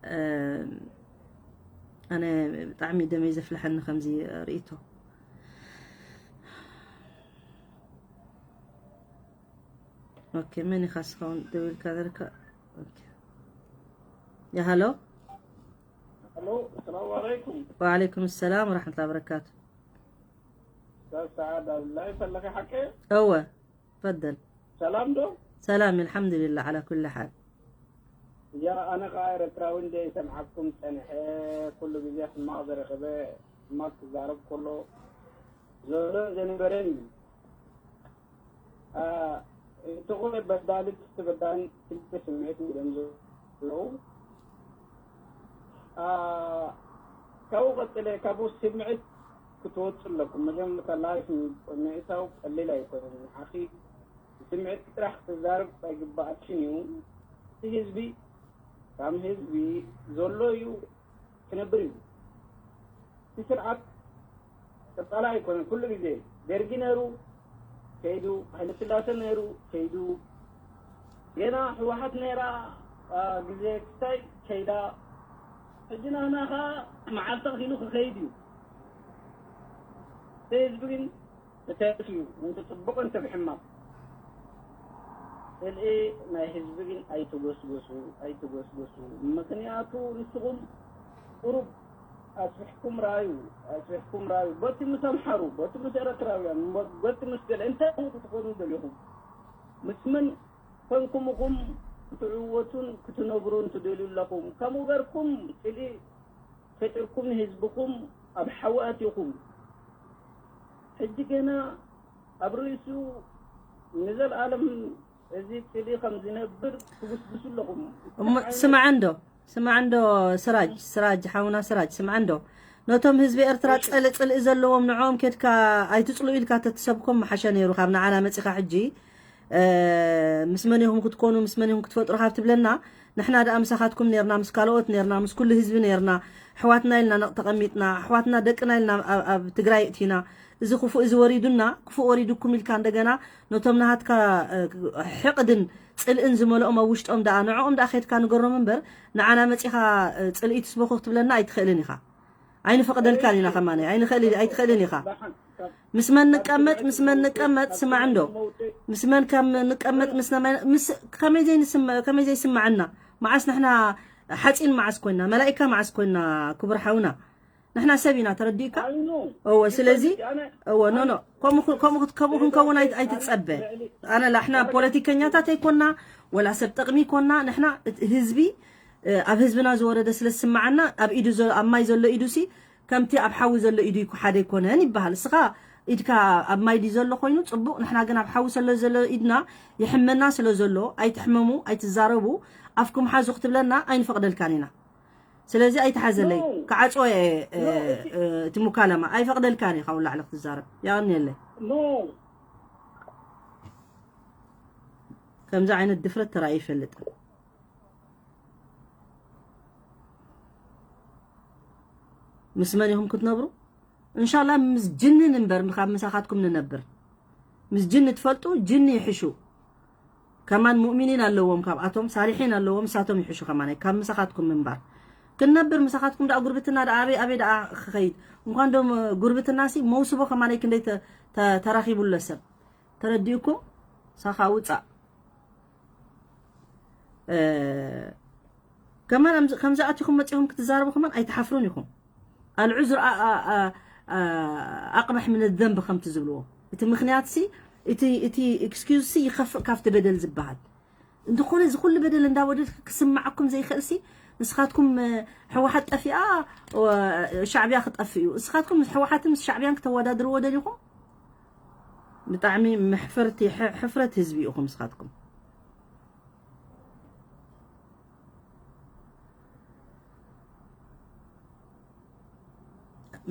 እ፣ ኣነ ብጣዕሚ ደመይ ዘፍልሐኒ ከምዚ ርእይቶ። ኦኬ፣ መን ኢኻ እስኻውን ደው ኢልካ ዘለካ? ኦኬ። ያ ሃሎ። ሄሎ፣ ሰላም ዓለይኩም። ወዓለይኩም ሰላም ወራሕመቱላሂ ወበረካቱ። ኡስታዝ ሰዓድ ኣብ ላይፍ ኣለኺ ሓቂ? እወ፣ ፈደል። ሰላም ዶ? ሰላም፣ ኣልሓምዱሊላህ ዓላ ኩሊ ሓል። ያ፣ ኣነ ኸዓ ኤረትራዊ እንደ ይሰምዓኩም ጸንሐ፣ ኩሉ ግዜ ሕማቕ ዘረኸበ ሕማቕ ክዛረብ ከሎ ዘሎ ዘነበረን እዩ። አ፣ እቲ ኾነ በዳሊ ትበዳን ክልተ ስምዒት እዮም ዘለዉ። አ፣ ካብኡ ቀጽለ፣ ካብኡ ስምዒት ክትወጽእ ኣለኩም። መጀመርታ ላይፍ ምእታው ቀሊል ኣይኮነን። ንዓኺ ብስምዒት ጥራሕ ክትዛረብ ኣይግባኣክን እዩ። እቲ ህዝቢ ከም ህዝቢ ዘሎ እዩ ክነብር እዩ። እቲ ስርዓት ቀጻሊ ኣይኮነን። ኩሉ ግዜ ደርጊ ነይሩ ከይዱ፣ ሃይለስላሴ ነይሩ ከይዱ፣ ገና ህወሓት ነይራ፣ አ፣ ግዜ ክስታይ ከይዳ። ሕጂ ናህና ኸዓ መዓልቲ ኣኺሉ ክኸይድ እዩ። እቲ ህዝቢ ግን ተተርፍ እዩ፣ እንተ ጽቡቕ እንተ ብሕማቕ። ጽልኢ ናይ ህዝቢ ግን ኣይትጎስጎሱ፣ ኣይትጎስጎሱ። ምኽንያቱ ንስኹም ቁሩብ ኣስፊሕኩም ራዩ፣ ኣስፊሕኩም ራዩ። በቲ ምስ ኣምሓሩ፣ በቲ ምስ ኤረትራውያን፣ በቲ ምስ ገለ እንታይ ክትኾኑ ደሊኹም? ምስ መን ኮንኩም ኢኹም ክትዕወቱን ክትነብሩን ትደልዩ ኣለኹም? ከምኡ ገርኩም ጽልኢ ፈጢርኩም ንህዝብኹም ኣብ ሓዊ ኣቲኹም። ሕጂ ገና ኣብ ርእሱ ንዘለኣለም እዚ ጽልኢ ከም ዝነብር ትጉስጉሱ ኣለኹም። እሞ ስማዕ እንዶ፣ ስማዕ እንዶ ስራጅ፣ ስራጅ፣ ሓውና ስራጅ፣ ስማዕ እንዶ። ነቶም ህዝቢ ኤርትራ ጸል-፣ ጽልኢ ዘለዎም ንዕኦም ኬድካ ኣይትጽልኡ ኢልካ ተትሰብኮም ምሓሸ ነይሩ። ካብ ንዓና መጺኻ ሕጂ፣ እ፣ ምስ መን ኢኹም ክትኮኑ፣ ምስ መን ኢኹም ክትፈጥሩ ካብ ትብለና፣ ንሕና ደኣ ምሳኻትኩም ነርና፣ ምስ ካልኦት ነርና፣ ምስ ኩሉ ህዝቢ ነርና፣ ኣሕዋትና ኢልና ነቕ ተቐሚጥና፣ ኣሕዋትና ደቅና ኢልና ኣብ፣ ኣብ ትግራይ እቲና፣ እዚ ክፉእ እዚ ወሪዱና፣ ክፉእ ወሪዱኩም ኢልካ እንደገና ነቶም ናሃትካ፣ እ፣ ሕቕድን ጽልእን ዝመልኦም ኣብ ውሽጦም ደኣ፣ ንዕኦም ደኣ ኬድካ ንገሮም እምበር፣ ንዓና መጺኻ፣ እ፣ ጽልኢ ትስበኹ ክትብለና ኣይትኽእልን ኢኻ። ኣይንፈቕደልካን ኢና ከማነ፣ ኣይንኽእል-፣ ኣይትኽእልን ኢኻ። ምስ መን ንቀመጥ፣ ምስ መን ንቀመጥ፣ ስማዕ እንዶ። ምስ መን ከም ንቀመጥ፣ ምስ ነመ-፣ ምስ፣ ከመይ ዘይንስመ-፣ ከመይ ዘይስማዓና? መዓስ ንሕና ሓጺን መዓስ ኮይና? መላኢካ መዓስ ኮይና? ክቡር ሓውና፣ ንሕና ሰብ ኢና፣ ተረዲእካ? እወ፣ ስለዚ፣ እወ፣ ኖ፣ ኖ፣ ከምኡ ክ-፣ ከምኡ ክት-፣ ከምኡ ክንከውን ኣይ-፣ ኣይትጸበ። ኣነ ላሕና ፖለቲከኛታት ኣይኮና፣ ወላ ሰብ ጠቕሚ ይኮና። ንሕና እቲ ህዝቢ፣ እ፣ ኣብ ህዝብና ዝወረደ ስለ ዝስማዓና፣ ኣብ ኢዱ ዘ-፣ ኣብ ማይ ዘሎ ኢዱሲ ከምቲ ኣብ ሓዊ ዘሎ ኢዱ ይኮ-፣ ሓደ ኣይኮነን ይበሃል። እስኻ ኢድካ ኣብ ማይ ድዩ ዘሎ ኮይኑ ጽቡቕ፣ ንሕና ግን ኣብ ሓዊ ስለ ዘሎ ኢድና ይሕመና ስለ ዘሎ፣ ኣይትሕመሙ፣ ኣይትዛረቡ፣ ኣፍኩም ሓዙ ክትብለና ኣይንፈቕደልካን ኢና። ስለዚ ኣይትሓዘለይ፣ ኖ። ክዓጽዎ እየ፣ እ፣ ኖ፣ እቲ እ፣ እቲ ሙካለማ ኣይፈቕደልካን እየ፣ ካብኡ ላዕሊ ክትዛረብ። የቐንየለይ። ኖ። ከምዚ ዓይነት ድፍረት ተራእዩ ይፈልጥ። ምስ መን ኢኹም ክትነብሩ? እንሻላ ምስ ጅንን እምበር ካብ ምሳኻትኩም ንነብር። ምስ ጅን ትፈልጡ፣ ጅን ይሕሹ። ከማን ሙእሚኒን ኣለዎም፣ ካብኣቶም ሳሊሒን ኣለዎም፣ ንሳቶም ይሕሹ ከማን ካብ ምሳኻትኩም ምንባር። ክንነብር ምሳኻትኩም ደኣ ጉርብትና ደኣ ኣበይ ኣበይ ደኣ ክኸይድ? እንኳን ዶም ጉርብትና ሲ መውስቦ ከማን ክንደይ ተ- ተ- ተራኺቡሎ ሰብ። ተረዲኡኩም? ሳኻ ውጻእ። እ፣ ከማን ኣምዝ- ከምዚ ኣቲኹም መጺኹም ክትዛረቡ ከማን ኣይትሓፍሩን ኢኹም። ኣልዑዝር ኣ- ኣ- ኣ- ኣ- ኣቕበሕ ምን ዘንብ ከምቲ ዝብልዎ፣ እቲ ምኽንያት ሲ፣ እቲ እቲ ኤክስኪዩዝ ሲ ይኸፍእ ካብቲ በደል ዝበሃል። እንተኾነ እዚ ኩሉ በደል እንዳወደድ ክስማዓኩም ዘይኽእል ሲ፣ ንስኻትኩም እ፣ ህወሓት ጠፊኣ፣ ሻዕቢያ ክጠፍእ እዩ። ንስኻትኩም ህወሓትን ምስ ሻዕቢያን ክተወዳድርዎ ደሊኹም? ብጣዕሚ መሕፈርቲ፣ ሕፍረት ህዝቢ ኢኹም ንስኻትኩም።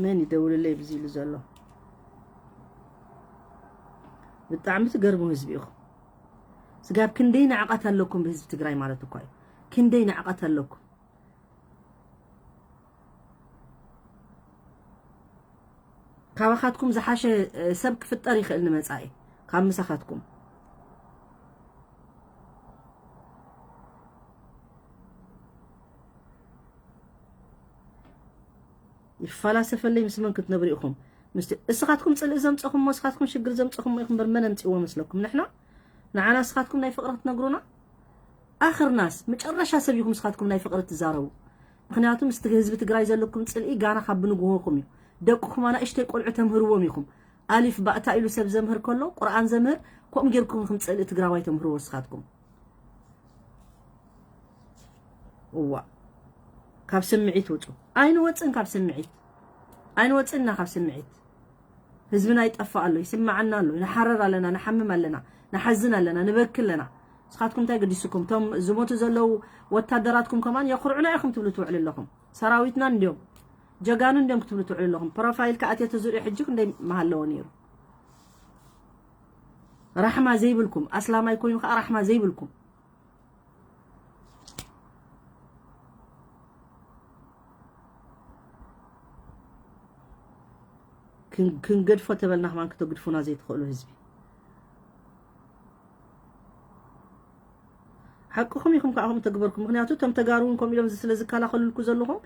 መን ይደውልለይ ብዚ ኢሉ ዘሎ? ብጣዕሚ ትገርሙ ህዝቢ ኢኹም። ስጋብ ክንደይ ንዕቐት ኣለኩም ብህዝቢ ትግራይ ማለት እኳ እዩ። ክንደይ ንዕቐት ኣለኩም። ካባኻትኩም ዝሓሸ ሰብ ክፍጠር ይኽእል ንመጻኢ ካብ ምሳኻትኩም። ይፈላሰፈለይ ምስ መን ክትነብሩ ኢኹም? ምስቲ እስኻትኩም ጽልኢ ዘምጸኹም እሞ እስኻትኩም ሽግር ዘምጸኹም እሞ ኢኹም በር መን ኣምጺእዎ መስለኩም? ንሕና ንዓና እስኻትኩም ናይ ፍቕሪ ክትነግሩና? ኣኽርናስ መጨረሻ ሰብ ኢኹም እስኻትኩም ናይ ፍቕሪ ትዛረቡ። ምኽንያቱ ምስቲ ህዝቢ ትግራይ ዘለኩም ጽልኢ ጋና ካብ ብንግሆኹም እዩ። ደቅኹም ኣናእሽተይ ቆልዑ ተምህርዎም ኢኹም። ኣሊፍ ባእታ ኢሉ ሰብ ዘምህር ከሎ ቁርኣን ዘምህር ከምኡ ጌርኩም ኢኹም ጽልኢ ትግራዋይ ተምህርዎ እስኻትኩም። እዋ ካብ ስምዒት ውጹ። ኣይንወጽን ካብ ስምዒት። ኣይንወጽን ኢና ካብ ስምዒት። ህዝብና ይጠፍእ ኣሎ፣ ይስምዓና ኣሎ፣ ንሓረር ኣለና፣ ንሓምም ኣለና፣ ንሓዝን ኣለና፣ ንበኪ ኣለና። ንስኻትኩም እንታይ ገዲስኩም? እቶም ዝሞቱ ዘለዉ ወታደራትኩም ከማን የኹርዑና ኢኹም ትብሉ ትውዕሉ ኣለኹም። ሰራዊትና እንድዮም፣ ጀጋኑ እንድዮም ክትብሉ ትውዕሉ ኣለኹም። ፕሮፋይል ከኣትዮ ተዝሪኦ ሕጂ ክንደይ ምሃለዎ ነይሩ። ራሕማ ዘይብልኩም፣ ኣስላማይ ኮይኑ ከኣ ራሕማ ዘይብልኩም። ክን- ክንገድፎ ተበልና ከማን ክተግድፉና ዘይትኽእሉ ህዝቢ። ሓቅኹም ኢኹም ከዓ ከምኡ ተግበርኩም። ምኽንያቱ እቶም ተጋሩ እውን ከምኡ ኢሎም ስለ ዝከላኸሉልኩ ዘለኹም፣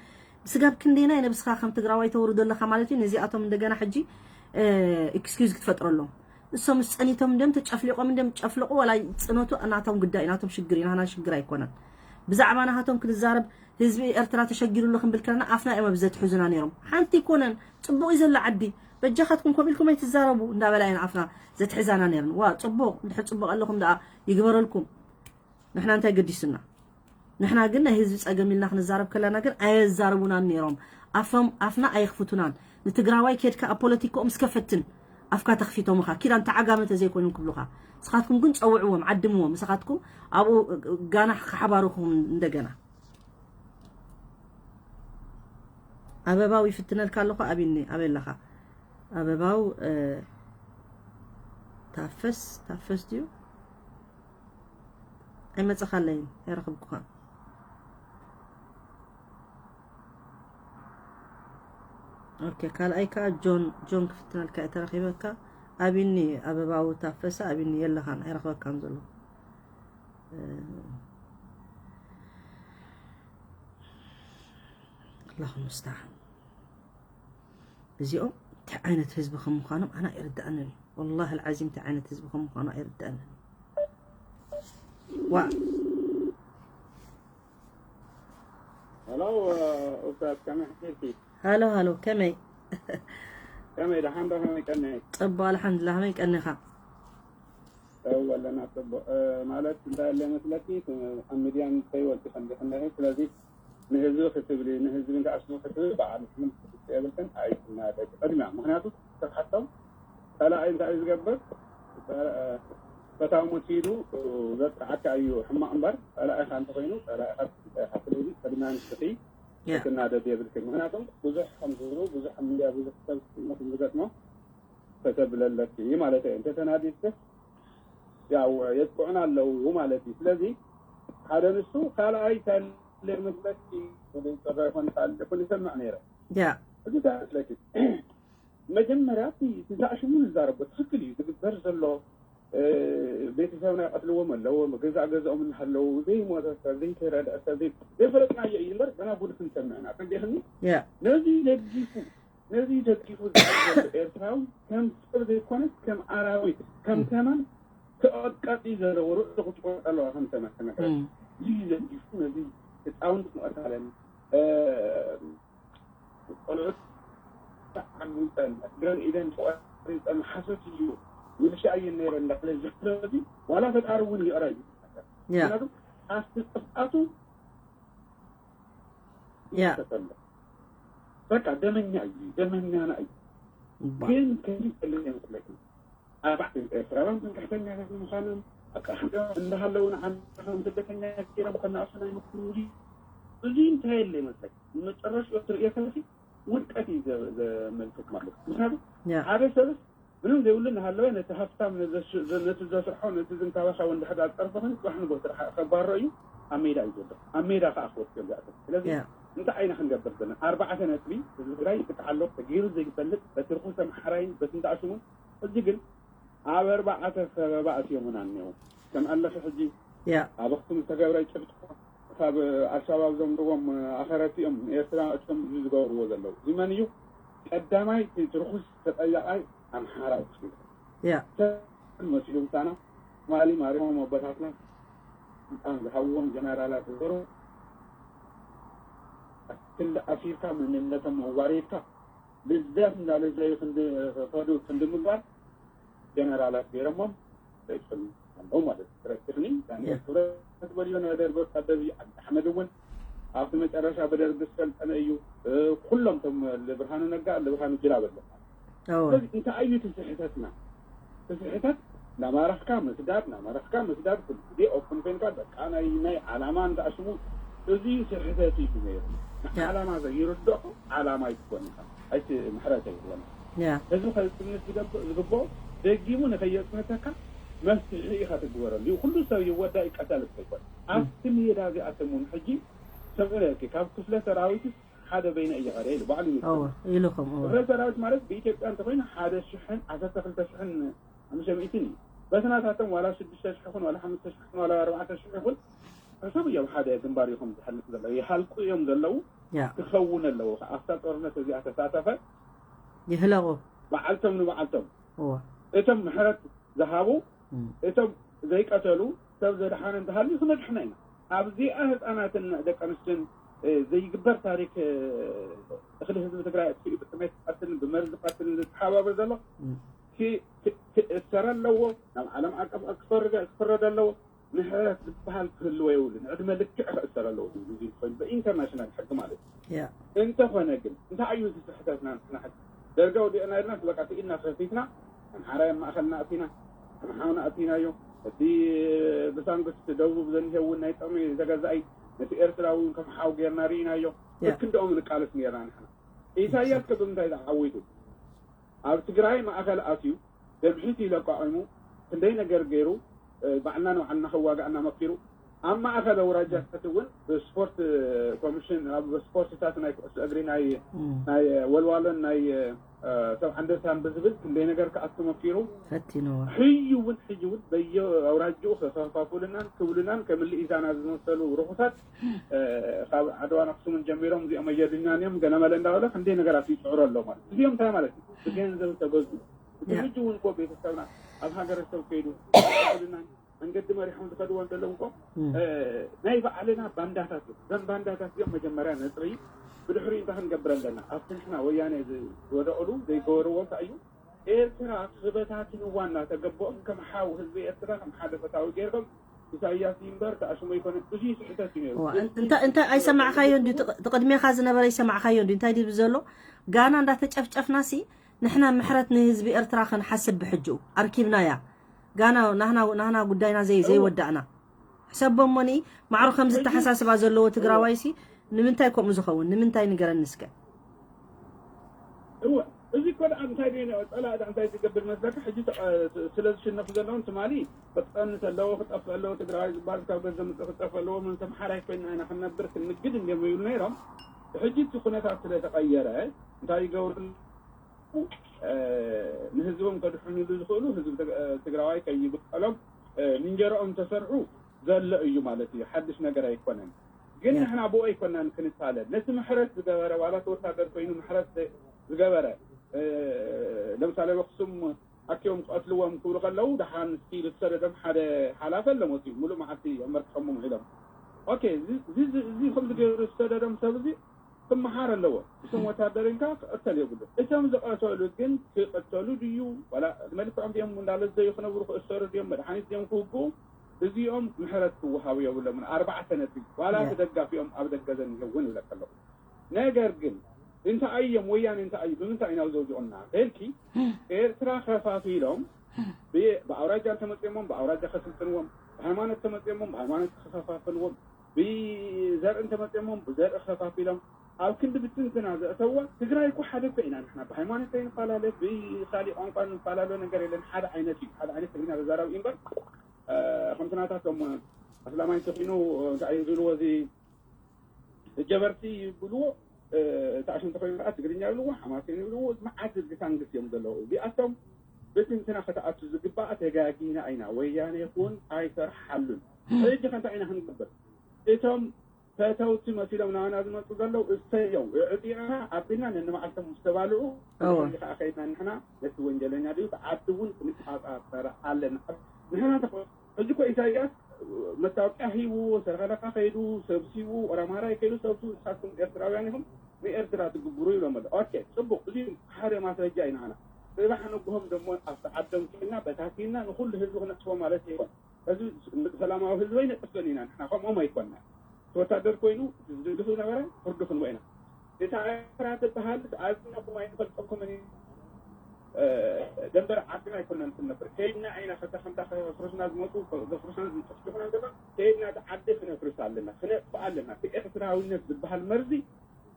ስጋብ ክንደይና ነብስኻ ከም ትግራዋይ ተውርዶ ኣለኻ ማለት እዩ። ነዚኣቶም እንደገና ሕጂ ኤክስኪዩዝ ክትፈጥረሎም። እሶም ምስ ጸኒቶም እንድዮም ተጨፍሊቖም እንድዮም ጨፍልቑ፣ ዋላ ጽነቱ ናቶም ግዳይ፣ ናቶም ሽግር እዩ፣ ናህና ሽግር ኣይኮነን። ብዛዕባ ናሃቶም ክንዛረብ ህዝቢ ኤርትራ ተሸጊሩ ኣሎ ክንብል ከለና ኣፍና እዮም ኣብ ዘትሕዙና ነይሮም። ሓንቲ ኣይኮነን፣ ጽቡቕ እዩ ዘሎ ዓዲ፣ በጃኻትኩም ከምኡ ኢልኩም ኣይትዛረቡ እንዳበላ እየን ኣፍና ዘትሕዛና ነይረን። ዋ ጽቡቕ፣ እንድሕር ጽቡቕ ኣለኹም ደኣ ይግበረልኩም። ንሕና እንታይ ገዲሱና? ንሕና ግን ናይ ህዝቢ ጸገም ኢልና ክንዛረብ ከለና ግን ኣየዛርቡናን ነይሮም። ኣፎም ኣፍና ኣየኽፍቱናን። ንትግራዋይ ኬድካ ኣብ ፖለቲካኦም እስከ ፈትን ኣፍካ ተኽፊቶምኻ ኪዳን ተዓጋመ ተዘይኮይኖም ክብሉኻ። ንስኻትኩም ግን ጸውዕዎም፣ ዓድምዎም። ንስኻትኩም ኣብኡ ጋና ክሓባርኹም እንደገና። ኣበባው ይፍትነልካ ኣለኹ። ኣቢኒ ኣበይ ኣለኻ? ኣበባው እ፣ ታፈስ ታፈስ ድዩ? ኣይመጸኻለይን ኣይረኽብኩኻን። ኦኬ ካልኣይ ከዓ ጆን ጆን ክፍትነልካ እየ ተረኺበካ። ኣቢኒ ኣበባው ታፈሰ ኣቢኒ የለኻን ኣይረኽበካን ዘሎ። እ፣ ኣላሁ ሙስተዓን። እዚኦም እንታይ ዓይነት ህዝቢ ከም ምዃኖም ኣነ ኣይርድኣንን እዩ። ወላሂ ኣልዓዚም እንታይ ዓይነት ህዝቢ ከም ምዃኑ ኣይርድኣንን እዩ። ዋ ሄሎ ኡስታዝ ከመይ ሓልኪ? ሃሎ ሃሎ ከመይ ከመይ ደሓን ዶ ከመይ ቀኒ? ጽቡቕ ኣልሓምዱሊላህ ከመይ ቀኒኻ? እው ኣለና ጽቡቕ። ማለት እንታይ ኣለ መስለኪ ኣብ ሚድያ ንሰይ ወልቂ ከምዚ ክንደይ ስለዚ ንህዝቢ ክትብሊ ንህዝቢ እንተኣሽሙ ክትብሊ በዓል ምንም ክትብሊ የብልክን ኣይትናደቂ ቅድሚያ ምክንያቱ ተሓቶም ጸላኢ እንታይ እዩ ዝገብር ፈታዊ መሲሉ ዘጥቅዓካ እዩ ሕማቕ እምበር ጸላኢኻ እንተኮይኑ ጸላኢኻ ትብሊ ቅድሚያ ንስኺ ክትናደድ የብልክን ምክንያቱም ብዙሕ ከም ዝብሉ ብዙሕ ኣብ ሚድያ ብዙሕ ሰብ ዝገጥሞ ተተብለለኪ ማለት እየ እንተተናዲድክስ ያው የጥቁዕና ኣለዉ ማለት እዩ። ስለዚ ሓደ ንሱ፣ ካልኣይ ታለ መስለኪ ወደ ጸባይ ሆን ታለ ኩን ይሰምዕ ነይረ። ያ እዚ ታስለኪ መጀመርያ እቲ ትንሳእ ሽሙ ንዛረቦ ትኽክል እዩ። ዝግበር ዘሎ ቤተሰብና ይቐትልዎም ኣለዎም፣ ገዛ ገዛኦም እናሃለዉ ዘይሞተ ሰብ ዘይተረድአ ሰብ ዘይፈለጥናዮ እዩ እምበር ገና ጉድ ክንሰምዕና ተንዴኽኒ ያ ነዚ ደጊፉ ነዚ ደጊፉ ዝኣዘሉ ኤርትራዊ ከም ሰብ ዘይኮነስ ከም ኣራዊት ከም ተማን ክቐጥቀጥ እዩ ዘለዎ። ርእሱ ክትቆርጥ ኣለዋ ከም ተማን ክነግረን። እዚ ደጊፉ ነዚ ህፃውንቲ መቐታለን ቆልዑት ዓሚፀን እግረን ኢደን ቆሪፀን ሓሶት እዩ ምልሻ እየን ነይረን እንዳለ ዝሕረዚ ዋላ ፈጣሪ እውን ይቕረ እዩ። ያ ምክንያቱ ኣብቲ ጥፍኣቱ ያ ይከተሎ። በቃ ደመኛ እዩ፣ ደመኛና እዩ። እባ ግን ከዚ ጸልም ይመስለኩም ኣርባዕተ ኤርትራውያን ትምክሕተኛታት ምዃኖም ኣቃሕም እንዳሃለዉ ንዓንቶም ስደተኛ ገይሮም ከናእሱና ይምክሩ። እዚ እንታይ የለ ይመስለክ መጨረሽኡ ትርእዮ ከለሲ ውድቀት እዩ ዘ- ዘመልክት ማለት እዩ። ምክንያቱ ያ ሓደ ሰብስ ምንም ዘይብሉ እናሃለወ ነቲ ሃፍታም ነዘሽ- ነቲ ዘስርሖ ነቲ ዝንካባኻዊ እንድሕር ኣፀርፈኽን ፅባሕ ንጎ ስራሕ ከባሮ እዩ ኣብ ሜዳ እዩ ዘሎ። ኣብ ሜዳ ከዓ ክወስድ እዮም ዝኣተው። ስለዚ ያ እንታይ ዓይና ክንገብር ዘለና ኣርባዕተ ነጥቢ ህዝቢ ትግራይ ይጥቃዕ ኣሎ ተገይሩ ዘይፈልጥ በቲ ርኹስ ኣምሓራይን በቲ እንዳኣሽሙን። ሕጂ ግን ኣብ ኣርባዕተ ከበባ ኣትዮምና እኒው ከም ኣለኺ ሕጂ ያ ኣብ ኣኽሱም ዝተገብረ ጭፍጭፍ ካብ ኣልሻባብ ዘምርዎም ኣኸረቲ እዮም ንኤርትራ እቶም እዚ ዝገብርዎ ዘለዉ። እዚ መን እዩ? ቀዳማይ እቲ ርኹስ ተጠያቓይ ኣምሓራ እዩ። ያ ሰብ መሲሉ ምሳና ትማሊ ማሪኾም ኣቦታትና ስልጣን ዝሃብዎም ጀነራላት ዝበሩ ክሊ ኣሲርካ መንነቶም ኣዋሪድካ ልደት እንዳለዘዩ ክንዲ ከዱ ክንዲ ምግባር ጀነራላት ገይሮሞም ሰይፍን ኣለዉ ማለት እዩ። ትረክብኒ ዳንኤል ክብረት በልዮ ናይ ደርጊ ወታደር እዩ። ዓብዲ ኣሕመድ እውን ኣብቲ መጨረሻ ብደርጊ ዝሰልጠነ እዩ። እ፣ ኩሎም ቶም ብርሃኑ ነጋ ብርሃኑ ጅላ በሎ እወ ስለዚ እንታይ እዩ እቲ ስሕተትና? እቲ ስሕተት ናማረኽካ ምስዳድ ናማረኽካ ምስዳድ ኩሉ ግዜ ኦፕን ኮይንካ በቃ ናይ ናይ ዓላማ እንዳሽሙ እዚ ስሕተት እዩ ነይሩ። ንዓላማ ዘይርድኦ ዓላማ ኣይትኮን ኢኻ። ኣይቲ ምሕረት ኣይብለና። ያ ህዝቢ ከፅንት ዝገብእ ዝግብኦ ደጊሙ ንከየፅንተካ መፍትሒ ኢኻ ትግበረሉ። ኩሉ ሰብ ይወዳ ይቀተል እኮ ይኮን ኣብቲ ሜዳ እዚኣቶም እውን ሕጂ ሰምዕለኪ ካብ ክፍለ ሰራዊትስ ሓደ በይነ እየኸደ ኢሉ ባዕሉ እዩ እወ ኢልኹም እወ ክፍለ ሰራዊት ማለት ብኢትዮጵያ እንተኮይኑ ሓደ ሽሕን ዓሰርተ ክልተ ሽሕን ሓሙሽተ ሚእትን እዩ። በትናታቶም ዋላ ሽዱሽተ ሽሕ ይኹን ዋላ ሓሙሽተ ሽሕ ይኹን ዋላ ኣርባዕተ ሽሕ ይኹን ሕሱብ እዮም ሓደ ግንባር ይኹም ዝሓልፍ ዘለዉ ይሃልቁ እዮም ዘለዉ። ያ ክኸውን ኣለዎ ኣብታ ጦርነት እዚኣ ተሳተፈ ይህለቑ በዓልቶም ንበዓልቶም እወ እቶም ምሕረት ዝሃቡ እም። እቶም ዘይቀተሉ ሰብ ዘድሓነ እንተሃልዩ ክነድሕኖ ኢና። ኣብዚኣ ህፃናትን ደቂ ኣንስትዮን እ፣ ዘይግበር ታሪክ እ፣ እኽሊ ህዝቢ ትግራይ ኣጥፊኡ ብጥሜት ዝቀትልን ብመርዚ ዝቀትልን ዝተሓባብር ዘሎ እም። ኪ- ኪ- ክእሰር ኣለዎ። ናብ ዓለም ዓቀፍ ክፈርደ- ክፍረድ ኣለዎ። ምሕረት ዝበሃል ክህልዎ የብሉን። ዕድመ ልክዕ ክእሰር ኣለዎ። እዚ ኮይኑ ብኢንተርናሽናል ሕጊ ማለት እዩ። ያ እንተኾነ ግን እንታይ እዩ እቲ ስሕተትና ንሕና ሕጂ ደርጋ ወዲቕና ኢልና በቃ ስኢልና ከፊትና ኣምሓራይ ኣብ ማእኸልና ኣቲና ኣምሓውና ኣቲናዮ። እቲ ብሳንጉት ደቡብ ዘኒሄ እውን ናይ ጥቕሚ ተገዛኢ ነቲ ኤርትራ እውን ከም ሓው ጌርና ርኢናዮ። ያ። ክንድኦም ንቃለስ ኔርና ንሕና። ኢሳያስ ከ ብምንታይ ዝዓዊቱ? ኣብ ትግራይ ማእኸል ኣትዩ ደምሒት ኢሉ ኣቋቒሙ ክንደይ ነገር ገይሩ እ፣ ባዕልና ንባዕልና ከዋጋእና መኪሩ ኣብ ማእኸል ኣውራጃታት እውን ብስፖርት ኮሚሽን ኣብ ስፖርትታት ናይ ኩዕሶ እግሪ ናይ እም። ናይ ወልዋሎን ናይ እ፣ ሰብ ዓንደሳን ብዝብል ክንደይ ነገር ክኣቱ መኪሩ ፈቲንዎ ሕጂ እውን ሕጂ እውን በየ ኣውራጅኡ ከከፋፍሉናን ክብሉናን ከምልእ ኢዛና ዝመሰሉ ርኹሳት እ፣ ካብ ዓድዋን ኣክሱምን ጀሚሮም እዚኦም ኣየድልናን እዮም ገለመለ እንዳበለ ክንደይ ነገራት ይፅዕሩ ኣሎ ማለት እዩ። እዚኦም እንታይ ማለት እዩ? ብገንዘብ ተገዙ እቲ ያ። ሕጂ እውን እኮ ቤተሰብና ኣብ ሃገረ ሰብ ከይዱ ልና መንገዲ መሪሖም ዝኸድዎ ዘለዉ እኮ እም። እ፣ ናይ ባዕልና ባንዳታት እዮም። እዘም ባንዳታት እዮም መጀመርያ ነፅሪ ብድሕሪ እንታይ ክንገብር ኣለና ኣብቲ ንሕና ወያነ ዝወደቕሉ ዘይገበርዎ እንታይ እዩ ኤርትራ ክበታትንዋ እናተገበኦም ከም ሓው ህዝቢ ኤርትራ ከም ሓደ ፈታዊ ገይሮም ኢሳያስ ይንበር ተኣሽሞ ይኮነ እዚ ስሕተት እዩ ነይሩ። እዋ፣ እን- እንታይ እንታይ ኣይሰማዕካዮ እንዲ ትቕድሜኻ ዝነበረ ይሰማዕካዮ እንዲ እንታይ ድብል ዘሎ ጋና እንዳተጨፍጨፍና ሲ ንሕና ምሕረት ንህዝቢ ኤርትራ ክንሓስብ ብሕጅኡ ኣርኪብናያ ጋና ናህና ናህና ጉዳይና ዘይ ዘይወዳእና ሕሰቦ እሞኒ ማዕሩ ከም ዝተሓሳስባ ዘለዎ ትግራዋይ ሲ ንምንታይ ከምኡ ዝኸውን ንምንታይ ንገረኒ እስከ እወ እዚ እኮ ደኣ እንታይ ደይነ ጸላእ እንታይ ዝገብር መስለካ? ሕጂ ተቐ-፣ ስለ ዝሽነፉ ዘለውን ትማሊ ክጸንት ኣለዎ፣ ክጠፍእ ኣለዎ፣ ትግራዋይ ዝበሃል ካብ ገዘ ምጽእ ክጠፍእ ኣለዎ። ምን ተምሓራይ ኮይና ኢና ክንነብር ክንግድ እንዲዮም ይብሉ ነይሮም። ሕጂ እቲ ኩነታት ስለ ተቐየረ እንታይ ይገብሩ? እ፣ ንህዝቦም ከድሕኑሉ ዝኽእሉ ህዝቢ ትግ-፣ እ፣ ትግራዋይ ከይብቀሎም፣ እ፣ ንእንጀራኦም ተሰርሑ ዘሎ እዩ ማለት እዩ። ሓድሽ ነገር ኣይኮነን። ግን ንሕና ብኡ ኣይኮናን ክንታለል። ነቲ ምሕረት ዝገበረ፣ ዋላ እቲ ወታደር ኮይኑ ምሕረት ዝ-፣ ዝገበረ፣ እ፣ ለምሳሌ ኣብ ኣኽሱም ኣኪቦም ክቐትልዎም ክብሉ ከለዉ፣ ደሓን እስቲ ዝሰደዶም ሓደ ሓላፊ ኣሎ መፂኡ፣ ሙሉእ መዓልቲ ኣብ መርክሖም ውዒሎም። ኦኬ፣ እዚ፣ እዚ፣ እዚ፣ እዚ ከምዚ ገይሩ ዝሰደዶም ሰብ እዚ ክመሓር ኣለዎ። እቶም ወታደር ኢልካ ክቕተል የብሉ። እቶም ዝቐተሉ ግን ክቕተሉ ድዩ? ዋላ መልክዖም ድዮም እንዳለዘዩ ክነብሩ ክእሰሩ ድዮም? መድሓኒት ድዮም ክውግኡ? እዚኦም ምሕረት ክወሃቡ የብሎምን። ኣርባዕተ ነጥቢ። ዋላ ያ። እቲ ደጋፊኦም ኣብ ደገ ዘኒሀ እውን ይብለካ ኣለኹ። ነገር ግን እንታይ እዮም ወያኔ እንታይ እዩ? ብምንታይ ኢና ዘውዲቑና? ተልኪ ኤርትራ ከፋፊሎም ብ-፣ ብኣውራጃ እንተመፅዮሞም ብኣውራጃ ከስልጥንዎም፣ ብሃይማኖት ተመፅዮሞም ብሃይማኖት ከከፋፈልዎም፣ ብዘርኢ እንተመፅዮሞም ብዘርኢ ከፋፊሎም ኣብ ክንዲ ብትንትና ዘእተዋ። ትግራይ እኮ ሓደ እኮ ኢና ንሕና። ብሃይማኖት ከይንፈላለ፣ ብካሊእ ቋንቋ ንፈላለ ነገር የለን። ሓደ ዓይነት እዩ። ሓደ ዓይነት ትግርኛ ተዛራቢ እዩ እምበር፣ እ፣ ከምቲ ናታቶም ኣስላማይ እንተኾይኑ እንታይ እዩ ዝብልዎ፣ እዚ ጀበርቲ ይብልዎ፣ እ፣ እቲ ኣሽም እንተኾይኑ ከዓ ትግርኛ ይብልዎ፣ ሓማሴን ይብልዎ፣ መዓት ግሳንግስ እዮም ዘለዉ። እዚኣቶም ብትንትና ከተኣቱ ዝግባእ ተጋጊና ኢና። ወያኔ ይኹን ኣይሰርሓሉን። ሕጂ ከ እንታይ ኢና ክንገብር? እቶም ፈተውቲ መሲሎም ናባና ዝመፁ ዘለዉ እሰየው፣ እዕጢቕና ኣቢልና ነንመዓልቶም ምስ ተባልዑ፣ እወ። ብድሕሪ ከዓ ከይድና ንሕና ነቲ ወንጀለኛ ድዩ፣ እቲ ዓዲ እውን ክንቆፃፀር ኣለና። ንሕና ተኾ-፣ ሕጂ እኮ ኢሳያስ መታወቂያ ሂቡ፣ ሰረኸለካ ከይዱ፣ ሰብሲቡ፣ ኦራማራይ ከይዱ፣ ሰብሲቡ፣ ንስኻትኩም ኤርትራውያን ኢኹም፣ ንኤርትራ ትግብሩ ይብሎም ኣሎ። ኦኬ፣ ፅቡቕ፣ እዚ ሓደ ማስረጃ እዩ ንዓና። ፅባሕ ንግሆም ደሞ ኣብቲ ዓዶም ኬድና፣ በታቲና፣ ንኹሉ ህዝቢ ክነጥፎ ማለት ይኾን። እዚ ሰላማዊ ህዝቢ ኣይነጥፍን ኢና፣ ንሕና ከምኦም ኣይኮንና። እቲ ወታደር ኮይኑ ዝድግፉ ነበረ፣ ክርድፉ ንቦ ኢና። እታ ኤርትራ ትበሃል ኣዝነኩም ኣይንፈልጠኩምን ኢና። እ፣ ደንበር ዓድና ኣይኮነን ክንነብር። ከይድና ኢና፣ ከታ ከምታ ከፍርስና ዝመፁ፣ ከፍርስና ዝጨፍጭፉና እንተሎ፣ ከይድና እቲ ዓዲ ክነፍርስ ኣለና፣ ክነጥፍእ ኣለና። እቲ ኤርትራዊነት ዝበሃል መርዚ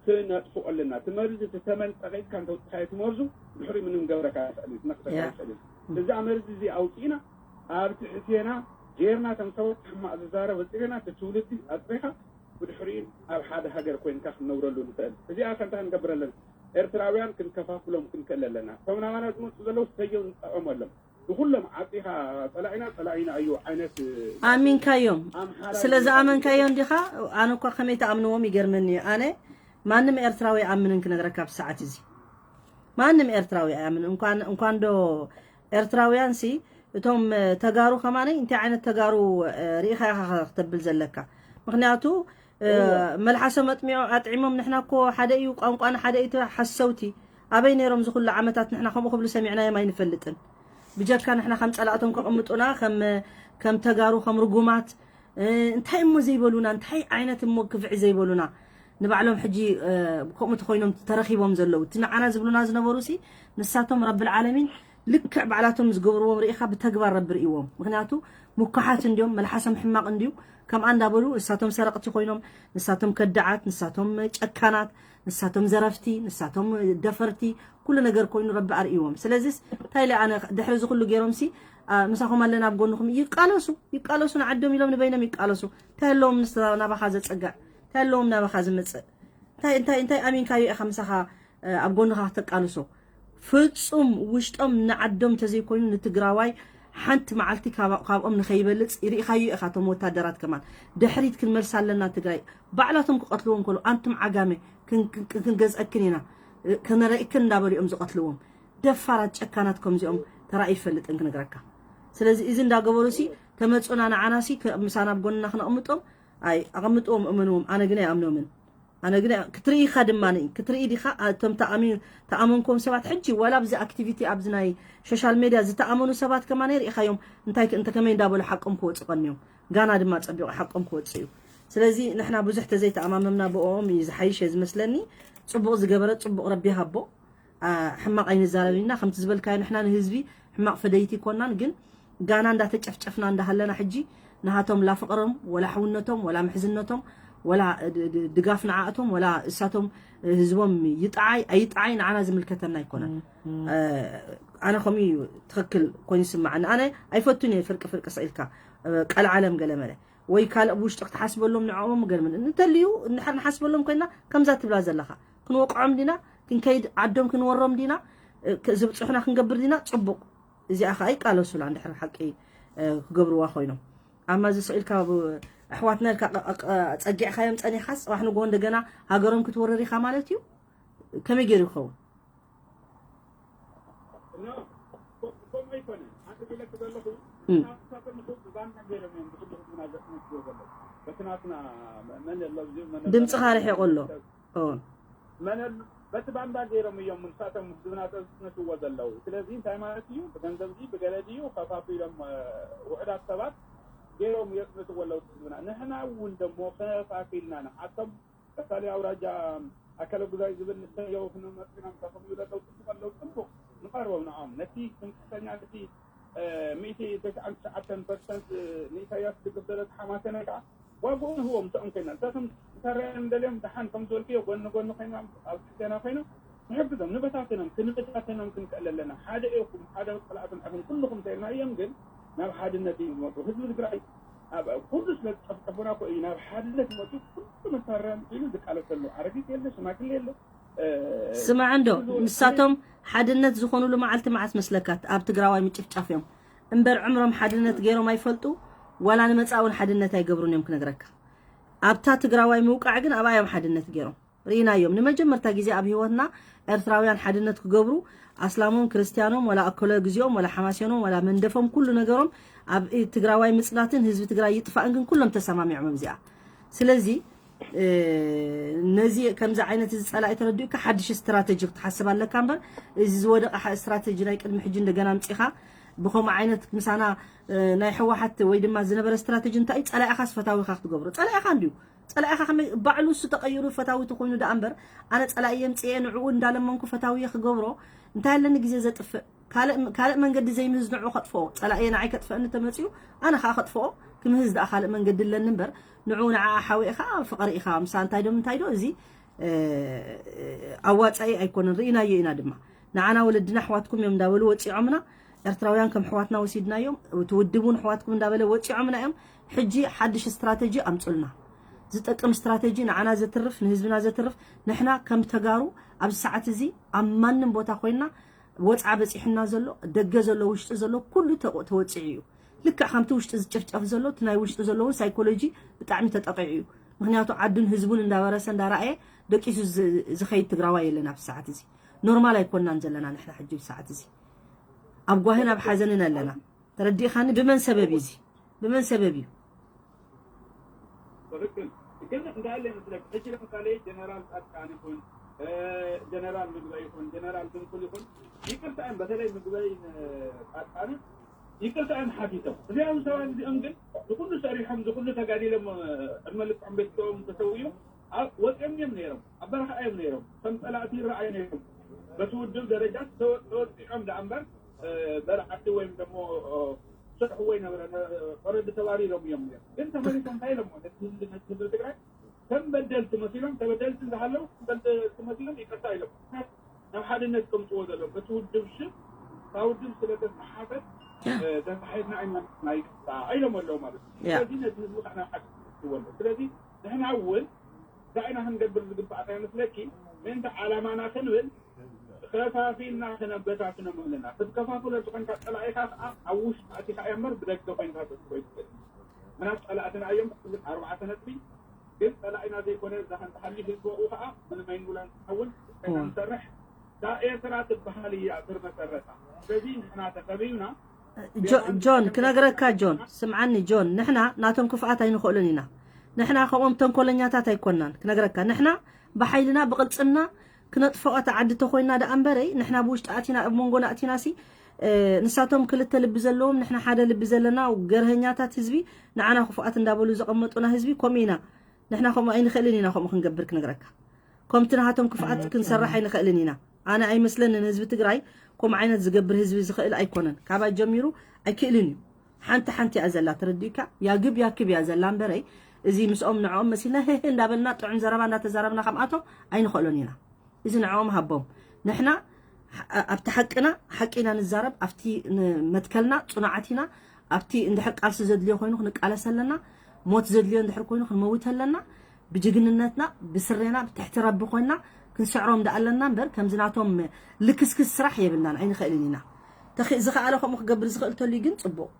ክነጥፍኦ ኣለና። እቲ መርዚ፣ እቲ ተመን ጠቒጥካ እንተውፅኻዮ፣ እቲ መርዙ ድሕሪ ምንም ገብረካ ኣይኽእልን፣ ክነኽሰካ ያ። ኣይኽእልን። እዛ መርዚ እዚ ኣውፂእና፣ ኣብ ትሕቴና ጌርና፣ ከም ሰባት ሕማቕ ዝዛረብ ኣፅሪና፣ እቲ ትውልዲ ኣፅሪኻ፣ ብድሕሪኡ ኣብ ሓደ ሃገር ኮይንካ ክንነብረሉ ንኽእል። እዚኣ ከ እንታይ ክንገብር ኣለና? ኤርትራውያን ክንከፋፍሎም ክንክእል ኣለና። እቶም ናባና ዝመፁ ዘለዉ ሰየው ንጠቐመሎም። ንኹሎም ዓፂኻ ጸላኢና፣ ጸላኢና እዩ ዓይነት ኣሚንካዮም። ኣምሓራ ስለ እዩ ዝኣመንካዮ እንዲኻ? ኣነ እኳ ከመይ ትኣምንዎም ይገርመኒ እዩ። ኣነ ማንም ኤርትራዊ ኣይኣምንን ክነግረካ ኣብዚ ሰዓት እዚ። ማንም ኤርትራዊ ኣይኣምንን። እንኳን፣ እንኳን ዶ ኤርትራውያን ሲ፣ እቶም፣ እ፣ ተጋሩ ከማነይ እንታይ ዓይነት ተጋሩ፣ እ፣ ርኢኻ ኢኻ ከተብል ዘለካ? ምኽንያቱ፣ እ፣ እወ። መልሓሶም ኣጥሚዖ-፣ ኣጥዒሞም፣ "ንሕና እኮ ሓደ እዩ፣ ቋንቋና ሓደ እዩ" ትብል፣ ሓሰውቲ። ኣበይ ነይሮም እዚ ኩሉ ዓመታት? ንሕና ከምኡ ክብሉ ሰሚዕናዮም ኣይንፈልጥን። ብጀካ ንሕና ከም ጸላእቶም ከቐምጡና፣ ከም፣ ከም ተጋሩ፣ ከም ርጉማት፣ እ፣ እንታይ እሞ ዘይበሉና? እንታይ ዓይነት እሞ ክፍዒ ዘይበሉና? ንባዕሎም ሕጂ፣ እ፣ ከምኡ ተኾይኖም ተረኺቦም ዘለዉ። እቲ ንዓና ዝብሉና ዝነበሩ ሲ፣ ንሳቶም ረብል ዓለሚን ልክዕ ባዕላቶም ዝገብርዎም ርኢኻ ብተግባር ረቢ ርእይዎም። ምኽንያቱ ምኩሓት እንድዮም፣ መልሓሶም ሕማቕ እንድዩ። ከምኣ እንዳበሉ ንሳቶም ሰረቕቲ ኮይኖም፣ ንሳቶም ከዳዓት፣ ንሳቶም ጨካናት፣ ንሳቶም ዘረፍቲ፣ ንሳቶም ደፈርቲ፣ ኩሉ ነገር ኮይኑ ረቢ ኣርእይዎም። ስለዚስ እንታይ ኢለ ኣነ ድሕሪ እዚ ኩሉ ገይሮምሲ፣ ኣ፣ ምሳኹም ኣለና ኣብ ጎንኹም፣ ይቃለሱ፣ ይቃለሱ፣ ንዓዶም ኢሎም ንበይኖም ይቃለሱ። እንታይ ኣለዎም ንስ ናባኻ ዘጸግዕ? እንታይ ኣለዎም ናባኻ ዝመጽእ? እንታይ፣ እንታይ፣ እንታይ ኣሚንካዮ ኢኻ ምሳኻ፣ እ፣ ኣብ ጎንኻ ክተቃልሶ? ፍጹም ውሽጦም ንዓዶም እንተዘይኮይኑ ንትግራዋይ ሓንቲ መዓልቲ ካብ-፣ ካብኦም ንኸይበልጽ ርኢኻዮ ኢኻ። እቶም ወታደራት ከማን ድሕሪት ክንመልሳ ኣለና ትግራይ። ባዕላቶም ክቐትልዎም ከሎ ኣንቱም ዓጋመ ክን-፣ ክን-፣ ክንገዝአክን ኢና፣ እ፣ ከነረእክን እንዳበሉ እዮም ዝቐትልዎም። ደፋራት ጨካናት ከምዚኦም ተራእዩ ይፈልጥን ክነግረካ። ስለዚ እዚ እንዳገበሩ ሲ ተመጹና ንዓና ሲ ከ-፣ ምሳና ኣብ ጎንና ክነቕምጦም ኣይ ኣቐምጥዎም እመንዎም። ኣነ ግን ኣይኣምኖምን። ኣነ ግን ክትርኢ ኢኻ ድማ ንኢ-፣ ክትርኢ ዲኻ? እቶም ተኣሚ-፣ ተኣመንኩም ሰባት ሕጂ ዋላ ኣብዚ ኣክቲቪቲ ኣብዚ ናይ ሶሻል ሜድያ ዝተኣመኑ ሰባት ከማን ርኢኻዮም እንታይ ክ-፣ እንተ ከመይ እንዳበሉ ሓቆም ክወጽእ ቀንዮም። ጋና ድማ ጸቢቑ ሓቆም ክወጽእ እዩ። ስለዚ ንሕና ብዙሕ ተዘይተኣማመምና ብኦም እዩ ዝሓይሽ እየ ዝመስለኒ። ጽቡቕ ዝገበረ ጽቡቕ ረቢ ይሃቦ። ኣ፣ ሕማቕ ኣይንዛረብ ኢና። ከምቲ ዝበልካዮ ንሕና ንህዝቢ ሕማቕ ፈደይቲ ኣይኮናን፣ ግን ጋና እንዳተጨፍጨፍና እንዳሃለና ሕጂ ንሃቶም ላ ፍቕሮም ወላ ሕውነቶም ወላ ምሕዝነቶም ወላ ድጋፍ ንዓእቶም ወላ እሳቶም ህዝቦም ይጥዓይ ኣይጥዓይ ንዓና ዝምልከተና ኣይኮነን። ኣነ ከምኡ እዩ ትኽክል ኮይኑ ይስማዓኒ። ኣነ ኣይፈቱን እየ ፍርቂ ፍርቂ ስኢልካ ቀልዓለም ገለመለ ወይ ካልእ ብውሽጢ ክትሓስበሎም ንዕኦም ገለመለ እንተልዩ እንድሕር ንሓስበሎም ኮይና ከምዛ ትብላ ዘለኻ ክንወቅዖም ዲና ክንከይድ ዓዶም ክንወሮም ዲና ዝብፅሑና ክንገብር ዲና ፅቡቕ። እዚኣ ከዓ ይቃለሱላ እንድሕር ሓቂ ክገብርዋ ኮይኖም ኣማ እዚ ስኢልካ ኣሕዋትና ኢልካ ፀጊዕካዮም ፀኒኻ ፅባሕ ንጎ እንደገና ሃገሮም ክትወርር ኢኻ ማለት እዩ። ከመይ ገይሩ ይኸውን? ድምፅኻ ርሒቑ ኣሎ። መነሉ በቲ ባንዳ ገይሮም እዮም ንሳቶም ህዝብና ዘፅንትዎ ዘለዉ። ስለዚ እንታይ ማለት እዩ? ብገንዘብ ድዩ ብገለ ድዩ ከፋፊሎም ውሑዳት ሰባት ገይሮም የፅንትዎ ኣለዉ ህዝብና። ንሕና እውን ደሞ ከፋፊልና ንዓቶም ቀፃሊ ኣውራጃ ኣካለ ጉዛይ ዝብል ንሰየው ክነመፅና ምሳቶም ይብሉ ኣለዉ። ፅቡቅ ኣለዉ፣ ፅቡቅ ንቐርቦም ንዖም ነቲ ትምክሕተኛ ነቲ ሚእቲ ተስዓን ትሽዓተን ፐርሰንት ንኢሳያስ ዝግበር ተሓማሰነ ከዓ ዋግኡ ንህቦም። ንስኦም ኮይና ንሳቶም ንሳራዮም ደልዮም ደሓን ከም ዝበልክዮ ጎኒ ጎኒ ኮይና ኣብ ክልቴና ኮይኖም ንሕግዞም። ንበታተኖም ክንበታተኖም ክንክእል ኣለና። ሓደ ኢኹም ሓደ ፀላእትን ዓኹም ኩልኹም ተይልና እዮም ግን ናብ ሓድነት እዮም ዝመፁ። ህዝቢ ትግራይ ኣብ ኩሉ ስለ ዝጨፍጨፉና እኮ እዩ ናብ ሓድነት ዝመፁ። ኩሉ መሳርያ ኢሉ ዝቃለሰሉ ኣረጊት የለ ሽማግሌ የለ። ስማዕ እንዶ ንሳቶም ሓድነት ዝኾኑሉ መዓልቲ መዓስ መስለካ ኣብ ትግራዋይ ምጭፍጫፍ እዮም እምበር ዕምሮም ሓድነት ገይሮም ኣይፈልጡ። ዋላ ንመፃእ እውን ሓድነት ኣይገብሩን እዮም ክነግረካ። ኣብታ ትግራዋይ ምውቃዕ ግን ኣብኣ እዮም ሓድነት ገይሮም ርኢናዮም። ንመጀመርታ ግዜ ኣብ ህይወትና ኤርትራውያን ሓድነት ክገብሩ ኣስላሞም ክርስትያኖም ዋላ ኣኮለ ግዚኦም ዋላ ሓማሴኖም ዋላ መንደፎም ኩሉ ነገሮም ኣብ ትግራዋይ ምፅናትን ህዝቢ ትግራይ ይጥፋእን ግን ኩሎም ተሰማሚዖም ኣብዚኣ። ስለዚ ነዚ ከምዚ ዓይነት እዚ ፀላኢ ተረዲኡካ ሓድሽ ስትራተጂ ክትሓስብ ኣለካ እምበር እዚ ዝወደቐ ስትራተጂ ናይ ቅድሚ ሕጂ እንደገና ኣምፂኻ ብከምኡ ዓይነት ምሳና ናይ ሕወሓት ወይ ድማ ዝነበረ ስትራተጂ እንታይ እዩ? ፀላኢኻስ ፈታዊኻ ክትገብሮ ፀላኢኻ እንድዩ። ፀላኢኻ ከመይ ባዕሉ እሱ ተቐይሩ ፈታዊ ተኾይኑ ደኣ እምበር ኣነ ፀላኢ የምፅኤ ንዕኡ እንዳለመንኩ ፈታዊ ክገብሮ እንታይ ኣለኒ ግዜ ዘጥፍእ ካልእ መንገዲ ዘይምህዝ ንዕኡ ከጥፍኦ ፀላእየ ንዓይ ከጥፍአኒ ተመፅኡ ኣነ ከዓ ከጥፍኦ ክምህዝ ደኣ ካልእ መንገዲ ኣለኒ እምበር ንዕኡ ንዓ ሓዊእኻ ፍቕሪ ኢኻ ምሳ እንታይ ዶ ምንታይ ዶ እዚ ኣዋፃኢ ኣይኮነን ርኢናዮ ኢና ድማ ንዓና ወለድና ኣሕዋትኩም እዮም እንዳበሉ ወፂዖምና ኤርትራውያን ከም ኣሕዋትና ወሲድናዮም እቲ ውድብ እውን ኣሕዋትኩም እንዳበለ ወፂዖምና እዮም ሕጂ ሓድሽ ስትራተጂ ኣምፁልና ዝጠቅም ስትራተጂ ንዓና ዘትርፍ ንህዝብና ዘትርፍ ንሕና ከም ተጋሩ ኣብዚ ሰዓት እዚ ኣብ ማንም ቦታ ኮይንና ወፅዓ በፂሕና ዘሎ ደገ ዘሎ ውሽጢ ዘሎ ኩሉ ተወፂዑ እዩ። ልክዕ ከምቲ ውሽጢ ዝጭፍጨፍ ዘሎ እቲ ናይ ውሽጢ ዘለውን ሳይኮሎጂ ብጣዕሚ ተጠቂዑ እዩ። ምክንያቱ ዓዱን ህዝቡን እንዳበረሰ እንዳረኣየ ደቂሱ ዝኸይድ ትግራዋይ የለን ኣብዚ ሰዓት እዚ። ኖርማል ኣይኮናን ዘለና ንሕና ሕጂ ሰዓት እዚ ኣብ ጓህን ኣብ ሓዘንን ኣለና። ተረዲእኻኒ? ብመን ሰበብ እዩ እዚ? ብመን ሰበብ እዩ? ትክክል ግን እንዳለ መስለክ ሕጂ ለምሳሌ ጀነራል ጻድቃን ይኹን ጀነራል ምግበ ይኹን ጀነራል ድንኩል ይኹን ይቅርታ እዮም በተለይ ምግበይ ጻድቃንን ይቅርታ እዮም ሓቲቶም እዚኦም ሰባት እዚኦም ግን ዝኩሉ ሰሪሖም ዝኩሉ ተጋዲሎም ዕድመ ልክዖም ቤተሰቦም ተሰውዮም ወፂኦም እዮም ነይሮም ኣብ በረኻ እዮም ነይሮም ከም ፀላእቲ ይረኣዩ ነይሮም በቲ ውድብ ደረጃ ተወፂዖም ደኣ እምበር በላዕቲ ወይም ደሞ ዝሰርሕዎ ይነበረ ኦረዲ ተባሪሮም እዮም ነይሮም ግን ተመሊሶም እንታይ ኢሎም ነቲ ህዝቢ ነቲ ህዝቢ ትግራይ ከም በደልቲ መሲሎም ተበደልቲ ዝሃለው ከም በደልቲ መሲሎም ይቅርታ ኢሎም ናብ ሓድነት ከምፅዎ ዘለዎም በቲ ውድብ ሽም ካብ ውድብ ስለተሰሓፈት ተሳሒትና ኢና ይቅርታ ኢሎም ኣለዉ ማለት እዩ ስለዚ ነቲ ህዝቢ ከዓ ናብ ሓድነት ክወሎ ስለዚ ንሕና እውን እንታይ ኢና ክንገብር ዝግባእ እንታይ መስለኪ ምእንቲ ዓላማና ክንብል ከፋፊልና ክነበታትኖም ኣለና ክትከፋፍሎ ዝኾንካ ፀላኢኻ ከዓ ኣብ ውሽጢ ኣቲኻ እያ እምበር ብደገ ኮይንካ ተፅቦ ይትኽእል ምናት ፀላእትና እዮም ኣርባዕተ ነጥቢ ግን ፀላኢና ዘይኮነ እዛ ሓንቲ ሓሊፍ ህዝቢ ከዓ ምንም ኣይንብላን ንኸውን ንሰርሕ እዛ ኤርትራ ትበሃል እያ ስር መሰረታ ስለዚ ንሕና ተኸቢብና ጆን ክነግረካ ጆን ስምዓኒ ጆን ንሕና ናቶም ክፍኣት ኣይንኽእሉን ኢና ንሕና ከምኦም ተንኮለኛታት ኣይኮናን ክነግረካ ንሕና ብሓይልና ብቕልፅምና ክነጥፍኦ እታ ዓዲ ተኾይና ደኣ እምበረይ ንሕና ብውሽጢ ኣቲና ኣብ መንጎና ኣቲናሲ ንሳቶም ክልተ ልቢ ዘለዎም ንሕና ሓደ ልቢ ዘለና ገርሀኛታት ህዝቢ ንዓና ክፉኣት እንዳበሉ ዘቐመጡና ህዝቢ ከምኡ ኢና ንሕና ከምኡ ኣይንኽእልን ኢና ከምኡ ክንገብር ክነግረካ ከምቲ ናሃቶም ክፍኣት ክንሰርሕ ኣይንኽእልን ኢና ኣነ ኣይመስለንን ህዝቢ ትግራይ ከምኡ ዓይነት ዝገብር ህዝቢ ዝኽእል ኣይኮነን ካባይ ጀሚሩ ኣይክእልን እዩ ሓንቲ ሓንቲ እያ ዘላ ተረዲእካ ያግብ ያክብ እያ ዘላ እምበረይ እዚ ምስኦም ንዕኦም መሲልና ህህ እንዳበልና ጥዑም ዘረባ እንዳተዛረብና ከምኣቶም ኣይንኽእሎን ኢና። እዚ ንዕኦም ሃቦም። ንሕና ኣብቲ ሓቅና ሓቂ ኢና ንዛረብ፣ ኣብቲ መትከልና ጽኑዓት ኢና። ኣብቲ እንድሕር ቃልሲ ዘድልዮ ኮይኑ ክንቃለስ ኣለና። ሞት ዘድልዮ እንድሕር ኮይኑ ክንመውት ኣለና። ብጅግንነትና ብስሬና ብትሕቲ ረቢ ኮይና ክንስዕሮም ደኣ ኣለና እምበር ከምዚ ናቶም ልክስክስ ስራሕ የብልናን ኣይንኽእልን ኢና። ዝኸኣለ ከምኡ ክገብር ዝኽእል ተልዩ ግን ጽቡቕ።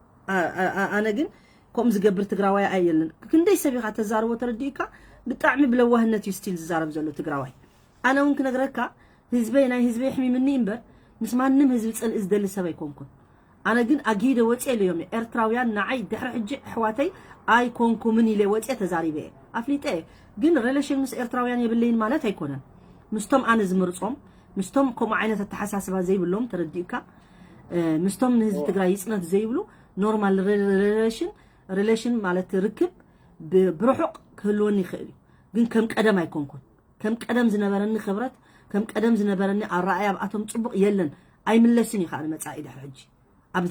ኣነ ግን ከምኡ ዝገብር ትግራዋይ ኣየለን። ክንደይ ሰብ ኢኻ ተዛርቦ ተረዲእካ? ብጣዕሚ ብለዋህነት እዩ ስቲል ዝዛረብ ዘሎ ትግራዋይ። ኣነ እውን ክነግረካ ህዝበይ ናይ ህዝበይ ኣሕሚምኒ እምበር ምስ ማንም ህዝቢ ፅልኢ ዝደሊ ሰብ ኣይኮንኩን። ኣነ ግን ኣጊደ ወፅየ ኢለዮም። ኤርትራውያን ንዓይ ድሕሪ ሕጂ ኣሕዋተይ ኣይኮንኩምን ኢለ ወፅየ ተዛሪበ እየ ኣፍሊጠ እየ። ግን ሬሌሽን ምስ ኤርትራውያን የብለይን ማለት ኣይኮነን። ምስቶም ኣነ ዝምርፆም ምስቶም ከምኡ ዓይነት ኣተሓሳስባ ዘይብሎም ተረዲእካ ምስቶም ንህዝቢ ትግራይ ይፅነት ዘይብሉ ኖርማል ሬሌሽን ሬሌሽን ማለት ርክብ ብርሑቕ ክህልወኒ ይኽእል እዩ። ግን ከም ቀደም ኣይኮንኩን። ከም ቀደም ዝነበረኒ ክብረት ከም ቀደም ዝነበረኒ ኣረኣያ ኣብኣቶም ፅቡቕ የለን። ኣይምለስን እዩ ከዓ ንመፃኢ ድሕሪ ሕጂ ኣብ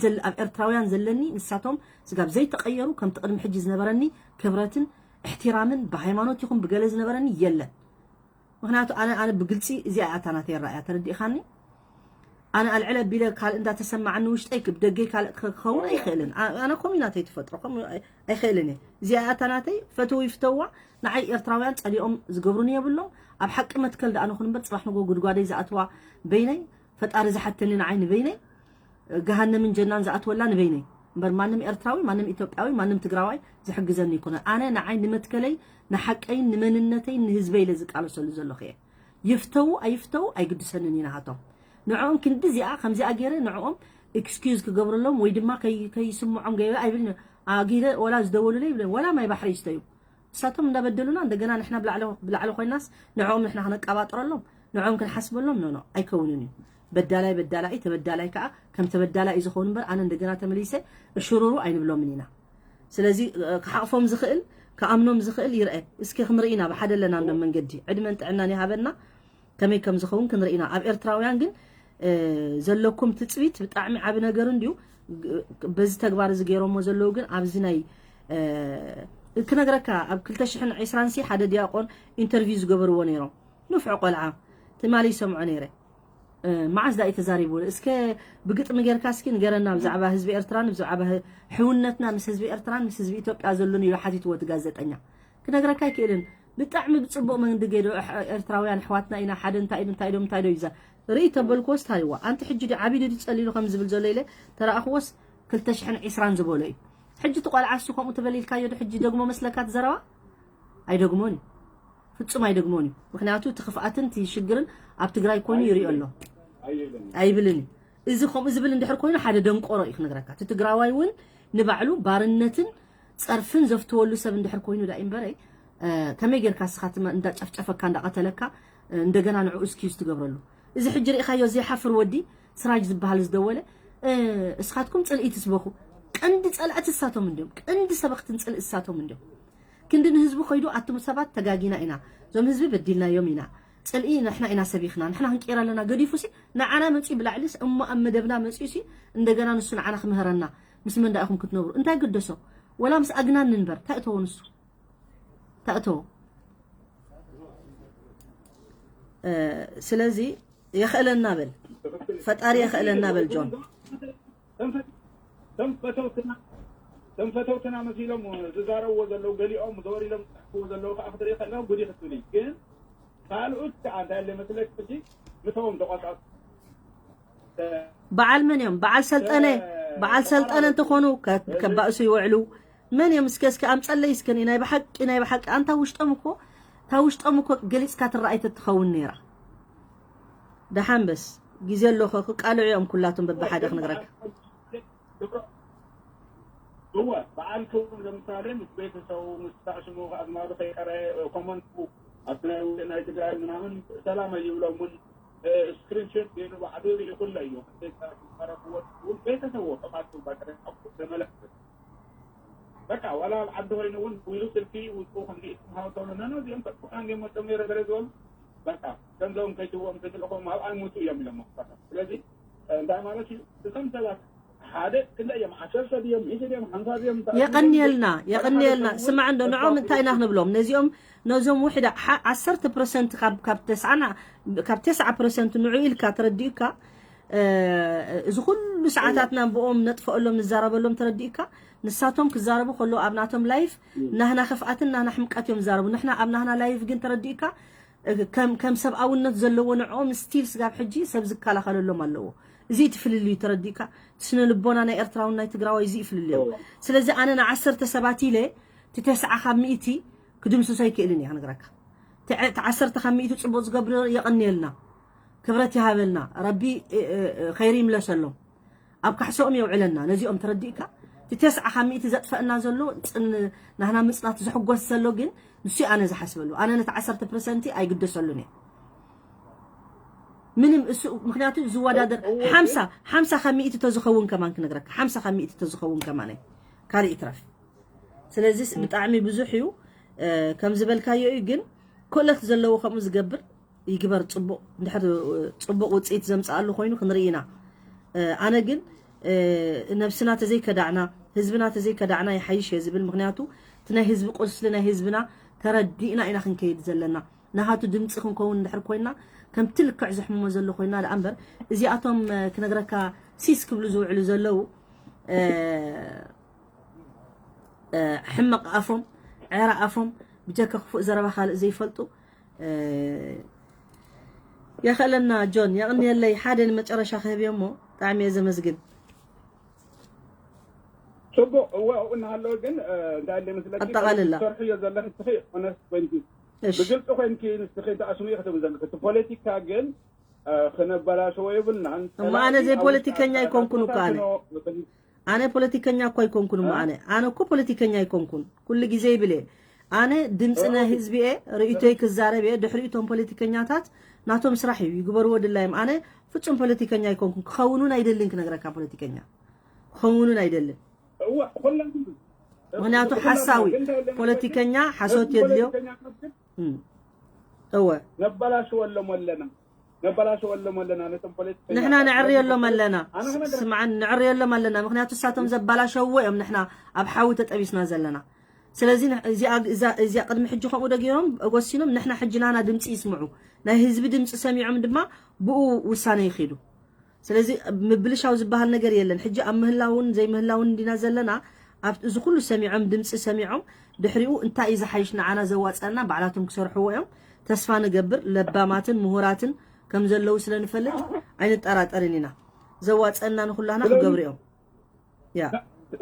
ኤርትራውያን ዘለኒ ንሳቶም ስጋብ ዘይተቐየሩ ከምቲ ቅድሚ ሕጂ ዝነበረኒ ክብረትን እሕትራምን ብሃይማኖት ይኹን ብገለ ዝነበረኒ የለን። ምክንያቱ ኣነ ኣነ ብግልፂ እዚኣ ኣታ ናተይ ኣረኣያ ተረዲእኻኒ። ኣነ ኣልዕለ ቢለ ካልእ እንዳተሰማዓኒ ውሽጠይ ክብ ደገይ ካልእ ክኸውን ኣይኽእልን። ኣነ ኮሚ ናተይ ተፈጥሮ ኣይኽእልን እየ። እዚኣ ኣታ ናተይ ፈትው ይፍተዋ። ንዓይ ኤርትራውያን ፀሊኦም ዝገብሩኒ የብሎም። ኣብ ሓቂ መትከል ደኣ ንኹን እምበር ፅባሕ ንጎ ጉድጓደይ ዝኣትዋ በይነይ ፈጣሪ ዝሓተኒ ንዓይ ንበይነይ ገሃነምን ጀናን ዝኣትወላ ንበይነይ እምበር ማንም ኤርትራዊ ማንም ኢትዮጵያዊ ማንም ትግራዋይ ዝሕግዘኒ ይኮነ። ኣነ ንዓይ ንመትከለይ ንሓቀይን ንመንነተይን ንህዝበይ ኢለ ዝቃለሰሉ ዘለኹ እየ። ይፍተዉ ኣይፍተዉ ኣይግድሰንን እዩ ናሃቶም። ንዕኦም ክንዲ እዚኣ ከምዚኣ ገይረ ንዕኦም ኤክስኪዩዝ ክገብረሎም ወይ ድማ ከይስምዖም ገይረ ኣይብልን። ኣጊደ ወላ ዝደወሉለይ ይብለ ወላ ማይ ባሕሪ ይስተዩ። ንሳቶም እንዳበደሉና እንደገና ንሕና ብላዕሊ ኮይናስ ንዕኦም ንሕና ክነቃባጥረሎም ንዕኦም ክንሓስበሎም ኖኖ ኣይከውንን እዩ። በዳላይ በዳላይ ተበዳላይ ከዓ ከም ተበዳላይ እዩ ዝኸውን እምበር ኣነ እንደገና ተመሊሰ እሽሩሩ ኣይንብሎምን ኢና። ስለዚ ክሓቕፎም ዝኽእል ክኣምኖም ዝኽእል ይርአ። እስኪ ክንርኢ ኢና ብሓደ ኣለና እንዶ መንገዲ ዕድመን ጥዕናን ይሃበና። ከመይ ከም ዝኸውን ክንርኢ ኢና። ኣብ ኤርትራውያን ግን ዘለኩም ትፅቢት ብጣዕሚ ዓቢ ነገር እንድዩ። በዚ ተግባር እዚ ገይሮሞ ዘለዉ ግን ኣብዚ ናይ ክነግረካ ኣብ ክልተ ሽሕን ዕስራን ሲ ሓደ ዲያቆን ኢንተርቪው ዝገበርዎ ነይሮም። ንፍዖ ቆልዓ ትማሊ ይሰምዖ ነይረ። መዓስ ዳኢ ተዛሪቡ እስከ ብግጥሚ ጌርካ እስኪ ንገረና ብዛዕባ ህዝቢ ኤርትራን ብዛዕባ ሕውነትና ምስ ህዝቢ ኤርትራን ምስ ህዝቢ ኢትዮጵያ ዘሎን ኢሉ ሓቲትዎ እቲ ጋዜጠኛ። ክነግረካ ኣይክእልን። ብጣዕሚ ብፅቡቕ መንዲ ገይዶ ኤርትራውያን ኣሕዋትና ኢና ሓደ እንታይ እንታይ ዶ እንታይ ዶ ይዛ ርኢ ተበልክዎስ ታሪዋ ኣንቲ ሕጂ ዲ ዓቢዱ ዲ ፀሊሉ ከም ዝብል ዘሎ ኢለ ተረኣኽዎስ ክልተ ሽሕን ዕስራን ዝበሎ እዩ። ሕጂ እቲ ቆልዓ እሱ ከምኡ ትበል ኢልካዮ ዶ ሕጂ ደግሞ መስለካ ትዘረባ? ኣይደግሞን እዩ። ፍጹም ኣይደግሞን እዩ። ምክንያቱ እቲ ክፍኣትን እቲ ሽግርን ኣብ ትግራይ ኮይኑ ይሪኦ ኣሎ ኣይብልን እዩ። እዚ ከምኡ ዝብል እንድሕር ኮይኑ ሓደ ደንቆሮ እዩ ክነግረካ። እቲ ትግራዋይ እውን ንባዕሉ ባርነትን ፀርፍን ዘፍትወሉ ሰብ እንድሕር ኮይኑ ዳ እምበረይ ከመይ ጌርካ እስኻ እንዳጨፍጨፈካ እንዳቀተለካ እንደገና ንዑ እስኪዩዝ ትገብረሉ? እዚ ሕጂ ርኢኻዮ ዘይሓፍር ወዲ ስራጅ ዝበሃል ዝደወለ እስኻትኩም ፅልኢ ትስበኹ። ቀንዲ ፀላእቲ እሳቶም እንዲዮም። ቀንዲ ሰበኽትን ፅልኢ እሳቶም እንዲዮም። ክንዲ ንህዝቡ ከይዱ ኣቱም ሰባት ተጋጊና ኢና፣ እዞም ህዝቢ በዲልናዮም ኢና፣ ፅልኢ ንሕና ኢና ሰቢኽና፣ ንሕና ክንቅይር ኣለና ገዲፉ ሲ ንዓና መፅዩ ብላዕሊ እሞ ኣብ መደብና መፅዩ ሲ እንደገና ንሱ ንዓና ክምህረና ምስ መን ዳ ኢኹም ክትነብሩ እንታይ ግደሶ? ወላ ምስ ኣግናን ንንበር እንታይ እተዎ ንሱ እንታይ እተዎ? ስለዚ የኽእለና በል ፈጣሪ የኽእለና በል ጆን። ከም ፈተውትና መሲሎም ዝዛረብዎ ዘለዉ ገሊኦም ዞር ኢሎም ዝፅሕፍዎ ዘለዉ ከዓ ክትርኢ ከለዉ ጉድ ክትብል እዩ። ግን ካልኦት ከዓ እንታይ ኣለ መስለክ ሕጂ ምተዎም ተቋፃፅ በዓል መን እዮም? በዓል ሰልጠነ በዓል ሰልጠነ እንተኾኑ ከባእሱ ይውዕሉ። መን እዮም እስከ እስከ ኣምፀለይ እስከ ናይ ብሓቂ ናይ ብሓቂ ኣንታ ውሽጦም እኮ እታ ውሽጦም እኮ ገሊፅካ ትረኣይ ተትኸውን ነይራ። ደሓን በስ ግዜ ኣለኹ ክቃልዑ እዮም ኩላቶም በብሓደ ክነግረካ። እወ በዓልኩም ለምሳሌ ምስ ቤተሰቡ ምስ ታሽሙ ኣዝማዱ ከይቀረ ኮመንቱ ኣብቲ ናይ ውልእ ናይ ትግራይ ምናምን ሰላም ኣይብሎም እውን ስክሪንሾት ገይሩ ባዕሉ ሪኢኹለ እዩ ቤተሰቡ ተመለክት በቃ ዋላ ኣብ ዓዲ ኮይኑ እውን ኢሉ ስልኪ ውፅኡ ክንሪኢ ትምሃው ተብሎ ነነ እዚኦም ቀጥታ እንዲዮም መፅኦም ነይረ ገለ ዝበሉ በቃ ገንዘቦም ከይትዎም ከይትልእኮም ኣብኣ ይሞቱ እዮም ኢሎም መቁጣታ ስለዚ እንታይ ማለት እዩ እዞም ሰባት ሓደ ክንደይ እዮም? ዓሰርተ ድዮም? ሚእቲ ድዮም? ሓምሳ ድዮም? የቐንየልና፣ የቐንየልና። ስማዕ እንዶ ንዖም እንታይ ኢና ክንብሎም? ነዚኦም፣ ነዞም ውሕዳ፣ ሓ-፣ ዓሰርተ ፐርሰንት ካብ፣ ካብ ተስዓና፣ ካብ ተስዓ ፐርሰንት ንዑ ኢልካ ተረዲኡካ፣ እ፣ እዚ ኩሉ ሰዓታትና ብኦም ነጥፈኣሎም፣ ንዛረበሎም ተረዲኡካ፣ ንሳቶም ክዛረቡ ከለዉ ኣብ ናቶም ላይፍ ናህና ክፍኣትን ናህና ሕምቀት እዮም ዝዛረቡ። ንሕና ኣብ ናህና ላይፍ ግን ተረዲኡካ፣ እ፣ ከም፣ ከም ሰብኣውነት ዘለዎ ንዕኦም ስቲል ስጋብ ሕጂ ሰብ ዝከላኸለሎም ኣለዎ። እዚ እቲ ፍልልዩ ተረዲእካ፣ እቲ ስነ ልቦና ናይ ኤርትራውን ናይ ትግራዋይ እዚ እዩ ፍልልዮም። ስለዚ ኣነ ንዓሰርተ ሰባት ኢለ እቲ ተስዓ ካብ ሚእቲ ክድምስሶ ኣይክእልን እየ ክነግረካ። እቲ ዐ-፣ እቲ ዓሰርተ ካብ ሚእቲ ጽቡቕ ዝገብር የቐንየልና፣ ክብረት ይሃበልና፣ ረቢ እ፣ እ፣ እ፣ ኸይሪ ይምለሰሎም፣ ኣብ ካሕሶኦም የውዕለና። ነዚኦም ተረዲእካ፣ እቲ ተስዓ ካብ ሚእቲ ዘጥፈእና ዘሎ ጽን-፣ ናህና ምጽናት ዝሕጎስ ዘሎ ግን ንሱ ኣነ ዝሓስበሉ። ኣነ ነቲ ዓሰርተ ፐርሰንቲ ኣይግደሰሉን እየ። ምንም እሱ፣ ምክንያቱ ዝወዳደር እው፣ እው። ሓምሳ፣ ሓምሳ ካብ ሚእቲ ተዝኸውን ከማን ክነግረካ፣ ሓምሳ ካብ ሚእቲ ተዝኸውን ከማን እየ። ካልእ ይትረፍ። ስለዚስ ብጣዕሚ ብዙሕ እዩ፣ እ፣ ከም ዝበልካዮ እዩ። ግን ክእለት ዘለዎ ከምኡ ዝገብር ይግበር። ጽቡቕ፣ እንድሕር ጽቡቕ ውጽኢት ዘምጽኣሉ ኮይኑ ክንርኢ ኢና። እ፣ ኣነ ግን፣ እ፣ ነብስና ተዘይከዳዕና፣ ህዝብና ተዘይከዳዕና ይሓይሽ እየ ዝብል። ምክንያቱ እቲ ናይ ህዝቢ ቁስሊ ናይ ህዝብና ተረዲእና ኢና ክንከይድ ዘለና። ናሃቱ ድምፂ ክንከውን እንድሕር ኮይና፣ ከምቲ ልክዕ ዘሕምሞ ዘሎ ኮይና ደኣ እምበር፣ እዚኣቶም፣ እ፣ ክነግረካ ሲስ ክብሉ ዝውዕሉ ዘለዉ፣ እ፣ እ፣ ሕመቕ ኣፎም፣ ዕረ ኣፎም፣ ብጀካ ክፉእ ዘረባ ካልእ ዘይፈልጡ፣ እ፣ የኸለና ጆን፣ የቕንየለይ። ሓደ ንመጨረሻ ክህብ እየ እሞ፣ ብጣዕሚ እየ ዘመስግን። ጽቡቕ፣ እወ፣ ኣብኡ እናሃለወ ግን፣ እ፣ እንታይ ኣለ መስለኪ፣ ኣጠቓልላ። ትሰርሕዮ ዘለኺ ንስኺ ኦነስት ኮይንኪ፣ እሺ። ብግልጺ ኮይንኪ ንስኺ ተኣስምዮ ክትብል ዘለኺ። እቲ ፖለቲካ ግን፣ እ፣ ክነበላሸዎ የብልናን። እሞ ኣነ ጸላኢ ዘይፖለቲከኛ ኣብ ውሽጥና ኣይኮንኩን እኮ ኣነ። ተፈትኖ፣ ኣነ ፖለቲከኛ እኮ ኣይኮንኩን እሞ እ? ኣነ። ኣነ እኮ ፖለቲከኛ ኣይኮንኩን። ኩሉ ግዜ ይብል እየ። ኣነ ድምፂ ናይ እ? ህዝቢ እየ፣ ርእይቶይ ክዛረብ እየ። ድሕሪኡ እቶም ፖለቲከኛታት ናቶም ስራሕ እዩ፣ ይግበርዎ ድላዮም። ኣነ ፍጹም ፖለቲከኛ ኣይኮንኩን። ክኸውን እውን ኣይደልን ክነግረካ ፖለቲከኛ። ክኸውን እውን ኣይደልን። እወ፣ ኩላትና። ምክንያቱ ኩላትና። ሓሳዊ ግን እንታይ ኣለና ፖለቲከኛ ሓሶት ነቲ የድልዮ። ፖለቲከኛታት ግን እም። እወ። ነባላሽወሎም ኣለና። ነባላሽወሎም ኣለና ነቶም ፖለቲከኛ። ንሕና ንዕርየሎም ኣለና። ኣነ ክነግረካ። ስማዕን ንዕርየሎም ኣለና። ምክንያቱ እሳቶም ዘባላሸውዎ እዮም ንሕና ኣብ ሓዊ ተጠቢስና ዘለና። ስለዚ ንሕ-፣ እዚኣ፣ እዛ፣ እዚኣ ቅድሚ ሕጂ ከምኡ ዶ ገይሮም ወሲኖም ንሕና ሕጂ ናና ድምፂ ይስምዑ። ናይ ህዝቢ ድምፂ ሰሚዖም ድማ ብኡ ውሳነ ይኺዱ። ስለዚ ምብልሻው ዝበሃል ነገር የለን። ሕጂ ኣብ ምህላውን ዘይምህላውን እንዲና ዘለና። ኣብ እዚ ኩሉ ሰሚዖም፣ ድምፂ ሰሚዖም፣ ድሕሪኡ እንታይ እዩ ዝሓይሽ ንዓና ዘዋፀና ባዕላቶም ክሰርሕዎ እዮም። ተስፋ ንገብር፣ ለባማትን ምሁራትን ከም ዘለዉ ስለ ንፈልጥ ኣይንጠራጠርን ኢና። ዘዋፀና ንኩላህና ስለዚ ክገብሩ እዮም። ያ።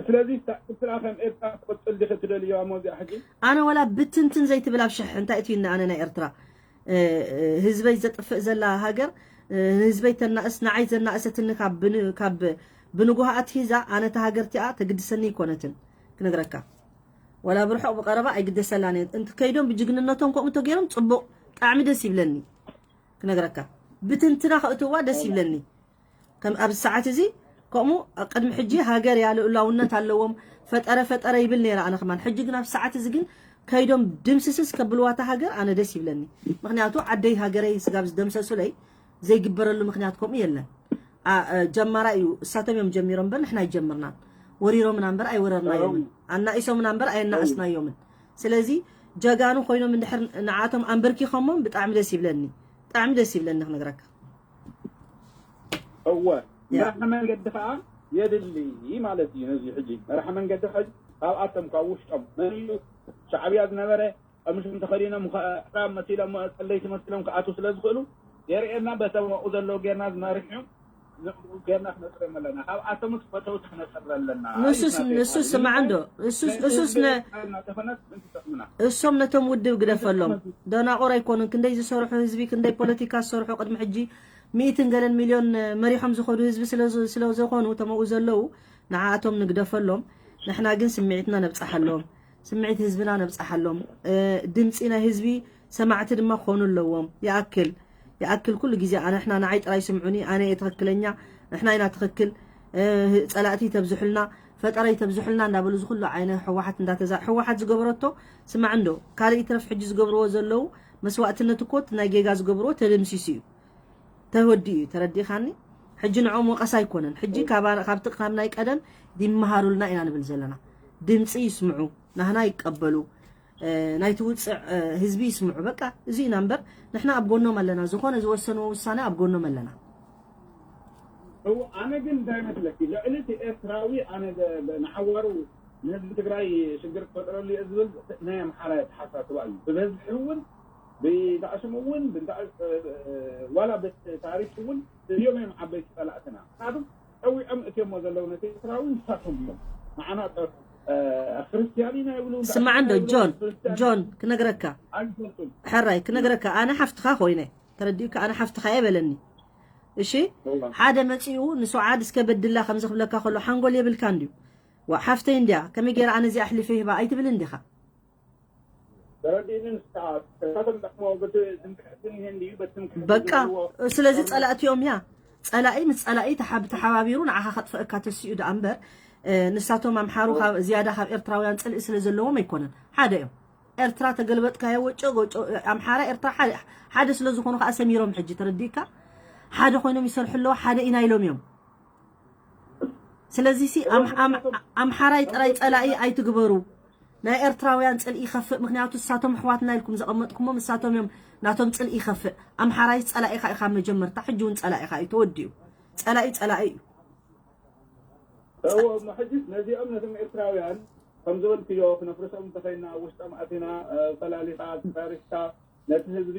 ስለዚ ስራ ከም ኤርትራ ትቕጽል ዲኺ ትደልዮ ኣብ መውዚኣ ሕጂ? ኣነ ወላ ብትንትን ዘይትብል ኣብ ሽሕ እንታይ እትዩኒ ኣነ ናይ ኤርትራ፣ እ፣ እ፣ ህዝበይ ዘጥፍእ ዘላ ሃገር፣ እ፣ ህዝበይ ተናእስ፣ ንዓይ ዘናእሰትኒ ካብ ብን-፣ ካብ ብንጉሃ ኣትሂዛ ኣነ እታ ሃገር እቲኣ ተግድሰኒ ኣይኮነትን ክነግረካ። ወላ ብርሑቕ ብቐረባ ኣይግደሰላን እየ። እንት ከይዶም ብጅግንነቶም ከምኡ ተገይሮም ጽቡቕ፣ ብጣዕሚ ደስ ይብለኒ ክነግረካ። ብትንትና ከእትዋ ደስ ይብለኒ። ከም ኣብዚ ሰዓት እዚ ከምኡ ኣብ ቅድሚ ሕጂ ሃገር እያ፣ ልኡላውነት ኣለዎም፣ ፈጠረ ፈጠረ ይብል ነይረ ኣነ ከማን። ሕጂ ግን ኣብ ሰዓት እዚ ግን ከይዶም ድምስስስ ከብልዋ እታ ሃገር ኣነ ደስ ይብለኒ። ምክንያቱ ዓደይ ሃገረይ ስጋብ ዝደምሰሱለይ ዘይግበረሉ ምክንያት ከምኡ የለን። ኣ-፣ እ፣ ጀማራ እዩ፣ እሳቶም እዮም ጀሚሮም እምበር ንሕና ኣይጀምርናን። ወሪሮምና እምበር ኣይወረርናዮምን። ኣናኢሶምና እምበር ኣየናእስናዮምን። ስለዚ ጀጋኑ ኮይኖም እንድሕር ንዓቶም ኣንበርኪኾሞም ብጣዕሚ ደስ ይብለኒ። ብጣዕሚ ደስ ይብለኒ ክነግረካ። እወ፣ ያ። መራሒ መንገዲ ከዓ የድሊ ማለት እዩ። ነዚ ሕጂ መራሒ መንገዲ ሕጂ ካብኣቶም ካብ ውሽጦም መን እዩ ሻዕብያ ዝነበረ ቀምሾም ተኸዲኖም ከ-፣ ኣሕራም መሲሎም ጸለይቲ መሲሎም ክኣትዉ ስለ ዝኽእሉ የርእየና፣ በቶም ኣብኡ ዘለዉ ጌርና ዝመርሑ ንዕኡ ጌርና ክነጥርዮም ኣለና። ካብኣቶምስ ፈተውቲ ክነጥሪ ኣለና። ንሱስ፣ እዩ ናተይ ንሱስ ቃል። ስማዕ እንዶ፣ ንሱስ፣ ምእንቲ እሱስ ነ-፣ እናጠፈነት ምእንቲ ጥቕምና። እሶም ነቶም ውድብ ግደፈሎም። ደናቑር ኣይኮኑን። ክንደይ ዝሰርሑ ህዝቢ፣ ክንደይ ፖለቲካ ዝሰርሑ ቅድሚ ሕጂ ሚእትን ገለን ሚልዮን መሪሖም ዝኸዱ ህዝቢ ስለ ዝ-፣ ስለ ዝኾኑ እቶም ኣብኡ ዘለዉ ንዓኣቶም ንግደፈሎም። ንሕና ግን ስምዒትና ነብጽሓሎም። ስምዒት ህዝብና ነብጽሓሎም። እ፣ ድምጺ ናይ ህዝቢ ሰማዕቲ ድማ ክኾኑ ኣለዎም። ይኣክል፣ ይኣክል ኩሉ ግዜ ኣነ፣ ንሕና ንዓይ ጥራይ ስምዑኒ፣ ኣነ እየ ትኽክለኛ፣ ንሕና ኢና ትኽክል፣ እ፣ ጸላእቲ ተብዝሑልና፣ ፈጠራ ይተብዝሑልና እንዳበሉ እዚ ኩሉ ዓይነ ህወሓት እንዳተዛ-፣ ህወሓት ዝገበረቶ ስማዕ እንዶ፣ ካልእ ይትረፍ ሕጂ ዝገብርዎ ዘለዉ መስዋእትነት እኮ እቲ ናይ ጌጋ ዝገብርዎ ተደምሲሱ እዩ። ተወዲኡ እዩ፣ ተረዲእኻኒ? ሕጂ ንዕኦም ወቀሳ ኣይኮነን። ሕጂ ካብ፣ ካብቲ፣ ካብ ናይ ቀደም ይመሃሩልና ኢና ንብል ዘለና። ድምፂ ይስምዑ፣ ናህና ይቀበሉ፣ እ፣ ናይቲ ውፅዕ፣ እ፣ ህዝቢ ይስምዑ። በቃ እዚ ኢና እምበር፣ ንሕና ኣብ ጎኖም ኣለና። ዝኾነ ዝወሰንዎ ውሳነ ኣብ ጎኖም ኣለና። እው፣ ኣነ ግን እንታይ መስለኪ፣ ልዕሊ እቲ ኤርትራዊ ኣነ ዘ- ዘ- ንዓዋሩ ንህዝቢ ትግራይ ሽግር ክፈጥረሉ እየ ዝብል ናይ ኣምሓራ ኣተሓሳስባ እዩ። ብበዝሒ እውን ብጣዕሽም እውን ብጣዕ- ዋላ ብታሪክ እውን እዚኦም እዮም ዓበይቲ ፀላእትና። ምክንያቱም ጠዊዖም እትዮሞ ዘለዉ ነቲ ኤርትራዊ ንሳቶም እዮም። ንዓና ጠ- እ፣ ክርስትያን ኢና ይብሉ፣ ስማዕ እንዶ ይብሉ፣ ጆን፣ ክርስትያን ጆን ክነግረካ ኣይፈልጡን። ሕራይ ክነግረካ፣ ኣነ ሓፍትኻ ኮይነ ተረዲኡካ፣ ኣነ ሓፍትኻ እየ በለኒ። እሺ፣ ሓደ መፂኡ ንሱዓድ እስከ በድላ ከምዚ ክብለካ ከሎ ሓንጎል የብልካ እንድዩ። ዋ ሓፍተይ እንድያ፣ ከመይ ገይረ ኣነ እዚኣ ኣሕሊፈ ይህባ ኣይትብልን ዲኻ? ተረዲእኒ። ንስኻ ከታተል ጠቅሞ በቲ ትምክሕትን ይሄን ድዩ በቲ ትምክሕትን በቃ ዘለዎ ስለዚ ጸላእቲ እዮም እያ። ጸላኢ ምስ ጸላኢ ተሓብ- ተሓባቢሩ ንዓኻ ከጥፍእካ ተሲኡ ደኣ እምበር፣ እ፣ ንሳቶም ኣምሓሩ ካብ ዝያዳ ካብ ኤርትራውያን ጽልኢ ስለ ዘለዎም ኣይኮነን። ሓደ እዮም። ኤርትራ ተገልበጥካዮ ወጮ ጎጮ፣ ኣምሓራ ኤርትራ ሓደ፣ ሓደ ስለ ዝኾኑ ከዓ ሰሚሮም ሕጂ ተረዲእካ። ሓደ ኮይኖም ይሰርሑ ኣለዉ፣ ሓደ ኢና ኢሎም እዮም። ስለዚ ሲ ኣም- ኣም- ኣምሓራይ ጥራይ ጸላኢ ኣይትግበሩ። ናይ ኤርትራውያን ጽልኢ ይኸፍእ፣ ምክንያቱ ንሳቶም ኣሕዋትና ኢልኩም ዘቐመጥኩሞም ንሳቶም እዮም ናቶም ጽልኢ ይኸፍእ። ኣምሓራይ ጸላኢኻ ኢኻ መጀመርታ፣ ሕጂ እውን ጸላኢኻ እዩ፣ ተወዲኡ። ጸላኢ ጸላኢ እዩ። እዎ፣ እሞ ሕጂስ ነዚኦም ነቶም ኤርትራውያን ከም ዝበልክዮ ክነፍርሶም እንተኸይና፣ ኣብ ውሽጦም ኣቲና፣ እ፣ ፈላሊኻ፣ ፈራሪስካ፣ ነቲ ህዝቢ፣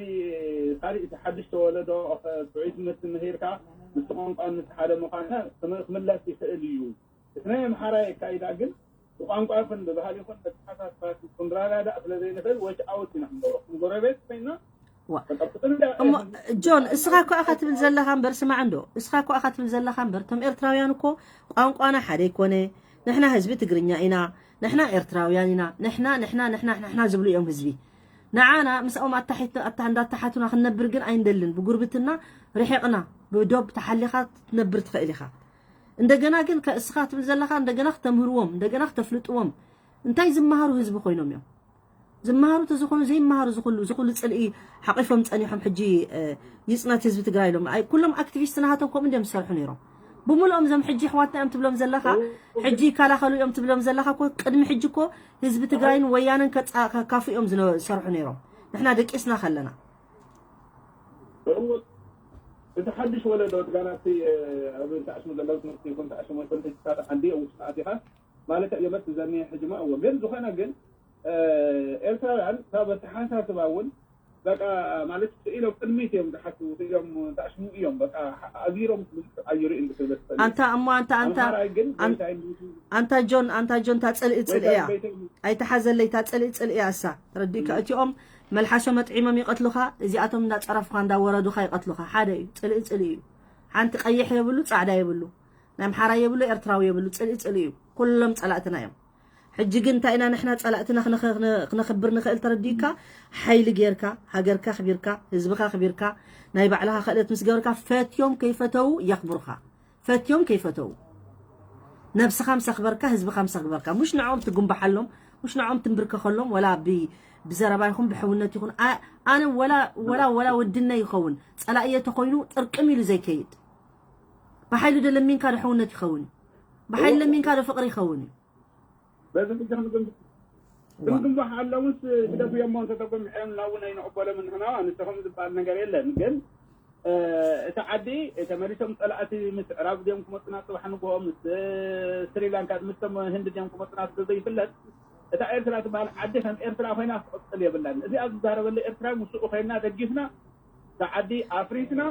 ካሊእ እቲ ሓድሽ ተወለዶ፣ እ፣ ጥዑይ ትምህርቲ ምሂርካ፣ ምስቲ ቋንቋን ምስቲ ሓደ ምዃንና ክም- ክምለስ ይኽእል እዩ። እቲ ናይ ኣምሓራይ ኣካይዳ ግን ብቋንቋ ይኹን ብባህሊ ይኹን በተሓሳስባ ክንረዳዳእ ስለ ዘይንኽእል፣ ወች ኣውት ኢና ክንገብሮ። ከም ጎረቤት ኮይና፣ ዋ። በቃ ብጥንቃቄ እሞ ህዝቢ ጆን፣ እስኻ እኮ ኢኻ ትብል ዘለኻ እምበር፣ ስማዕ እንዶ፣ እስኻ እኮ ኢኻ ትብል ዘለኻ እምበር፣ እቶም ኤርትራውያን እኮ ቋንቋና ሓደ ኣይኮነ፣ ንሕና ህዝቢ ትግርኛ ኢና፣ ንሕና ኤርትራውያን ኢና፣ ንሕና፣ ንሕና፣ ንሕና፣ ንሕና ዝብሉ እዮም ህዝቢ። ንዓና ምስኦም ኣታሒት- ኣታ- እንዳተሓቱና ክንነብር ግን ኣይንደልን። ብጉርብትና ርሒቕና፣ ብዶብ ተሓሊኻ ክትነብር ትኽእል ኢኻ። እንደገና ግን ከ- እስኻ ትብል ዘለኻ እንደገና ክተምህርዎም፣ እንደገና ክተፍልጥዎም፣ እንታይ ዝመሃሩ ህዝቢ ኮይኖም እዮም? ዝመሃሩ ተዝኾኑ ዘይመሃሩ ዝኹሉ ዝኹሉ ጽልኢ ሓቂፎም ጸኒሖም ሕጂ፣ እ፣ ይጽናት ህዝቢ ትግራይ ኢሎም። ኣይ፣ ኩሎም ኣክቲቪስት ናሃቶም ከምኡ እንዲዮም ዝሰርሑ ነይሮም። ብምልኦም እዞም ሕጂ ኣሕዋትና እዮም ትብሎም ዘለኻ፣ ሕጂ ይከላኸሉ እዮም ትብሎም ዘለኻ እኮ፣ ቅድሚ ሕጂ እኮ ህዝቢ ትግራይን ወያነን ከጻ- ከካፉ እዮም ዝነ- ዝሰርሑ ነይሮም። ንሕና ደቂስና ከለና። እዎ፣ እቲ ሓድሽ ወለዶ፣ እቲ ጋና እቲ፣ እ፣ ኣብ ተዕሽሙ ዘለዉ ትምህርቲ ይኹን ተዕሽሙ ይኹን፣ ሕጂ ሳተ ዓዲ ኣብ ውሽጢ ኣቲኻ ማለት እዮም። እቲ ዘኒሀ ሕጂ ማ እዎ። ግን ዝኾነ ግን፣ እ፣ ኤርትራውያን ካብ ኣተሓሳስባ እውን በቃ ማለት ስኢሎም ቅድሚት እዮም ዝሓስቡ፣ ስኢሎም ተዕሽሙ እዮም። በቃ ኣዚሮም ክብል ኣይርእን ብስብለት ፈልዩ። ኣንታ እሞ ኣንታ ኣንታ ኣምሓራይ ግን ኣን- በይታይ ብዙ ኣንታ ጆን፣ ኣንታ ጆን፣ እታ ጽልኢ ጽልኢ እያ። በይታይ ኣይተሓዘለይ፣ እታ ጽልኢ ጽልኢ እያ እሳ። ተረዲእካ? እቲኦም መልሓሶም ኣጥዒሞም ይቐትሉኻ፣ እዚኣቶም እንዳጸረፉኻ እንዳወረዱኻ ይቐትሉኻ። ሓደ እዩ፣ ጽልኢ ጽልኢ እዩ። ሓንቲ ቀይሕ የብሉ፣ ጻዕዳ የብሉ፣ ናይ ኣምሓራ የብሉ፣ ኤርትራዊ የብሉ፣ ጽልኢ ጽልኢ እዩ። ኩሎም ጸላእትና እዮም። ሕጂ ግን እንታይ ኢና ንሕና ጸላእትና ክነኸ- ክነ- ክነኽብር ንኽእል ተረዲእካ? ሓይሊ ጌርካ፣ ሃገርካ ኣኽቢርካ፣ ህዝብኻ ኣኽቢርካ፣ ናይ ባዕልኻ ክእለት ምስ ገበርካ፣ ፈትዮም ከይፈተዉ የኽብሩኻ። ፈትዮም ከይፈተዉ ነብስኻ ምስ ኣኽበርካ፣ ህዝብኻ ምስ ኣኽበርካ፣ ሙሽ ንዕኦም ትጉንባሓሎም፣ ሙሽ ንዕኦም ትንብርከኸሎም፣ ወላ ብ- ብዘረባ ይኹን ብሕውነት ይኹን። ኣ- ኣነ ወላ ወላ ወላ ወድነ ይኸውን ጸላእየ ተኾይኑ ጥርቅም ኢሉ ዘይከይድ። ብሓይሊ ዶ ለሚንካ ዶ ሕውነት ይኸውን እዩ? ብሓይሊ ለሚንካ ዶ ፍቕሪ ይኸውን እዩ? በዚ ብቻ ምግንብ ክንግንባሕ ኣለውስ ግደፍዮ እሞ እንተተጎምሐዮም ናውን ኣይንቕበሎም ንሕና ንስኹም ዝበሃል ነገር የለን። ግን፣ እ፣ እቲ ዓዲ ተመሊሶም ጸላእቲ ምስ ዕራብ ድዮም ክመጹና ጽባሕ ንግሆ፣ ምስ፣ እ፣ ስሪላንካ፣ ምስቶም ህንዲ ድዮም ክመጹና ስለ ዘይፍለጥ፣ እታ ኤርትራ ትበሃል ዓዲ ከም ኤርትራ ኮይና ክትቕጽል የብላን። እዚኣ ዝዛረበሉ ኤርትራ ምስኡ ኮይና ደጊፍና፣ እታ ዓዲ ኣፍሪስና፣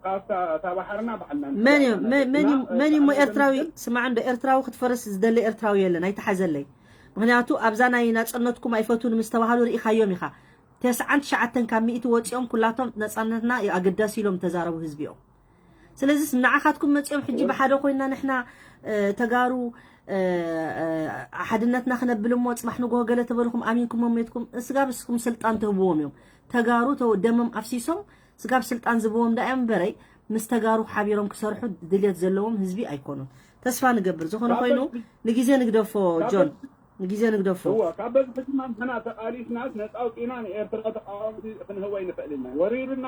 ካብታ፣ እታ ባሕርና ባዕልና መን እዩ? ንገዛእና መ- መን እዩ? እና፣ መን እዩ እሞ እ፣ ኤርትራዊ? ግን ስማዕ እንዶ፣ ኤርትራዊ ክትፈርስ ዝደሊ ኤርትራዊ የለን። ኣይተሓዘለይ። ምክንያቱ ኣብዛ ናይ ናጽነትኩም ኣይፈቱን ምስ ተባሃሉ ርኢኻዮም ኢኻ። ተስዓን ትሽዓተን ካብ ሚእቲ ወጺኦም ኩላቶም ነጻነትና እዩ ኣገዳሲ ኢሎም ተዛረቡ ህዝቢ እዮም። ስለዚስ ንዓኻትኩም መጺኦም ሕጂ ብሓደ ኮይና ንሕና፣ እ፣ ተጋሩ፣ እ፣ እ፣ ሓድነትና ክነብል እሞ ጽባሕ ንግሆ ገለ ተበልኹም ኣሚንኩም ሞሜትኩም ስጋብ እስኩም ስልጣን ትህብዎም እዮም። ተጋሩ ተው-፣ ደሞም ኣፍሲሶም ስጋብ ስልጣን ዝብዎም ዳኣ እዮም እምበረይ፣ ምስ ተጋሩ ሓቢሮም ክሰርሑ ድልየት ዘለዎም ህዝቢ ኣይኮኑን። ተስፋ ንገብር። ዝኾነ ኮይኑ ንግዜ ንግደፎ ጆን፣ ንግዜ ንግደፎ። እወ፣ ካብ በዚ ሕጂ ንሕና ተቓሊስናስ ነጻ ኣውጺእና ንኤርትራ ተቓወምቲ ክንህቦ ኣይንኽእል ኢና። ወሪሩና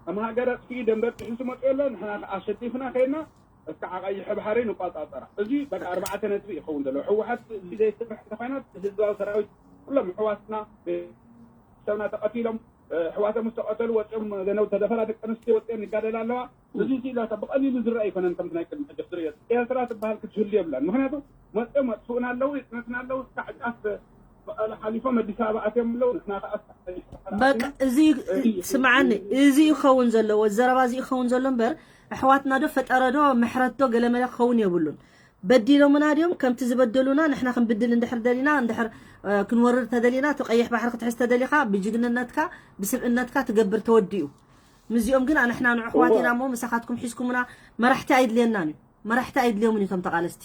ከም ሃገር ኣጥፊኡ ደንበር ጥሒሱ መጺኡ ኣሎ። ንሕና ከኣ ኣሸኒፍና ከይድና እስካዕ ቀይሕ ባሕሪ ንቆጻጸራ። እዚ በቃ ኣርባዕተ ነጥቢ ይኸውን ዘሎ። ህወሓት እዚ ዘይሰርሕ እንተኾይና ህዝባዊ ሰራዊት ኩሎም ኣሕዋትና ሰብና ተቐቲሎም፣ ኣሕዋቶም ምስ ተቐተሉ ወፂኦም ዘነው ተደፈራ ደቂ ኣንስትዮ ወፂኦም ይጋደላ ኣለዋ። እዚ ሲላታ ብቐሊሉ ዝረአ ኣይኮነን። ከምቲ ናይ ቅድሚ ሕጂ ክትርእዮ ኤርትራ ትበሃል ክትህሉ የብላን። ምክንያቱ መፅኦም ኣጥፍኡና ኣለዉ፣ ይፅነትና ኣለዉ። እስካዕ ጫፍ መቐለ ሓሊፎም ኣዲስ ኣበባ ኣትዮም ኣለዉ። ንሕና ከዓ በቃ እዚ ስምዓኒ፣ እዚ ይኸውን ዘለዎ፣ ዘረባ እዚ ይኸውን ዘሎ እምበር ኣሕዋትና ዶ ፈጠረ ዶ ምሕረት ዶ ገለመለ ክኸውን የብሉን። በዲሎምና ድዮም? ከምቲ ዝበደሉና ንሕና ክንብድል እንድሕር ደሊና፣ እንድሕር ክንወርር ተደሊና፣ እቲ ቀይሕ ባሕሪ ክትሕዝ ተደሊኻ ብጅግንነትካ ብስብእነትካ ትገብር ተወዲኡ። ምስዚኦም ግን ኣንሕና ንዕሕዋት ኢና እሞ ምሳኻትኩም ሒዝኩምና። መራሕቲ ኣይድልየናን እዩ። መራሕቲ ኣይድልዮምን እዩ እቶም ተቓለስቲ።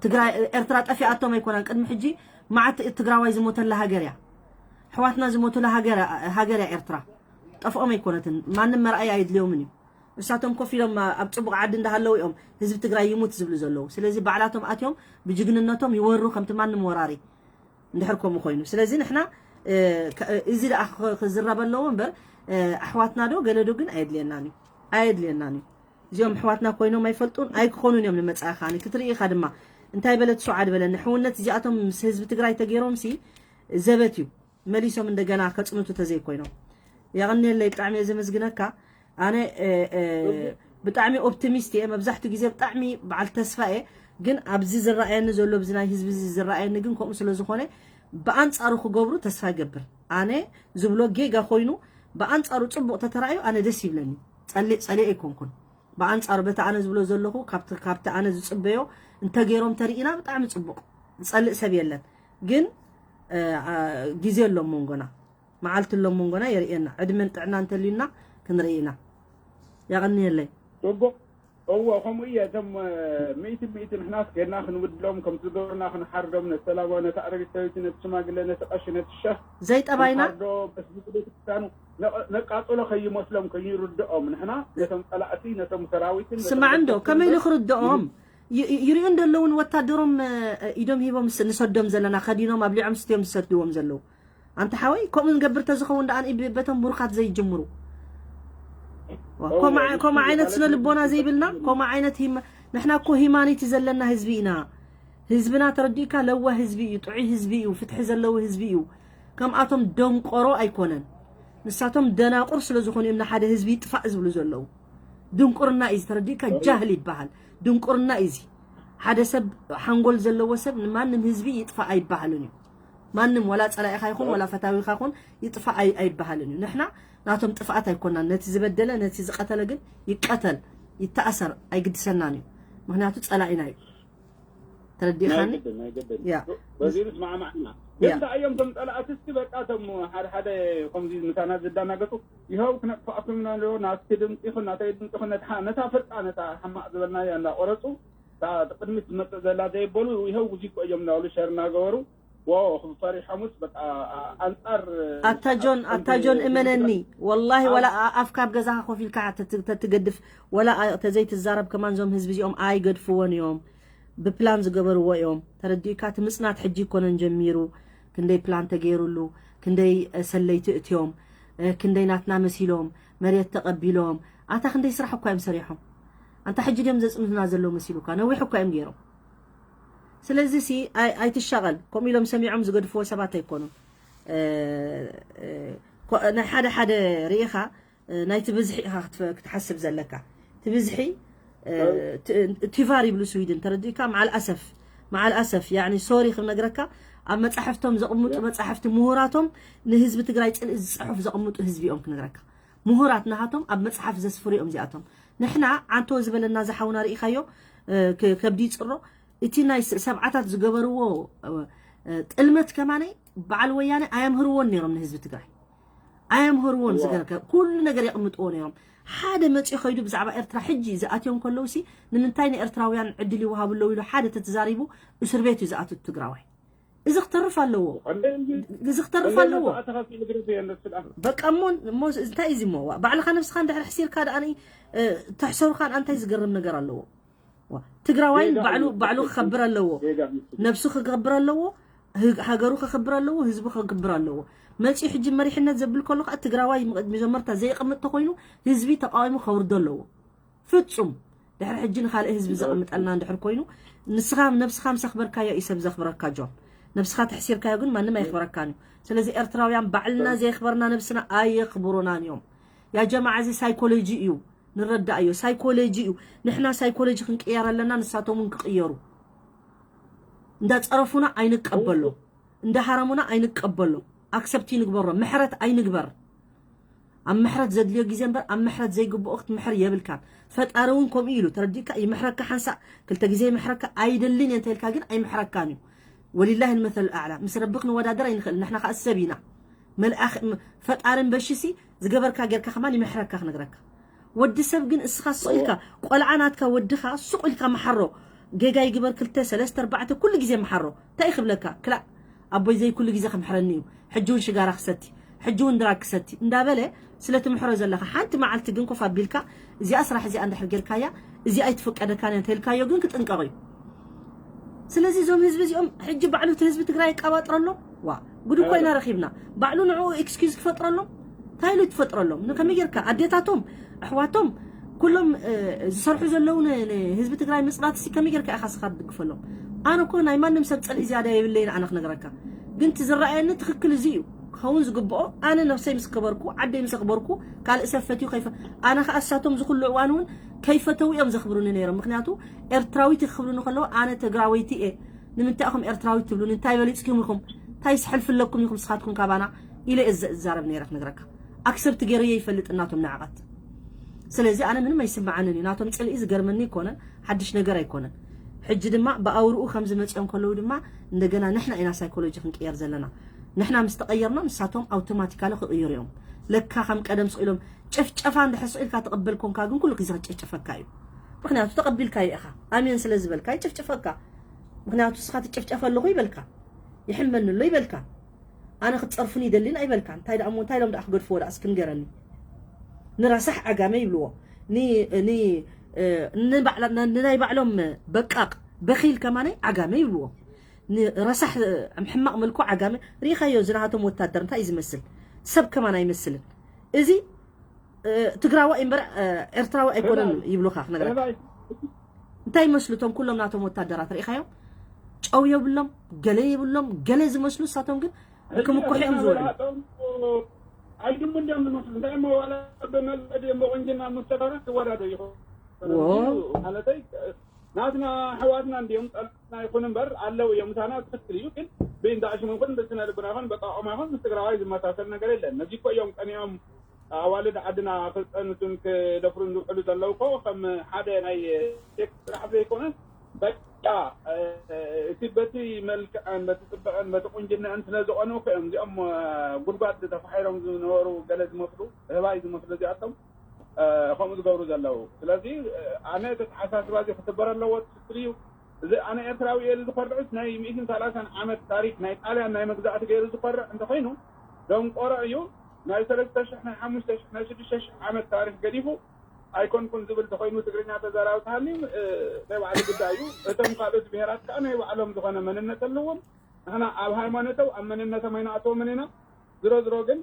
ትግራይ ኤርትራ ጠፊኣቶም ኣይኮናን። ቅድሚ ሕጂ መዓት ትግራዋይ ዝሞተላ ሃገር እያ። ኣሕዋትና ዝሞቱላ ሃገር እያ ኤርትራ። ጠፍኦም ኣይኮነትን። ማንም መርኣይ ኣይድልዮምን እዩ። እሳቶም ኮፍ ኢሎም ኣብ ፅቡቕ ዓዲ እንዳሃለዉ እዮም ህዝቢ ትግራይ ይሙት ዝብሉ ዘለዉ። ስለዚ ባዕላቶም ኣትዮም ብጅግንነቶም ይወሩ ከምቲ ማንም ወራሪ እንድሕር ከምኡ ኮይኑ። ስለዚ ንሕና እዚ ደኣ ክዝረብ ኣለዎ እምበር ኣሕዋትና ዶ ገለ ዶ ግን ኣየድልየናን እዩ። ኣየድልየናን እዩ። እዚኦም ኣሕዋትና ኮይኖም ኣይፈልጡን ኣይክኾኑን እዮም ንመጻኢ ካኒ ክትርኢ ኢኻ ድማ እንታይ በለት ሱዓድ በለኒ ሕውነት እዚኣቶም ምስ ህዝቢ ትግራይ ተገይሮም ሲ ዘበት እዩ። መሊሶም እንደገና ከፅንቱ ተዘይኮይኖም። የቐንየለይ፣ ብጣዕሚ እየ ዘመስግነካ። ኣነ ብጣዕሚ ኦፕቲሚስት እየ። መብዛሕትኡ ግዜ ብጣዕሚ በዓል ተስፋ እየ። ግን ኣብዚ ዝረኣየኒ ዘሎ ብዚ ናይ ህዝቢ እዚ ዝረኣየኒ ግን ከምኡ ስለ ዝኾነ ብኣንፃሩ ክገብሩ ተስፋ ይገብር። ኣነ ዝብሎ ጌጋ ኮይኑ ብኣንፃሩ ፅቡቕ ተተራእዩ ኣነ ደስ ይብለኒ። ፀሊእ ፀሊእ ኣይኮንኩን። ብኣንፃሩ በቲ ኣነ ዝብሎ ዘለኹ ካብቲ ኣነ ዝፅበዮ እንተገይሮም ተርኢና ብጣዕሚ ፅቡቕ። ዝፀልእ ሰብ የለን። ግን ግዜ ኣሎ መንጎና፣ መዓልቲ ኣሎ መንጎና የርእየና። ዕድመን ጥዕና እንተልዩና ክንርኢ ኢና። ያቐንየለይ። ፅቡቕ። እዎ ከምኡ እየ። እቶም ሚእቲ ሚእቲ ንሕናስ ጌርና ክንውድሎም ከም ዝገበሩና ክንሓርዶም ነቲ ሰላማዊ ነቲ ኣረጊት ሰበይቲ ነቲ ሽማግለ ነቲ ቀሺ ነቲ ሸህ ዘይጠባይና ክንሓርዶ በስብስ ቤተክርስትያኑ ነቃጽሎ ከይመስሎም ከይርድኦም ንሕና ነቶም ጸላእቲ ነቶም ሰራዊትን ነቶም ስማዕ እንዶ ደገፍትን ከመይ ኢሉ እምበር ክርድኦም ይ- ይ- ይሪኡ እንደለውን ወታደሮም እ፣ ኢዶም ሂቦም ስ- ንሰዶም ዘለና ከዲኖም ኣብሊዖም ስትዮም ዝሰድዎም ዘለዉ ኣንተ ሓወይ ከምኡ ንገብር ተዝኸውን ደኣ ብ- በቶም ብሩኻት ዘይጅምሩ ዋ፣ እዎ፣ ኮማ- ንሱ ኮማ ዓይነት ማለት ስነ ልቦና ንሱ ዘይብልና ማለት ኮማ ዓይነት ሂማ- ንሕና እኮ ሂማኒቲ ዘለና ህዝቢ ኢና ህዝብና ተረዲእካ ለዋ ህዝቢ እዩ ጥዑይ ህዝቢ እዩ ፍትሒ ዘለዎ ህዝቢ እዩ ከምኣቶም ደንቆሮ ኣይኮነን ንሳቶም ደናቁር ስለ ዝኾኑ እዮም ንሓደ ህዝቢ ይጥፋእ ዝብሉ ዘለዉ ድንቁርና እዩ ተረዲእካ ጃህል ይበሃል ድንቁርና እዩ ሓደ ሰብ ሓንጎል ዘለዎ ሰብ ንማንም ህዝቢ ይጥፋእ ኣይበሃልን እዩ ማንም ወላ ጸላኢኻ ይኹን ወላ ፈታዊኻ ይኹን ይጥፋእ ኣይ- ኣይበሃልን እዩ ንሕና ናቶም ጥፍኣት ኣይኮናን ነቲ ዝበደለ ነቲ ዝቀተለ ግን ይቀተል ይተኣሰር ኣይግድሰናን እዩ ምክንያቱ ጸላኢና እዩ ተረዲእኻኒ ናይ ግድን ናይ ግድን ያ በዚ ምስማዕማዕና ያ ግን እንታይ እዮም ቶም ጸላእቲ እስቲ በቃ ቶም ሓደ ሓደ ከምዚ ምሳና ዝዳናገጡ ይኸው ክነጥፋእኩም ኢና ኣለዎ ናትኪ ድምፂ ይኹን ናተይ ድምፂ ይኹን ነታ ነታ ፍርቃ ነታ ሕማቕ ዝበልናያ እንዳቆረፁ እታ ቅድሚት ትመፅእ ዘላ ዘይበሉ ይኸው እዚ እኮ እዮም እናበሉ ሸር እናገበሩ ዎ ፈሪሖምስ በቃ ኣንፃር ኣታ ጆን ኣታ ጆን እመነኒ ወላሂ ወላ ኣ- ኣፍካ ኣብ ገዛኻ ኮፍ ኢልካ ተት- ተትገድፍ ወላ ኣ- ተዘይትዛረብ ከማን ዞም ህዝቢ እዚኦም ኣይገድፍዎን እዮም ብፕላን ዝገበርዎ እዮም ተረዲእካ እቲ ምፅናት ሕጂ ይኮነን ጀሚሩ ክንደይ ፕላን ተገይሩሉ ክንደይ እ፣ ሰለይቲ እትዮም እ፣ ክንደይ ናትና መሲሎም መሬት ተቐቢሎም ኣታ ክንደይ ስራሕ እኳ እዮም ሰሪሖም ኣንታ ሕጂ ድዮም ዘፅንቱና ዘለዉ መሲሉካ ነዊሕ እኳ እዮም ገይሮም ስለዚ ሲ ኣይ- ኣይትሻቐል ከምኡ ኢሎም ሰሚዖም ዝገድፍዎ ሰባት ኣይኮኑን እ፣ እ፣ ኮ- ናይ ሓደ ሓደ ርኢኻ እ፣ ናይቲ ብዝሒ ኢኻ ክትፈ- ክትሓስብ ዘለካ እቲ ብዝሒ እ፣ ቲ- ቲቫር ይብሉ ስዊድን ተረዲእካ መዓል ኣሰፍ መዓል ኣሰፍ ያኒ ሶሪ ክነግረካ ኣብ መፃሕፍቶም ዘቕምጡ መፃሕፍቲ ምሁራቶም ንህዝቢ ትግራይ ፅልኢ ዝፅሑፍ ዘቕምጡ ህዝቢ እዮም ክነግረካ ምሁራት ናሃቶም ኣብ መፅሓፍ ዘስፍሩ እዮም እዚኣቶም ንሕና ዓንቶ ዝበለና ዝሓውና ርኢኻዮ እ፣ ክ- ከብዲ ይፅሮ እቲ ናይ ስ- ሰብዓታት ዝገበርዎ እ፣ ጥልመት ከማነይ በዓል ወያነ ኣየምህርዎን ነይሮም ንህዝቢ ትግራይ ኣየምህርዎን ዝገርከ ኩሉ ነገር የቕምጥዎ ነይሮም ሓደ መፂኡ ከይዱ ብዛዕባ ኤርትራ ሕጂ ዝኣትዮም ከለዉ ሲ ንምንታይ ንኤርትራውያን ዕድል ይወሃቡ ኣለዉ ኢሉ ሓደ ተተዛሪቡ እስር ቤት እዩ ዝኣቱ ትግራዋይ እዚ ክተርፍ ኣለዎ እዚ ክተርፍ ኣለዎ በቃ እሞ እሞ እንታይ እዩ እሞ ባዕልካ ነብስካ እንድሕር ሕሲርካ ደኣ ተሕሰሩካ ደኣ እንታይ ዝገርም ነገር ኣለዎ ትግራዋይን ባዕሉ ባዕሉ ክኸብር ኣለዎ ነብሱ ክገብር ኣለዎ ሃገሩ ክኽብር ኣለዎ ህዝቡ ክክብር ኣለዎ መፂኡ ሕጂ መሪሕነት ዘብል ከሎ ከዓ ትግራዋይ መጀመርታ ዘየቐምጥ ተኮይኑ ህዝቢ ተቃዊሙ ከውርዶ ኣለዎ ፍፁም ድሕሪ ሕጂ ንኻልእ ህዝቢ ዘቕምጠልና እንድሕር ኮይኑ፣ ንስኻ ነብስኻ ምስ ኣኽበርካዮ እዩ ሰብ ዘኽብረካ። ጆን፣ ነብስኻ ተሕሲርካዮ ግን ማንም ኣይኽበረካን እዩ። ስለዚ ኤርትራውያን ባዕልና ዘየኽበርና ነብስና ኣየኽብሩናን እዮም። ያ ጀማዓ፣ እዚ ሳይኮሎጂ እዩ፣ ንረዳእዮ። ሳይኮሎጂ እዩ። ንሕና ሳይኮሎጂ ክንቅየር ኣለና፣ ንሳቶም እውን ክቕየሩ። እንዳጸረፉና ኣይንቀበሎ፣ እንዳሃረሙና ኣይንቀበሎ። ኣክሰፕት ይንግበሮ፣ ምሕረት ኣይንግበር። ኣብ ምሕረት ዘድልዮ ግዜ እምበር ኣብ ምሕረት ዘይግብኦ ክትምሕር የብልካን። ፈጣሪ እውን ከምኡ ኢሉ ተረዲእካ ይምሕረካ። ሓንሳእ ክልተ ግዜ ይምሕረካ፣ ኣይደልን እየ እንተኢልካ ግን ኣይምሕረካን እዩ። ወሊላሂ ልመሰል ኣዕላ። ምስ ረቢ ክንወዳደር ኣይንኽእል። ንሕና ከኣ ሰብ ኢና። መልኣኽ ም- ፈጣሪ እምበሺሲ ዝገበርካ ጌርካ ከማን ይምሕረካ ክነግረካ። ወዲ ሰብ ግን እስኻ ሱቕ ኢልካ፣ ቆልዓ ናትካ ወድኻ ሱቕ ኢልካ መሓሮ። ጌጋ ይግበር ክልተ ሰለስተ ኣርባዕተ ኩሉ ግዜ መሓሮ። እንታይ ክብለካ? ክላእ ኣቦይ ዘይ ኩሉ ግዜ ክምሕረኒ እዩ። ሕጂ እውን ሽጋራ ክሰቲ፣ ሕጂ እውን ድራግ ክሰቲ እንዳበለ ስለ ትምሕሮ ዘለኻ፣ ሓንቲ መዓልቲ ግን ኮፍ ኣቢልካ እዚኣ ስራሕ እዚኣ እንድሕር ጌርካያ እዚኣ ኣይትፍቀደካን እያ እንተልካዮ ግን ክጥንቀቕ እዩ። ስለዚ እዞም ህዝቢ እዚኦም ሕጂ ባዕሉ እቲ ህዝቢ ትግራይ ይቀባጥረሎም። ዋ፣ ጉድ እኮ ኢና ረኺብና። ባዕሉ ንዕኡ ኤክስኪዩዝ ክፈጥረሎም፣ እንታይ ኢሉ ትፈጥረሎም? ንከመይ ጌርካ ኣዴታቶም፣ ኣሕዋቶም፣ ኩሎም እ፣ ዝሰርሑ ዘለዉ ን- ንህዝቢ ትግራይ ምፅናት ሲ ከመይ ጌርካ ኢኻ ስኻ ትድግፈሎም? ኣነ እኮ ናይ ማንም ሰብ ፅልኢ ዝያዳ የብለይን። ኣነ ክነግረካ ግን እቲ ዝረኣየኒ ትኽክል እዚ እዩ ክኸውን ዝግብኦ። ኣነ ነብሰይ ምስ ከበርኩ፣ ዓደይ ምስ ኣኽበርኩ፣ ካልእ ሰብ ፈትዩ ከይፈ ኣነ ከዓ እሳቶም ዝኩሉ እዋን እውን ከይፈተው እዮም ዘኽብሩኒ ነይሮም። ምክንያቱ ኤርትራዊት ክብሉኒ ከለዉ ኣነ ትግራወይቲ እየ። ንምንታይ ኢኹም ኤርትራዊት ትብሉኒ? እንታይ በሊፅኩም ኢኹም? እንታይ ስሕልፍለኩም ኢኹም ስኻትኩም ካባና? ኢለ እየ ዘ- እዛረብ ነይረ ክነግረካ። ኣክሰብት ገይረዮ ይፈልጥ እናቶም ንዕቐት። ስለዚ ኣነ ምንም ኣይስምዓንን እዩ። ናቶም ጽልኢ ዝገርመኒ ኣይኮነን፣ ሓድሽ ነገር ኣይኮነን። ሕጂ ድማ ብኣውርኡ ከም ዝመጽኦም ከለዉ ድማ እንደገና ንሕና ኢና ሳይኮሎጂ ክንቅየር ዘለና። ንሕና ምስ ተቐየርና ንሳቶም ኣውቶማቲካሊ ክቕይሩ እዮም። ለካ ከም ቀደም ስቕ ኢሎም ጨፍጨፋ እንድሕር ስቕ ኢልካ ትቕበል ኮንካ ግን ኩሉ ግዜ ክጨፍጨፈካ እዩ። ምኽንያቱ ተቐቢልካዮ ኢኻ። ኣሜን ስለ ዝበልካ ይጭፍጭፈካ። ምኽንያቱ ንስኻ ትጭፍጨፍ ኣለኹ ይበልካ። ይሕመኒ ኣሎ ይበልካ። ኣነ ክትጸርፉኒ ይደልን ኣይበልካን። እንታይ ደኣ እሞ እንታይ ኢሎም ደኣ ክገድፍዎ ደኣ እስኪ ንገረኒ። ንረሳሕ ዓጋመ ይብልዎ። ን- ን- ንባዕላ- ን- ንናይ ባዕሎም በቃቕ በኺል ከማነይ ዓጋመ ይብልዎ። ንረሳሕ ሕማቕ መልኩ ዓጋመ ሪኢኻዮ። ዝናሃቶም ወታደር እንታይ እዩ ዝመስል? ሰብ ከማን ኣይመስልን። እዚ እ፣ ትግራዋይ እምበር እ፣ ኤርትራዊ ኣይኮነን ይብሉኻ ክነግረካ። እንታይ ይመስሉ እቶም ኩሎም ናቶም ወታደራት ሪኢኻዮም? ጨው የብሎም፣ ገለ የብሎም፣ ገለ ዝመስሉ እሳቶም ግን ክምኩሑ እዮም ዝበሉ። ኣይድሙ እንዲኦም ዝመስሉ እንታይ እሞ ዋላ ብመልመድ እዮም ብቁንጅና ምስ ተጋሩ ክወዳደሩ ይኸ ዎ። ማለተይ ናትና ኣሕዋትና እንዲኦም ጸላእትና ይኹን እምበር ኣለዉ እዮም ምሳና ትክክል እዩ ግን ብእንዳ ሽሙ ይኹን ብስነ ልቡና ይኹን በቃ ኦማ ይኹን ምስ ትግራዋይ ዝመሳሰል ነገር የለን ነዚ እኮ እዮም ቀኒኦም ኣዋልድ ዓድና ክፀንቱን ክደፍሩን ዝውዕሉ ዘለዉ እኮ ከም ሓደ ናይ ሴክስ ስራሕ ዘይኮነ በቃ እቲ በቲ መልክዐን በቲ ፅበቀን በቲ ቁንጅነአን ስለ ዝቀንኡ እኮ እዮም እዚኦም ጉድጓድ ተፋሒሮም ዝነበሩ ገለ ዝመስሉ ህባይ ዝመስሉ እዚኣቶም ከምኡ ዝገብሩ ዘለዉ ስለዚ ኣነ ተተሓሳስባ እዚ ክትበር ኣለዎ ትክክል እዩ እዚ ኣነ ኤርትራዊ እየ ዝኮርዕስ ናይ ሚእትን ሰላሳን ዓመት ታሪክ ናይ ጣልያን ናይ መግዛእቲ ገይሩ ዝኮርዕ እንተኮይኑ ደንቆሮ እዩ ናይ ሰለስተ ሽሕ ናይ ሓሙሽተ ሽሕ ናይ ሽዱሽተ ሽሕ ዓመት ታሪክ ገዲፉ ኣይኮንኩን ዝብል ተኮይኑ ትግርኛ ተዛራቢ ተሃልዩ ናይ ባዕሉ ጉዳይ እዩ እቶም ካልኦት ብሄራት ከዓ ናይ ባዕሎም ዝኮነ መንነት ኣለዎም ንሕና ኣብ ሃይማኖቶም ኣብ መንነቶም ኣይንኣተዎምን ኢና ዝሮ ዝሮ ግን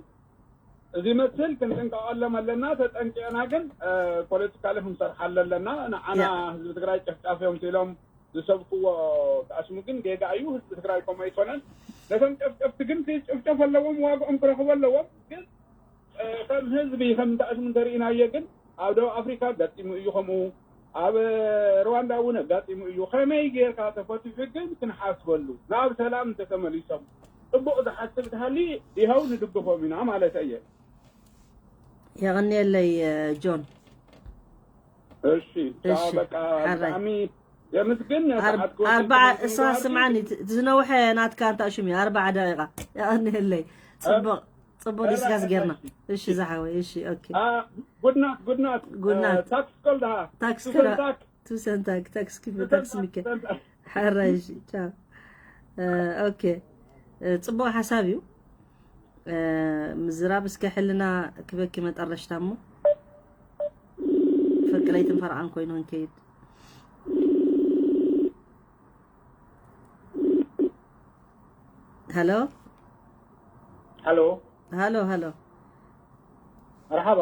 እዚ መስል ክንጥንቀቀሎም ኣለና ተጠንቂቅና ግን ፖለቲካሊ ክንሰርሓሉ ኣለና ንዓና ህዝቢ ትግራይ ጨፍጫፍ እዮም ኢሎም ዝሰብክዎ ተኣስሙ ግን ጌጋ እዩ ህዝቢ ትግራይ ከምኡ ኣይኮነን ነቶም ጨፍጨፍቲ ግን ክጭፍጨፍ ኣለዎም ዋግኦም ክረክቡ ኣለዎም ግን ከም ህዝቢ ከም ተኣስሙ እንተርኢናዮ ግን ኣብ ደቡብ ኣፍሪካ ገጢሙ እዩ ከምኡ ኣብ ሩዋንዳ እውን ኣጋጢሙ እዩ ከመይ ጌርካ ተፈቲሑ ግን ክንሓስበሉ ናብ ሰላም እንተተመሊሶም ፅቡቅ ዝሓስብ ተሃሊ ይኸው ንድግፎም ኢና ማለት እየ የቐንየለይ ጆን እሺ ቻው እሺ፣ በቃ ሓራይ። ብጣዕሚ የምስግን ኣር- ሰዓት ክወስድ ኣርባዓ ከመይ እስራ ይግባርኪ? ስምዓኒ እቲ- እቲ ዝነውሐ ናትካ እንታይ ሽሙ እዩ ኣርባዓ ደቂቃ የቐንየለይ ፅቡቅ ፅቡቅ ኣረ፣ ዲስካስ ኣረ፣ ጌርና እሺ። እሺ ዝሓወይ እሺ ኦኬ Ah, good night, good night. Good night. ታክስ ከልዳ ታክስ ቱሰን ከላ ታክ ቱሰን ታክ ታክስ ክፍል ታክስ ሚከ ሓራይ እሺ ቻው እ፣ ኦኬ እ፣ ፅቡቅ ሓሳብ እዩ እ፣ ምዝራብ እስከ ሕልና ክበኪ መጠረሽታ እሞ ፍርቂ ለይትን ፈርቓን ኮይኑ ክንከይድ ሃሎ ሃሎ ሃሎ ሃሎ መርሓባ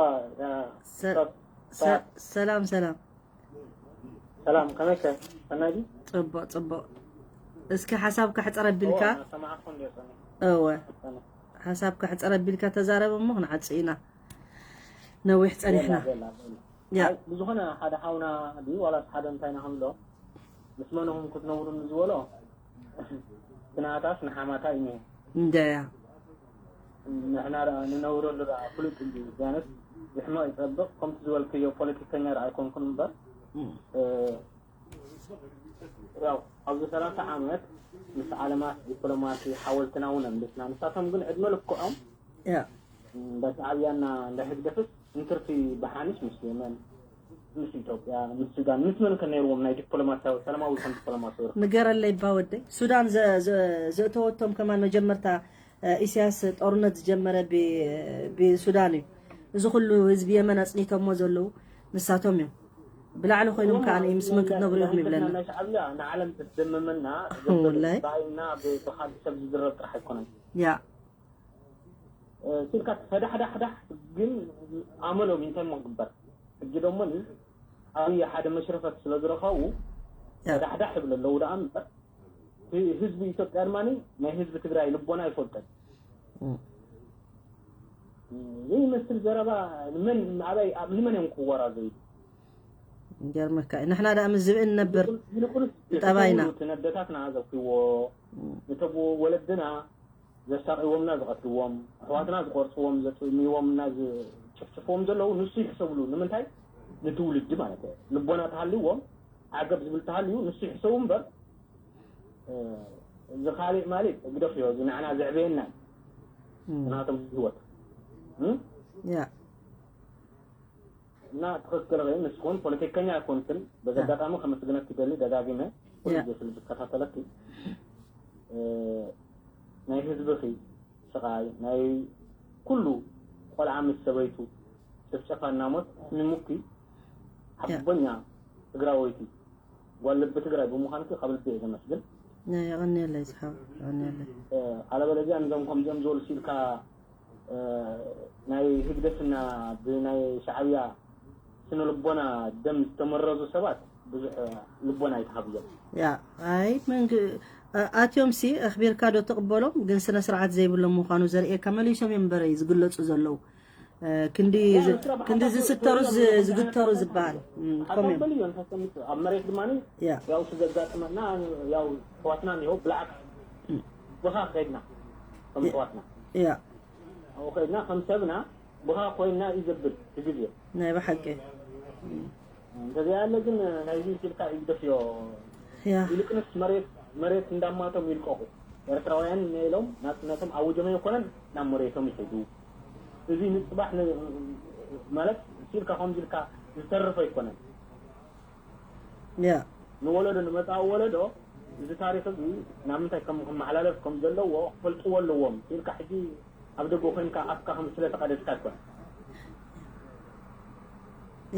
ሰ- ሰ- ሰላም ሰላም ሰላም፣ ከመይከ? ሰናይ ድዩ? ጽቡቕ፣ ጽቡቕ። እስኪ ሓሳብካ ሕጽር ኣቢልካ። ሰማዕኩም ዲዮ ሰኒ? እወ፣ ሓሳብካ ሕጽር ኣቢልካ ተዛረብ፣ እሞ ክንዓጽ ኢና። ነዊሕ ጸኒሕና። በላ፣ በላ፣ በላ። ያ። ኣይ፣ ብዝኾነ ሓደ ሓውና ድዩ ዋላስ ሓደ እንታይና ከምሎ ምስ መን ኢኹም ክትነብሩ ንዝበሎ ትንኣታስ ንሓማታ እዩ። እንደያ። ንሕና ደኣ ንነብረሉ ደኣ ፍሉጥ እዩ። ቢያንስ ዝሕመቕ ይጸብቕ። ከምቲ ዝበልክዮ ፖለቲከኛ ደኣ ኣይኮንኩን እምበር፣ እም። እ፣ ያው ኣብዚ ሰላሳ ዓመት ምስ ዓለማት ዲፕሎማሲ ሓወልትና እውን ኣምሊስና። ንሳቶም ግን ዕድመ ልክዖም ያ። እንዳ ሻዕብያና እንዳ ህግደፍስ እንትርቲ ብሓንስ ምስ የመን፣ ምስ ኢትዮጵያ፣ ምስ ሱዳን፣ ምስ መን ከ ነይርዎም ናይ ዲፕሎማሲያዊ፣ ሰላማዊ ከም ዲፕሎማሲ ወርክ? ንገረለይ እባ ወደይ፣ ሱዳን ዘ- ዘ- ዘእተወቶም ከማን መጀመርታ፣ እ፣ ኢሳያስ ጦርነት ዝጀመረ ብ- ብሱዳን እዩ። እዚ ኩሉ ህዝቢ የመን ኣጽኒቶሞ ዘለዉ ንሳቶም እዮም። ብላዕሊ ኮይኖም ከኣ ምስ መን ክትነብሩ ኢኹም ይብለና። ናይ ሻዕብያ ንዓለም ተስደምመና ወላይ። ባይና ብኻልእ ሰብ ዝዝረብ ጥራሕ ኣይኮነን። ያ። ሲልካ ፈዳሕዳሕዳሕ ግን ኣመሎም እንታይ እሞ ክግበር? ሕጂ ደሞ ኣብይ ሓደ መሽረፈት ስለ ዝረኸቡ ያ። ፈዳሕዳሕ ይብሉ ኣለዉ ደኣ እምበር፣ ህዝቢ ኢትዮጵያ ድማ ናይ ህዝቢ ትግራይ ልቦና ኣይፈልጦን። እም። ዘይመስል ዘረባ ንመን፣ ኣበይ፣ ኣብ ንመን እዮም ክወራዘዩ? ይገርመካ እዩ። ንሕና ደኣ ምስ ዝብኢ ንነብር። ይልቁንስ ብጠባይና። እቲ ነደታትና ዘፍርዎ እም። ነቶም ወለድና ዘሳቕይዎምና ዝቐትልዎም፣ ኣሕዋትና ዝቆርፅዎም፣ ዘጥምይዎምና ዝጭፍጭፍዎም ዘለዉ ንሱ ይሕሰብሉ። ንምንታይ? ንትውልዲ ማለት እዩ። ልቦና ተሃልይዎም፣ ዓገብ ዝብል ተሃልዩ ንሱ ይሕሰቡ እምበር፣ እ፣ እዚ ካሊእ ማሊእ ግደፍዮ፣ እዚ ንዓና ዘዕበየና እዩ። እም። ናቶም ህይወት። እም? ያ። እና ትኽክል ኸይ ንስኹን ፖለቲከኛ ኣይኮንክን። በዚ ያ። ኣጋጣሚ ከመስግነኪ ይደሊ ደጋጊመ፣ ኩሉ ያ። ግዜ ስለ ዝከታተለኪ። እ፣ ናይ ህዝብኺ ስቓይ፣ ናይ ኩሉ ቆልዓ ምስ ሰበይቱ ጭፍጨፋ እናሞት ንሙኪ ሓቦኛ ትግራወይቲ ጓል ልቢ ትግራይ ብምዃንኪ ካብ ልቢ እየ ዘመስግን። ያ፣ የቐንየለይ ዝሓው፣ የቐንየለይ። እ፣ ኣለበለዚያ ንዞም ከምዚኦም ዝበሉ ሲልካ፣ እ፣ ናይ ህግደፍና ብናይ ሻዕብያ ስነ ልቦና ደም ዝተመረዙ ሰባት ብዙሕ ልቦና ኣይትሃብዮም። ያ፣ ኣይ፣ መንግ-፣ ኣ-፣ ኣትዮም ሲ ኣኽቢርካ ዶ ትቕበሎም? ግን ስነ ስርዓት ዘይብሎም ምዃኑ ዘርእየካ መሊሶም እዮም እምበር ዝግለጹ ዘለዉ። እ፣ ክንዲ ዝ-፣ ክንዲ ዝስተሩስ ዝ-፣ ዝግተሩ ዝበሃል። እም፣ ከምኡ እዮም። ሓሳብ በልዮ እንተሰሚት ኣብ መሬት ድማ ያ። ያው እቲ ዘጋጥመና ያው ኣሕዋትና እኒሆ ብላዕካ ብኻ ከይድና ከም ኣሕዋትና ያ። ኣብኡ ከይድና ከም ሰብና ብኻ ኮይንና እዩ ዘብል እቲ ግዜ። ናይ ብሓቂ። እንተዘይኣለ ግን ናይዚ ኢልካ ይግደፍዮ። ያ። ይልቅንስ መሬት መሬት እንዳማቶም ይልቀቑ። ኤርትራውያን ኢሎም ናጽነቶም ኣውጆም ኣይኮነን ናብ መሬቶም ይኸዱ። እዚ ንጽባሕ ን-፣ ማለት ሲልካ ከምዚ ኢልካ ዝተርፍ ኣይኮነን። ያ። ንወለዶ ንመጻኢ ወለዶ እዚ ታሪኽ እዚ ናብ ምንታይ ከም ክመሓላለፍ ከም ዘለዎ ክፈልጥዎ ኣለዎም። ኢልካ ሕጂ ኣብ ደገ ኮይንካ ኣፍካ ከም ስለ ተቐደድካ ኣይኮነን።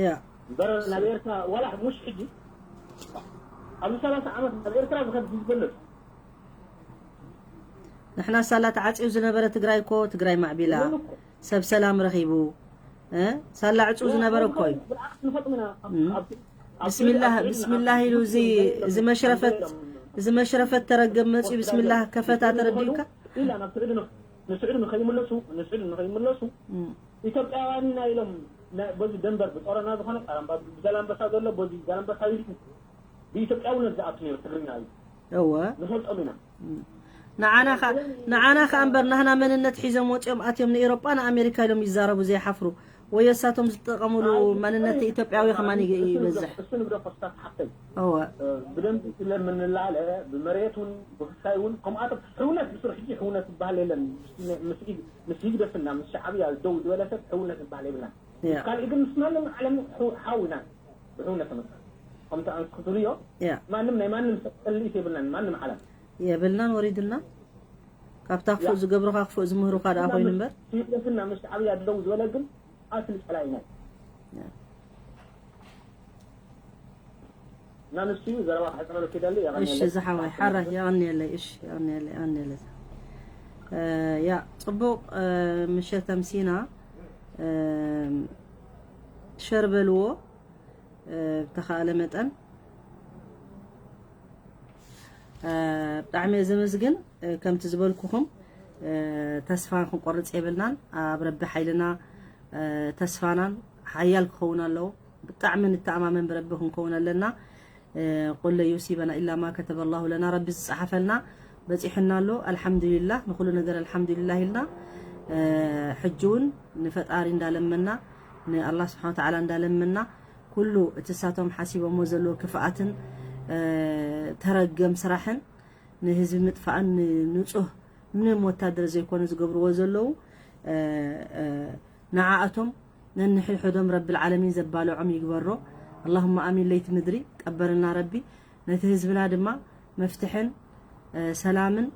ያ። እምበር ናብ ኤርትራ ዋላ ሙሽ ሕጂ ኣብዚ ሰላሳ ዓመት ናብ ኤርትራ ዝኸድ ዝበለጽ ንሕና ሳላ ተዓጽዩ ዝነበረ ትግራይ እኮ ትግራይ ማዕቢላ፣ ሰብ ሰላም ረኺቡ፣ እ? ሳላ ዕጹ ዝነበረ እኮ እዩ። ብልዓት ንፈጥምና እም። ብስሚላህ፣ ብስሚላህ ኢሉ እዚ፣ እዚ መሽረፈት፣ እዚ መሽረፈት ተረገም መጽዩ ብስሚላህ ከፈታ ተረዲኡካ? ኢላ ናብ ስዑዲ ንኽ-፣ ንስዑዲ ንኸይምለሱ፣ ንስዑዲ ንኸይምለሱ እም። ኢትዮጵያውያን ኢና ኢሎም ና-፣ በዚ ደንበር ብጦረና ዝኾነ ዛላምባ-፣ ብዛላምበሳ ዘሎ በዚ ዛላምበሳ ኢሉ ብኢትዮጵያውነት ዝኣቱ ነይሩ ትግርኛ እዩ። እወ። ንፈልጦም ኢና። ንዓና ኸ-፣ ንዓና ኸኣ እምበር ናህና መንነት ሒዞም ወፂኦም ኣትዮም ንኤሮጳ ንኣሜሪካ ኢሎም ይዛረቡ ዘይሓፍሩ። ወይ እሳቶም ዝጥቀሙሉ ኣይ፣ መንነት ኣይ፣ ኢትዮጵያዊ ከማን ይግ-፣ እሱ ንግደፎ፣ ይበዝሕ። እሱ ንግደፎ፣ ስታፍ ሓፍተይ። እወ። እ፣ ብደንቢ ስለ ምንላለ ብመሬት እውን ብክሳይ እውን ከምኣቶም ሕውነት ብስሩ ሕጂ ሕውነት ዝበሃል የለን። ምስ፣ ምስ፣ ምስ ህግደፍና ምስ ሻዕብያ ደው ዝበለ ሰብ ሕውነት ዝበሃል የብልናን። ያ። ካልእ ግን ምስ ማንም ዓለም ሕው-፣ ሓው ኢና ብሕውነት ንመጽእ። ከምቲ ኣንስ ክትብልዮ ያ። ማንም ናይ ማንም ሰብ ጥልኢት የብልናን ማንም ዓለም። የብልናን ወሪድልና። ካብታ ክፉእ ያ። ዝገብሩኻ ክፉእ ዝምህሩኻ ደኣ ኮይኑ እምበር። ህግደፍና ምስ ሻዕብያ ደው ዝበለ ግን ኣስሊ ጸላኢና እዩ። ያ። እና ንሱ እዩ ዘረባ ክሕጽረሉ ኪደሊ እሺ ዝሓወይ ሓራይ የቐንየለይ። እሺ የቐንየለይ፣ የቐንየለይ። እ፣ ያ ጽቡቕ፣ እ፣ ምሸት ኣምሲና፣ እ፣ ሸር በልዎ፣ እ፣ ብተኻእለ መጠን ብጣዕሚ እየ ዘመስግን። ከምቲ ዝበልኩኹም ተስፋ ክንቆርፅ የብልናን። ኣብ ረቢ ሓይልና ተስፋናን ሓያል ክኸውን ኣለዎ። ብጣዕሚ ንተኣማመን ብረቢ ክንከውን ኣለና። ቁል ለን ዩሲበና ኢላ ማ ከተበ ላሁ ለና፣ ረቢ ዝፀሓፈልና በፂሑና ኣሎ። ኣልሓምዱሊላህ፣ ንኩሉ ነገር ኣልሓምዱሊላህ ኢልና ሕጂ እውን ንፈጣሪ እንዳለመና፣ ንኣላህ ስብሓን ወተዓላ እንዳለመና፣ ኩሉ እቲ ሳቶም ሓሲቦሞ ዘለዎ ክፍኣትን ተረገም ስራሕን ንህዝቢ ምጥፋእን ንንፁህ ምንም ወታደር ዘይኮነ ዝገብርዎ ዘለዉ ንዓኣቶም ነንሕድሕዶም ረብል ዓለሚን ዘባልዖም ይግበሮ። ኣላሁማ ኣሚን። ለይቲ ምድሪ ቀበርና ረቢ፣ ነቲ ህዝብና ድማ መፍትሕን ሰላምን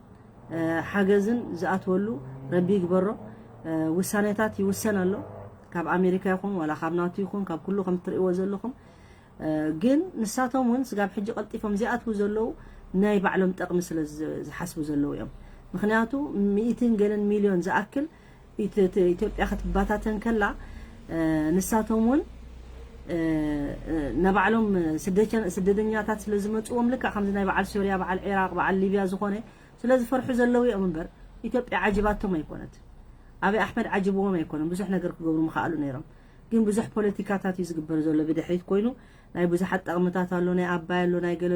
ሓገዝን ዝኣትወሉ ረቢ ይግበሮ። ውሳኔታት ይውሰን ኣሎ፣ ካብ ኣሜሪካ ይኹን ዋላ ካብ ናቱ ይኹን ካብ ኩሉ ከም ትርእይዎ ዘለኹም። ግን ንሳቶም እውን ስጋብ ሕጂ ቀልጢፎም ዝኣትዉ ዘለዉ ናይ ባዕሎም ጠቕሚ ስለ ዝሓስቡ ዘለዉ እዮም። ምክንያቱ ሚእትን ገለን ሚልዮን ዝኣክል ኢትዮጵያ ክትባታተን ከላ ንሳቶም እውን ናባዕሎም ስደደኛታት ስለ ዝመፅዎም ልክዕ ከምዚ ናይ በዓል ሶርያ፣ በዓል ዒራቅ፣ በዓል ሊብያ ዝኾነ ስለ ዝፈርሑ ዘለዉ እዮም እምበር ኢትዮጵያ ዓጂባቶም ኣይኮነት። ኣብይ ኣሕመድ ዓጂብዎም ኣይኮነን። ብዙሕ ነገር ክገብሩ ምኽኣሉ ነይሮም። ግን ብዙሕ ፖለቲካታት እዩ ዝግበር ዘሎ ብድሕሪት ኮይኑ ናይ ብዙሓት ጠቕምታት ኣሎ፣ ናይ ኣባይ ኣሎ፣ ናይ ገለ